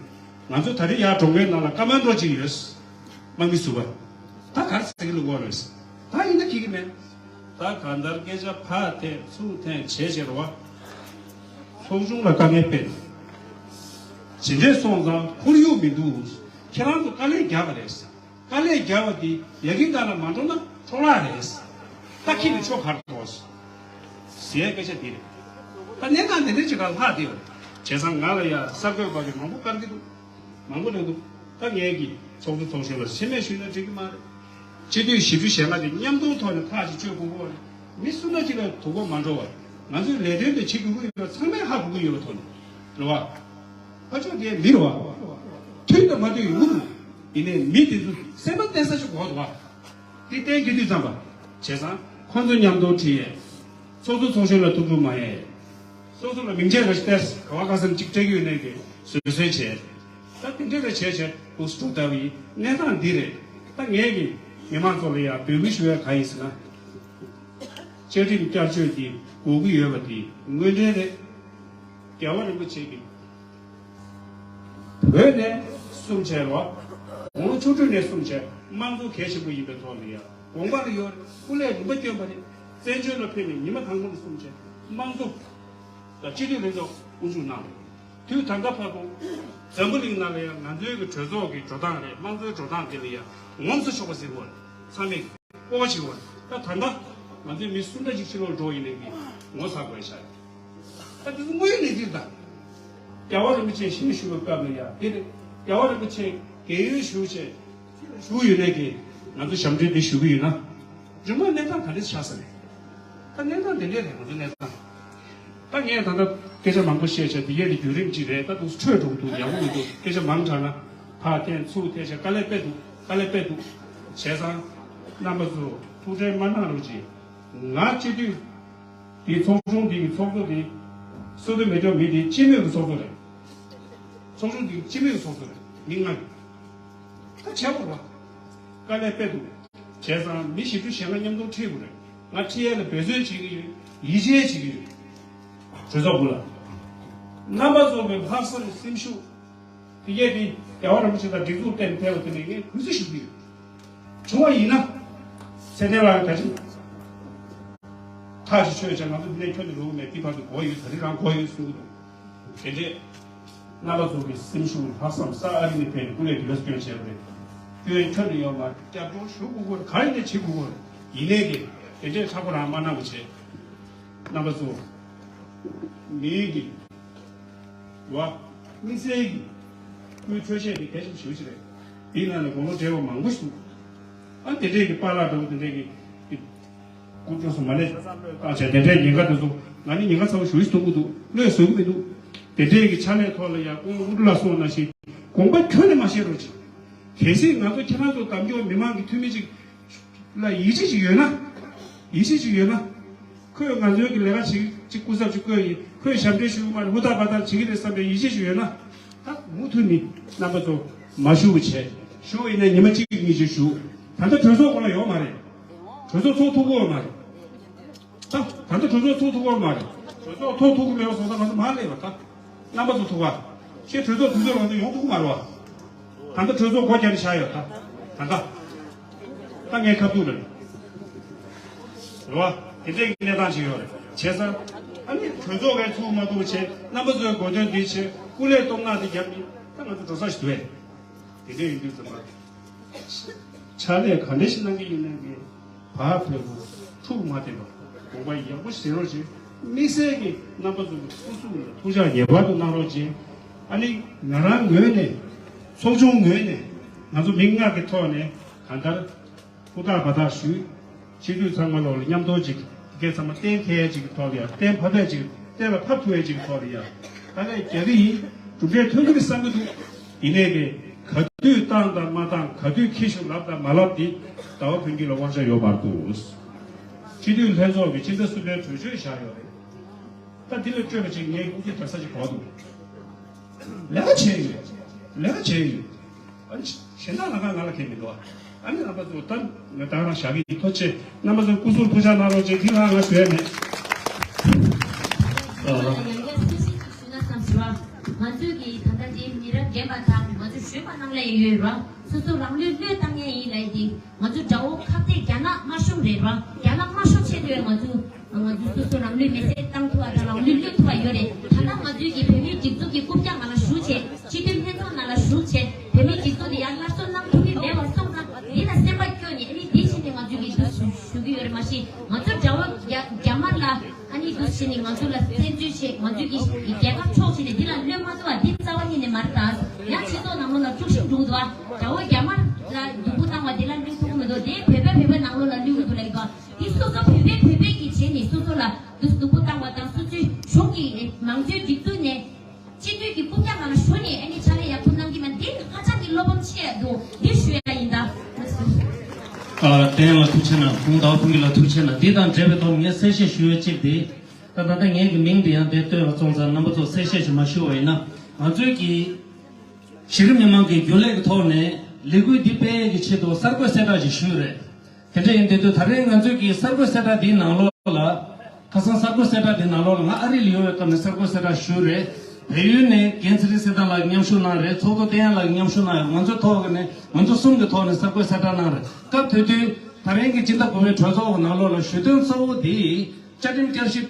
ང་ཚོ་ད་རེས་ཡར་གྲོང་ཁྱེར་ནང་ལ་ཀ་མན་ཌོ་ཅིག་ཡོད། དམག་མི་ཟུར་པ། ད་ག་རེ་ཟེར་གི་ལུགས་པ་རེད། ད་ཡིན་ན་ཁྱི་གི་མེད། ད་གང་ལྟར་སྐད་ཆ་ཕར་འཐེན་ཚུར་འཐེན་བྱས་བྱས་རེད་བ། ཚོགས་ཆུང་ལ་དཀའ་ངལ་སྤེལ། ཇི་འདྲས་སོང་ཙང་ཁོར་ཡུག་མི་འདུག་ཁྱེད་རང་ཚོ་དཀའ་ལས་བརྒྱབ་པ་རེད། དཀའ་ལས་བརྒྱབ་པ་དེ་ཡ་གི་ད་ལ་མ་འགྲོ་ན་འཕྲོ་བརླག་རེད། ད་ཁྱེད་ནི་ཆོ་གར་འགྲོ་ཟེར་སྐད་ཆ་དེ་རེད། ད་གནས་སྟངས་དེ་འདྲ་ཅིག་ལ་ལྷག་བསྡད་ཡོད་རེད། བྱས་ཙང་ང་ལ་ཡ་གསར་འགོད་པ་གི་མང་པོ་བཀར་གྱི་འདུག་མང་པོ་ལས་འདུག་ད་ངས་ཀྱི་ཚོགས་གཙོ་ཚོགས་གཞོན་ལ་མཚན་སྨད་ཞུས་ན་འགྲིག་གི་མ་རེད། སྤྱི་འཐུས་བཞི་བཅུ་ཞེ་ལྔ་དེ་མཉམ་དུ་ཐོག་ནས་ཐག་ཅིག་གཅོད་དགོས་ཀྱི་ཡོད་རེད། མི་སུ་འདྲ་ཅིག་ལ་དོ་ཁུར་མ་འགྲོ་བར་ང་ཚོའི་ལས་དོན་དེ་བྱེད་དགོས་ཀྱི་ཡོད་པ་ཚང་མས་ཧ་གོ་གི་ཡོད་པའི་ཐོག་ནས་རེད་བ། ཕར་ཕྱོགས་དེ་མི་རེད་བ། མཐུན་དང་མ་མཐུན་ཡོང་གི་འདུག་ཡིན་ནའི་མི་དེ་ཚོ་སེམས་པ་བརྟན་ས་ཞིག་དགོས་འདུག་བ། དེ་བརྟན་གྱི་དུས་ཙམ་པ། བྱས་ཙང་ཁོང་ཚོ་མཉམ་དུ་ཁྲིད་ཡས། ཚོགས་གཙོ་ཚོགས་གཞོན་ལ་ཐུགས་ཁུར་མ་ཡས། སོ་སོ་ལ་མིང་ཆད་རེ་སྟེར་ག་བ་ག་ས་ནས་གཅིག་སྤྲད་ཀྱི་ཡོད་ནའི་གི་བཟོད་གསོལ་བྱས། ད་དེ་འདྲ་རེ་བྱས་བྱས་འདུག་སེ་འགྲོ་ལྟ་བུ་ཡིན། གནས་སྟངས་འདི་རེད། ད་ངས་གི་མི་མང་ཚོ་ལ་ཡང་འབོད་སྐུལ་ཞུ་ཡ་གང་ཡིན་ཟེར་ན། བཅའ་ཁྲིམས་བསྐྱར་བཅོས་འདི་དགོས་ཀྱི་ཡོད་པ་འདི་དངོས་འབྲེལ་རེད། རྒྱལ་བ་རིན་པོ་ཆེ་གིས་བོད་ནས་གསུངས་བྱས་རོགས། དགུང་ལོ་བཅུ་དྲུག་ནས་གསུངས་བྱས་དམངས་གཙོ་གལ་ཆེན་པོ་ཡིན་པའི་ཐོག་ལ་ཡང་དགོངས་པ་ལ་ཡོད་རེད། སྐུ་ལས་རིམ་པ་བསྐྱོན་པ་རེད། བཙན་བྱོལ་ལ་ཕེབས་ནས་ཉི་མ་དང་པོ་ནས་གསུངས་བྱས་དམངས་གཙོ་དང་སྤྱི་འཐུས་ལྷན་ཚོགས་དབུ་བཞུགས་གནང་བ་རེད། དུས་ད་ལྟ་བར་དུ་འཛམ་བུ་གླིང་ནང་ལ་ཡང་ང་ཚོའི་གི་གྲོས་ཚོགས་ཀྱི་འགྲོ་སྟངས་རེད། དམངས་གཙོའི་འགྲོ་སྟངས་དེ་ལ་ཡང་ངོམ་སོ་ཆོག་པ་ཟེར་བ་རེད། ཚང་མས་སྤོབས་པ་བྱེད་དགོས་རེད། ད་ད་ལྟ་ང་ཚོའི་མི་སུ་འདྲ་ཞིག་ཕྱི་ལོགས་འགྲོ་ཡིན་ནའི་གི་ངོ་ཚ་དགོས་ཤག་ད་དེ་ཚོ་དངོས་ཡོད་གནས་ཚུལ་དང་། རྒྱལ་བ་རིན་པོ་ཆེ་ཞལ་བཞུགས་པའི་སྐབས་ལ་ཡང་དེ་རེད། རྒྱལ་བ་རིན་པོ་ཆེ་རྒས་ཡོལ་ཞུ་བྱས་བཞུགས་ཡོད་ནའི་གི་ང་ཚོ་ཞབས་འདྲེན་འདི་ཞུ་གི་ཡོད་ན། རྗེས་མ་གནས་སྟངས་ག་འདྲ་ཆགས་ས་རེད། ད་གནས་སྟངས་དེ་འདྲས་རེད། ང་ཚོ་གནས་སྟངས། ད་ངས་ད་ལྟ་སྐད་ཆ་མང་པོ་བཤད་བྱས་དེ་ཡས་དེ་བརྒྱུད་རིམ་གཅིག་རེད། ད་འདུག་འཕྲོས་འགྲོ་གི་འདུག་ཡག་པོ་མི་འདུག་སྐད་ཆ་མང་དྲགས་ན་ཕར་འཐེན་ཚུར་འཐེན་བྱས་དཀའ་ལས་དཔེ་འདུག་དཀའ་ལས་དཔེ་འདུག་བྱས་ཙང་རྣམ་པ་ཚོ་ཐུགས་ཁྲལ་མ་གནང་རོགས་གྱིས། ང་སྤྱི་འཐུས་དེ་ཚོགས་ཆུང་དེ་གི་ཚོགས་གཙོ་དེ་སོ་ཏི་མེ་ཏོག་མི་དེ་སྤྱི་མོས་ཀྱི་ཚོགས་གཙོ་རེད། ཚོགས་ཆུང་དེ་སྤྱི་མོས་ཀྱི་ཚོགས་གཙོ་རེད། མི་ལྔ་གི་ད་བྱས་པ་རེད་བ། དཀའ་ལས་དཔེ་འདུག་བྱས་ཙང་མི་བཞི་བཅུ་ཞེ་ལྔ་མཉམ་དུ་ཁྲིད་དགོས་རེད། ང་ཁྲིད་ཡས་ལ་འབད་བརྩོན་བྱེད་ཀྱི་ཡོད། ཡིད་ཆེས་བྱེད་ཀྱི་ཡོད། གྲོས་ཚོགས་གུ་ལ། རྣམ་པ་ཚོ་གི་ལྷག་བསམ་སེམས་ཤུགས། དེ་གས་དེ་རྒྱལ་བ་རིན་པོ་ཆེ་དང་སྒྲིག་འཛུགས་སྟེང་ཕེབས་པ་དེ་ནས་ངས་གུས་བརྩི་ཞུ་གི་ཡོད། བྱུང་བ་ཡིན་ན། ཚེ་བརྟན་ལགས་ད་ཅི། ཐག་ཅིག་ཆོད་བྱས་ང་ཚོ་འདི་ནས་ཁྱོན་ནས་ལོག་མེད། འདི་བར་དུ་གོ་ཡོད། ད་རིང་རང་གོ་ཡོད་གསུང་གི་འདུག་དེ་འདྲས། རྣམ་པ་ཚོ་གི་སེམས་ཤུགས་ལྷག་བསམ་ས་ཨ་རི་ནས་ཕེབས་ནས་སྐུ་ལས་འདི་ལ་སྐྱོན་བྱས་པ་རེད། སྐྱོན་ཁྱོན་ནས་ཡོད་མ་རེད། སྐྱབས་བཅོལ་ཞུ་དགོས་ཀྱི་རེད། ག་རེ་ནས་བྱེད་དགོས་ཀྱི་རེད། ཡིན་ནའི་གི་དེ་འདྲས་ཁག་པོ་རང་མ་གནང་བ་བྱས། རྣམ་པ་ཚོ། མིའི་གི་བ། དམིགས་བསལ་གྱི་སྐུའི་འཕྲོད་བཞེས་དེ་གལ་ཆེན་པོ་ཞེ་པོ་ཅིག་རེད། དེའི་ནང་ནས་དགུང་ལོ་བགྲེས་པ་མང་པོ་ཞིག་འདུག་ཨ་དེ་འདྲས་ཀྱི་པཱ་ལགས་འདྲ་བོ་དེ་འདྲས་ཀྱི་ཀྱི་སྐུ་དྲུང་སོ་མ་ལས་བཏང་བྱས་དེ་འདྲས་ཉེན་ཁ་དེ་ཚོ་ང་ནི་ཉེན་ཁ་ཚ་པོ་ཞེ་པོ་ཞིག་མཐོང་གི་འདུག་བློས་བཟོད་ཀྱི་མི་འདུག་དེ་འདྲས་ཀྱི་ཕྱག་ལས་ཐོག་ལ་ཡང་སྐུ་ངོ་དབུ་ཁྲིད་ལགས་གསུངས་པ་ནང་བཞིན་དགོངས་པ་ཁྱོན་ནས་མ་བཞེས་རོགས་གྱིས། གལ་སྲིད་ང་ཚོ་ཁྱེད་རང་ཚོ་འདེམས་སྐྱོར་མི་མང་གི་འཐུས་མི་ཅིག་ལ་ཡིད་ཆེས་ཅིག་ཡོད་ན། ཡིད་ཆེས་ཅིག་ཡོད་ན། ཁོས་ང་ཚོའི་གི་ལས་ཀ་ཅིག་ཅིག་སྐུ་ཚབ་ཅིག་བསྐོས་ཡིན། ཁོས་ཞབས་འདྲེན་ཞུ་གི་མ་རེད། ཧུར་ཐག་འབད་ཐག་བྱེད་ཀྱི་རེད་བསམ་པའི་ཡིད་ཆེས་ཅིག་ཡོད་ན། ད་མུ་མཐུད་ནས་རྣམ་པ་ཚོ་མ་ཞུ་བ་བྱས། ཞུ་ཡིན་ན་ཉི་མ་གཅིག་གཉིས་ཅིག་ཞུ། ད་ལྟ་གྲོས་ཚོགས་སྒོ་ལ་ཡོད་མ་རེད། གྲོས་ཚོགས་ཚོགས་ཐུབ་ཀྱི་ཡོད་མ་རེད། ད་ད་ལྟ་གྲོས་ཚོགས་ཚོགས་ཐུབ་ཀྱི་ཡོད་མ་རེད། གྲོས་ཚོགས་ཚོགས་ཐུབ་ཀྱི་མེད་པ་སོང་ཙང་ང་ཚོ་མར་སླེབས་པ་ད། རྣམ་པ་ཚོ་ཐུག་པ། ཁྱེད་གྲོས་ཚོགས་དུས་ཚོད་ལ་ཚོ་ཡོང་ཐུབ་ཀྱི་མ་རེད་བ། ད་ལྟ་གྲོས་ཚོགས་སྒོ་བརྒྱབ་ནས་བཞག་ཡོད་ད། ད་ལྟ། ད་ངའི་ཁ་ཐུག་རེད། རེད་བ། དེ་འདྲའི་གནས་སྟངས་ཅིག་ཡོད་རེད། བྱས་ཙང་། ཨ་ནི་གྲོས་ཚོགས་ཀྱི་ཚུགས་མ་ཐུབ་བྱས། རྣམ་པ་ཚོའི་དགོས་དོན་འདི་བྱས། སྐུ་ལས་གཏོང་གནང་དེ་བརྒྱབ་ནས་ད་ང་ཚོ་འགྲོ་ས་ཞིག་འདུག་བས། དེ་འདྲ་ཡིན་དུས་ཙམ་པ། ཕྱག་ལས་ག་འདྲ་ཞིག་གནང་གི་ཡིན་ན་ངས་བག་ཕེབས་པོ་ཐུགས་མ་བརྟན་པ་དགོངས་པ་ཡག་པོ་ཞིག་བཞེས་རོགས་བྱེད། དམིགས་བསལ་གྱི་རྣམ་པ་ཚོ་གི་སྐུ་གཟུགས་ལ་ཐུགས་ཅག་ངེས་པར་དུ་གནང་རོགས་བྱེད། ཨ་ནི་ང་རང་ངོས་ནས་ཚོགས་ཆུང་ངོས་ནས་ང་ཚོ་མི་ལྔ་གི་ཐོག་ནས་གང་ལྟར་ཧུར་ཐག་འབད་ཐག་ཞུས། སྤྱི་འཐུས་ཚང་མ་ལོག་ལ་མཉམ་དུ་ཅིག་དེ་གས་ཚང་མ་གཏན་འཁེལ་ཡས་ཅིག་གི་ཐོག་ལ་ཡ། གཏན་ཕབ་ཡས་ཅིག་གཏན་ལ་ཕབ་ཐུབ་ཡས་ཅིག་གི་ཐོག་ལ་ཡ། དཀའ་ལས་རྒྱག་གི་ཡིན། གྲུབ་འབྲས་ཐོན་གི་རེད་བསམ་གི་འདུག་ཡིན་ནའི་གི་ག་དུས་བཏང་དང་མ་བཏང་། ག་དུས་འཁེལ་ཞུགས་ལབ་དང་མ་ལབ་དེ་ཟླ་བ་ཕུན་སྐྱིད་ལ་དབང་ཆ་ཡོད་མ་རེད་འདུག་སྤྱི་འཐུས་ལྷན་ཚོགས་ཀྱི་སྤྱི་ཟླ་གསུམ་པའི་གྲོས་ཆོད་བཞག་ཡོད་རེད། ད་འདི་ལས་སྤྲོས་པ་ཅིག་ངས་སྙིང་རྗེ་དྲག་ས་ཅིག་གོ་འདུག་ལས་ཀ་བྱས་ཡོད། ལས་ཀ་བྱས་ཡོད། ཨ་ནི་གཞན་དག་ལ་ང་ང་ལ་ཁེལ་མི་འདུག་ཨ་ནི་རྣམ་པ་ཚོ་ད་ང་ད་རང་བཞག་གི་ཐུགས་རྗེ་ཆེ། རྣམ་པ་ཚོ་སྐུ་གཟུགས་ཐུགས་ཅག་གནང་རོགས་བྱེད། དེ་ལ་ང་ཞུ་ཡ་མེད། ཡང་བསྐྱར་གསལ་བཤད་ཞུས་ན་བསམ་ཞུ་བ། ང་ཚོས་ཀྱི་ད་ལྟ་འདི་མི་རབས་རྒན་པ་དང་ང་ཚོ་གཞོན་པ་རྣམས་ལ་ཡང་ཡོད་ར། སོ་སོ་རང་ལུས་བློས་བཏང་མཁན་ཡིན་ལབ་ཡ་དེ། ང་ཚོ་དགྲ་བོ་ཁ་གཏད་རྒྱ་ནག་དམར་གཞུང་རེད་བ། རྒྱ་ནག་དམར་གཞུང་ཆེད་དུ་ཡང་ང་ཚོ་ང་ཚོ་སོ་སོ་རང་ལུས་མེར་སྲེག་བཏང་ཐུབ་པ་དང་རང་ལུས་བློས་ཐུབ་པ་ཡོད་རེད། ད་ལྟ་ང་ཚོའི་གི་བོད་མིའི་སྒྲིག་འཛུགས་ཀྱི་རྐུབ་བཀྱག་ནང་ལ་ཞུགས་བྱས། སྤྱི་འཐུས་ལྷན་ཚོགས་ནང་ལ་ཞུགས་བྱས། བོད་མིའི་སྒྲིག་འཛུགས་དེ་ཡར་ བསྟན་ལ་ཐུགས་རྗེ་གནང་། ཁོང་ཟླ་བ་ཕུན་གྱི་ལ་ཐུགས་རྗེ་གནང་། འདི་དང་འབྲེལ་བའི་ཐོག་ངས་གསལ་བཤད་ཞུ་ཡ་གཅིག་དེ། ད་ད་ལྟ་ངའི་གི་མིང་དེ་ཡང་དེ་བཏོན་པ་སོང་ཙང་རྣམ་པ་ཚོ་གསལ་བཤད་ཞིག་མ་ཞུ་བ་ཡིན་ན། ང་ཚོའི་གི་གཞི་རིམ་མི་མང་གི་རྒྱུན་ལས་ཀྱི་ཐོག་ནས་ལས་འགུལ་འདི་སྤེལ་ཡས་ཀྱི་ཆེད་དུ་གསར་འགོད་གསལ་བསྒྲགས་ཤིག་ཞུས་རེད། དེ་འདྲ་ཡིན་དུས་དུས་ད་རེས་ང་ཚོའི་གི་གསར་འགོད་གསལ་བསྒྲགས་འདིའི་ནང་ལོགས་ལ། ཁ་སང་གསར་འགོད་གསལ་བསྒྲགས་འདིའི་ནང་ལོགས་ལ་ང་ཨ་རི་ལ་ཡོད་པའི་སྐབས་ནས་གསར་འགོད་གསལ་བསྒྲགས་ཞུས་རེད། བལ་ཡུལ་ནས་རྒན་ཚེ་རིང་བསོད་ནམས་ལགས་མཉམ་ཞུགས་གནང་རེད། ཚོགས་གཙོ་བསྟན་དབྱངས་ལགས་མཉམ་ཞུགས་གནང་ཡོད། ང་ཚོ་ཐོག་ནས་ང་ཚོ་གསུམ་གི་ཐོག་ནས་གསར་འགོད་གསལ་བསྒྲགས་གནང་རེད། སྐབས་དེ་དུས་ད་རིང་གི་སྤྱི་ཟླ་དགུ་པའི་གྲོས་ཚོགས་ཀྱི་ནང་ལོགས་ལ་ཞུ་དོན་གཙོ་བོ་འདི་བཅའ་ཁྲིམས་བསྐྱར་ཞིབ་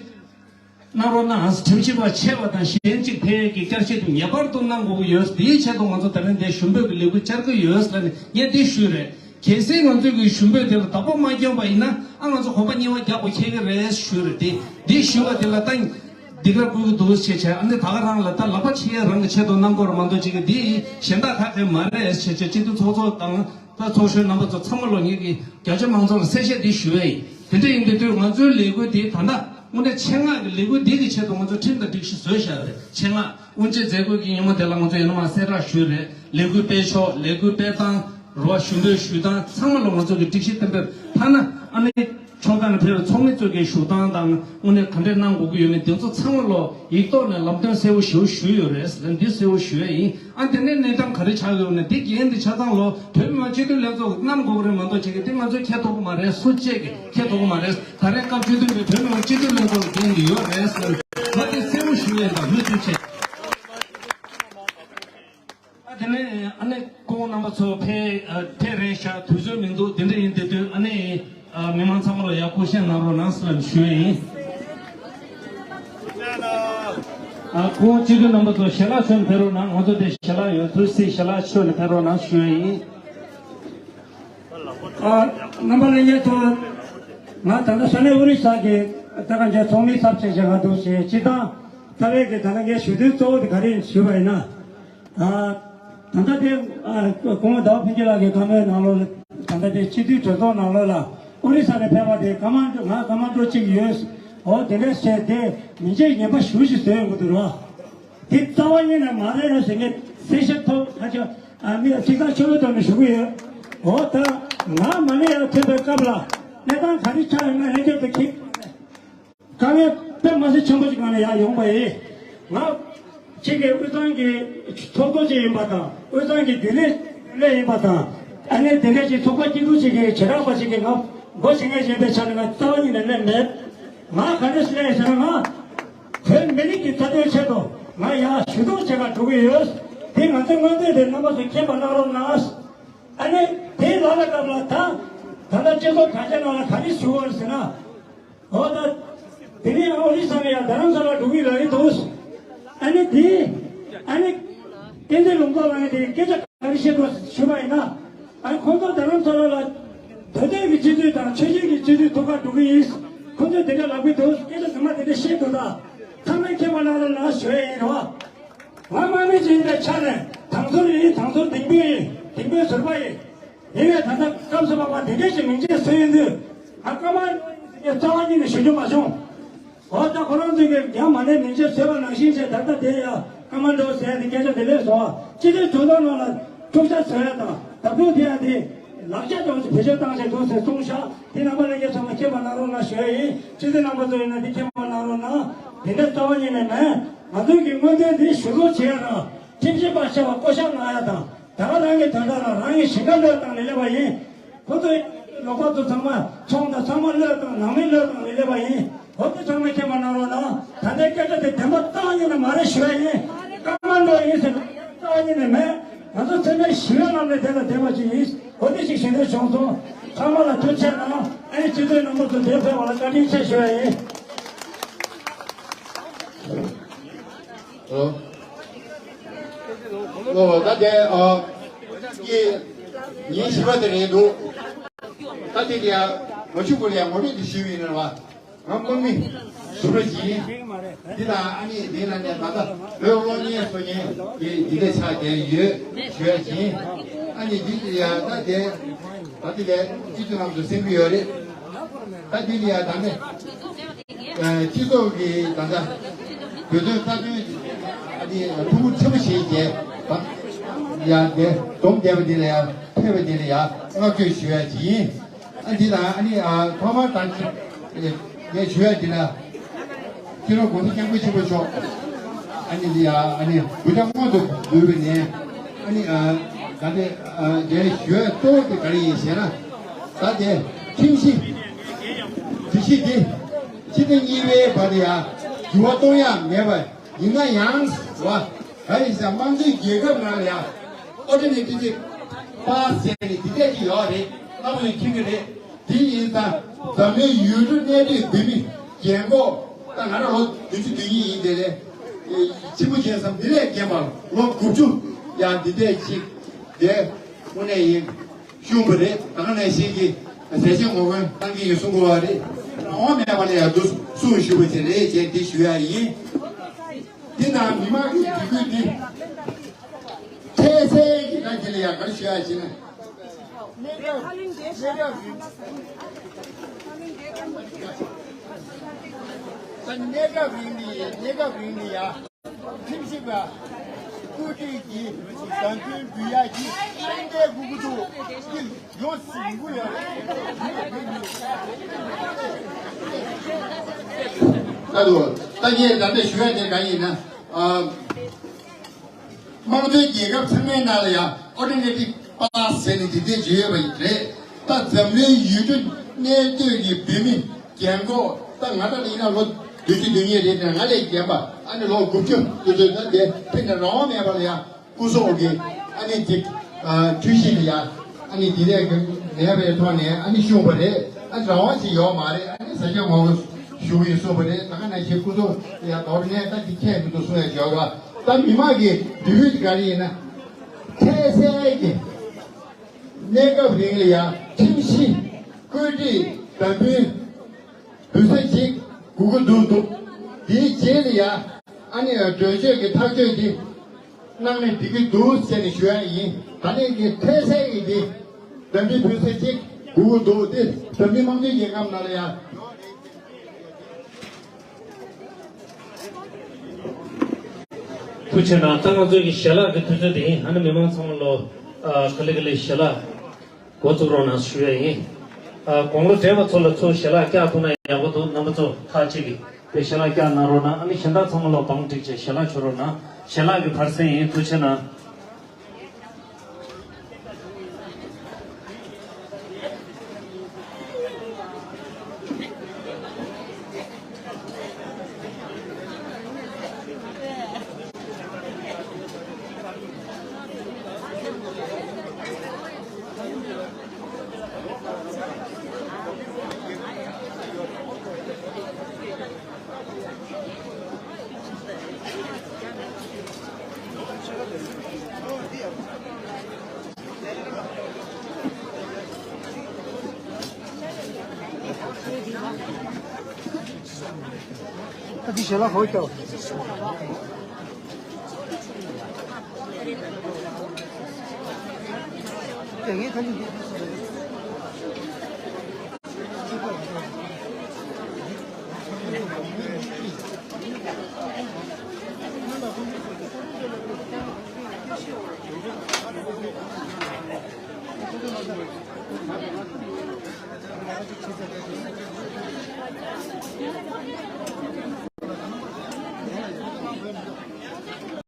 གནང་རོགས་གནང་། ཁྲིམས་ཞིབ་པ་ཆེ་བ་དང་གཞན་གཅིག་ཕེབས་ཀྱི་བསྐྱར་ཞིབ་ངེས་པར་དུ་གནང་དགོས་ཀྱི་ཡོད། དེའི་ཆེད་དུ་ང་ཚོ་ད་རིང་འདིར་ཞུ་འབོད་ཀྱི་ལས་འགུལ་བཅར་གྱི་ཡོད་ཟེར་ནས་ངས་འདི་ཞུས་རེད། གལ་སྲིད་ང་ཚོས་ཀྱི་ཞུ་འབོད་དེ་ལ་བདག་པོ་མ་བསྐྱངས་པ་ཡིན་ན་ཨ་ང་ཚོ་གོམ་པ་གཉིས་པ་རྒྱག་དགོས་འཁེལ་གྱི་རེད་ཞུས་རེད། དེ་འདི་ཞུ་བ་དེ་ལ་ད་འདི་ག་བསྐུལ་གྱི་འདུག་ཅེས་བྱས། ཨ་ནི་ད་ག་རང་ལ་ད་ལག་པ་འཆང་ཡ་རང་གི་ཆེད་དུ་གནང་དགོས་རེད་མ་གཏོགས་ཅིག་གི་འདི་གཞན་དག་ག་གེ་མ་རེད་ཅེས་བྱས། སྤྱི་འཐུས་ཚོགས་གཙོ་དང་། ད་ཚོགས་གཞོན་རྣམ་པ་ཚོ་ཚང་མ་ལོ་ངེད་ཀྱི་རྒྱ་ཆེ་མང་ཚོགས་ལ་གསལ་བཤད་འདི་ཞུ་བས་ཡིན། དེ་འདྲ་ཡིན་དུས་དུས་ང་ཚོའི་ལས་འགུལ་འདི་ད་ལྟ་དངོས་གནས་ཆེད་མངགས་ཀྱི་ལས་འགུལ་འདི་གི་ཆེད་དུ་ང་ཚོ་ཁྲིམས་དང་སྒྲིག་གཞི་བཟོས་བཞག་རེད། ཆེད་མངགས་དབུ་འབྱེད་མཛད་སྒོ་གི་ཉིན་མོ་དེ་ལ་ང་ཚོ་ཡིན་ན་མ་གསལ་བསྒྲགས་ཞུས་རེད། ལས་འགུལ་སྤེལ་ཕྱོགས། ལས་འགུལ་སྤེལ་སྟངས། རོགས་ཞུ་འབོད་ཞུ་སྟངས་ཚང་མ་ལ་ང་ཚོ་གི་སྒྲིག་གཞི་གཏན་འབེབས། ཐ་ན་ཨ་ནི་ཕྱོགས་ཁག་ནས་ཕེབས་པའི་ཚོགས་མི་ཚོ་གི་བཞུགས་སྟངས་དང་དངོས་གནས་ག་འདྲས་གནང་དགོས་ཀྱི་ཡོད་མེད་དེ་ཚོ་ཚང་མ་ལོ་ཡིག་ཐོག་ནས་ལམ་སྟོན་གསལ་བོ་ཞེ་པོ་ཞུས་ཡོད་རེད། འདི་གསལ་བོ་ཞུ་ཡ་ཡིན། ཨ་དེ་ནས་གནས་སྟངས་ག་རེ་ཆགས་ཡོད་ན་འདི་འགན་འདི་ཆ་ཚང་ལོ་བོད་མི་མང་སྤྱི་འཐུས་ལྷན་ཚོགས་ཀྱིས་གནང་དགོས་ཀྱི་རེད་མ་གཏོགས་ཅིག་གི་དེ་ང་ཚོས་འཁྱེར་ཐུབ་ཀྱི་མ་རེད། སུ་གཅིག་གིས་འཁྱེར་ཐུབ་ཀྱི་མ་རེད། ད་རེས་སྐབས་བཅུ་བདུན་པའི་བོད་མི་མང་སྤྱི་འཐུས་ལྷན་ཚོགས་ཀྱི་འགན་འདི་ཡོད་རེད་ཟེར་ང་དེ་གསལ་བོ་ཞུ་ཡས་དང་ལྷོད་ཐུབ་ཆེད། ཨ་དེ་ནས་ཨ་ནི་སྐུ་ངོ་རྣམ་པ་ཚོ་ཕེབས་ཨ་ཕེབས་རན་ཤག་དུས་ཚོད་མི་འདུག་དེ་འདྲ་ཡིན་དུས་དུས་ཨ་ནི་ཨ་མི་མང་ཚང་མ་ལ་ཡག་པོ་བཤད་གནང་རོགས་གནང་ཟེར་ཞུ་ཡས་ཡིན། ཨ་སྐུ་ངོ་སྤྱི་འཐུས་རྣམ་པ་ཚོ་ཞལ་ལག་མཆོད་ནས་ཕེབས་རོགས་གནང་། ང་ཚོ་དེ་ཞལ་ལག་ཡོད་དུས་སྲིད་ཞལ་ལག་མཆོད་ནས་ཕེབས་རོགས་གནང་ཞུ་ཡས་ཡིན། ཨ་རྣམ་པ་ལྷན་རྒྱས་ཚོ། ང་ད་ལྟ་ས་གནས་ཨོ་རི་ས་གི་ད་ག་འཇའ་ཚོགས་མི་ཚབ་བྱས་བྱས་ང་འདུག་ཞེས་སྤྱི་བཏང་ད་བས་ཀྱི་ད་ལྟ་ངའི་ཞུ་དོན་གཙོ་བོ་དེ་ག་རེ་ཡིན་ཞུས་པ་ཡིན་ན། ཨ་ད་ལྟ་དེ་ཨ་སྐུ་ངོ་ཟླ་བ་ཕུན་སྐྱིད་ལགས་ཀྱི་བཀའ་མོལ་ནང་ལོགས་ལ་ད་ལྟ་དེ་སྤྱི་འཐུས་གྲོས་ཚོགས་ནང་ལོགས་ལ་ཨོ་རི་ས་ནས་ཕེབས་པ་དེ་ཀ་མན་ཌོ་ང་ཀ་མན་ཌོ་གཅིག་ཡོད། འོ་དེ་འདྲས་བྱས་དེ་མི་འཇིགས་ངན་པ་ཞུ་ཞིག་བཟོས་ཡོང་གི་འདུག་རོ། དེ་རྩ་བ་ཉིད་ནས་མ་རེད་ཟེར་མཁན་གསལ་བཤད་ཐོག་ཁ་ཆེ་ཨ་མི་ཚིག་ཐག་ཆོད་པོའི་ཐོག་ནས་ཞུ་གི་ཡོད། འོ་ད་ང་མ་ནས་ཡར་ཐོན་པའི་སྐབས་ལ་གནས་སྟངས་ག་རེ་ཆགས་ཡོད་ན་ལྷན་རྒྱས་ཚོ་གིས་དཀའ་ངལ་དཔེ་མ་སྲིད་ཆེན་པོ་ཞིག་སྒང་ནས་ཡར་ཡོང་པ་ཡིན། ང་གཅིག་གི་དབུས་གཙང་གི་ཚོགས་གཙོ་ཅིག་ཡིན་པ་དང་དབུས་གཙང་གི་རྒྱུན་ལས་རྒྱུན་ལས་ཡིན་པ་དང་ཨ་ནི་དེ་འདྲ་ཞིག་ཚོགས་པ་སྐྱིད་སྡུག་ཅིག་གི་བྱེ་བྲག་པ་ཞིག་གིས་ང་མགོ་ཞིག་ངས་བཞེས་པའི་ཆ་ནས་ང་རྩ་བ་ཉིད་ནས་སླེབས་མེད། ང་ག་རེ་སླེབས་ཟེར་ན་ང་། བོད་མི་རིགས་ཀྱི་རྩ་དོན་ཆེད་དུ་ང་ཡང་ཞུ་གཏུག་བྱེད་གར་འགྲོ་གི་ཡོད། དེ་ང་ཚོའི་མངོན་འདོད་དེ་རྣམ་པ་ཚོས་མཁྱེན་པ་གནང་རོགས་གནང་། ཨ་ནི་དེའི་ལག་ལ་བསླབ་ལ་ད་ད་ལྟ་སྤྱི་ཚོགས་དྲ་རྒྱ་ནང་ལ་ག་རེ་ཞུ་བ་རེད་ཟེར་ན། འོ་ད་དེ་རིང་ཨོ་རི་ས་ནས་ཡང་རྡ་རམ་ས་ལ་འགྲོ་གི་རེད་འདུག་ཨ་ནི་དེ་ཨ་ནི་བསྟན་འཛིན་ལུང་རྟོགས་ལགས་ཀྱིས་དེ་སྐད་ཆ་ག་རེ་བཤད་འདུག་ཞུས་པ་ཡིན་ན། ཨ་ཁོང་ཚོ་རྡ་རམ་ས་ལ་ལ་དོལ་གདོན་གྱི་སྤྱི་འཐུས་དང་ཆོས་བརྒྱུད་ཀྱི་སྤྱི་འཐུས་ཐུག་གར་འགྲོ་གི་ཡིན། ཁོང་ཚོས་དེ་འདྲ་ལབ་ཀྱི་འདུག་སྐད་ཆ་ཚང་མ་དེ་འདྲ་བཤད་འདུག་ད་ཚང་མས་མཁྱེན་པ་གནང་རོགས་གནང་ཞུ་ཡས་ཡིན་རོགས། ང་དམག་མི་ཅིག་ཡིན་པའི་ཆ་ནས་དང་ཟུར་ཡིན། དང་ཟུར་ལྡིང་དཔོན་ཡིན། ལྡིང་དཔོན་ཟུར་པ་ཡིན། ཡིན་ནའི་ད་ལྟ་སྐབས་སུ་བབ་པ་དེ་འདྲ་ཞིག་མིང་ཆད་བཟོས་ཡོང་དུས་ང་ཀ་མ་རྩ་བ་ཉིད་ནས་ཞུ་རྒྱུ་མ་བྱུང་། འོ་ད་ཁོ་རང་ཚོས་ཀྱི་ཡང་མ་ནས་མིང་ཆད་བཟོས་པ་ནང་བཞིན་བྱས་ད་ལྟ་དེ་ཡང་ཀ་མ་འགྲོ་ཟེར་ནས་སྐད་ཆ་དེ་ལས་སོང་བ། སྤྱི་འཐུས་གྲོས་ཚོགས་ནང་ལ་འཁྲུག་ཆ་བཟོ་ཡ་དང་བརྡབ་གཏོང་དེ་ཡང་དེ་ལག་ཆ་ཅུང་ཟད་བེད་སྤྱོད་བཏང་བྱས་འདུག་ཟེར་གསུངས་ཤག་དེ་རྣམ་པ་ལྷན་རྒྱས་ཚང་མ་མཁྱེན་པ་གནང་རོགས་གནང་ཞུ་ཡ་ཡིན། སྤྱི་འཐུས་རྣམ་པ་ཚོ་ཡིན་ན་དེ་མཁྱེན་པ་གནང་རོགས་གནང་། དེ་འདྲ་རྩ་བ་ཉིད་ནས་མེད། ང་ཚོའི་གི་མངོན་འདོད་འདི་ཞུ་གཏུག་བྱེད་ཡ་དང་ཁྲིམས་ཞིབ་པ་ཆེ་བ་བསྐོ་བཞག་གནང་ཡ་དང་། ད་ག་རང་གི་དོན་དག་ལ་རང་གི་ཞིང་ཁ་བློས་བཏང་ནས་སླེབས་པ་ཡིན། ཁོ་ཚོས་ལོག་པ་ཚོ་ཚང་མ་ཚོང་དང་ཚང་མ་བློས་བཏང་། ནང་མི་བློས་བཏང་ནས་སླེབས་པ་ཡིན། འོ་དེ་ཚང་མས་མཁྱེན་པ་གནང་རོགས་གནང་། ད་ལྟའི་སྐད་ཆ་དེ་བདེན་པ་རྩ་བ་ཉིད་ནས་མ་རེད་ཞུ་ཡ་ཡིན། ཀ་མ་འགྲོ་ཡིན་ཟེར་ན་རྩ་བ་ཉིད་ནས་མེད། ང་ཚོ་འཚེ་མེད་ཞི་བའི་ལམ་ནས་དེ་ལ་བསྡད་པ་ཅིག་ཡིན། འོ་དེ་ཞིག་ཞུ་འདོད་བྱུང་སོང་། ཚང་མ་ལ་ཐུགས་རྗེ་གནང་། ཨ་ནི་སྤྱི་འཐུས་རྣམ་པ་ཚོ་འདིར་ཕེབས་པ་ལ་བཀའ་དྲིན་ཆེ་ཞུ་ཡ་ཡིན། ཨོ། ཨོ་ད་དེ་ཨ་ཀྱི་ཉིན་བཞི་པ་དེ་རེད་འདུག་ད་དེ་ལ་ཡ་ང་ཆུ་བུ་ལ་ཡ་ངོ་སྤྲོད་དེ་ཞུས་པ་ཡིན་ན་བ། ང་དམག་མི་ཞུ་རོགས་གྱིས། འདི་དང་ཨ་ནི་འདི་ལ་ནས་ད་ལྟ་བོད་གློག་བརྙན་བཟོ་མཁན་གྱི་འདི་འདྲ་ཆགས་བསྡད་ཡོད་ཞུ་ཡ་གྱིས། ཨ་ནི་འདི་ལ་ཡ་ད་དེ་ད་དེ་ལས་སྤྱི་འཐུས་རྣམས་སུ་སེམས་ཀྱི་ཡོད་རེད། ད་འདི་ལ་ཡ་ད་ནས། སྤྱི་ཚོགས་ཀྱི་ད་ལྟ་བོད་དོན་རྩ་དོན་ཨ་ནི་ཐུགས་ཁུར་ཆེན་པོ་བཞེས་བྱས་ད་ཡ་འདི་འཛོམས་བསྡད་པ་འདི་ལ་ཡ་ཕེབས་པ་འདི་ལ་ཡ་བསྔགས་བརྗོད་ཞུ་ཡ་ཅིག་ཡིན། ཨ་འདི་ལ་ཨ་ནི་ཨ་ཐོག་མར་ད་ངས་ཞུ་ཡ་འདི་ལ་སྤྱི་ནོར་༸གོང་ས་༸སྐྱབས་མགོན་ཆེན་པོ་མཆོག་ཨ་ནི་འདི་ཡ་ཨ་ནི་གུས་ཕྱག་སྔོན་དུ་འབུལ་བའི་ནས་ཨ་ནི་ཨ་ད་ལྟའི་ཨ་འདི་ཞུ་ཡ་གཙོ་བོ་དེ་ག་རེ་ཡིན་ཞེ་ན། ད་དེ་ཁྲིམས་གཞི་དེ་གཞི་དེ་ཕྱི་ཟླ་གཉིས་པའི་བར་དུ་ཡ་འགྱུར་བ་གཏོང་ཡ་མེད་པ་ཡིན་ན་ཡང་བ། ག་ཡིན་ཟེར་དམངས་གཙོའི་རྒྱལ་ཁབ་ནང་ལ་ཡ་ཨོ་ཏོ་མེ་ཊིག་པ་སི་ཟེར་ནས་དེ་འདྲས་ཅིག་ཡོད་རེད། རྣམ་པ་ཚོས་མཁྱེན་གྱི་རེད། དེ་ཡིན་ཙང་འཛམ་གླིང་ཡུལ་གྲུ་གནས་སྡོད་བོད་མི་རྒན་འཁོགས་ད་ང་རང་ལོ་བདུན་ཅུ་དོན་གཉིས་ཡིན་དེ་ལས་ཕྱི་མོ་བྱས་ཙང་འདི་ལས་རྒན་པ་ལོ་དགུ་བཅུ་ཡང་འདི་འདྲས་ཅིག་བསྡད་དངོས་གནས་ཡིན། ཤོང་བ་རེད། ད་ག་ནང་བཞིན་གྱི་ཟས་བཅད་ངོ་རྒོལ་གཏང་གི་ཡོད་གསུང་གི་ཡོད་རེད། རང་དབང་མེད་པ་ལ་ཡང་འདུག་གསུང་ཞུ་བ་དེ་རེད། ཅེས་འདི་ཞུ་ཡ་ཡིན། འདི་ན་མི་མང་གི་འཇིགས་སྐུལ་འདི་འཕྲལ་སེལ་གྱི་ནང་གི་ལ་ཡང་ག་རེ་ཞུ་ཡ་ཞེ་ན། གནས་སྐབས་གནས་སྐབས་རིང་ད་གནས་སྐབས་རིང་ནི་གནས་སྐབས་རིང་ནི་ཡ། ཁྲིམས་ཞིབ་པ་སྐུ་དྲིན་གྱིས་དམ་འབུལ་འབུལ་ཡག་གི་ཏན་ཏན་དགོས་ཀྱི་འདུག་ཅིག་ཡོང་སྲིད་ཀྱི་ཡོད་རེད། ད་དུ་ད་ངས་ད་ལྟ་ཞུ་ཡ་དེ་གང་ཡིན་ན། ཨ། དམངས་གཙོའི་རྒྱལ་ཁབ་ཚང་མའི་ནང་ལ་ཡང་ཨོ་ཏོ་མེ་ཊིག་པ་སི་ཟེར་ནས་འདི་འདྲས་བརྗོད་ཡོད་པ་ཡིན་རེད། ད་འཛམ་གླིང་ཡུལ་གྲུ་གནས་སྡོད་ཀྱི་བོད་མི་རྒན་འཁོགས་ད་ང་ད་ལ་ཡིན་ན་ལོ་བདུན་ཅུ་དོན་གཉིས་རེད་དེ་ང་ལས་རྒན་པ་ཨ་ནི་ལོ་དགུ་བཅུ་དེ་ཚོ་ད་དེ་ཕན་ནས་རང་དབང་མེད་པ་ལ་ཡང་སྐུ་སྲོག་གི་ཨ་ནི་ཅིག་འཁྲུལ་གཞི་ལ་ཡང་ཨ་ནི་འདི་ལས་མེད་པའི་ཐོག་ནས་ཨ་ནི་བཤུམས་པ་རེད། ཨ་ནི་རང་དབང་ཅིག་ཡོད་མ་རེད། ཨ་ནི་ཟས་བཅད་ངོ་རྒོལ་ཞུ་གི་ཡིན་གསུངས་པ་རེད། ད་ག་ནང་བཞིན་སྐུ་སྲོག་ཡང་དོར་ནས་ད་ཅིག་ཁྱད་མི་འདུག་གསུང་ཡ་བྱས་པ་ད་མི་མང་གི་འདོད་འབུལ་དེ་ག་རེ་ཡིན་ན། འཕྲལ་སེལ་གྱི་གནས་སྐབས་རིང་ལ་ཡང་ཁྲིམས་གཞི་བཀོད་སྒྲིག་དམ་འབུལ་འབུལ་ས་ཅིག་དགོས་ཀྱི་འདུག་འདུག་དེའི་རྗེས་ལ་ཡང་ཨ་ནི་གྲོས་ཆོད་ཀྱི་ཐག་གཅོད་དེ་གནང་ནས་འགྲིག་གི་འདུག་ཟེར་ནས་ཞུ་ཡ་ཡིན། ད་ནས་ཀྱི་འཕྲལ་སེལ་གྱི་དེ་དམ་འབུལ་འབུལ་ས་ཅིག་དགོས་ཀྱི་འདུག་དེ་འཛམ་གླིང་དམངས་གཙོའི་རྒྱལ་ཁབ་ནང་ལ་ཡང་། ཐུགས་རྗེ་གནང་། ད་ང་ཚོའི་གི་ཞལ་ལག་གི་དུས་ཚོད་དེ་ཡིན། ཨ་ནི་མི་མང་ཚང་མ་ལོ་ཨ་ག་ལེ་ག་ལེ་ཞལ་ལག་འགོ་བཙུགས་རོགས་གནང་ཞུ་ཡ་ཡིན། ཨ་དགུང་ལོ་བགྲེས་པ་ཚོ་ལ་ཚུར་ཞལ་ལག་བཀྱག་ཐུབ་ན་ཡག་པོ་འདུག་རྣམ་པ་ཚོ་ཁག་ཅིག་གིས་དེ་ཞལ་ལག་བཀྱག་གནང་རོགས་གནང་། ཨ་ནི་གཞན་དག་ཚང་མ་ལོ་བང་བསྒྲིགས་བྱས་ཞལ་ལག་མཆོད་རོགས་གནང་། ཞལ་ལག་གི་བར་གསེང་ཡིན། ཐུགས་རྗེ་གནང་།